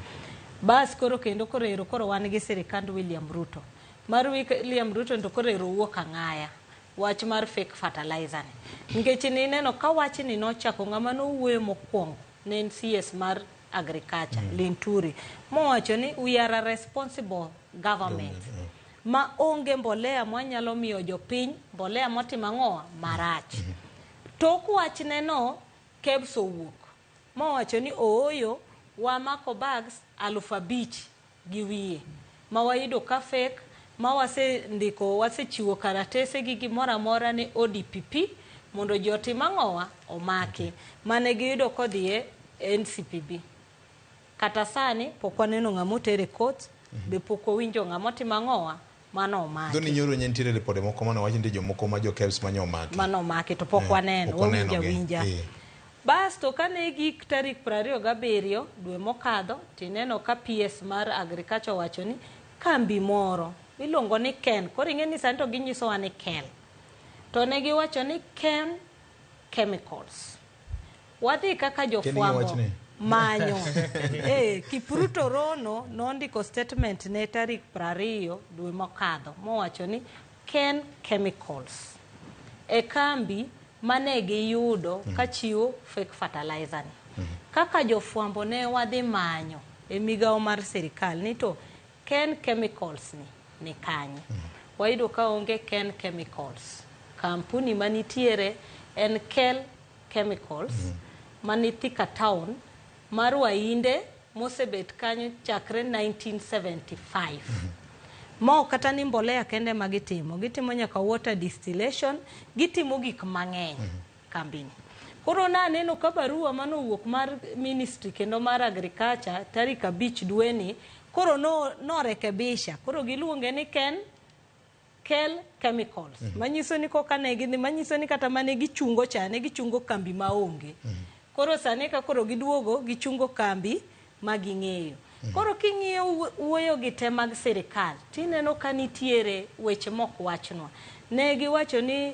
Bas koro kendo koro ero koro wan gi sirikand William Ruto. Mar William Ruto to koro ero wuok ang'aya. Wach mar fake fertilizer ni. Nikech nineno ka wachni nochako ng'ama nowuoyo mokwongo ne en CS mar agriculture, Linturi, mowacho ni we are a responsible government. Ma onge mbolea mwanyalo miyo jopiny, mbolea motimo ang'owa marach. Tok wachne no, KEBS owuok mowacho ni ooyo wamako bags 5,000 200 ma wayudo ka fake ma wasendiko wasechiwo karatese gi gimoro amora ne ODPP mondo ji otim ang'owa omaki mane giyudo kodhi e NCPB kata sani pok waneno ng'ama oter e court be pok wawinjo ng'ama otimo ang'owa mano omaki Dhoni nyoro ne nitiere ripode moko mane wach ni jomoko ma jo KEBS mane omaki. mano omaki to pok waneno pok wawinjo wanenogi. awinja Basto kane gik tarik 27 dwe mokadho tineno ka PS mar agriculture owacho ni kambi moro miluongo ni Ken koro ing'e ni sani to ginyisowa ni Ken to ne giwacho ni Ken Chemicals wadhi kaka jofwambo wachni? manyo Kipruto Rono nondiko statement ne tarik 20 dwe mokadho mowacho ni Ken Chemicals e kambi mane giyudo ka chiwo fake fertilizer ni. Kaka jofwambo ne wadhi manyo e migawo mar sirikal ni to Ken Chemicals ni ni kanye. Wayudo ka onge Ken Chemicals. Kampuni manitiere en Kel Chemicals mani Thika Town mar Wainde mosebet kanyo chakre 1975. Ma ok kata ni mbolea kende ma gitimo, gitimo nyaka water distillation, gitimo gik mang'eny kambini. Koro naneno ka barua manowuok mar ministry kendo mar agriculture tarik 5 dweni koro no norekebisha koro giluonge ni Ken Kel Chemicals manyiso ni koka ne gidhi manyiso ni kata mane gichungo cha ne gichungo kambi maonge koro sani ka koro giduogo gichungo kambi ma ging'eyo koro king'iyo wuoyo gi te mag sirikal tineno ka nitiere weche mok wachnwa ne giwacho ni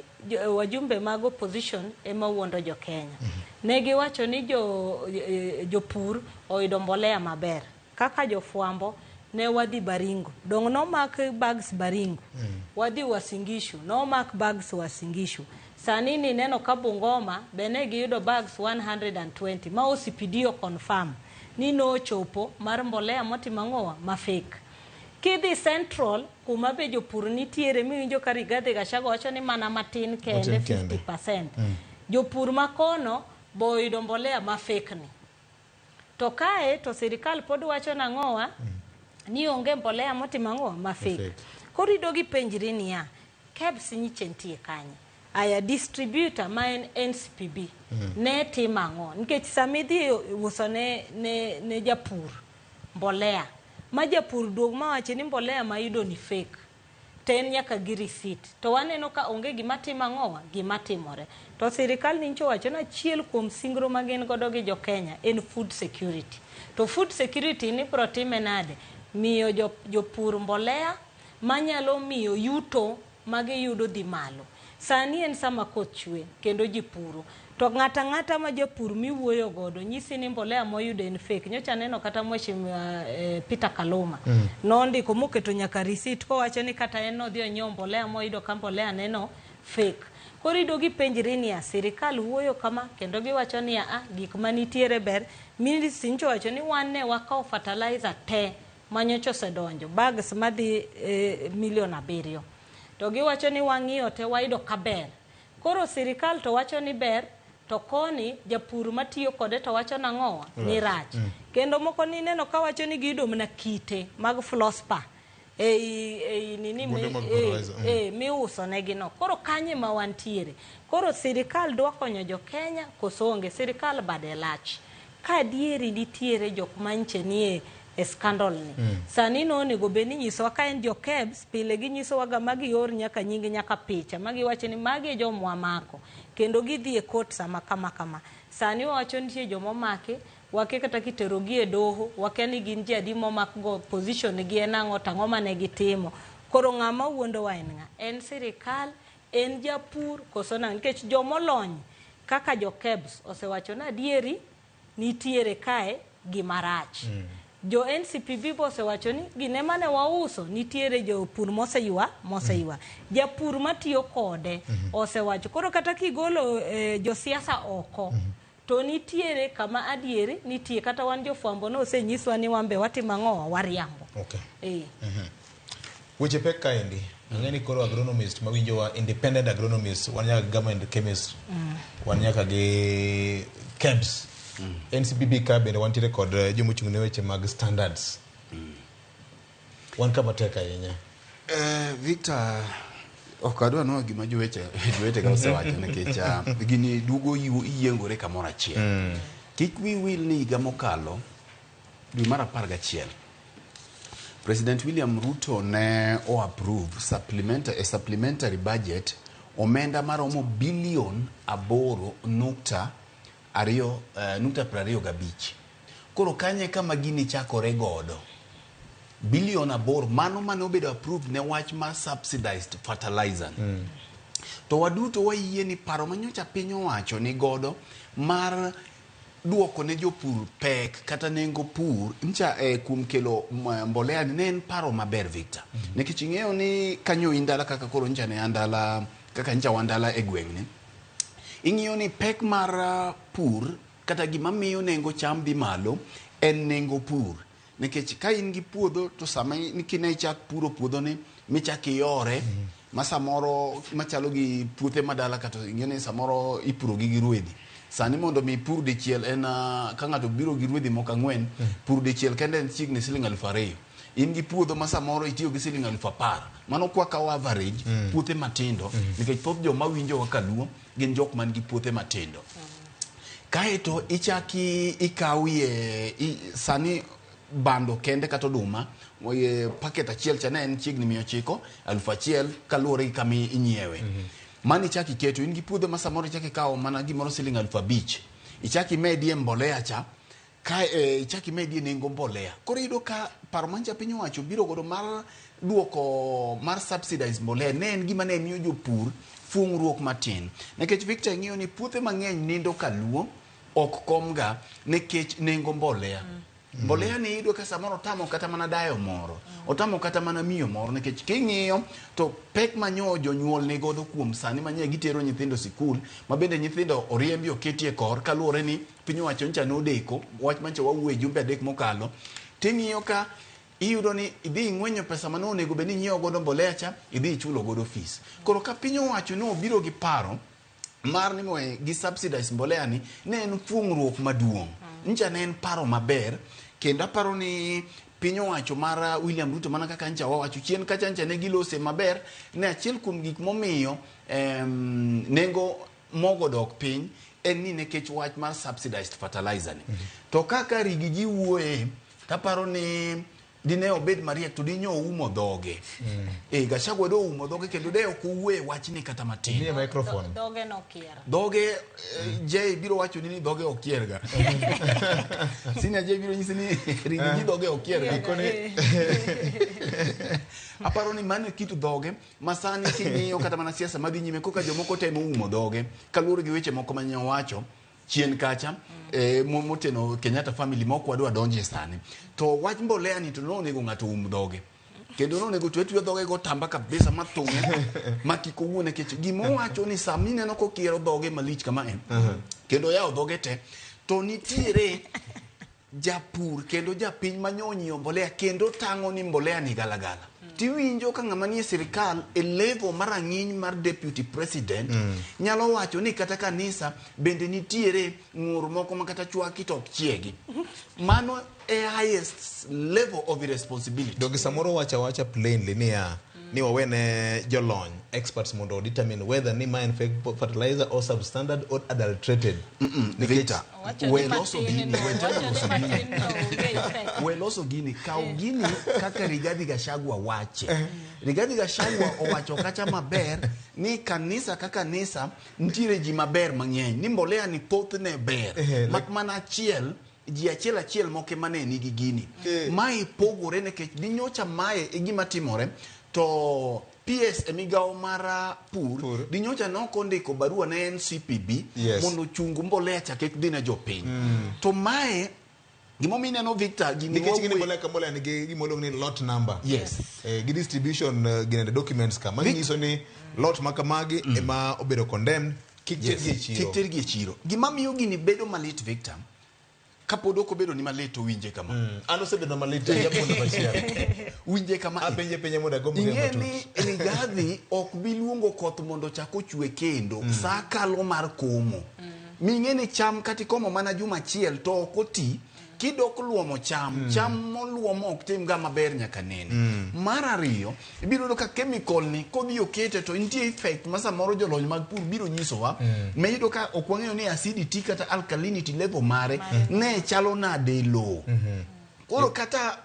wajumbe mag opposition ema wuondo jo Kenya ne giwacho ni jopur oyudo mbolea maber kaka jofwambo ne wadhi Baringo dong nomak bags Baringo wadhi Uasin Gishu nomak bags Uasin Gishu sani nineno ka Bungoma be ne giyudo bags 120 ma OCPD o confirm ni nochopo mar mbolea motimo ang'owa ma fake kidhi Central kuma be jopur nitiere miwinjo ka Rigathi Gachagua wacho ni mana matin kende Matin kende. 50% jopur makono bo oyudo mbolea ma fake ni to kae to sirikal pod wacho nang'owa ni onge mbolea motimo ang'owa ma fake fake. koro idogi penjri niya KEBS nyiche nitie kanye aya distributor ma en NCPB ne timo ang'o nikech samidhi uso ne japur mbolea ma japur duog mawachi ni mbolea mayudo ni fake to en nyaka gi receipt to waneno ka onge gima timo ang'owa gima timore to sirikal nincho wacho ni achiel kuom singro ma gin godo gi jo Kenya en food security to food security ni bro time nade miyo jopur mbolea manyalo miyo yuto magiyudo dhi malo sani en sama koth chwe kendo ji puro to ng'ata ng'ata ma japur miwuoyo godo nyisi ni mbolea moyudo en fake nyocha aneno kata mheshimiwa Peter Kaluma nondiko moketo nyaka receipt kowacho ni kata en nodhi onyiewo mbolea moyudo ka mbolea neno fake koro iyudo gipenjri niya sirikal wuoyo kama kendo giwacho niya ah, gik manitiere ber ministry nyocha owacho ni wan ne wakawo fertilizer te manyocha osedonjo bags madhi milion 7 to giwacho ni wang'iyo te wayudo ka ber koro sirikal to wacho ni ber to koni japur matiyo kode to wacho nang'owa ni rach kendo moko nineno kawacho ni giyudo mana kite mag fluorspar ei nini Kuonde mag fertilizer, miuso negi no koro kanye ma wantiere koro sirikal dwa konyo jo Kenya koso onge sirikal bade lach ka adieri nitiere jok manche nie e scandal ni sani no onego bed ni nyisowa ka en jo KEBS pile ginyisowa ga magior nyaka nying nyaka picha magiwacho ni magi e jomwa mako kendo gidhi e court sama kama kama sani wawacho nitie jomomaki wakia kata kiterogi e doho wakia ni gin ji adi momak go position gi en ang'o to ang'o mane gitimo koro ng'ama wuondowa en ng'a en sirikal en japur koso nang'o nikech jomolony kaka jo KEBS osewacho ni adieri nitiere kae gima rach Jo NCPB be osewacho ni gine mane wauso nitiere jopur moseywa. Japur matiyo kode osewacho. Koro kata kigolo josiasa oko, to nitiere kama adieri nitie, kata wan jofwambo no osenyiswa ni wan be watimo ang'o, wariambo. Okay. Weche pek kaendi. Ang'e ni koro agronomist mawinjowa, independent agronomist, wan nyaka gi government chemist, wan nyaka gi KEBS. NCPB ka bende wantiere kod jomochung' ne weche mag standards. Wan kama tek ahinya. Victor, ok adwa nwa gima jowetega osewacho nikech gini duogo yiengore kamoro achiel. Kik wi wil ni higa mokalo dwe mar 11 President William Ruto ne o approve supplementary budget omenda maromo bilion 8.25. Koro kanye kama gini chakore godo bilion 8 mano mane obedo approved ne wach mar subsidized fertilizer. To waduto wayie ni paro manyocha piny owacho ni godo mar duoko ne jopur pek kata nengo pur ncha kuom kelo mbolea ne en paro maber, Victor. Nikech ing'eyo ni kanyo indala kaka koro ncha ne andala kaka ncha wandala e gweng'ni, ing'iyo ni pek mar pur kata gima miyo nengo cham dhi malo en nengo pur. Nikech ka in gi puodho to sama kine ichak puro puodho ni michak iyore ma samoro machalo gi puothe madala kata ing'eyo ni samoro ipuro gi rwedhi. Sani mondo mi pur dichiel en ka ng'ato biro gi rwedhi moko 4, pur dichiel kende en chiegni siling 2,000. In gi puodho ma samoro itiyo gi siling 10,000. Mano kwa kawo average puothe matindo, nikech thoth joma winjowa kaluo gin jok man gi puothe matindo. Kaeto ichaki ikawie sani bando kende kata oduma paket achiel cha ne en chiegni 900, 1,000 kaluwore gi kama inyiewe. Mano ichaki iketo, in gi puodho ma samoro ichaki ikawo mana gimoro siling 5,000. Ichaki imedie mbolea cha, ka ichaki imedie nengo mbolea. Koro iyudo ka paro mancha piny owacho biro godo mar duoko mar subsidize mbolea ne en gima ne miyo jopur fung'ruok matin. Nikech Victor ing'iyo ni puothe mang'eny nindo kaluo ok komga nikech nengo mbolea. Mbolea ni iyudo ka samoro otamo kata mana dayo moro, otamo kata mana miyo moro, nikech king'iyo to pek manyo jonyuol ni godo kuom sani manye gitero nyithindo sikul, ma bende nyithindo oriembi oketi e kor kaluwore ni piny owacho ncha nodeko wach mancha wawuoye jumbe 3 mokalo. Ting'iyo ka iyudo ni idhi ing'wenyo pesa mane onego bed ni inyiewo godo mbolea cha, idhi ichulo godo fees. Koro ka piny owacho no obiro gi paro mar ni moe gi subsidize mbolea ni ne en fung'ruok maduong'. Ncha ne en paro maber, kendo aparo ni piny owacho mar William Ruto mana kaka ncha wawacho chien kacha ncha ne gilose maber, ne achiel kuom gik momiyo nengo mogo dok piny en ni nikech wach mar subsidized fertilizer ni. To kaka rigi ji wuoye, taparo ni dine obed mariek to dinyo oumo dhoge. Gachagua do oumo dhoge kendo de ok owuoye wachni kata matin. Miye microphone. Dhoge nokier. Dhoge Jay biro wacho ni dhoge okierga. Senior Jay biro nyisi ni rigi ji dhoge okierga. Aparo ni mano kit dhoge ma sani king'iyo kata mana siasa madhi nyime koka jomoko temo umo dhoge kaluwore gi weche moko mane owacho chien kacha moteno Kenyatta family mok wadwa donje sani. To wach mbolea ni to nonego ng'ato um dhoge. Kendo nonego twe twe dhoge go tamba kabisa mathung'e ma kik owuo nikech gimowacho ni sama ineno kokiero dhoge malich kama en kendo yawo dhoge te to nitiere japur kendo japiny manyonyiewo mbolea kendo tang'o ni mbolea ni galagala. Tiwinjo ka ng'ama nie sirikal e level mar rang'iny mar deputy president nyalo wacho ni kata kanisa bende nitiere ng'ur moko ma kata chwaki to ok chiegi. Mano e highest level of irresponsibility. Donge samoro wacha wacha plainly niya ni wawene jolony experts mondo determine whether ni ma en fake fertilizer or substandard or adulterated. Victor, we loso gini, we loso gini, kaw gini kaka Rigathi Gachagua wache. Rigathi Gachagua owacho kacha maber ni kanisa ka kanisa nitiere ji maber mang'eny, ni mbolea ni thothne ber, mak mana achiel ji achiel achiel moko mane nigi gini. Mae pogore nikech dinyocha mae e gima timore to PS e migawo mar pur dinyocha nokondiko barua ne NCPB mondo ochung mbolea cha kik dhi ne jopiny. To mae Gimomiyo ineno Victor gini Nikech gini wawuoye- mbolea ka mbolea nigi gima iluongo ni lot number. Yes. Gi distribution ginene documents ka manyiso ni lot ma kamagi ema obedo condemned kik tergi e chiro. Kik tergi e chiro. Gima miyo gini bedo malit Victor, kapod ok obedo ni malit to winje kama. An osebedo malit ajapondo machielo. Winje kama. Apenje penje mondo agomb ng'eyo Ing'e matut. ni Rigathi ok bi luongo koth mondo ochak ochwe kendo. Sa kalo mar komo. Ming'e ni cham kata ikomo mana juma achiel to ok oti, kidok luomo cham, cham moluomo ok tim ga maber nyaka nene. Mar ariyo, ibiro yudo ka chemical ni kodhi okete to nitie effect ma samoro jolony mag pur biro nyisowa. Miyudo ka ok wang'eyo ni acidity kata alkalinity level mare ne chalo nade e lowo. Koro kata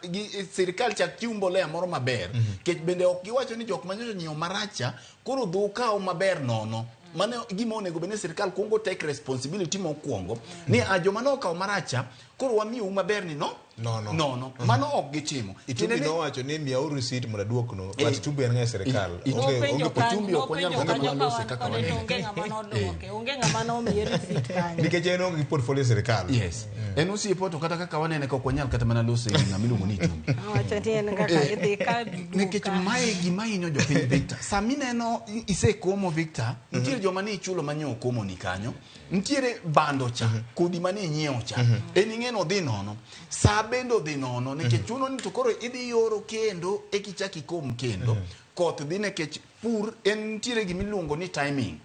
sirikal chak chiw mbolea moro maber, kech bende ok giwacho ni jok manyocha nyiewo maracha koro dhu kaw maber nono. Mano gima onego bed ni sirikal kuongo take responsibility mokwongo ni a joma nokawo maracha koro wamiyou maber ni no Nono. nono. Mano ok gitimo. Itumbi Tiende ni- nowacho ni miyauru receipt mondo aduoknu, but Itumbi en ng'a e sirikal. Nopenjo kanyo, Itumbi ok wanyal nopenjo kata kanyo mana ka lose wan kaka kode to wanene. onge ng'ama nodwoke, onge ng'ama nomiye receipt kanyo. Nikech en onge gi portfolio e sirikal. Yes. En osiepa to kata kaka wanene ka ok wanyal kata mana loso e ng'ama iluongo ni Itumbi. Owacho ni en kaka idhi ka Nikech mae gima hinyo jopiny Victor. Sama ineno isekomo Victor, nitiere joma ne ichulo mane okomo ni kanyo. Nitiere bando cha, kodhi mane inyiewo cha. En ing'e ni odhi nono. Sa bende odhi nono nikech chuno ni to koro idhi yoro kendo ekichak ikom kendo. Koth dhi nikech pur en nitiere gima iluongo ni timing.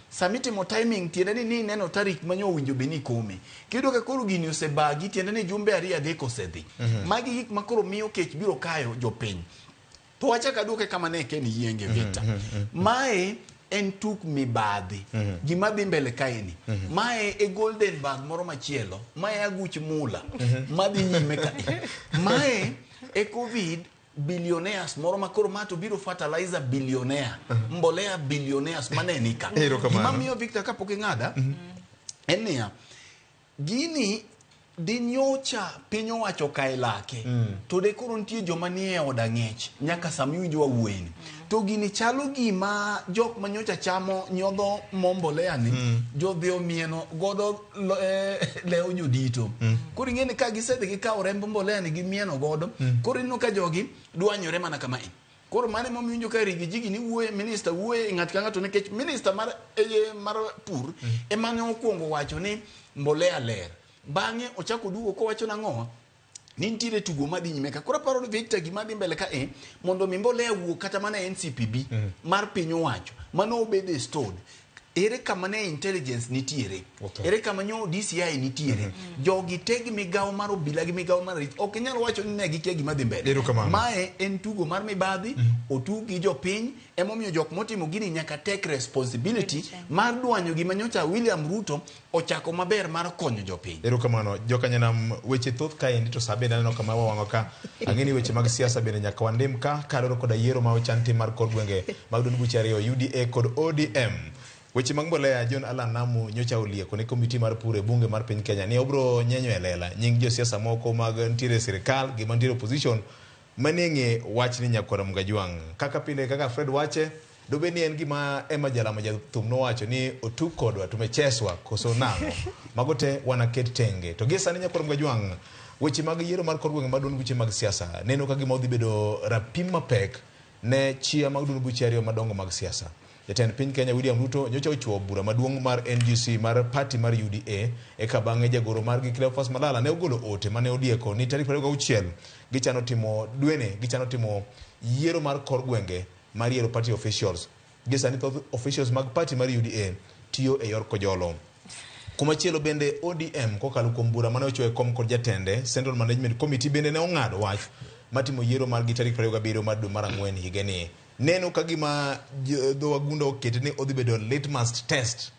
Sama itimo timing tiende ni nineno tarik ma owinjo bed ni ikome. Kiyudo ka koro gini osebagi tiende ni jumbe ariyo adek osedhi. Magi gik ma koro miyo kech biro kayo jopiny. To wachak aduoke kama ne Ken Yienge Victor. Mae en tuk mibadhi. Gima dhi mbele kaeni. Mae e golden bag moro machielo. Mae aguch mula. Madhi nyime kae. Mae e COVID billionaires moro ma koro ma to biro fertilizer billionaire. Mbolea billionaires mane ni ka. Erokamano. Gima miyo Victor kapok ing'ada en niya, gini dinyocha piny owacho kae lake to de koro nitie joma nie od ang'ech nyaka sama iwinjo wawuoyeni to gini chalo gima jok manyocha chamo nyodho mo mbolea ni jodhi omieno godo lew jodito. Koro ing'e ni ka gisedhi gikawo remb mbolea ni gimieno godo, koro ineno ka jogi dwanyore mana kama e. Koro mano emomiyo iwinjo ka Rigiji gini wuoye, minister wuoye ng'ato ka ng'ato nikech minister mar pur ema ne okwongo wacho ni mbolea ler. Bang'e ochako duogo kowacho nang'o? Ni nitiere tugo madhi nyime ka. Koro aparo ni Victor gima dhi mbele ka e mondo mi mbolea wuog kata mana e NCPB mar piny owacho mano obede stored. Ere kama ne intelligence nitiere? Ere kama nyo DCI nitiere? Jogi te gi migawo mar obila gi migawo mar rit ok inyal wacho ni ne gikia gima dhi mbele. Mae en tugo mar mibadhi, otug gi jopiny, emomiyo jok motimo gini nyaka take responsibility mar dwanyo gima nyocha William Ruto ochako maber mar konyo jopiny. Erokamano jokanyanam, weche thoth kaendi to sa bende aneno kama wawang'o ka. Ang'e ni weche mag siasa bende nyaka wandim ka kaluwore koda yiero ma ochan tim mar kor gwenge mag duond buche ariyo UDA kod ODM. Weche mag mbolea John Allan Namu nyocha olieko ne komiti mar pur e bunge mar piny Kenya ni obro nyenyo e lela nying josiasa moko mag ntiere e sirikal gi mantiere opposition manie ng'e wachni nyakwar Mgajwang'. Kaka pile kaka Fred wache, dobed ni en gima Emma Jalamo jathum nowacho ni otug kodwa tumecheswa koso nang'o. Mago te wanaket tenge. To gie sani nyakwar Mgajwang', weche mag yiero mar kor gwenge mag duond buche mag siasa neno ka gima odhi bedo rapim mapek ne chia mag duond buche ariyo madongo mag siasa. Jatend piny Kenya William Ruto nyocha ochuo bura maduong' mar NGC mar party mar UDA eka bang'e jagoro margi Cleophas Malala ne ogolo ote mane odieko ni tarik 26 gichano timo dwene gichano timo yiero mar kor gwenge mar yiero party officials. Gie sani thoth officials mag party mar UDA tiyo e yor kojolo. Kumachielo bende ODM kokalo kuom bura mane ochuo e kom kod jatende Central Management Committee bende ne ong'ado wach matimo yiero margi tarik 27 mar dwe mar ang'wen higani. Neno ka gima dho wagunda okete ni odhi bedo litmus test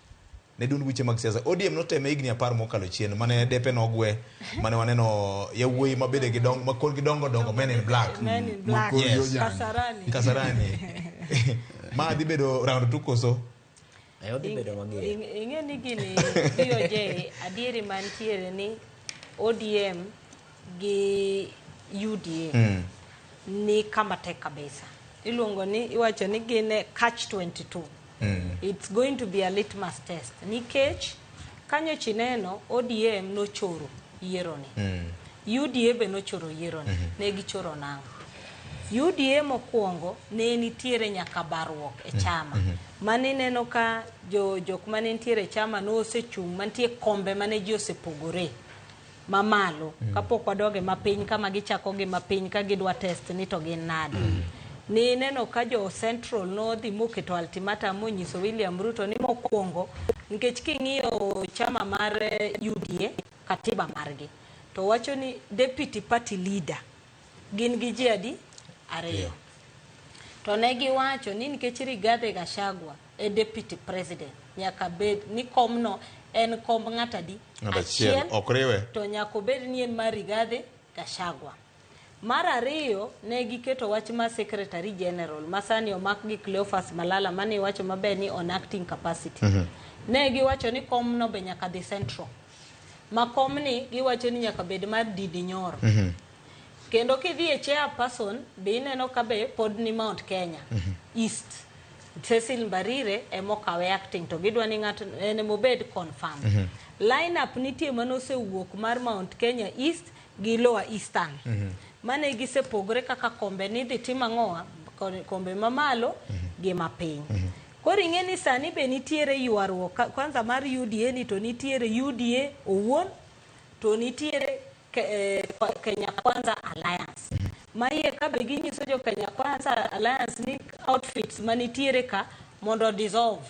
ne duond buche mag siasa. ODM noteme higni 10 mokalo chien mane depe nogwe mane waneno yawuoyi mabede gi dong ma korgi dongo dongo men in black. Men in black. Yes. Kasarani. Kasarani. Ma dhi bedo round 2 koso? Odhi bedo mager. Ing'e ni gini BOJ adieri mantiere ni ODM gi UDA ni kama tek kabisa. Iluongo ni iwacho ni gin e catch 22. It's going to be a litmus test. Nikech kanyo chineno ODM nochoro yiero ni. UDA be nochoro yiero ni ne gichoro nang'o? UDA mokwongo ne nitiere nyaka barruok e chama. Mane ineno ka jo jok mane nitiere e chama nosechung' mantie kombe mane ji osepogore mamalo kapok wadoge mapiny kama gichako gi mapiny ka gidwa test ni to gin nade. Ni neno ka jo Central nodhi moketo ultimatum monyiso William Ruto ni mokwongo nikech king'iyo chama mar UDA katiba margi to wacho ni deputy party leader gin gi ji adi? Ariyo. To ne giwacho ni nikech Rigathi Gachagua e deputy president nyaka bed ni komno en komb ng'at adi? Ng'at achiel, ok riwe. To nyaka obed ni en mar Rigathi Gachagua. Mar ariyo ne giketo wach mar secretary general ma sani omak gi Cleophas Malala mane iwacho maber ni on acting capacity. Ne giwacho ni komno be nyaka dhi central. Ma komni giwacho ni nyaka bed mar Ndindi Nyoro. Kendo kidhi e chairperson be ineno ka be pod ni Mount Kenya East. Cecil Mbarire emokawe acting to gidwa ni ng'ato en emobed confirmed. Line up nitie manosewuok mar Mount Kenya East gi Lower Eastern. Mane gisepogore kaka kombe ni dhi tim ang'owa kombe mamalo gi mapiny. Koro ing'e ni sani be nitiere ywaruok kwanza mar UDA ni to nitiere UDA owuon to nitiere Kenya Kwanza Alliance. Ma iye ka be ginyiso jo Kenya Kwanza Alliance ni outfits manitiere ka mondo dissolve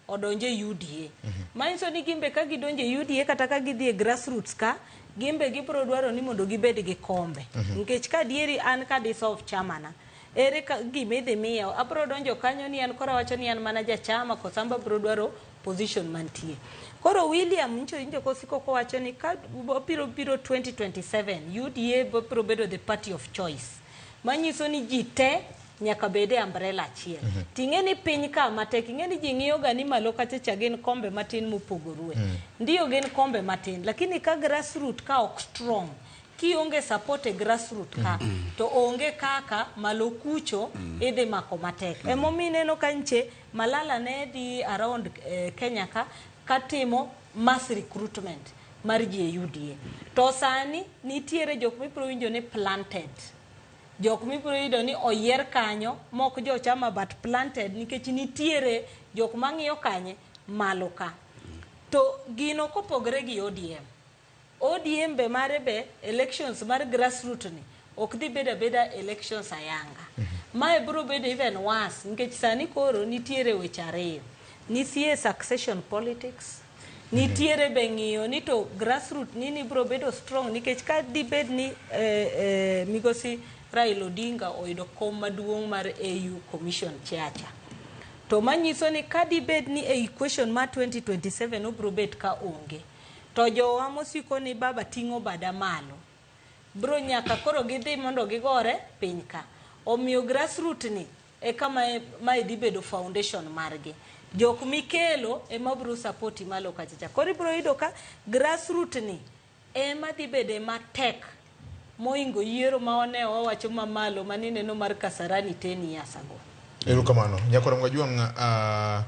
odonje UDA. Manyiso ni gimbe ka gidonje UDA kata ka gidhi e grassroots ka gimbe gibiro dwaro ni mondo gibed gi kombe. Nikech ka dieri an ka dissolve chamana ere ka gima idhi miya abiro donjo kanyo ni an koro awacho ni an mana jachama koso an be abiro dwaro position mantie. Koro William ncho injo kosiko kowacho ni ka obiro biro 2027 UDA biro bedo the party of choice. Manyiso ni ji te nyaka bed e umbrella achiel. Ting'e ni piny ka matek, ing'e ni ji ng'iyo ga ni malo kacha cha gin kombe matin mopogore. Ndiyo gin kombe matin, lakini ka grassroot ka ok strong, kionge support e grassroot ka, to onge kaka malo kucho idhi mako matek. Emomiyo ineno ka nche Malala ne dhi around Kenya ka katimo mass recruitment mar ji e UDA. To sani nitiere jok mibiro winjo ni planted. Jok mibiro yudo ni oyier kanyo mok jo chama but planted nikech nitiere jok mang'iyo kanye malo ka. To gino kopogore gi ODM. ODM be mare be elections mar grassroot ni ok dhi bedo abeda elections ayanga. Mae biro bedo even worse nikech sani koro nitiere weche ariyo. Nitie succession politics, nitiere be ng'iyo ni to grassroot nini biro bedo strong nikech ka dibed ni migosi Raila Odinga oyudo kom maduong' mar AU Commission chair cha. To manyiso ni ka dibed ni e equation mar 2027 obiro bet ka onge. To jowa mosiko ni baba ting'o bada malo. Bro nyaka koro gidhi mondo gigore piny ka. Omiyo grassroot ni e kama mae dhi bedo foundation margi. Jok mikelo ema biro support malo kachacha. Koro ibiro yudo ka grassroot ni ema dhi bede matek moingo yiero ma wane wawacho mamalo manineno mar Kasarani 10 years ago. Erokamano. Nyakwar Mwajwang',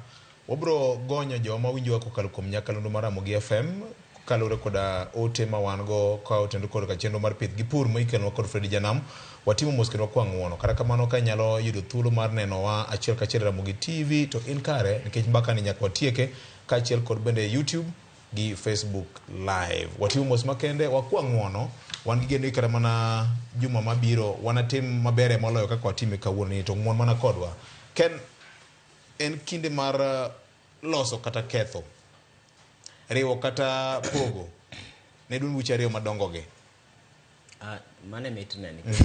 wabro gonyo joma winjowa kokalo kuom nyakalondo mar Ramogi FM kaluwore koda ote ma wan go ka otenore kod chenro mar pith gi pur ma ikelonwa kod Fredi Janam. Watimo mos kendo wakwa ng'uono. Kata kamano ka inyalo yudo thuolo mar nenowa achiel kachiel e Ramogi TV to in kare nikech mbaka ni nyaka watieke kaachiel kod bende YouTube gi Facebook Live. Watimo mos makende, wakwa ng'uono. Wan gi geno ni kata mana juma mabiro wanatim mabere moloyo kaka watime kawuono ni to ng'uon mana kodwa. Ken, en kinde mar loso kata ketho, riwo kata pogo ne duond buche ariyo madongo gi. Mane mitne nikech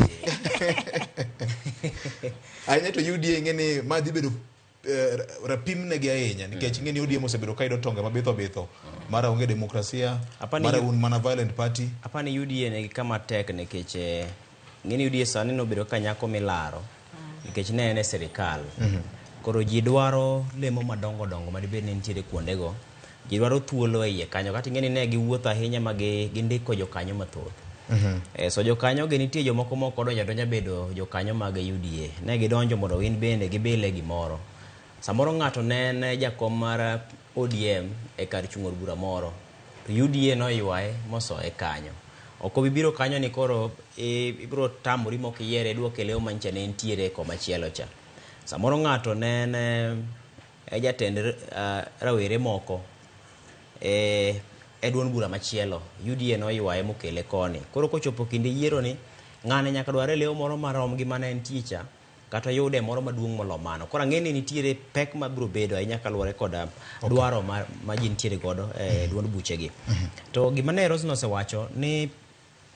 ahinya to UDA ing'e ni ma dhi bedo rapim negi ahinya nikech ing'e ni ODM osebedo ka yudo tonge mabitho bitho mara onge demokrasia, mara un mana violent party. Apani UDA nigi kama tek nikech ing'e ni UDA sani nobedo ka nyako milaro nikech ne en e sirikal. Koro ji dwaro lemo madongo dongo madibed ni nitiere kuondego. Ji dwaro thuolo e iye kanyo. Kata ing'e ni ne giwuotho ahinya ma gindiko jokanyo mathoth. So jokanyo gi nitie jomoko mok odonjo adonja bedo jokanyo mag UDA. Ne gidonjo mondo gin bende gibile gimoro. Samoro ng'ato ne en jakom mar ODM e kar chung' od bura moro. To UDA noywaye mosoye kanyo. Ok obi biro kanyo ni koro ibiro tamori mok iyiere duoke leo manyicha ne entiere komachielo cha. Samoro ng'ato ne en jatend rawere moko e duond bura machielo, UDA noywaye mokele koni. Koro kochopo kinde yiero ni ng'ane nyaka dware leo moro marom gi mane entie cha, kata yude moro maduong' molo mano. Koro ang'e ni nitiere pek mabiro bedo ahinya kaluwore koda dwaro ma ji nitiere godo e duond buchegi. To gima ne Roslyn osewacho ni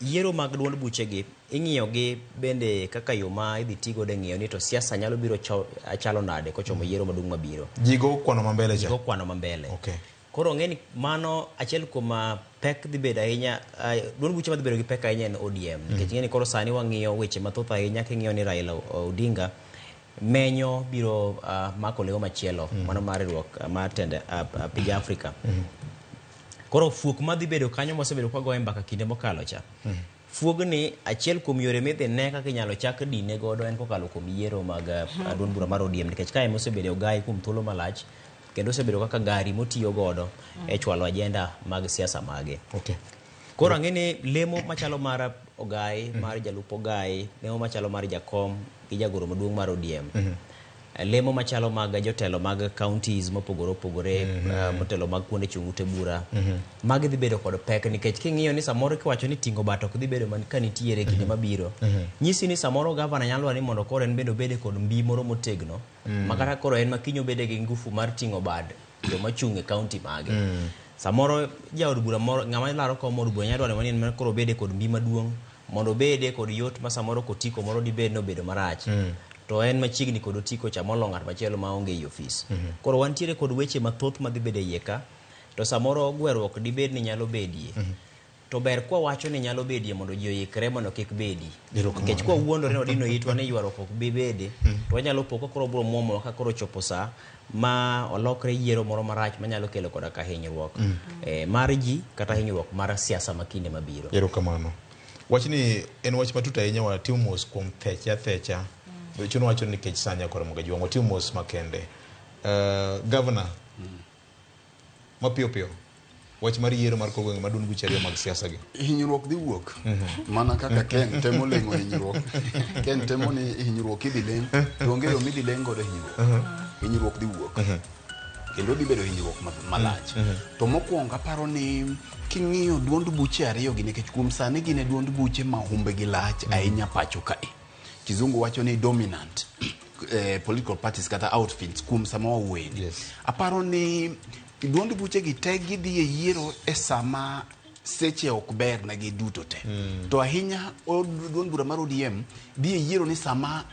yiero mag duond buchegi ing'iyo gi bende kaka yo ma idhi ti godo e ng'iyo ni to siasa nyalo biro chalo nade kochomo yiero maduong' mabiro. Ji go kwano ma mbele cha. Ji go kwano ma mbele. Okay. Koro ng'e ni mano achiel kuom pek dhi bedo ahinya, duond buche madhi bedo gi pek ahinya en ODM. Nikech ng'e ni koro sani wang'iyo weche mathoth ahinya king'iyo ni Raila Odinga menyo biro mako leo machielo, mano mar riwruok mar tend pinje Afrika. Koro fuok madhi bedo kanyo mosebedo kwa goye mbaka kinde mokalo cha. Fuogni achiel kuom yore midhi ne kaka inyalo chak dine godo en kokalo kuom yiero mag duond bura mar ODM, nikech kae mosebedo ogai kuom thuolo malach kendo osebedo kaka gari motiyo godo e chwalo agenda mag siasa mage. Okay. Koro ang'e ni lemo machalo mar ogai, mar jalup ogai, lemo machalo mar jakom gi jagoro maduong' mar ODM. Lemo machalo mag jotelo mag counties mopogore opogore, motelo mag kuonde chung' ute bura. Magi dhi bedo kod pek nikech king'iyo ni samoro kiwacho ni ting'o bat ok dhi bedo ka nitiere kinde mabiro. Nyisi ni samoro gavana nyalo dwaro ni mondo koro en bende obede kod mbi moro motegno. Makata koro en makiny obede gi ngufu mar ting'o bad joma chung' e county mage. Samoro jaod bura moro, ng'ama laro kom od bura nyalo dwaro ni en koro obede kod mbi maduong' mondo obede kod yot ma samoro kotiko moro dibed ni obedo marach. To en machiegni kod otiko cha molo ng'at machielo maonge ei ofis. Koro wantiere kod weche mathoth madhi bedo e iye ka, to samoro gweruok dibed ni nyalo bedie. To ber kwa wacho ni nyalo bedie mondo ji oikre mondo kik bedi. Nikech kwa wuondore ni wadino itwa ni ywaruok ok bi bede, to wanyalo po ka koro biro muomowa ka koro chopo sa ma olokre yiero moro marach manyalo kelo koda ka hinyruok mar ji kata hinyruok mar siasa ma kinde mabiro. Erokamano. Wachni en wach matut ahinya, watimo mos kuom theche athecha. Chuno wacho ni nikech sa nyakoro Mogajwang', watimo mos makende. Governor, mapiyo piyo, wach mar yiero mar kor gwenge maduong' buche ariyo mag siasa gi. Hinyruok dhi wuok. Mana kaka Ken temo leng'o hinyruok. Ken temo ni hinyruok idhi leng', to onge yo midhi leng' godo hinyruok. Hinyruok dhi wuok. Kendo dhi bedo hinyruok malach. To mokwongo aparo ni king'iyo duond buche ariyo gi, nikech kuom sani gin e duond buche ma humbegi lach ahinya pacho kae. Kizungu wacho ni dominant political parties kata outfits kuom sama wawuoyeni. Aparo ni duond buche gi te gidhi e yiero e sama seche ok ber negi duto te. To ahinya duond bura mar ODM dhi e yiero ni sama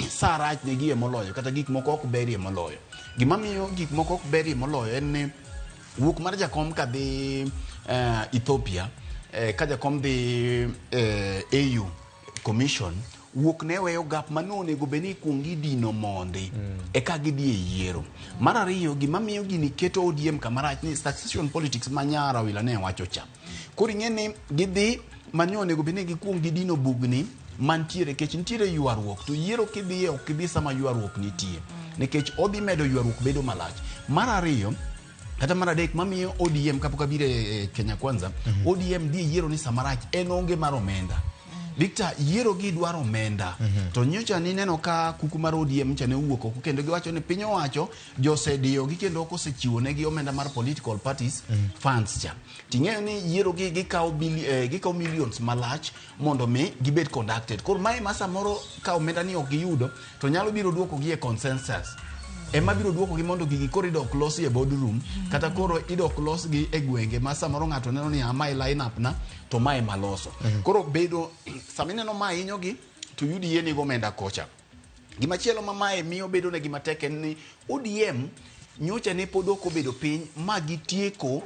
sa rach negi e moloyo kata gik moko ok berie moloyo. Gima miyo gik moko ok berie moloyo en ni wuok mar jakom kadhi Ethiopia, ka jakom dhi AU Commission, wuok ne weyo gap mane onego bed ni ikuong idino mondi eka gidhi e yiero. Mar ariyo, gima miyo gini keto ODM kama rach ni succession politics ma nyara Rawila ne wacho cha. Koro ing'e ni gidhi mane onego bed ni gikuong gidino bugni mantiere, nikech nitiere ywaruok, to yiero kidhiye ok idhi sama ywaruok nitie, nikech odhi medo ywaruok bedo malach. Mar ariyo kata mar adek mamiyo ODM kapok abiro e Kenya Kwanza, ODM dhi e yiero ni sama rach en onge mar omenda. Victor, yiero gi dwaro omenda. To nyocha nineno ka kuku mar ODM cha ne owuok oko kendo giwacho ni piny owacho josediyo gi kendo ok osechiwo negi omenda mar political parties funds cha. Ting'eyo ni yiero gi gikawo gikawo millions malach mondo mi gibed conducted. Koro mae ma samoro ka omenda ni ok giyudo to nyalo biro duoko gi e consensus. Ema biro duoko gi mondo gigi koro idok losi e boardroom, kata koro idok los gi e gwenge ma samoro ng'ato neno ni mae line up na to mae maloso. Koro bedo sama ineno ma hinyo gi to UDA nigo omenda kocha. Gimachielo ma mae miyo bedo negi matek en ni ODM nyocha ne pod ok obedo piny ma gitieko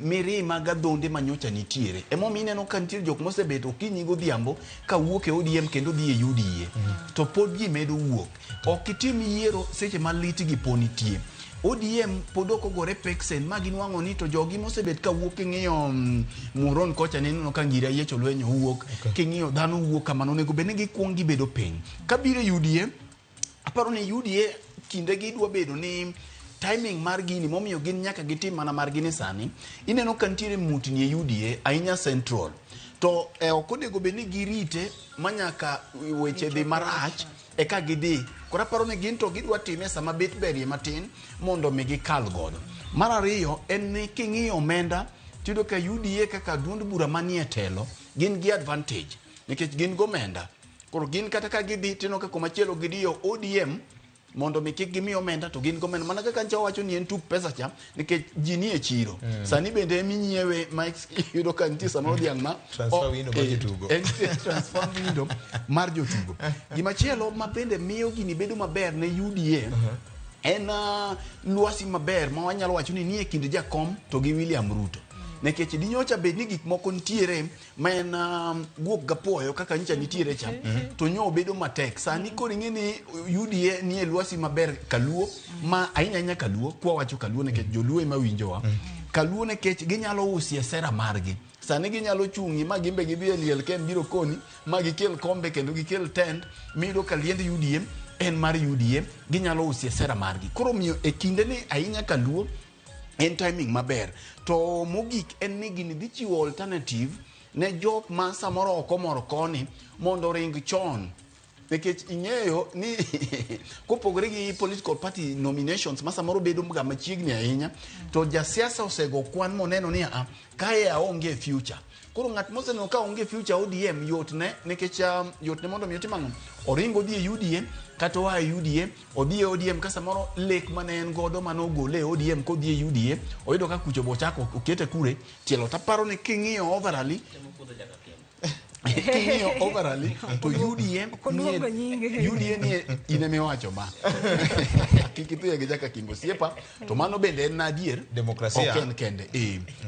mirima gadhonde ma nyocha nitiere. Emomiyo ineno ka nitie jok mosebedo okinyi godhiambo ka wuok e ODM kendo dhi e UDA. To pod ji medo wuok. Ok itim yiero seche ma lit gi po nitie. ODM pod ok ogore peksen ma ginwang'o ni to jogi mosebet ka wuok king'iyo Muron kocha nineno ka Ngira Yiecho Lweny owuok, king'iyo dhano wuok kamano, onego bed ni gikuong gibedo piny. Kabiro e UDA, aparo ni UDA kinde gi dwa bedo ni timing mar gini momiyo gin nyaka gitim mana margi ni sani. Ineno ka nitiere mutni e UDA ahinya Central. To ok onego bed ni girite manyaka weche dhi marach eka gidhi. Koro aparo ni gin to gidwa time sama bet berie matin mondo mi gikal godo. Mar ariyo en ni king'iyo omenda tiyudo ka UDA kaka duond bura manie telo gin gi advantage nikech gin gomenda. Koro gin kata ka gidhi tineno ka komachielo gidiyo ODM mondo mi kik gimi omenda to gin gomenda mana kaka ncha wacho ni en tuk pesa cha nikech ji nie chiro. Sani bende eminyiewe ma iyudo ka nitie samoro dhiang' ma Transfer window mar jotugo. En transfer window mar jotugo. Gimachielo ma bende miyo gini bedo maber ne UDA en lwasi maber ma wanyalo wacho ni nie kind Jakom to gi William Ruto. Nikech dinyocha bed ni gik moko nitiere ma en guok gapuoyo kaka nyicha nitiere cha to nyo bedo matek. Sani koro ing'e ni UDA nie lwasi maber kaluo ma ahinya ahinya kaluo kwa wacho kaluo nikech joluo ema winjowa. Kaluo nikech ginyalo usie sera margi. Sani ginyalo chung'i ma gimbe gidhi e liel ka en biro koni ma gikel kombe kendo gikel tent miyudo ka liend UDA en mar UDA ginyalo usie sera margi. Koro miyo e kinde ni ahinya kaluo en timing maber. To mogik en ni gini dhi chiwo alternative ne jok ma samoro ok omor koni mondo ring chon. Nikech ing'eyo ni kopogore gi political party nominations ma samoro bedo ga machiegni ahinya to jasiasa osego kwan moneno ni a kae aonge future. Koro ng'at moseneno ka onge future ODM yotne nikech yotne mondo mi otim ang'o? Oring odhi e UDA kata oa e UDA odhi e ODM ka samoro lek mane en godo mane ogole e ODM kodhi e UDA oyudo ka kucho bochako okete kure tielo. Taparo ni king'iyo overally king'iyo overally to UDA nie UDA nie in emiwacho ma kik idhiye gi Jaka Kimbo osiepa to mano bende en adier Demokrasia. ok en kende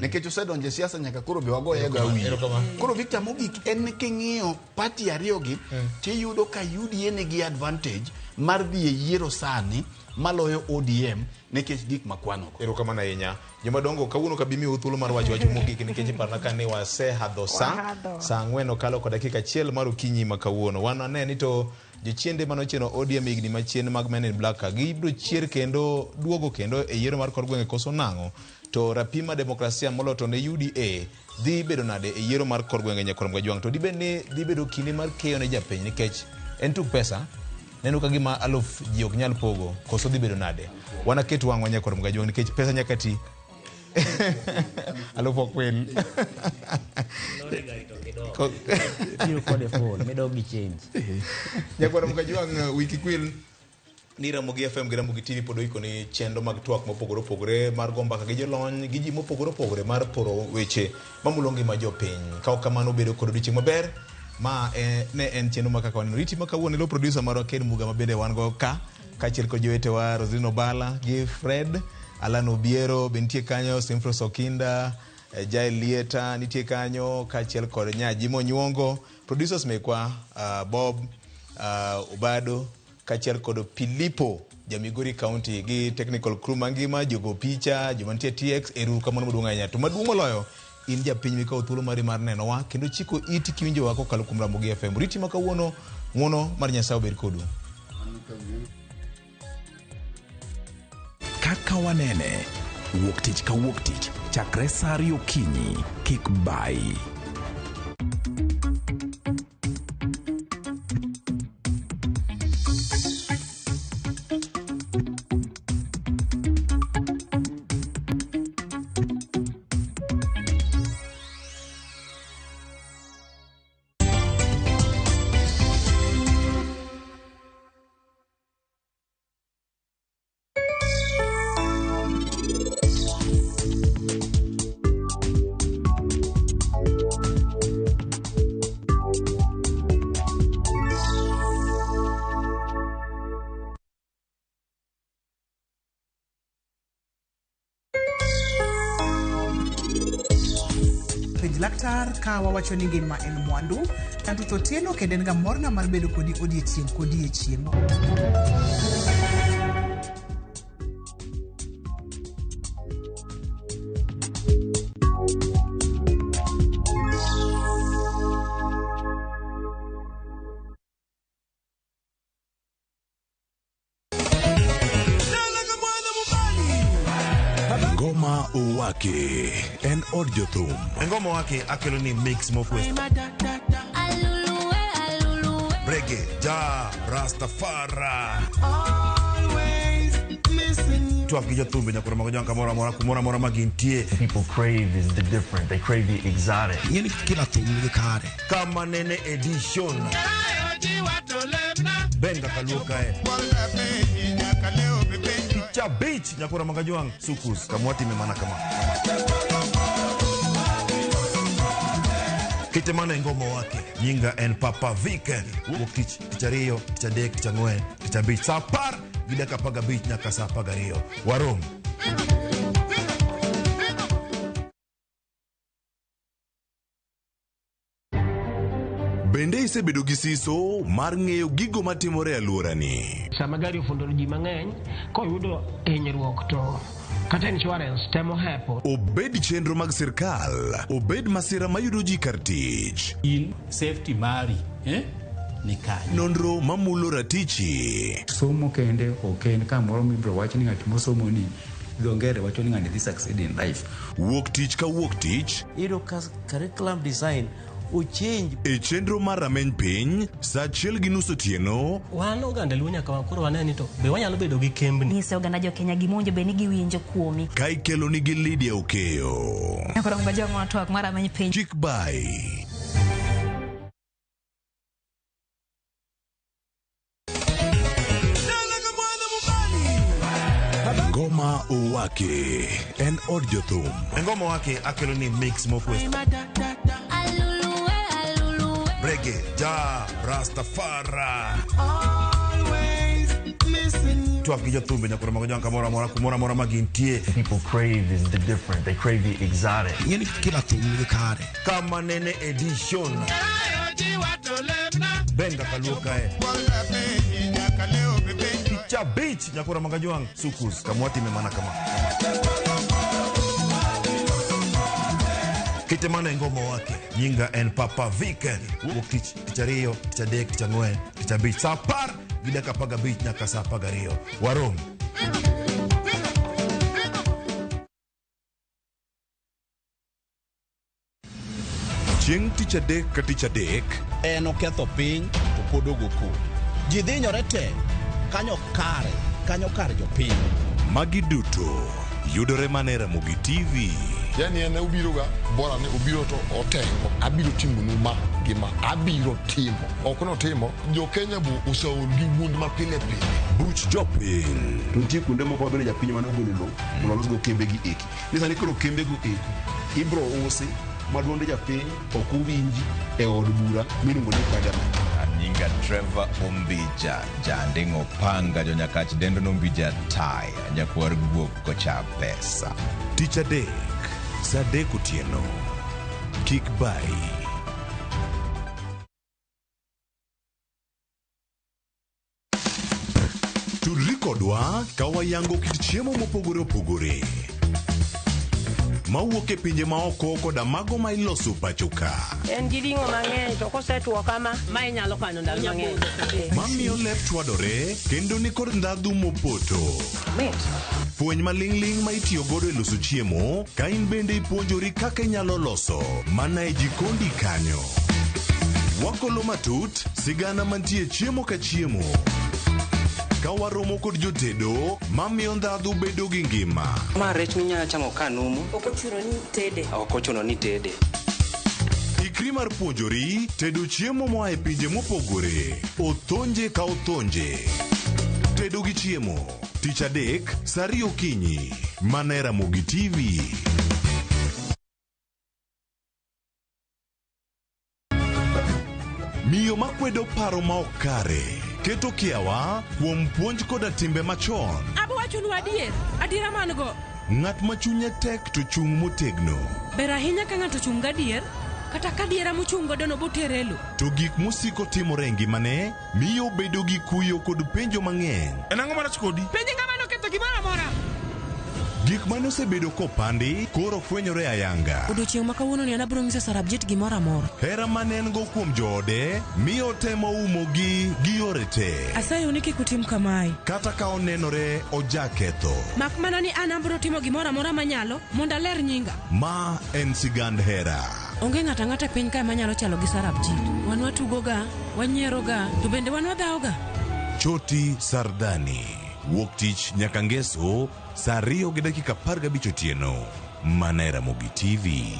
nikech osedonjo e siasa nyaka koro be wagoye ga wiye. Koro Victor mogik en ni king'iyo party ariyogi tiyudo ka UDA nigi advantage mar dhi e yiero sani maloyo ODM nikech gik makwanogo. Erokamano ahinya. Jomadongo kawuono kabi miyo thuolo mar wacho wach mogik nikech iparna ka ni wasehadho sa Wahadho. saa 4 okalo kod dakika 1 mar okinyi ma kawuono. Wan wane ni to jochiende manochieno ODM higni machien mag Men in Black ka gibiro chier kendo duogo kendo e yiero mar kor gwenge koso nang'o? To rapim mar demokrasia moloyo to ne UDA dhi bedo nade e yiero mar kor gwenge Nyakwar Mgajwang'? To dibed ni dhi bedo kinde mar keyo ne japiny nikech en tuk pesa neno ka gima aluf ji ok nyal pogo koso dhi bedo nade? Wanaket wang'wa Nyakwar Mgajwang' nikech pesa nyaka ti. Aluf ok wil. Tiyo kode phone, midog gi change. Nyakwar Mgajwang' wiki kwil ni Ramogi FM gi Ramogi TV pod oiko ni chenro mag twak mopogore opogore mar go mbaka gi jolony gi ji mopogore opogore mar poro weche mamulo ngima jopiny. Ka ok kamano bedo kod odiochieng' maber. Ma ne en chenro ma kaka waneno. Riti ma kawuono ilo producer marwa Ken Muga ma bende wan go ka kaachiel kod jowetewa Roslyn Obala gi Fred Alan Obiero be nitie kanyo, Simfros Okinda, Jael Lieta nitie kanyo kaachiel kod Nyaji Monyuongo, producers mekwa Bob Obado kaachiel kod Pilipo Jamigori County gi technical crew mangima, jogo picha, joma nitie TX, ero kamano maduong' ahinya. To maduong' moloyo in japiny mikawo thuolo mari mar nenowa kendo chiko iti kiwinjowa kokalo kuom Ramogi FM. Riti ma kawuono, ng'uono mar Nyasaye obed kodu. Kaka wanene wuok tich ka wuok tich chakre saa 2 okinyi kik bai. Penj laktar ka wawacho ni ngima en mwandu. An Ruth Otieno kendo en ga morna mar bedo kodi odiechieng' kodiechieng'. Ngoma Owake en od jothum. Ngoma Owake akelo ni mix mokwe. Reggae, ja, Rastafari. Twak gi jothumbe nyaka romo gi jong kamoro amora kumoro amora ma gintie. People crave is the different. They crave the exotic. Ing'eni kila thum nigi kare. Kama nene edition. Benga kaluo kae. Cha beach nyakura magajuang sukus kamwatime mana kama. Kite mana ngoma wake nyinga en Papa Vic wuok tich tich ariyo tich adek tich ang'wen tich abich saa apar gi dakika apar gabich nyaka saa apar gariyo warom. Bende isebedo gi siso mar ng'eyo gigo matimore e alworani? Sama gari ofundo ji mang'eny, koyudo hinyruok to kata insurance temo hepo. Obed chenro mag sirkal, obed masira mayudo ji kar tich. In safety mari, ni kanye. Nonro mamulo ratichi. Somo kende ok en kamoro mibiro wach ni ng'at mosomo ni dho ngere wacho ni ng'ani dhi succeed in life. Wuok tich ka wuok tich. Iyudo ka curriculum design ochange. E chenro mar rameny piny, saa achiel gi nus otieno. Wan oganda Luo nyaka koro wane ni to be wanyalo bedo gi kembni. Nyiso oganda jo Kenya gima owinjo bed ni giwinjo kuomi. Ka ikelo nigi Lydia Okeyo. Nyakoro mga twak mar rameny piny. Kik bai. Ngoma Owake en od jothum. Ngoma Owake akelo ni mix mokwe. Reggae, ja, Rastafari. Twak gi jothumbe nyaka romo gi jong kamoro amora kumoro amora ma gintie. People crave is the different. They crave the exotic. Ing'eni kila thum nigi kare. Kama nene edition. Benga kaluo kae. Tich abich nyaka romo gi jwang' sukus kamwatime mana kama. Kite mana ngoma wake nyinga en Papa Vic wuok tich tich ariyo tich adek tich ang'wen tich abich saa apar gi dakika apar gabich nyaka saa apar gariyo warom. Chieng' tich adek ka tich adek en oketho piny to pod ogo koko. Ji dhinyore te kanyo kare jopiny. Magi duto yudore mana e Ramogi TV. Yani en obiro ga bora ni obiro to otengo abiro timo nu ma gima abiro timo ok notimo jo Kenya bu oseol gi wuond ma pile pile. Buch jopiny. To nitie kuonde moko mabende japiny mane ogolo lowo mondo olosgo kembe gi eki. Ni sani koro kembe go eki ibro usi ma duonde japiny ok uwinji e od bura miluongo ni parliament. Nyinga Trevor Ombija, janding'o panga jonyakach dendo nombija taya, nyakwar guok kocha pesa. Tich adek, saa adek otieno. Kik bai. Tudri kodwa ka wayango kit chiemo mopogore opogore mawuok e pinje maoko koda mago ma iloso pacho ka. En gi ring'o mang'eny to kosetuo kama, ma inyalo kano ndalo mang'eny. Mamiyo lep chwadore kendo ni kod ndhadhu mopoto. Mit. Puonj maling'ling' ma itiyo godo e loso chiemo ka in bende ipuonjori kaka inyalo loso mana e jikondi kanyo. Wakolo matut sigana mantie chiemo ka chiemo. Ka waromo kod jotedo mamiyo ndhadhu bedo gi ngima. Ma rech minyalo chamo ka numu. Ok ochuno ni tede. Ok ochuno ni tede. Ikri mar puonjori tedo chiemo moa e pinje mopogore. Othonje ka othonje. Tedo gi chiemo. Tich adek, saa ariyo okinyi. Mana e Ramogi TV. Miyo makwedo paro ma ok kare. Keto kiawa kuom puonj koda timbe machon. Abo wachonu adier, adiera man go. Ng'at ma chunye tek to chung' motegno. Ber ahinya ka ng'ato chung' gadier, kata ka adiera mochung' godo no botere e lo. To gik mosiko timore e ngimane miyo obedo gi kuyo kod penjo mang'eny. En ang'o marach kodi? Penj ng'ama noketho gimoro amora. Gik mane osebedo kopandi koro fwenyore ayanga. Odiochieng' ma kawuono ni an abiro nyiso Sarabjit gimoro amora. Hera mane en go kuom joode miyo otemo umogi gi yore te. Asayou ni kik utim kamae. Kata ka onenore ojaketho. Mak mana ni an abiro timo gimoro amora manyalo mondo aler nyinga. Ma en sigand hera. Onge ng'ato ang'ata e piny kae manyalo chalo gi Sarabjit. Wan watugoga, wanyieroga, to bende wan wadhawoga. Choti Sardani. Wuok tich nyaka ngeso saa 2:15 otieno. Mana e Ramogi TV.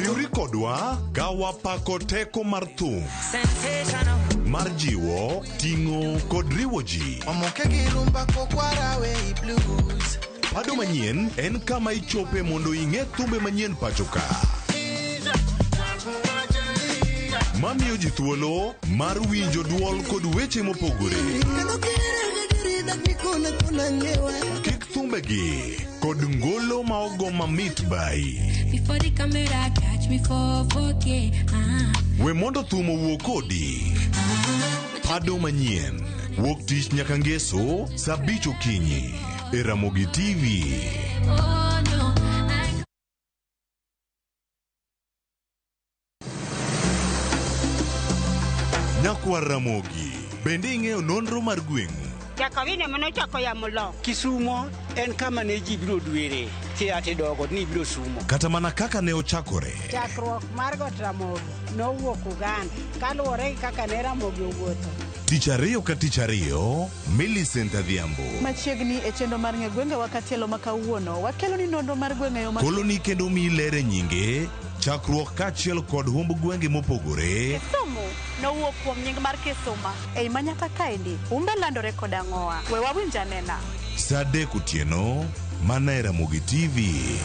Riwri kodwa ka wapako teko mar thum mar jiwo, ting'o kod riwo ji. Pado manyien en kama ichope mondo ing'e thumbe manyien pacho ka. Mamiyo ji thuolo mar winjo duol kod weche mopogore. Kik thumbegi kod ngolo ma ogo mamit bai. Before the camera catch me for 4K. We mondo thum owuo kodi. Pado manyien. Wuok tich nyaka ngeso saa 5 okinyi. E Ramogi TV. Oh no, I Nyakwar Ramogi, bende ing'eyo nonro mar gweng'u? Jakawine manochako yamo lo. Kisumo en kama ne ji biro dwere kia tidogo ni biro sumo. Kata mana kaka ne ochakore. Chakruok mar Got Ramogi nowuok Uganda kaluwore gi kaka ne Ramogi owuotho. Tich ariyo ka tich ariyo, Millicent Adhiambo. Machiegni e chenro mar ng'e gwengewa katielo ma kawuono, wakelo ni nonro mar gwenge yo ma Koloni kendo miyi ler e nyinge, chakruok kaachiel kod humb gwenge mopogore. Kisumu nowuok kuom nying mar Kisuma. Ei manyaka kaendi, humbe landore kod ang'owa. We wawinj anena. Saa 3 otieno, mana e Ramogi TV.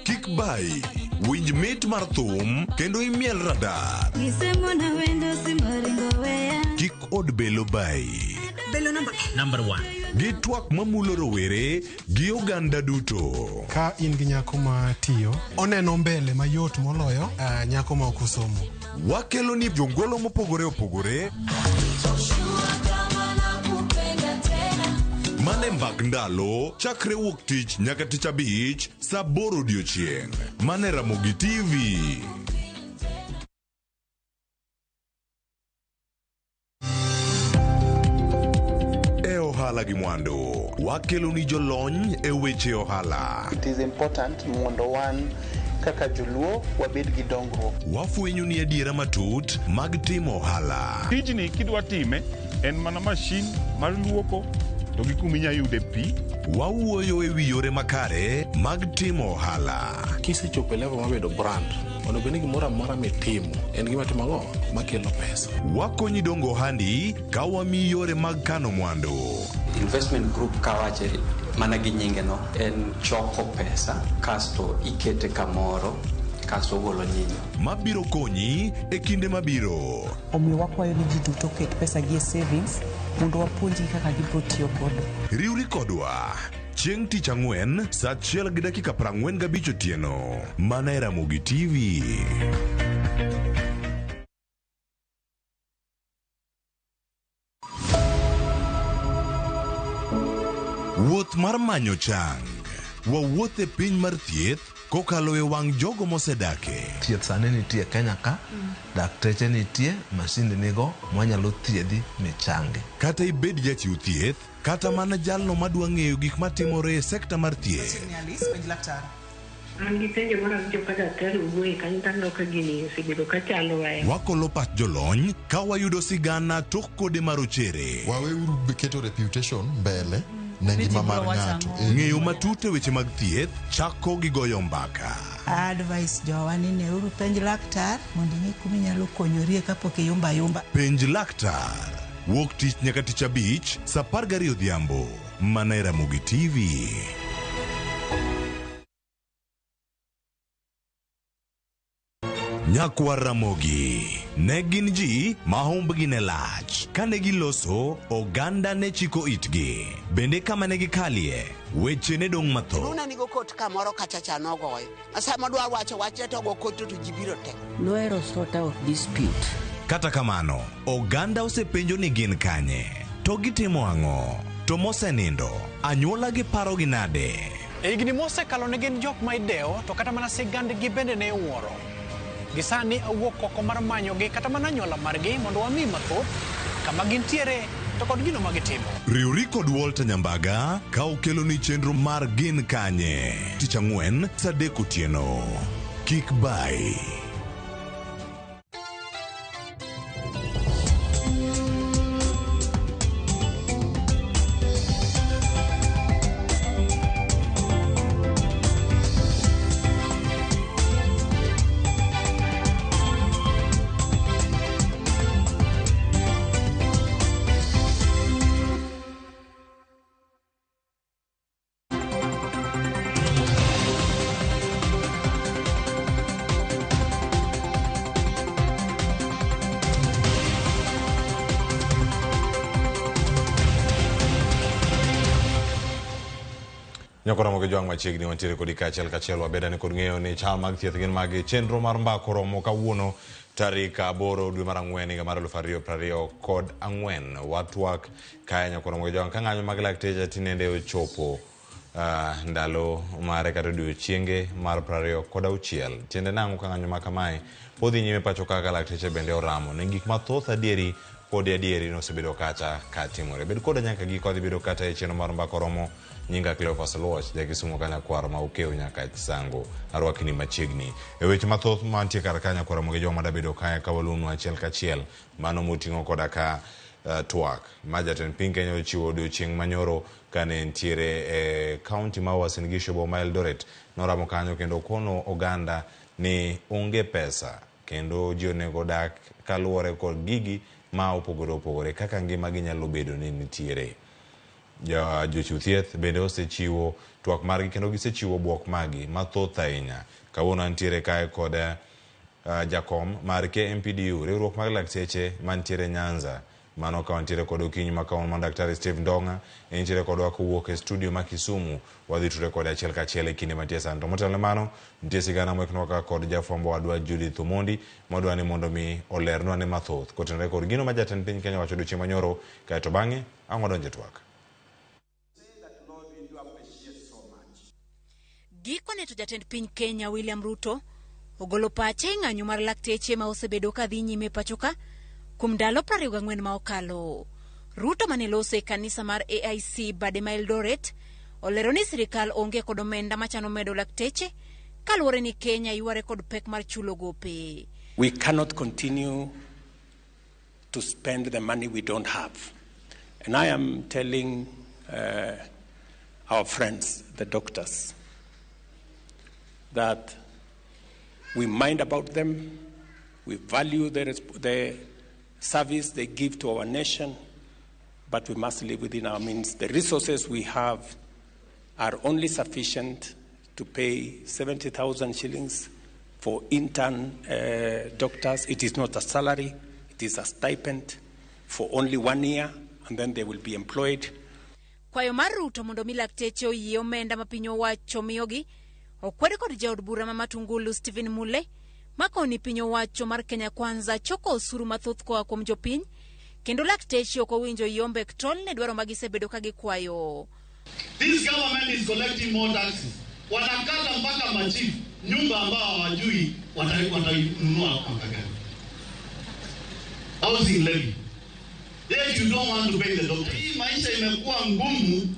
Kik bai, winj mit mar thum kendo imiel radar. Kik od belo bai. Belo number 1. Gi twak mamulo rowere gi oganda duto. Ka in gi nyako ma tiyo, oneno mbele mayot moloyo nyako ma ok osomo. Wakelo ni jongolo mopogore opogore. Mane mbak ndalo chakre wuok tich nyaka tich abich saa 8 odiochieng'. Mane Ramogi TV. E ohala gi mwandu, wakelo ni jolony e weche ohala. It is important mondo wan kaka joluo wabed gi dongruok. Wafwenyo ni adiera matut mag timo ohala. Tijni kidwa time en mana mashin mar luoko to gi kuma inyalo yude pi. Wawuoyo e wi yore makare mag timo ohala. Kisechopo e level mar bedo brand, onego bed ni gimoro amora mitimo en gima timo ang'o makelo pesa. Wakonyi dongo ohandi ka wamiyi yore mag kano mwandu. Investment group kawache mana gi nyinge no en choko pesa kasto ikete kamoro kasto ogolo nyinyo. Mabiro konyi e kinde mabiro. Omiyo wakwayo ni ji duto oket pesa gi e savings mondo wapuonjgi kaka gibiro tiyo godo. Riwri kodwa chieng' tich ang'wen saa 1:45 otieno mana e Ramogi TV. Wuoth mar manyo chang. Wawuoth e piny mar thieth kokalo e wang' jogo mosedake. Thieth sani nitie Kenya ka, dakteche nitie, masinde nigo mwanyalo thiedhi michangi. Kata ibed jachiw thieth, kata mana jalno madwa ng'eyo gik matimore e sekta mar thieth. Machiegni Alice, penj laktar. An gi penjo moro awinjo ka daktari owuoye kanyo to aneno ka gini osebedo ka chandowa. Wakolo pach jolony ka wayudo sigana tok kode marochere. Waweuru keto reputation mbele ne ngima mar ng'ato. Ng'eyo matut e weche mag thieth chako gi goyo mbaka. Advice jowa ni neuru penj laktar mondo ing'e kuma inyalo konyorie kapok iyumba ayumba. Penj laktar. Wuok tich nyaka tich abich saa 12 odhiambo. Mana e Ramogi TV. Nyakwar Ramogi ne gin ji ma humbgi ne lach. Kane giloso, oganda ne chiko itgi. Bende kama ne gikalie, Weche ne dong' mathoth. Runa nigo kot kamoro kacha cha nogoyo. Sama dwa wacho wachne to go kot to ji biro te. Nohero sort out dispute. Kata kamano, oganda osepenjo ni gin kanye, to gitimo ang'o, to mosenindo, anyuola gi parogi nade? E higni mosekalo ne gin jok ma idewo to kata mana sigandgi bende ne iwuoro. Gi sani awuok oko mar manyogi kata mana anyuola margi mondo wami mathoth kama gintiere to kod gino ma gitimo. Riwri kod Walter Nyambaga ka okeloni chenro mar Gin Kanye tich ang'wen saa 3 otieno. Kik bai. Nyakoromo gi jwang' machiegni wantiere kodi kaachiel kachiel wabedani kod ng'eyo ni chal mag thieth gin magi chenro mar mbako romo kawuono tarik 8 dwe mar 4 higa mar 2024. Watwak kae nyakoromo gi jwang' ka ng'anyo mag lakteche tinende ochopo ndalo mare kata odiochienge mar 26. Tiende nang'o ka ng'anyo ma kamae podhi nyime pacho kaka lakteche bende oramo ne gik mathoth adieri podi adieri nosebedo kacha katimore. Bed koda nyaka giko adhi bedo kata e chenro mar mbako romo. Nyinga Cleophas Luoch, jakisumo kanyakwar ma okew nyaka Chisango, arwakni machiegni. E weche mathoth mantie kar ka nyakwar mogi joma dabedo kae ka waluonu achiel kachiel, mano moting'o koda ka twak ma jatend piny Kenya ochiwo odiochieng' manyoro kane entiere e kaunti ma Uasin Gishu boma Eldoret. Noramo kanyo kendo kono oganda ni onge pesa kendo ji onego dak kaluwore kod gigi ma opogore opogore kaka ngima gi nyalo bedo ni nitiere. Jochiw thieth bende osechiwo twak margi kendo gisechiwo bwok magi mathoth ahinya. Kawuono antiere kae kod jakom mar KMPDU, riwruok mag lakteche mantiere Nyanza. Mano ka wantiere kod okinyi ma kawuono ma Daktari Steve Ndong'a entiere kodwa kowuok e studio ma Kisumu. Wadhi tudre kode achiel kachiel e kinde mantie sani. To motelo ne mano, nitie sigana moiknwa ka kod jafwambo wadwa Judith Omondi madwa ni mondo mi olernwa ne mathoth kotenore kod gino ma jatend piny Kenya owacho odiochieng' manyoro, kaeto bang'e ang' wadonje twak. Gikone to jatend piny Kenya William Ruto ogolo pache e ng'anyo mar lakteche ma osebedo ka dhi nyime pacho ka kuom ndalo 24 ma okalo. Ruto mane loso e kanisa mar AIC bade ma Eldoret olero ni sirikal onge kod omenda machano medo lakteche kaluwore ni Kenya yware kod pek mar chulo gope. We cannot continue to spend the money we don't have. And I am telling our friends, the doctors, that we mind about them, we value the service they give to our nation, but we must live within our means. The resources we have are only sufficient to pay 70,000 shillings for intern doctors. It is not a salary, it is a stipend for only 1 year, and then they will be employed. Kwayo mar Ruto mondo mi lakteche oyie omenda ma piny owacho miyogi okwed kod jaod bura ma Matungulu Stephen Mule makoni piny owacho mar Kenya Kwanza choko osuru mathoth koa kuom jopiny kendo lakteche ok owinjo yombe tol ne dwaro ma gisebedo ka gikwayo. This government is collecting more taxes. Wanakata mpaka machifu nyumba ambao hawajui watainunua mwaka gani. Housing levy. Yet you don't want to pay the doctor. Hii maisha imekuwa ngumu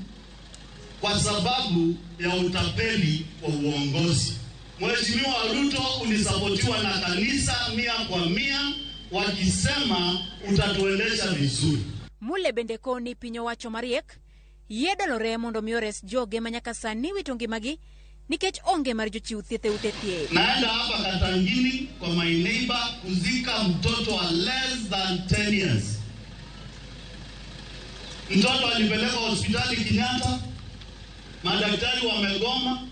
kwa sababu ya utapeli wa uongozi. Mheshimiwa Ruto ulisapotiwa na kanisa 100% wakisema utatuendesha vizuri. Mule bende koni piny owacho mariek yie dolore mondo mi ores joge ma nyaka sani wito ngimagi nikech onge mar jochiw thieth e ute thieth. Naenda hapa Katangini kwa my neighbor kuzika mtoto wa less than 10 years. Mtoto alipelekwa hospitali Kenyatta, madaktari wamegoma,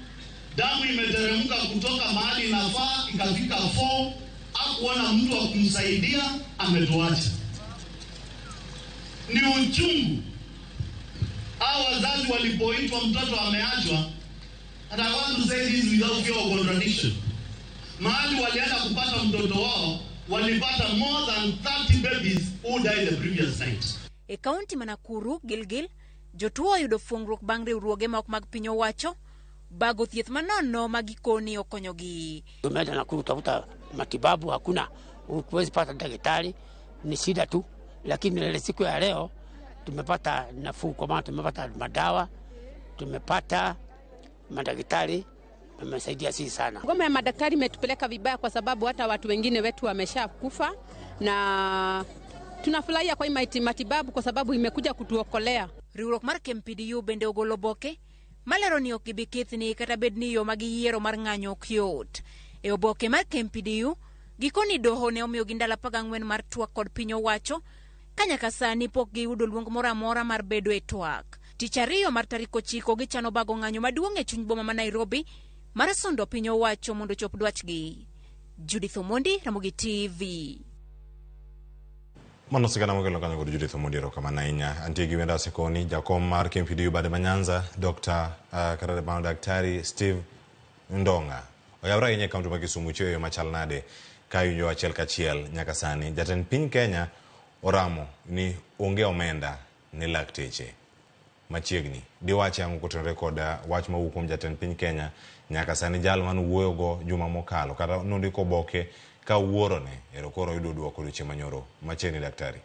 damu imeteremka kutoka mahali inafaa ikafika 4, hakuona mtu wa kumsaidia, ametuacha. Ni uchungu. Hao wazazi walipoitwa mtoto ameachwa, and I want to say this without fear of contradiction, mahali walienda kupata mtoto wao walipata more than 30 babies who died the previous night. E kaunti ma Nakuru, Gilgil, jotuo oyudo fuong'ruok bang' riwruoge ma ok mag piny owacho bago thieth manono ma gikoni okonyogi. Tumeenda Nakuru kutafuta matibabu, hakuna, huwezi pata daktari, ni shida tu, lakini ile siku ya leo tumepata nafuu, kwa maana tumepata madawa, tumepata madaktari, wamesaidia sisi sana. Ngoma ya madaktari imetupeleka vibaya, kwa sababu hata watu wengine wetu wamesha kufa, na tunafurahia kwa hii matibabu kwa sababu imekuja kutuokolea. Riwruok mar KMPDU bende ogolo oboke malero ni ok gibi kethni kata bed ni yo ma giyiero mar ng'anyo ok yot. E oboke mar KMPDU, gikoni doho ne omiyogi ndalo 14 mar twak kod piny owacho ka nyaka sani pok giyudo luong moro amora mar bedo e twak. Tich ariyo mar tarik 9 gichano bago ng'anyo maduong' e chuny boma ma Nairobi mar sundo piny owacho mondo ochop dwachgi. Judith Omondi, Ramogi TV. Mano sigana mokelo kanyo kod Judith Omondi, erokamano ahinya. Antie gi wenda Sekoni, jakom mar KMPDU bade ma Nyanza, Dr. Kata mano Daktari Steve Ndonga. Oyawre ahinya e kaunti ma Kisumu chiwo yo machal nade ka iwinjo achiel kachiel nyaka sani. Jatend piny Kenya oramo ni onge omenda ne lakteche machiegni. Diwachi ang'o kotenore kod wach mawuok kuom jatend piny Kenya nyaka sani jal mane wuoyogo juma mokalo kata nondiko oboke ka wuorone ero koro oyudo duoko odiochieng' manyoro machiegni daktari.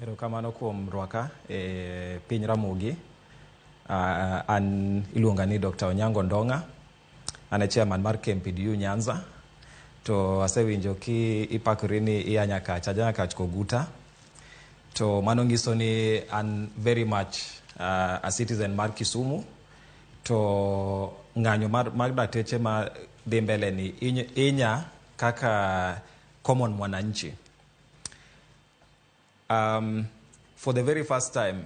Erokamano kuom rwaka e piny Ramogi. An iluonga ni Dr. Onyango Ndong'a. An e chairman mar KMPDU Nyanza. To asewinjo ki ipakori ni ia Nyakach, aja Nyakach Koguta. To mano nyiso ni an very much a citizen mar Kisumu. To ng'anyo mar dakteche ma dhi mbele ni inya kaka common mwananchi. For the very first time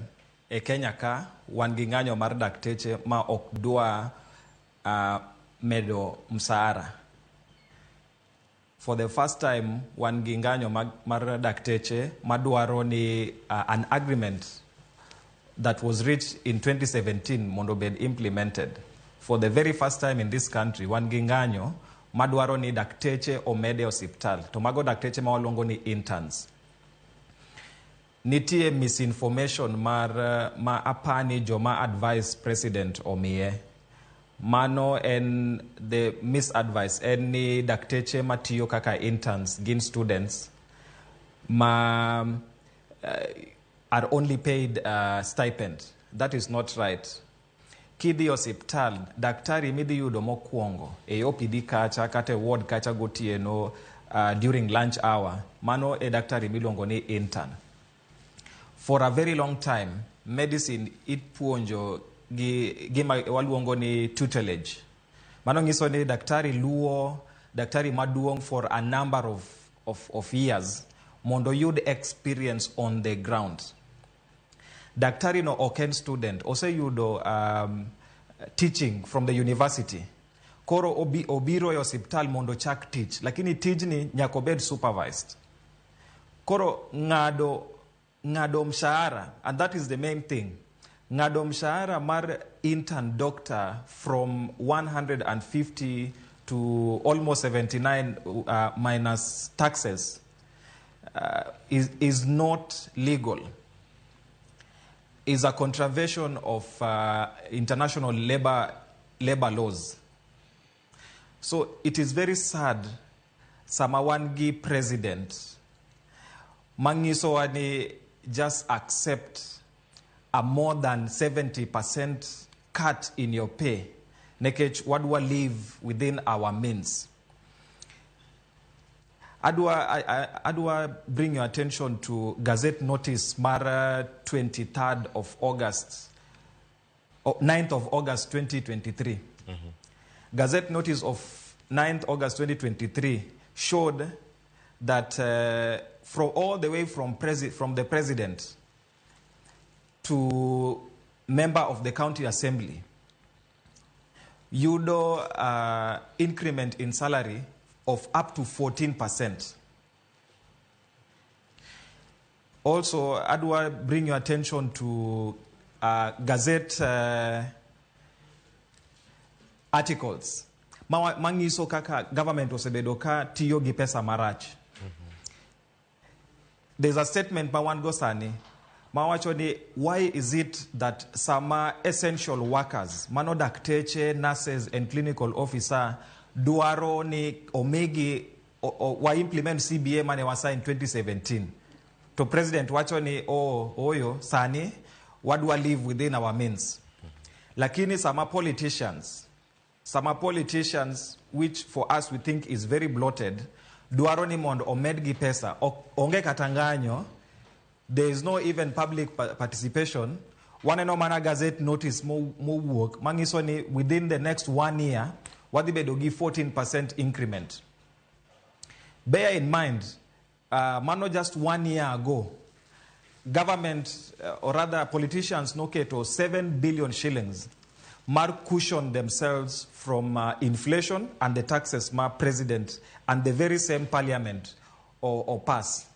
e Kenya ka wan gi ng'anyo mar dakteche ma ok dwa medo msahara. For the first time wan gi ng'anyo mar dakteche madwaro ni an agreement that was reached in 2017 mondo obed implemented. For the very first time in this country wan gi ng'anyo madwaro ni dakteche omede osiptal. To mago dakteche ma waluongo ni interns. Nitie misinformation mar ma apani joma advice president omiye. Mano en the misadvice en ni dakteche matiyo kaka interns gin students ma are only paid stipend. That is not right. Kidhi osiptal, daktari midhi yudo mokwongo e OPD kacha kata e ward kacha gotieno during lunch hour, mano e daktari miluongo ni intern. For a very long time, medicine ipuonjo gi gima waluongo ni tutelage. Mano nyiso ni daktari luwo daktari maduong' for a number of years mondo oyud experience on the ground. Daktari no ok en student, oseyudo teaching from the university. Koro obiro e osiptal mondo ochak tich, lakini tijni nyaka obed supervised. Koro ng'ado mshahara, and that is the main thing. Ng'ado mshahara mar intern doctor from 150 to almost 79 minus taxes is not legal. Is a contravention of international labor laws. So it is very sad sama wan gi president manyisowa ni just accept a more than 70% cut in your pay nikech wadwa live within our means. Adwa bring your attention to Gazette notice mar 23rd of August, oh, 9th of August 2023. Gazette notice of 9th August 2023 showed that from all the way from the president to member of the county assembly, yudo increment in salary of up to 14%. Also, adwa bring your attention to gazette articles manyiso kaka government osebedo ka tiyo gi pesa marach. There's a statement ma wan go sani mawacho ni why is it that sama essential workers, mano dakteche, nurses and clinical officer, dwaro ni omigi wa implement CBA mane wa sign 2017, to president wacho ni oh, oyo sani wadwa live within our means. Lakini sama politicians, which for us we think is very bloated, dwaro ni mondo omedgi pesa, onge kata ng'anyo, there is no even public participation. Waneno mana gazette notice mowuok manyiso ni within the next one year wadhi bedo gi 14% increment. Bear in mind, mano just one year ago, government, or rather politicians, noketo 7 billion shillings mar cushion themselves from inflation and the taxes ma president and the very same parliament or pass.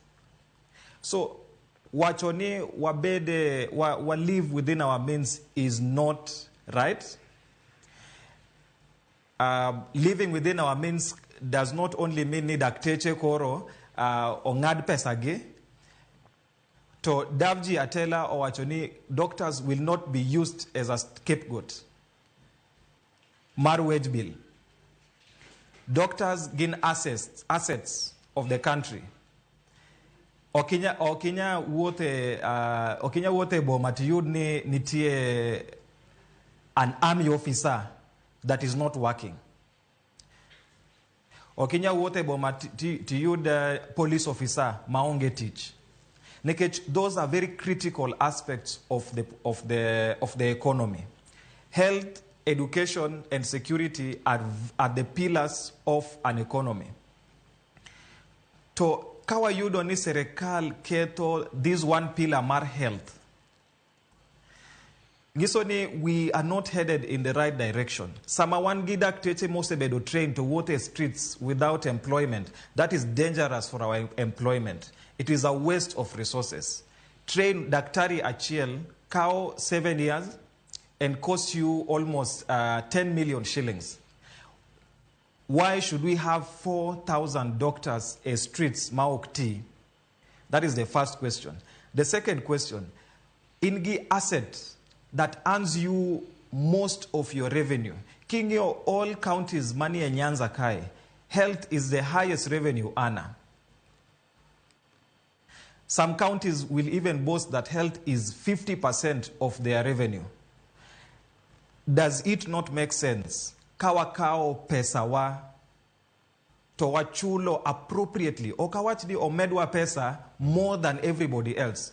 So wacho ni wabede wa live within our means is not right. Living within our means does not only mean ni dakteche koro ong'ad pesa gi. To Davji Atela owacho ni doctors will not be used as a scapegoat mar wage bill. Doctors gin assets of the country. Okinya wuothe boma tiyud ni nitie an army officer that is not working. Okinya wuothe boma tiyud police officer maonge tich. Nikech those are very critical aspects of the economy. Health, education, and security are the pillars of an economy. To ka wayudo ni serikal ketho this one pillar mar health, nyiso ni we are not headed in the right direction. Sama wan gi dakteche mosebedo trained to wuotho e streets without employment, that is dangerous for our employment. It is a waste of resources. Train daktari achiel kawo 7 years and cost you almost 10 million shillings. Why should we have 4,000 doctors e streets ma ok ti? That is the first question. The second question, in gi asset that earns you most of your revenue. King'iyo all counties manie Nyanza kae, health is the highest revenue earner. Some counties will even boast that health is 50% of their revenue. Does it not make sense ka wakawo pesa wa to wachulo appropriately? Ok awach ni omedwa pesa more than everybody else.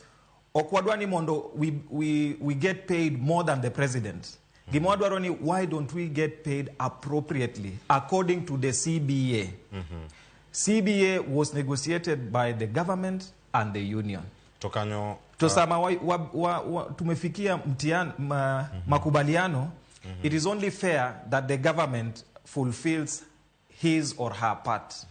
Ok wadwa ni mondo we get paid more than the president. Gima wadwaro ni why don't we get paid appropriately according to the CBA? CBA was negotiated by the government and the union. To kanyo To sama wa tumefikia makubaliano, it is only fair that the government fulfills his or her part.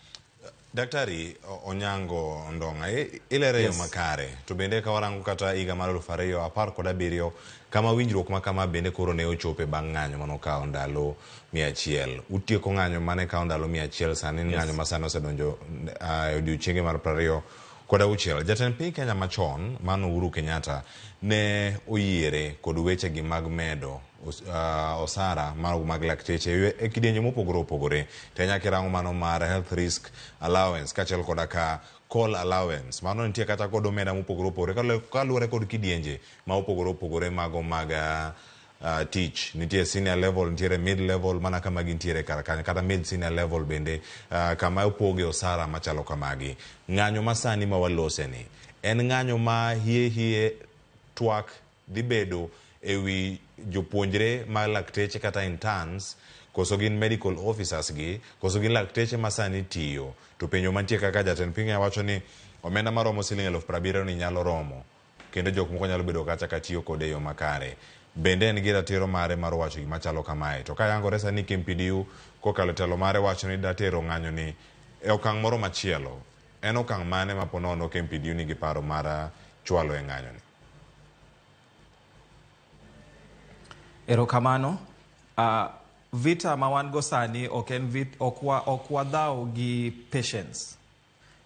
Daktari Onyango Ndong'a, ilere yo makare. To bende ka warango kata higa mar 2017, kama winjruok ma kama bende koro ne ochope bang' ng'anyo manokawo ndalo 100. Utieko ng'anyo mane kawo ndalo 100, sani ng'anyo ma sani osedonjo e odiochienge mar 26. Jatend piny Kenya machon mano Uhuru Kenyatta ne oyiere kod wechegi mag medo osara mag lakteche e kidienje mopogore opogore. To kirango mano mar health risk allowance kaachiel koda ka call allowance, mano nitie kata kod omenda mopogore opogore kaluwore kod kidienje ma opogore opogore mago mag tich. Nitie senior level, nitiere mid level, mana kama gintiere kar kanyo, kata mid senior level bende, kama opoge osara machalo kamagi. Ng'anyo masani ma walose ni en ng'anyo ma hie hie twak dhi bedo ewi jopuonjre mag lakteche kata interns, koso gin medical officers gi, koso gin lakteche ma sani tiyo? To penjo mantie, kaka jatend piny wacho ni omenda maromo siling 70,000 ni nyalo romo kendo jok moko nyalo bedo kacha ka tiyo kode e yo makare, bende en gi ratiro mare mar wacho gima chalo kamae? To ka yangore sani, KMPDU kokalo e telo mare wacho ni datero ng'anyo ni e okang' moro machielo. En okang' mane ma ponono KMPDU nigi paro mar chwalo e ng'anyoni. Erokamano. Vita ma wan go sani ok en vit, ok wadhaw gi patients.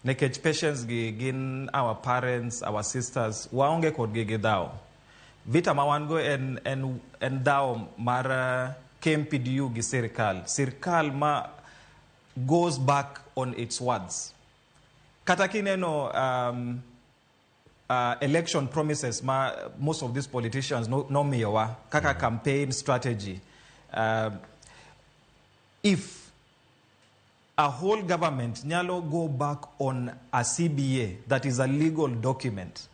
Nikech patients gi gin our parents, our sisters, waonge kodgi gi dhaw. Vita ma wan go en dhaw mar KMPDU gi sirkal. Sirkal ma goes back on its words. Kata kineno election promises ma most of these politicians nomiyowa kaka campaign strategy. If a whole government nyalo go back on a CBA that is a legal document,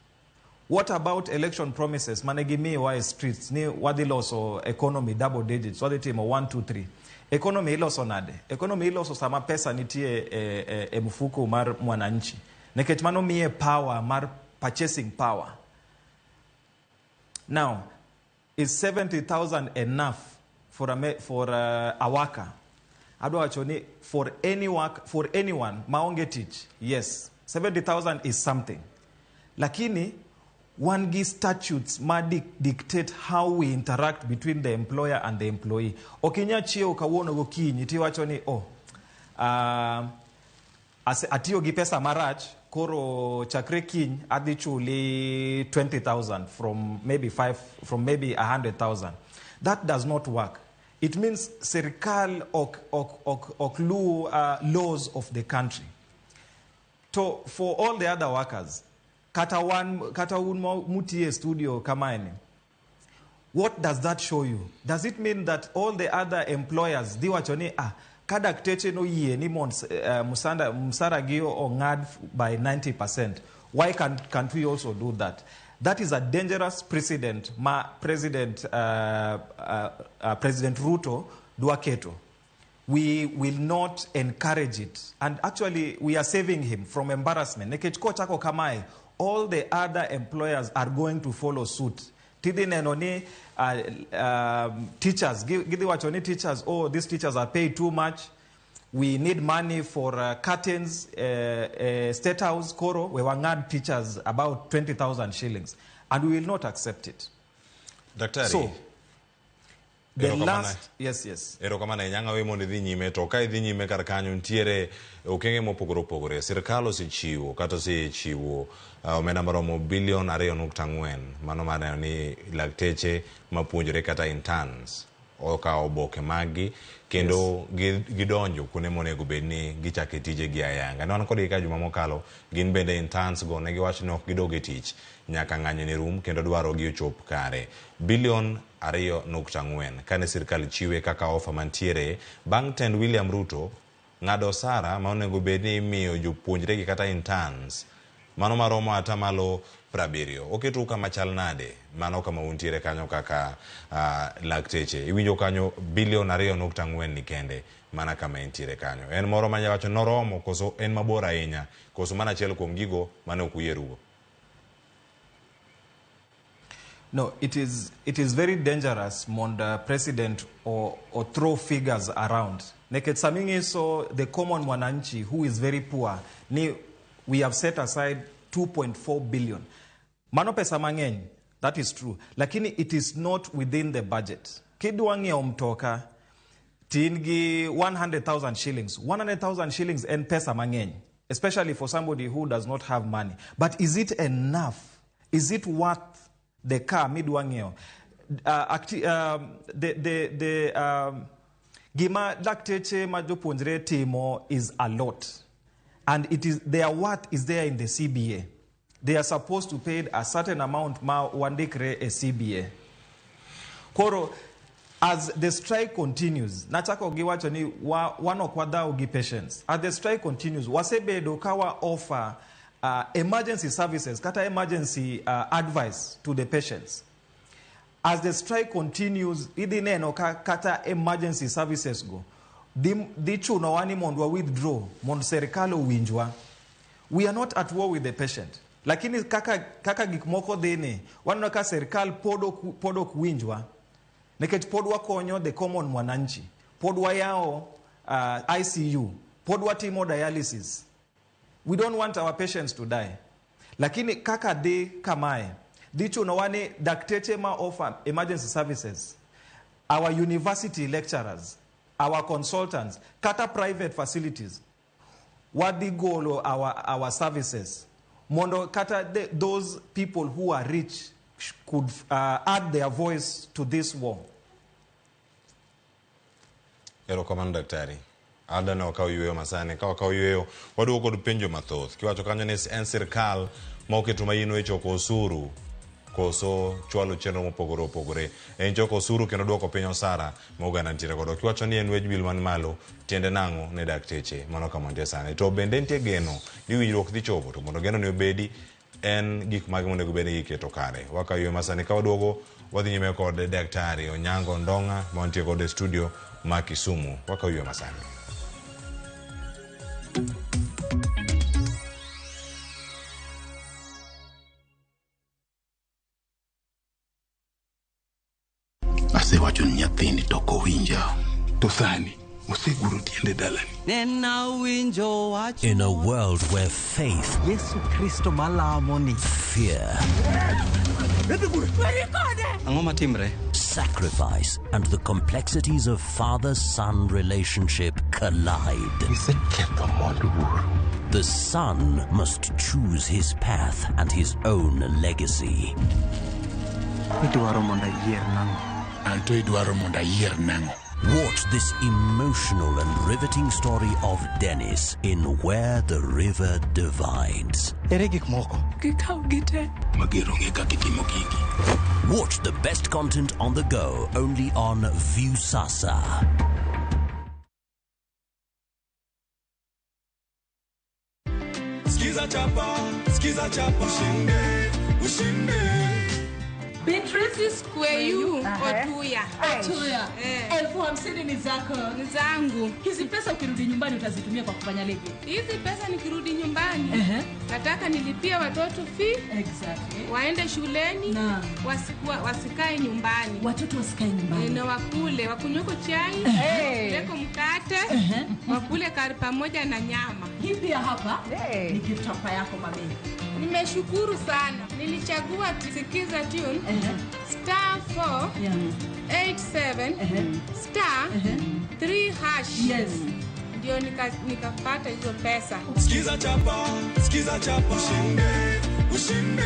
what about election promises mane gimiyowa e streets ni wadhi loso economy double digits, wadhi timo 1 2 3? Economy iloso nade? Economy iloso sama pesa nitie e mfuko mar mwananchi, nikech mano miye power mar purchasing power. Now, is 70,000 enough for a worker? Adwa wacho ni for any work, for anyone maonge tich, yes, 70,000 is something. Lakini wan gi statutes ma dictate how we interact between the employer and the employee. Ok inyal chiewo kawuono gokinyi tiwacho ni, "Oh, atiyo gi pesa marach, koro chakre kiny adhi chuli 20,000 from maybe 5, from maybe 100,000." That does not work. It means sirkal ok luw laws of the country. To for all the other workers, kata wan, kata un mutie studio kamaeni, what does that show you? Does it mean that all the other employers dhi wacho ni, "Ah, ka dakteche noyie ni mond msara gi ong'ad by 90%, why can't we also do that?" That is a dangerous precedent ma President Ruto dwa keto. We will not encourage it, and actually we are saving him from embarrassment, nikech kochako kamae, all the other employers are going to follow suit. Tidhi neno ni teachers gidhi wacho ni teachers, "Oh, these teachers are paid too much. We need money for curtains, State House. Koro we wang'ad teachers about 20,000 shillings." And we will not accept it. Daktari. So the Erokamano. last, yes. Erokamano ahinya. We mondo idhi nyime, to ka idhi nyime kar kanyo nitiere okenge mopogore opogore. Sirkal osechiwo kata osechiwo omenda maromo bilion 2.4, mano mar neno ni lakteche mapuonjore kata interns okawo oboke maggi kendo gidonjo kuonde monego bed ni gichake tijegi ayanga. Ne wan kodgi ka juma mokalo, gin bende interns go ne giwacho ni ok gidog e tich nyaka ng'anyo ni rum kendo dwarogi ochop kare. Bilion 2.4 kane sirkal chiwe kaka ofa mantiere bang' tend William Ruto ng'ado osara ma onego bed ni imiyo jopuonjre gi kata interns, mano maromo atamalo 70. Oketou kama chal nade mano kama untiere kanyo kaka lakteche? Iwinjo kanyo bilion 2.4 ni kende mana kama entiere kanyo en moro manya wacho noromo, koso en mabor ahinya, koso mana achiel kuom gigo mane ok uyierugo? No, it is very dangerous mondo president or throw figures around. Nikech saming'iso the common mwananchi who is very poor ni we have set aside 2.4 billion. Mano pesa mang'eny, that is true. Lakini it is not within the budget. Kidwa ng'iewo mtoka, tin gi 100,000 shillings. 100,000 shillings en pesa mang'eny, especially for somebody who does not have money. But is it enough? Is it worth the car midwa ng'iewo? The gima lakteche ma jopuonjre timo is a lot. And it is their worth is there in the CBA. They are supposed to pay a certain amount ma wandikre e CBA. Koro, as the strike continues, nachako giwacho ni wan ok wadhaw gi patients. As the strike continues, wasebedo ka wa offer emergency services, kata emergency advice to the patients. As the strike continues, idhi neno ka kata emergency services go dhi chunowa ni mondo wa withdraw mondo serikal owinjwa. We are not at war with the patient. Lakini kaka gik moko dhi ni, waneno ka serikal pod ok winjwa. Nikech pod wakonyo the common mwananchi. Pod wayawo ICU. Pod watimo dialysis. We don't want our patients to die. Lakini kaka dhi kamae, dhi chunowa ni dakteche ma offer emergency services, our university lecturers, our consultants, kata private facilities, wadhi golo our services mondo kata those people who are rich could add their voice to this war. Erokamano daktari. Ada ne okaw yueyo masani. Ka wakaw yueyo, waduogo kod penjo mathoth. Kiwacho kanyo ni en sirkal ma oketo maino e choko osuru koso chwalo chenro mopogore opogore. En choko osuru kendo duoko piny osara ma oganda nitiere godo. Kiwacho ni en wage bill man malo, tiende nang'o ne dakteche mano kama nitie sani. To bende nitie geno ni winjruok dhi chopo, to mondo geno ni obedi en gik mage monego bed ni giketo kare. Wakaw yueyo masani. Ka waduogo wadhi nyime kod Daktari Onyango Ndong'a ma wantie godo e studio ma Kisumu. Wakaw yueyo masani. Asewacho ni nyathini to ok owinja. To sani oseguro tiende dalani. In a world where faith, Yesu Kristo malamo ni, fear, Ang'o matimre? sacrifice, and the complexities of father-son relationship collide. Iseketho mwandu wuoro. The son must choose his path and his own legacy. Idwaro mondo ayier nang'o? Anto idwaro mondo ayier nang'o? Watch this emotional and riveting story of Dennis in Where the River Divides. Ere gik moko? Gikaw gite. Mager onge kaka itimo gigi. Watch the best content on the go only on Viusasa. Skiza chapa, skiza chapa, ushinde, ushinde. Beatrice Kweyu Otuya. Otuya. 50,000 ni zako. Ni zangu. Hizi pesa ukirudi nyumbani utazitumia kwa kufanya lipi? Hizi pesa nikirudi nyumbani nataka nilipie watoto fee. Exactly. Waende shuleni, wasikae nyumbani. Watoto wasikae nyumbani. Na wakule, wakunyweko chai, wakuleko mkate, wakule kari pamoja na nyama. Hii pia hapa ni gift hapa yako mami. Nimeshukuru sana. Nilichagua Sikiza tune star 4 87 star 3 hash. Yes. Ndio nikapata hizo pesa. Skiza chapa, skiza chapa, ushinde, ushinde.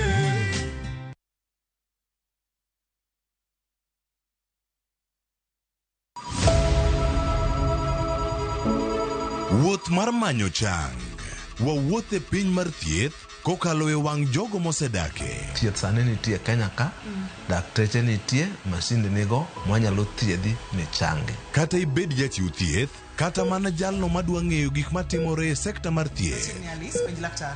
Wuoth mar manyo chang. Wawuoth e piny mar thieth kokalo e wang' jogo mosedake. Thieth sani nitie Kenya ka, dakteche nitie, masinde nigo mwanyalo thiedhi michangi. Kata ibed jachiw thieth, kata mana jalno madwa ng'eyo gik matimore e sekta mar thieth. Alice, penj laktar.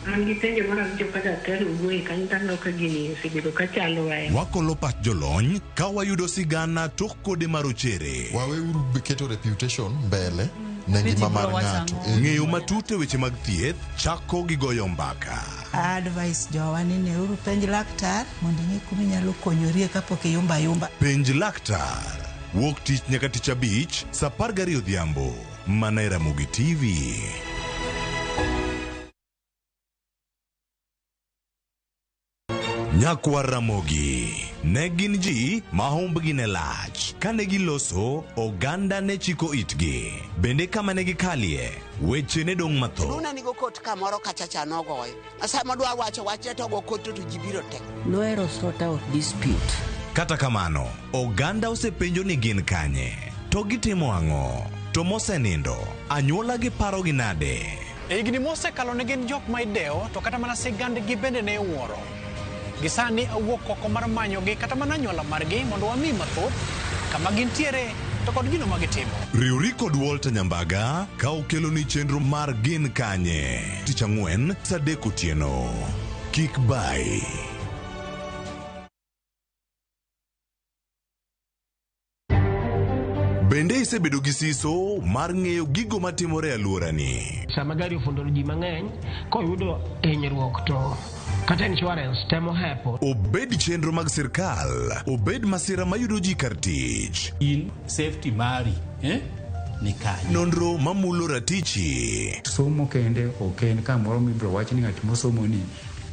An gi penjo moro awinjo ka daktari owuoye kanyo to aneno ka gini osebedo ka chando ahinya. Wakolo pach jolony ka wayudo sigana tok kode marochere. Waweuru keto reputation mbele ne ngima mar ng'ato. Ng'eyo matut e weche mag thieth chako gi goyo mbaka. Advice jowa ni neuru penj laktar mondo ing'e kuma inyalo konyorie kapok iyumba yumba. Penj laktar. Wuok tich nyaka tich abich saa 12 odhiambo. Mana e Ramogi TV. Nyakwar Ramogi ne gin ji ma humbgi ne lach. Kane giloso, oganda ne chiko itgi. Bende kama ne gikalie, weche ne dong' mathoth. Luna nigo kot kamoro kachacha nogoyo. Sama dwa wacho wachne to go kot to ji biro te. Nohero sort out dispute. Kata kamano, oganda osepenjo ni gin kanye, to gitimo ang'o, to mosenindo, anyuola gi parogi nade? E higni mosekalo ne gin jok ma idewo, to kata mana sigandgi bende ne iwuoro. Gisani awuok oko mar manyogi kata mana anyuola margi mondo wami mathoth kama gintiere to kod gino ma gitimo. Riwri kod Walter Nyambaga ka okeloni chenro mar Gin Kanye. Tich ang'wen saa 3 otieno. Kik bai. Bende isebedo gi siso mar ng'eyo gigo matimore e alworani? Sama gari ofundo ji mang'eny, koyudo hinyruok to kata insurance temo hepo. Obed chenro mag sirkal, obed masira mayudo ji kar tich. In safety mari, ni kanye. Nonro mamulo ratichi. Somo kende ok en kamoro mibiro wach ni ng'at mosomo ni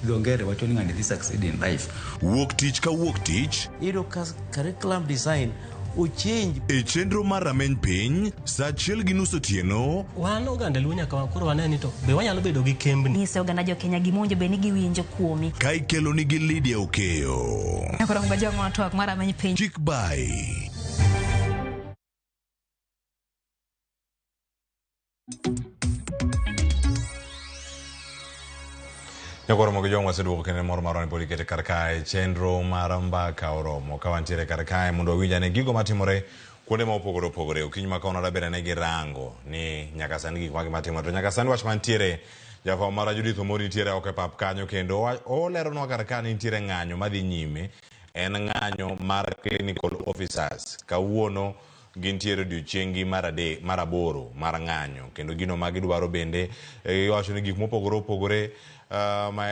Dho ngere wacho ni ng'ani dhi succeed in life. Wuok tich ka wuok tich. Iyudo ka curriculum design ochange. E chenro mar Rameny Piny, saa achiel gi nus otieno. Wan oganda Luo nyaka koro wane ni to be wanyalo bedo gi kembni. Nyise oganda jo Kenya gima owinjo bed ni giwinjo kuomi. Ka ikeloni gi Lydia Okeyo. Koro ngajong'o twak mar Rameny Piny. Chik bai. Nyakoro mogi jong waseduogo kendo mor marwa ni pod ikete kar kae chenro mar mbaka oromo ka wantiere kar kae mondo wawinj ane gigo matimore kuonde ma opogore opogore. Okinyi ma kawuono dabed ane gi rango ni nyaka sani gik mage matimore to nyaka sani wach mantiere jafwambo marwa Judith Omori nitiere oko e pap kanyo kendo oleronwa kar ka ni nitiere ng'anyo madhi nyime en ng'anyo mar clinical officers. Kawuono gintiere odiochieng'gi mar aboro mar ng'anyo kendo gino ma gidwaro bende giwacho ni gik mopogore opogore ma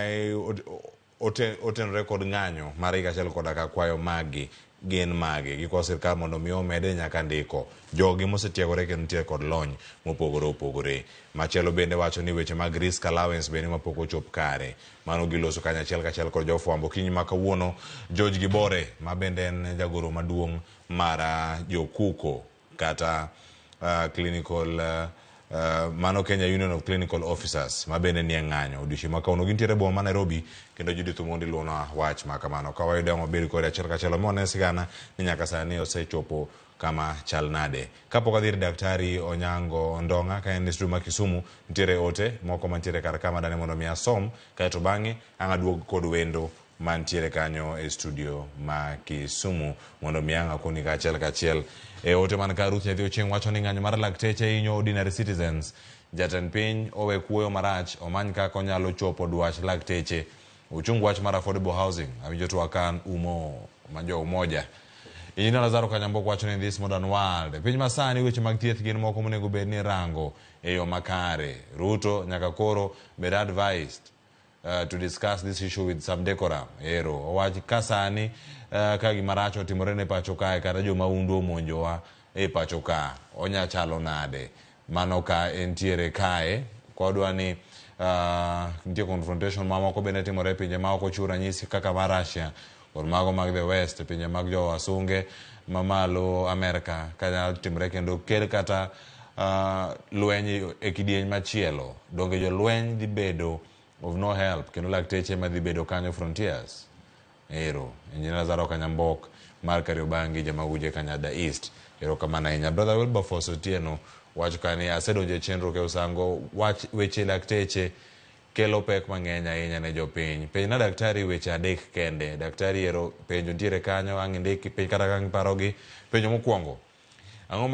otenore kod ng'anyo mar higa achiel koda ka kwayo maggi gin mage. Gikwayo sirkal mondo mi omede nyaka ndiko jogi mosetiegore kendo nitiere kod lony mopogore opogore. Machielo bende wacho ni weche mag risk allowance bende mapok ochop kare. Mano giloso kanyachiel kachiel kod jofwambo. Okinyi ma kawuono George Gibore ma bende en jagoro maduong' mar jokuko kata clinical mano Kenya Union of Clinical Officers ma bende nie ng'anyo odiochieng' ma kawuono gintiere boma ma Nairobi kendo Judith Omondi luonwa wach ma kamano. Ka wayudo ang' wabed kode achiel kachiel mwane sigana ni nyaka sani osechopo kama chal nade. Kapok adhi ir Daktari Onyango Ndong'a ka en e studio ma Kisumu, nitiere ote moko mantiere kar ka madane mondo mi asom kaeto bang'e ang' aduog kod wendo mantiere kanyo e studio ma Kisumu mondo mi ang' akoni kachiel kachiel. E ote man ka Ruth Nyathi Ochieng' wacho ni ng'anyo mar lakteche hinyo ordinary citizens. Jatend piny owe kuoyo marach omany kaka onyalo chopo dwach lakteche. Ochung wach mar affordable housing. Awinjo twak ka an umo ma jo umoja. Injinia Lazaro Kanyambok wacho ni in this modern world, piny masani weche mag thieth gin moko monego bed ni rango e yo makare. Ruto nyaka koro bed advised to discuss this issue with some decorum. Ero, owach ka sani ka gima rach otimore ne pacho kae kata jomahundu omonjowa e pacho ka, onya chalo nade? Mano ka entiere kae, kodwa ni nitie confrontation mamoko bende timore e pinje ma ok ochiw ranyisi kaka mar Russia kod mago mag the West, pinje mag jo wasunge mamalo Amerka kanyalo timore kendo kel kata lweny e kidieny machielo. Donge jolweny dhi bedo of no help kendo lakteche madhi bedo kanyo frontiers. Ero, Engineer Lazaro Kanyambok mar Kariobangi Jamaguje Kanyada East. Ero kamano ahinya. Brother Wilberforce Otieno wacho ka ni asedonjo e chenro ke Usango wach weche lakteche kelo pek mang'eny ahinya ne jopiny. Penjna daktari weche adek kende. Daktari ero penjo nitiere kanyo ang' indiki piny kata ka ang' iparogi. Penjo mokwongo. Ang'o ma